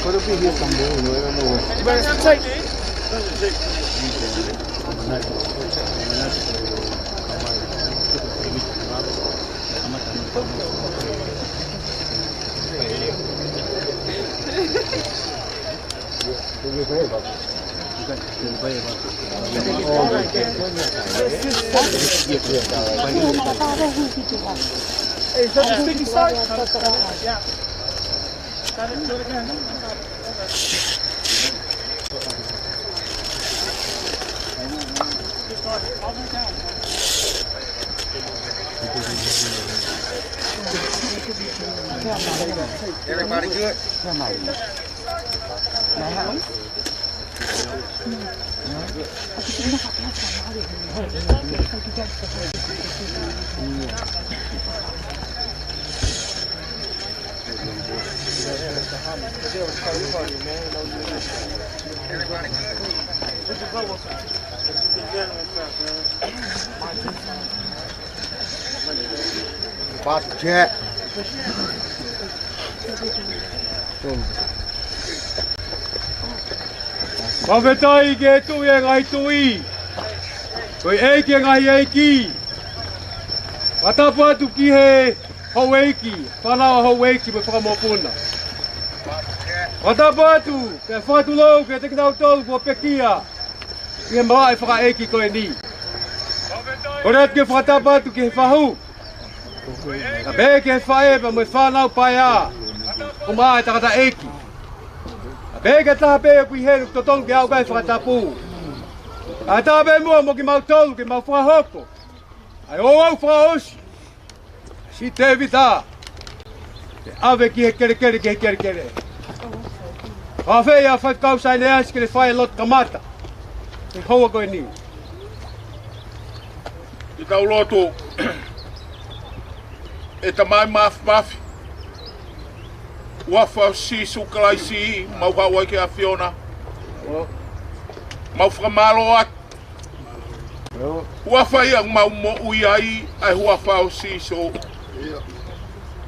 Put a bit here somewhere, you know, I don't know where. Where is it? Take it. Hey, is that the sticky side? Yeah. Got it, do it again. Everybody good? Boss Jack. Fakafetaʻi ki he Tuʻi ʻo e ngaahi tuʻi, ko e ʻEiki ʻo e ngaahi ʻeiki. Fakatapu atu ki he houʻeiki, fānau ʻa e houʻeiki mo e fakamokopuna. Fakatapu atu, pea fakatulou kiate kinautolu kuo pekia ʻi he malaʻe fakaʻeiki ko eni. Kole atu ke fakatapu atu ki he fahu, kae pehē ki he faʻē pea mo e fānau paea, ʻumaʻā e tangataʻeiki. Kae pehē ki he taha pē ʻoku ʻi heni ʻoku totonu ke aʻu ki ai e fakatapu. Kae taha pē muʻa mo kimautolu ke mau fakahoko ʻa e ouau fakaʻosi ʻa Siʻi Tēvita, ke ʻave ki he kelekele, ki he kelekele. Fakafeʻiloaki ʻa Faifekau Saineasi ke ne fai e lotu kamata ʻo e houa ko eni. Ke tau lotu. ʻE Tamai Māfimafi, huafa ʻo Sīsū Kalaisi ʻoku mau haʻu ai ki he ʻAfiona, mau fakamālō atu. Huafa ia ʻoku mau moʻui ai, ʻa e huafa ʻo Sīsū.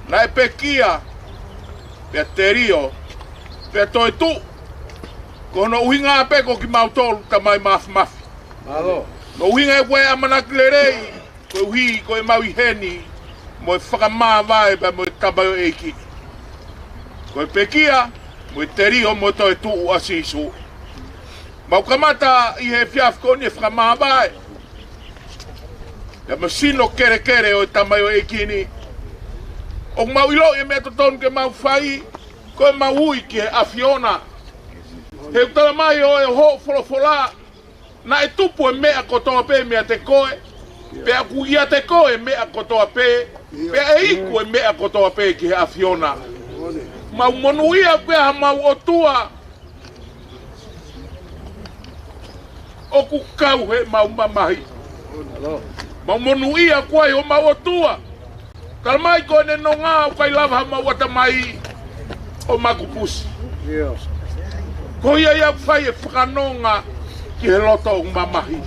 Naʻe pekia, pea telio, pea toetuʻu. Ko hono ʻuhinga pē ko kimautolu, Tamai Māfimafi. Mālō. Ko hono ʻuhinga ʻoku ʻi ai e ʻamanaki lelei, koeʻuhi ko ʻemau ʻi heni mo e fakamāvae pea mo e tamaioʻeiki. Ko e pekia, mo e telio, mo e toetuʻu ʻa Sīsū. Mau kamata ʻi he efiafi ko eni e fakamāvae pea mo e sino kelekele ʻo e tamaioʻeiki ni. ʻOku mau ʻiloʻi e meʻa totonu ke mau fai, ko ʻemau ui ki he ʻAfiona. He ʻoku talamai ʻe hoʻo folofola, naʻe tupu e meʻa kotoa pē meiate koe, pea ʻoku ʻiate koe e meʻa kotoa pē, pea ʻe iku e meʻa kotoa pē ki he ʻAfiona. Mau monūʻia ʻoku ʻi ai hamau ʻOtua ʻoku kau heʻemau mamahi. Mau monūʻia ʻoku ʻi ai homau ʻOtua. Talamai ko ʻene nonga ʻoku ʻikai lava hamau ʻatamai ʻo makupusi. Ko ia ia ʻoku fai e fakanonga ki he loto ʻoku mamahi.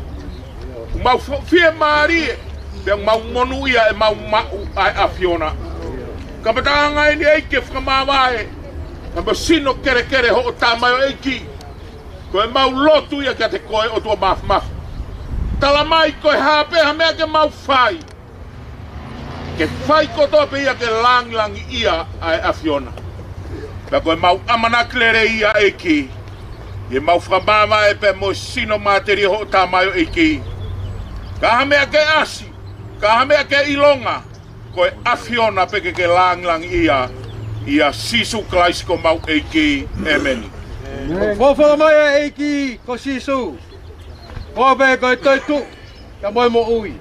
Mau fo-, fiemālie, pea mau monūʻia ʻemau maʻu ʻa e ʻAfiona. Kamataʻanga eni ʻEiki e fakamāvae, Ka mo sino kelekele hoʻo tamaioʻeiki. Ko ʻemau lotu ia kiate koe ʻOtua Māfimafi. Tala mai ko e hā pē ha meʻa ke mau fai, ke fai kotoa pē ia ke langilangiʻia ʻa e ʻAfiona. Pea ko ʻemau ʻamanaki lelei ia ʻEiki, ʻi heʻemau fakamāvae pea mo e sino matelie hoʻo tamaioʻeiki. Ka ha meʻa ke ʻasi, ka ha meʻa ke ʻilonga, ko e ʻAfiona pē ke ke langilangiʻia, ʻia Sīsū Kalaisi ko homau ʻEiki. ʻĒmeni. Folofola mai ʻa e ʻEiki ko Sīsū, ko au pē ko e toetuʻu pea mo e moʻui.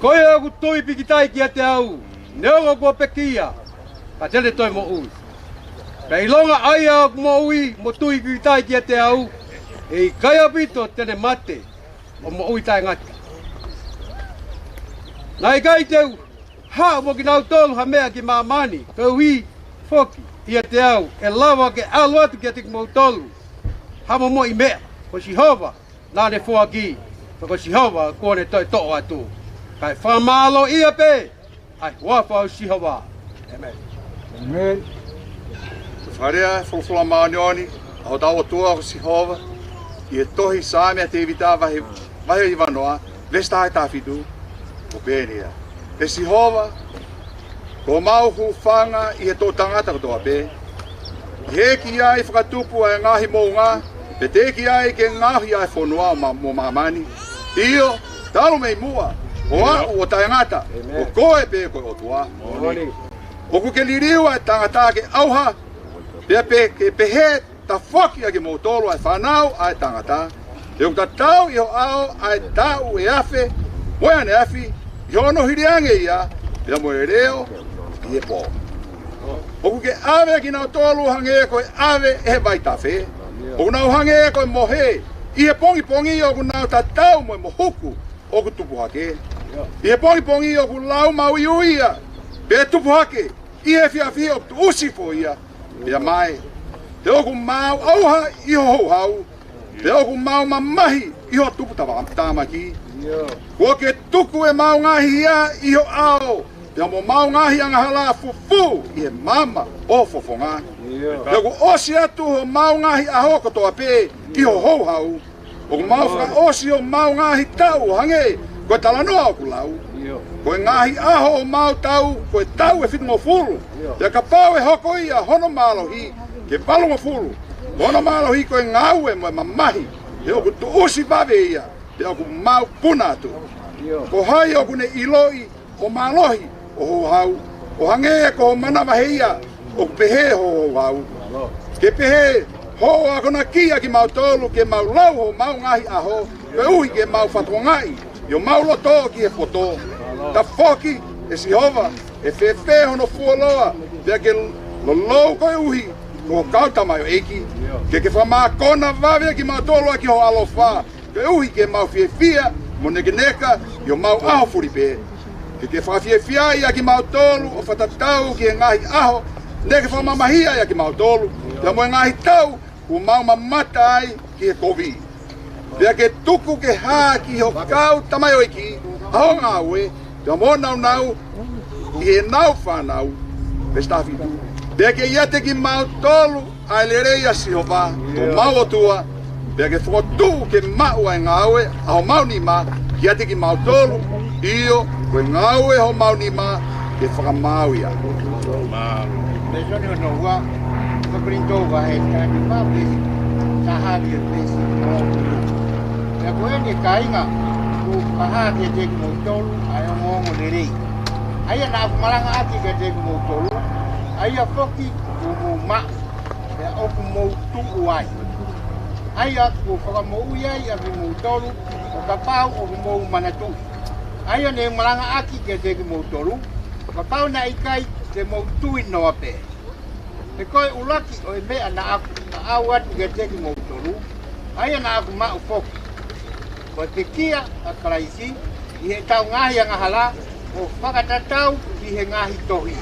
Ko ia ʻoku tui pikitai kiate au, neongo kuo pekia, ka te ne toe moʻui. Pea ʻilonga ʻa ia ʻoku moʻui mo tui pikitai kiate au, ʻe ʻikai ʻaupito te ne mate, ʻo moʻui taʻengata. Naʻe ʻikai te u haʻu mo kinautolu ha meʻa ki māmani, koeʻuhi foki ʻiate au ʻe lava ke ʻalu atu kiate kimoutolu ha momoʻi meʻa. Ko Sihova naʻa ne foaki, pea ko Sihova kuo ne toe toʻo atu. Kae fakamālōʻia pē ʻa e huafa ʻo Sihova. ʻĒmeni. ʻĒmeni. Fakalea e folofola māʻoniʻoni ʻa hotau ʻOtua ko Sihova ʻi he tohi Saame ʻa Tēvita vahe, vahe ivanoa, veesi taha taha fitu, ʻoku pehē ni ia: ʻE Sihova, ko homau hūfanga ʻi he toʻutangata kotoa pē. Teʻeki ai fakatupu ʻa e ngaahi moʻunga, pea teʻeki ai ke ngaohi ʻa e fonua ʻo ma-, mo māmani. ʻIo, talu mei muʻa, ʻo aʻu ʻo taʻengata, ko koe pē ko e ʻOtua. ʻOku ke liliu ʻa e tangata ke ʻauha, pea pē ke pehē tafoki ʻa kimoutolu ʻa e fānau ʻa e tangata. He ʻoku tatau ʻi ho ʻao ʻa e taʻu ʻe afe mo e ʻaneafi, ʻi hono hili ange ia, pea mo e leʻo ʻi he pō. ʻOku ke ʻave ʻa kinautolu hangē ko e ʻave ʻe he vaitafe. ʻOku nau hangē ko e mohe ʻi he pongipongi, ʻoku nau tatau mo e mohuku ʻoku tupu hake. ʻI he pongipongi ʻoku lau māuiui ia, pea tupu hake ʻi he efiafi ʻoku tuʻusi hifo ia, pea mae. He ʻoku mau ʻauha ʻi ho houhau, pea ʻoku mau mamahi ʻi ho tuputāmaki. Kuo ke tuku ʻemau ngaahi hia ʻi ho ʻao, pea mo ʻemau ngaahi angahala fufū ʻi he maama ʻo ho fofonga. Pea kuo ʻosi atu homau ngaahi ʻaho kotoa pē ʻi ho houhau. ʻOku mau fakaʻosi homau ngaahi taʻu ʻo hangē ko e talanoa ʻoku lau. Ko e ngaahi ʻaho ʻo homau taʻu ko e taʻu ʻe fitungofulu. Pea kapau ʻe hoko ia hono mālohi ke valungofulu, ko hono mālohi ko e ngāue mo e mamahi, he ʻoku tuʻusi vave ia, pea ʻoku mau puna atu. Ko hai ʻoku ne ʻiloʻi ʻo mālohi ʻo ho houhau, ʻo hangē ko ho manavahē ia ʻoku pehē ho houhau? Ke pehē hoʻo akonaki ʻa kimautolu ke mau lau homau ngaahi ʻaho, koeʻuhi ke mau fakatokangaʻi ʻi homau loto ki he poto. Tafoki, ʻe Sihova, ʻe fēfē hono fuoloa, pea ke lolou koeʻuhi ko ho kau tamaioʻeiki? Ke ke fakamākona vave ʻa kimautolu ʻaki ho ʻaloʻofa, koeʻuhi ke mau fiefia mo nekeneka ʻi homau ʻaho fulipē. Ke ke fakafiefiaʻi ʻa kimautolu ʻo fakatatau ki he ngaahi ʻaho naʻa ke fakamamahiʻi ʻa kimautolu, pea mo e ngaahi taʻu kuo mau mamata ai ki he kovi. Pea ke tuku ke hā ki ho kau tamaioʻeiki ʻa hoʻo ngāue, pea mo e nāunau ʻi heʻenau fānau. Veesi taha fitu. Pea ke ʻiate kimautolu ʻa e lelei ʻa Sihova ko homau ʻOtua, pea ke fokotuʻu ke maʻu ʻa e ngāue ʻa homau nima kiate kimautolu, ʻio, ko e ngāue ʻa homau nima ke fakamaau ia. Lēsoni hono ua, ʻa Kolinitō vahe taha nima, veesi taha ki he veesi hongofulu. Pea ko eni, kāinga, ʻoku ou fakahā kiate kimoutolu ʻa e ongoongolelei, ʻa ia naʻa ku malangaʻaki kiate kimoutolu, ʻa ia foki kuo mou maʻu, pea ʻoku mou tuʻu ai, ʻa ia kuo fakamoʻui ai ʻa kimoutolu, ʻo kapau ʻoku mou manatuʻi ʻa ia ne u malangaʻaki kiate kimoutolu, ʻo kapau naʻe ʻikai te mou tui noa pē. He ko e ʻuluaki ʻo e meʻa naʻa ku ʻaʻau atu kiate kimoutolu, ʻa ia naʻa ku maʻu foki, ko e pekia ʻa Kalaisi ʻi heʻetau ngaahi angahala, ʻo fakatatau ki he ngaahi tohi.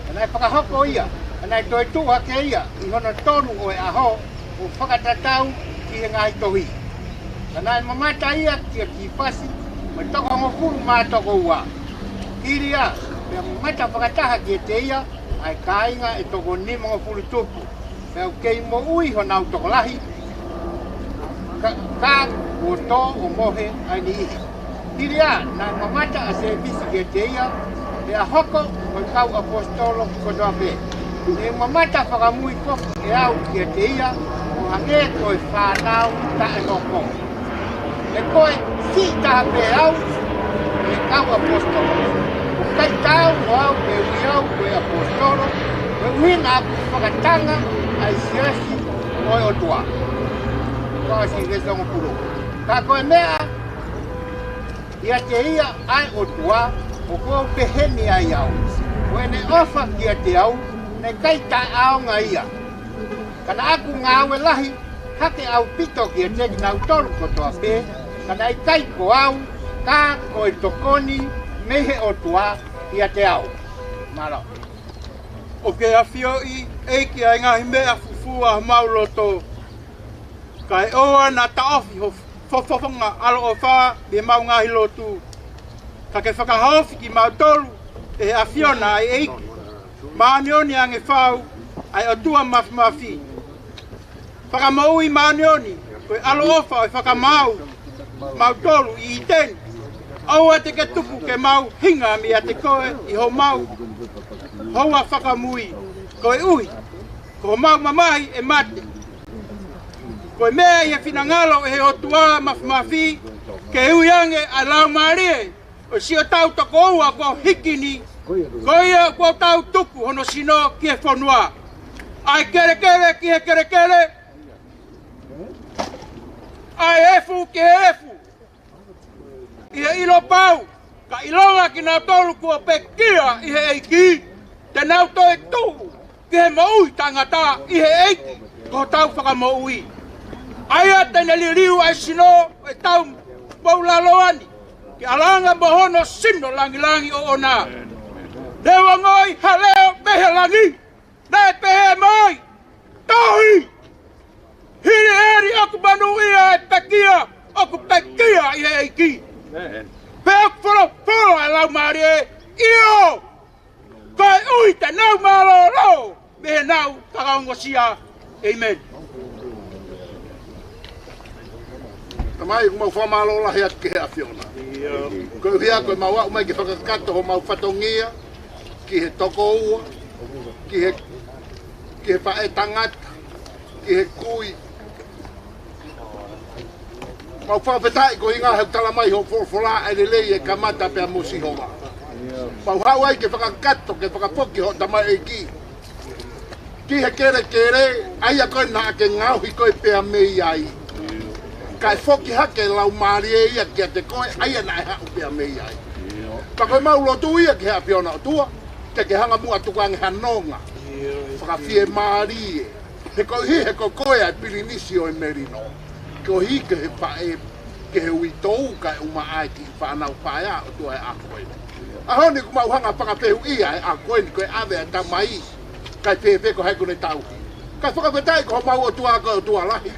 Pea naʻe fakahoko ia, pea naʻe toetuʻu hake ia ʻi hono tolu ʻo e ʻaho, ʻo fakatatau ki he ngaahi tohi. Pea naʻe mamata ia kia Kifasi mo e toko hongofulu mā toko ua. Hili ia, pea mamata fakataha kiate ia ʻa e kāinga ʻe toko nimangofulu tupu, pea ʻoku kei moʻui honau tokolahi, ka, ka kuo tō ʻo mohe ʻa e niʻihi. Hili ia, naʻe mamata ʻa Sēmisi kiate ia, pea hoko ko e kau ʻaposetolo kotoa pē. Ne u mamata fakamui foki ʻe au kiate ia, ʻo hangē ko e fānau taʻehoko. He ko e siʻi taha pē au ʻi he kau ʻaposetolo. ʻOku ʻikai taau mo au ke ui au ko e ʻaposetolo, he ʻuhinga ʻoku fakatanga ʻa e siasi ʻo e ʻOtua. Ko e siʻi veesi hongofulu. Ka ko e meʻa ʻiate ia ʻa e ʻOtua, ʻoku ou pehē ni ai au. Ko ʻene ʻofa kiate au, naʻe ʻikai taʻeʻaonga ia. Ka naʻa ku ngāue lahi hake ʻaupito kiate kinautolu kotoa pē, ka naʻe ʻikai ko au, ka ko e tokoni mei he ʻOtua ʻiate au. Mālō. ʻOku ke ʻafioʻi, ʻEiki, ʻa e ngaahi meʻa fufū ʻa homau loto. Kae ʻoua naʻa taʻofi ho fofonga ʻaloʻofa mei heʻemau ngaahi lotu. Ka ke fakahaofi kimautolu ʻe he ʻAfiona ʻa e ʻEiki māʻoniʻoni ange fau, ʻa e ʻOtua Māfimafi. Fakamoʻui māʻoniʻoni, ko e ʻaloʻofa ʻo e fakamaau mautolu ʻi ʻĪteni. ʻOua te ke tuku ke mau hinga meiate koe ʻi homau houa fakamui. Koeʻuhi ko homau mamahi ʻe mate. Ko e meʻa ʻi he finangalo ʻo e ʻOtua Māfimafi, ke ui ange ʻa e laumālie ʻo siʻotau tokoua kuo hiki ni, ko ia kuo tau tuku hono sino ki he fonua. ʻA e kelekele ki he kelekele, ʻa e efu ki he efu, ʻi he ʻilo pau, ka ʻilonga kinautolu kuo pekia ʻi he ʻEiki, te nau toe tuʻu ki he moʻui taʻengata ʻi he ʻEiki, ko hotau Fakamoʻui. ʻA ia te ne liliu ʻa e sino ʻo ʻetau moʻulaloa ni, ke ʻalu ange mo hono sino langilangi ʻoʻona. Ne u ongoʻi ha leʻo mei he langi, naʻe pehē mai, Tohi! Hili ʻeni ʻoku monūʻia ʻa e pekia ʻoku pekia ʻi he ʻEiki. Pea ʻoku folofola ʻa e Laumālie, ʻio, koeʻuhi te nau mālōlō mei heʻenau fakaongosia. ʻĒmeni. Tamai, ʻoku mau fakamālō lahi atu ki he ʻAfiona. Koeʻuhi ko ʻemau aʻu mai ke fakakakato homau fatongia ki he tokoua, ki he, ki he faʻētangata, ki he kui. Mau fakafetaʻi koeʻuhi he ʻoku tala mai hoʻo folofola ʻa e lelei ʻe kamata pea mo Sihova. Mau haʻu ai ke fakakakato, ke fakafoki hoʻo tamaioʻeiki ki he kelekele, ʻa ia ko ē naʻa ke ngaohi koe pea mei ai. Kae foki hake e Laumālie ia kiate koe, ʻa ia naʻe haʻu pea mei ai. Ka ko ʻemau lotu ia ki he ʻAfiona ʻOtua, ke ke hanga muʻa tuku ange ha nonga fakafiemālie. He koeʻuhi he ko koe ʻa e pilinisi ʻo e melino. Koeʻuhi ke he faʻē, ke he uitou kae ʻumaʻā e kiʻi fānau paea ʻOtua he ʻaho ko eni. ʻAho ni ʻoku mau hanga fakafehuʻia he ʻaho ko eni ko e ʻave ʻa e tamai, kae fēfē ko hai kuo ne tauhi. Kae fakafetaʻi ko homau ʻOtua ko e ʻOtua lahi.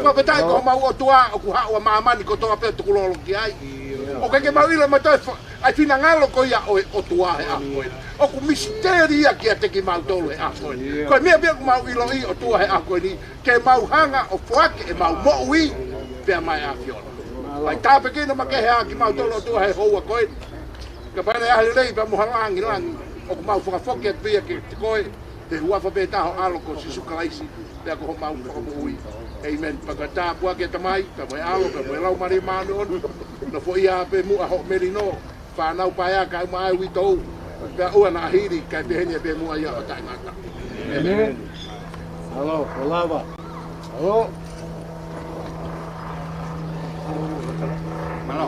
Fakafetaʻi ko homau ʻOtua ʻoku haʻu ʻa māmani kotoa pē ʻo tukulolo ki ai. ʻOku ʻikai ke mau ʻilo mautolu ʻa e finangalo ko ia ʻo e ʻOtua he ʻaho ko eni. ʻOku misiteli ia kiate kimautolu he ʻaho ko eni. Ko e meʻa pē ʻoku mau ʻiloʻi ʻOtua he ʻaho ko eni, ke mau hanga ʻo foaki ʻemau moʻui pea maʻa e ʻAfiona. Fai tāpuekina makehe ʻa kimautolu ʻOtua he houa ko eni. Ka pehē ʻa e lelei pea mo ha langilangi, ʻoku mau fakafoki atu pē ia kiate koe, he huafa pē taha ho ʻAlo ko Sīsū Kalaisi, pea ko homau Fakamoʻui. ʻĒmeni. Pea ko e tāpuaki ʻa e Tamai, pea mo e ʻAlo, pea mo e Laumālie Māʻoniʻoni, nofoʻia pē muʻa hoʻo melino, fānau paea kae ʻumaʻā e uitou, pea ʻoua naʻa hili, kae pehē ni pē muʻa ia ʻo taʻengata. ʻĒmeni. ʻĒmeni. Mālō, ʻo lava. Mālō. Mālō.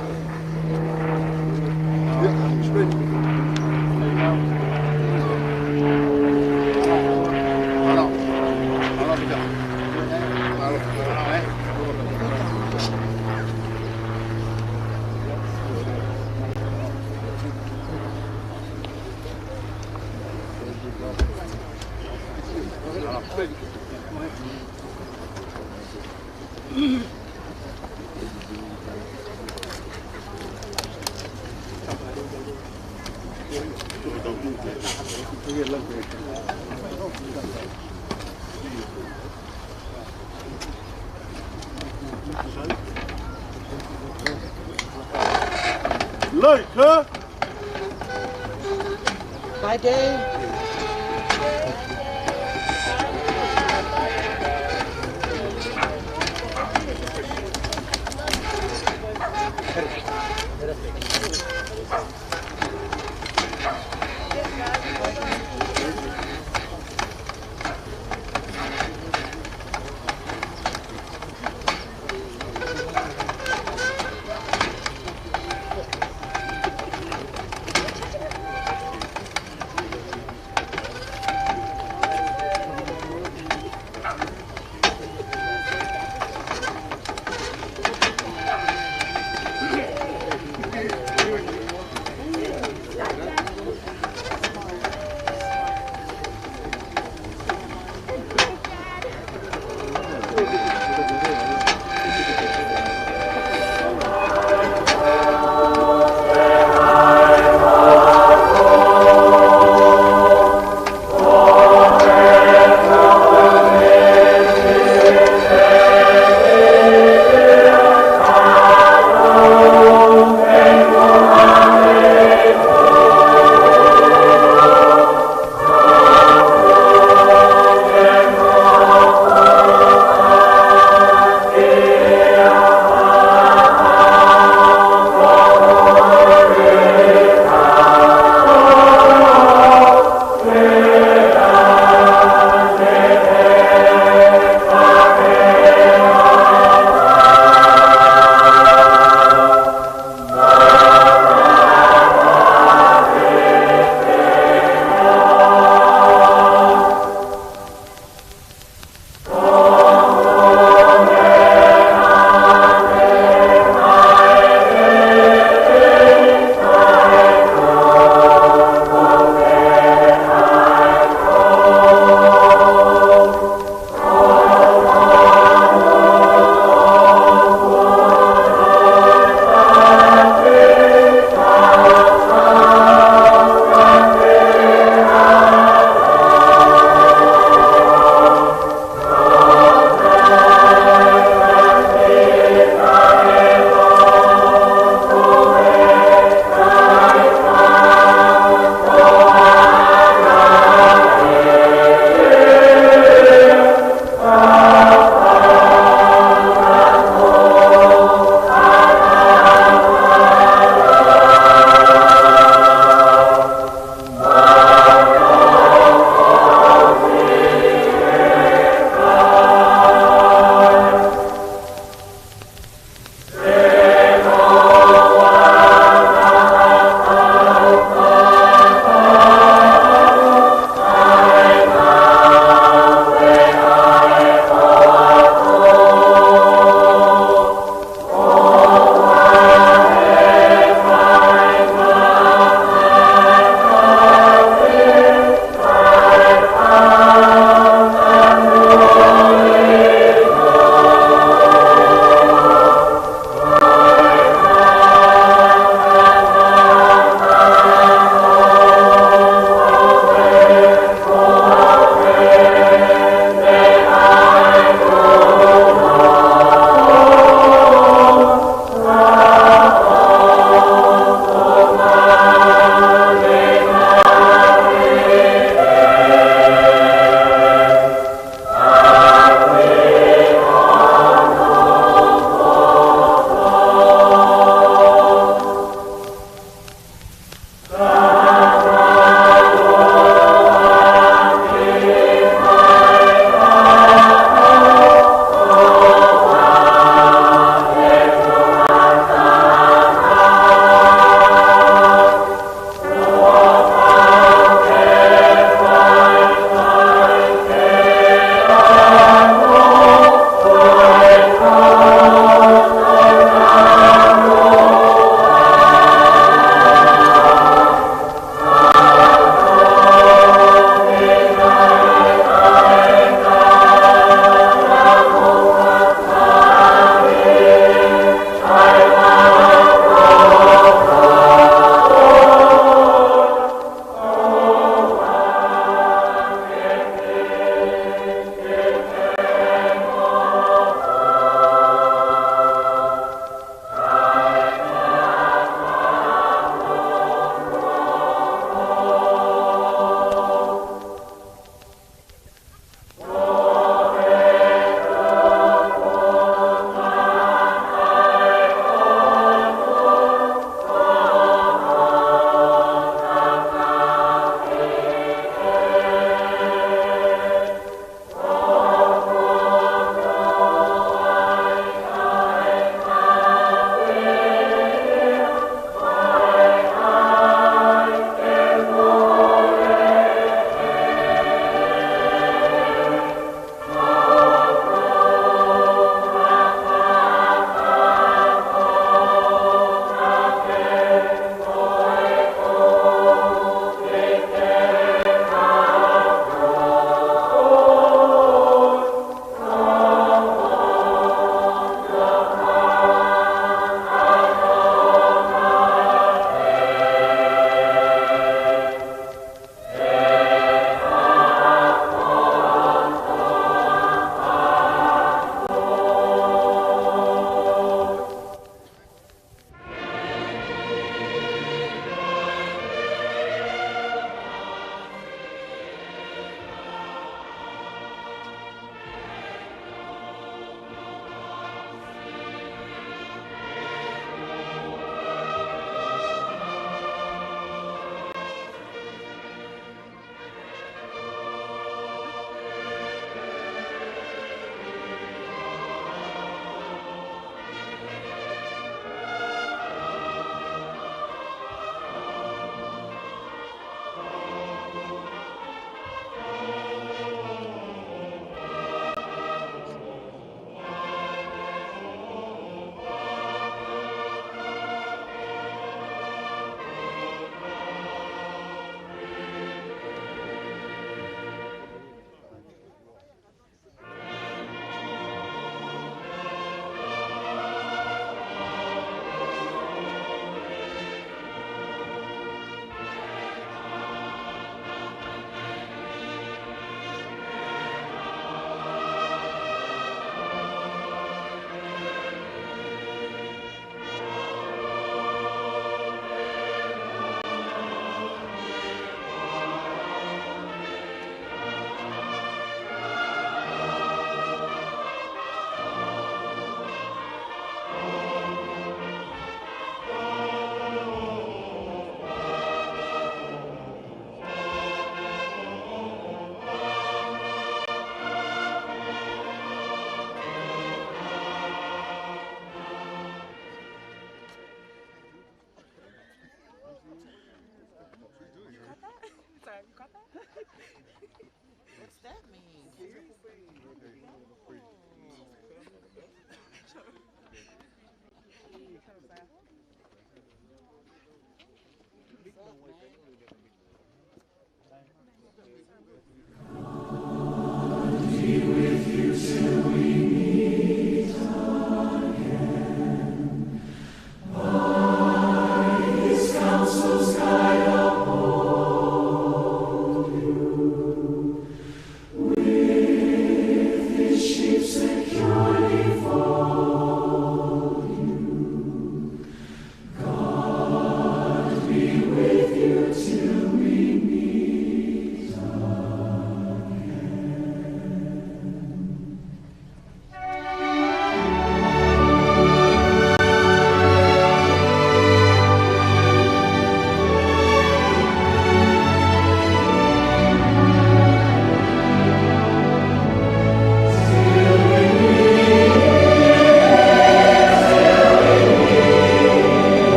Mālō. Mālō, Pita. Mālō. Mālō, ē. Oi, hā? Bye, Dave.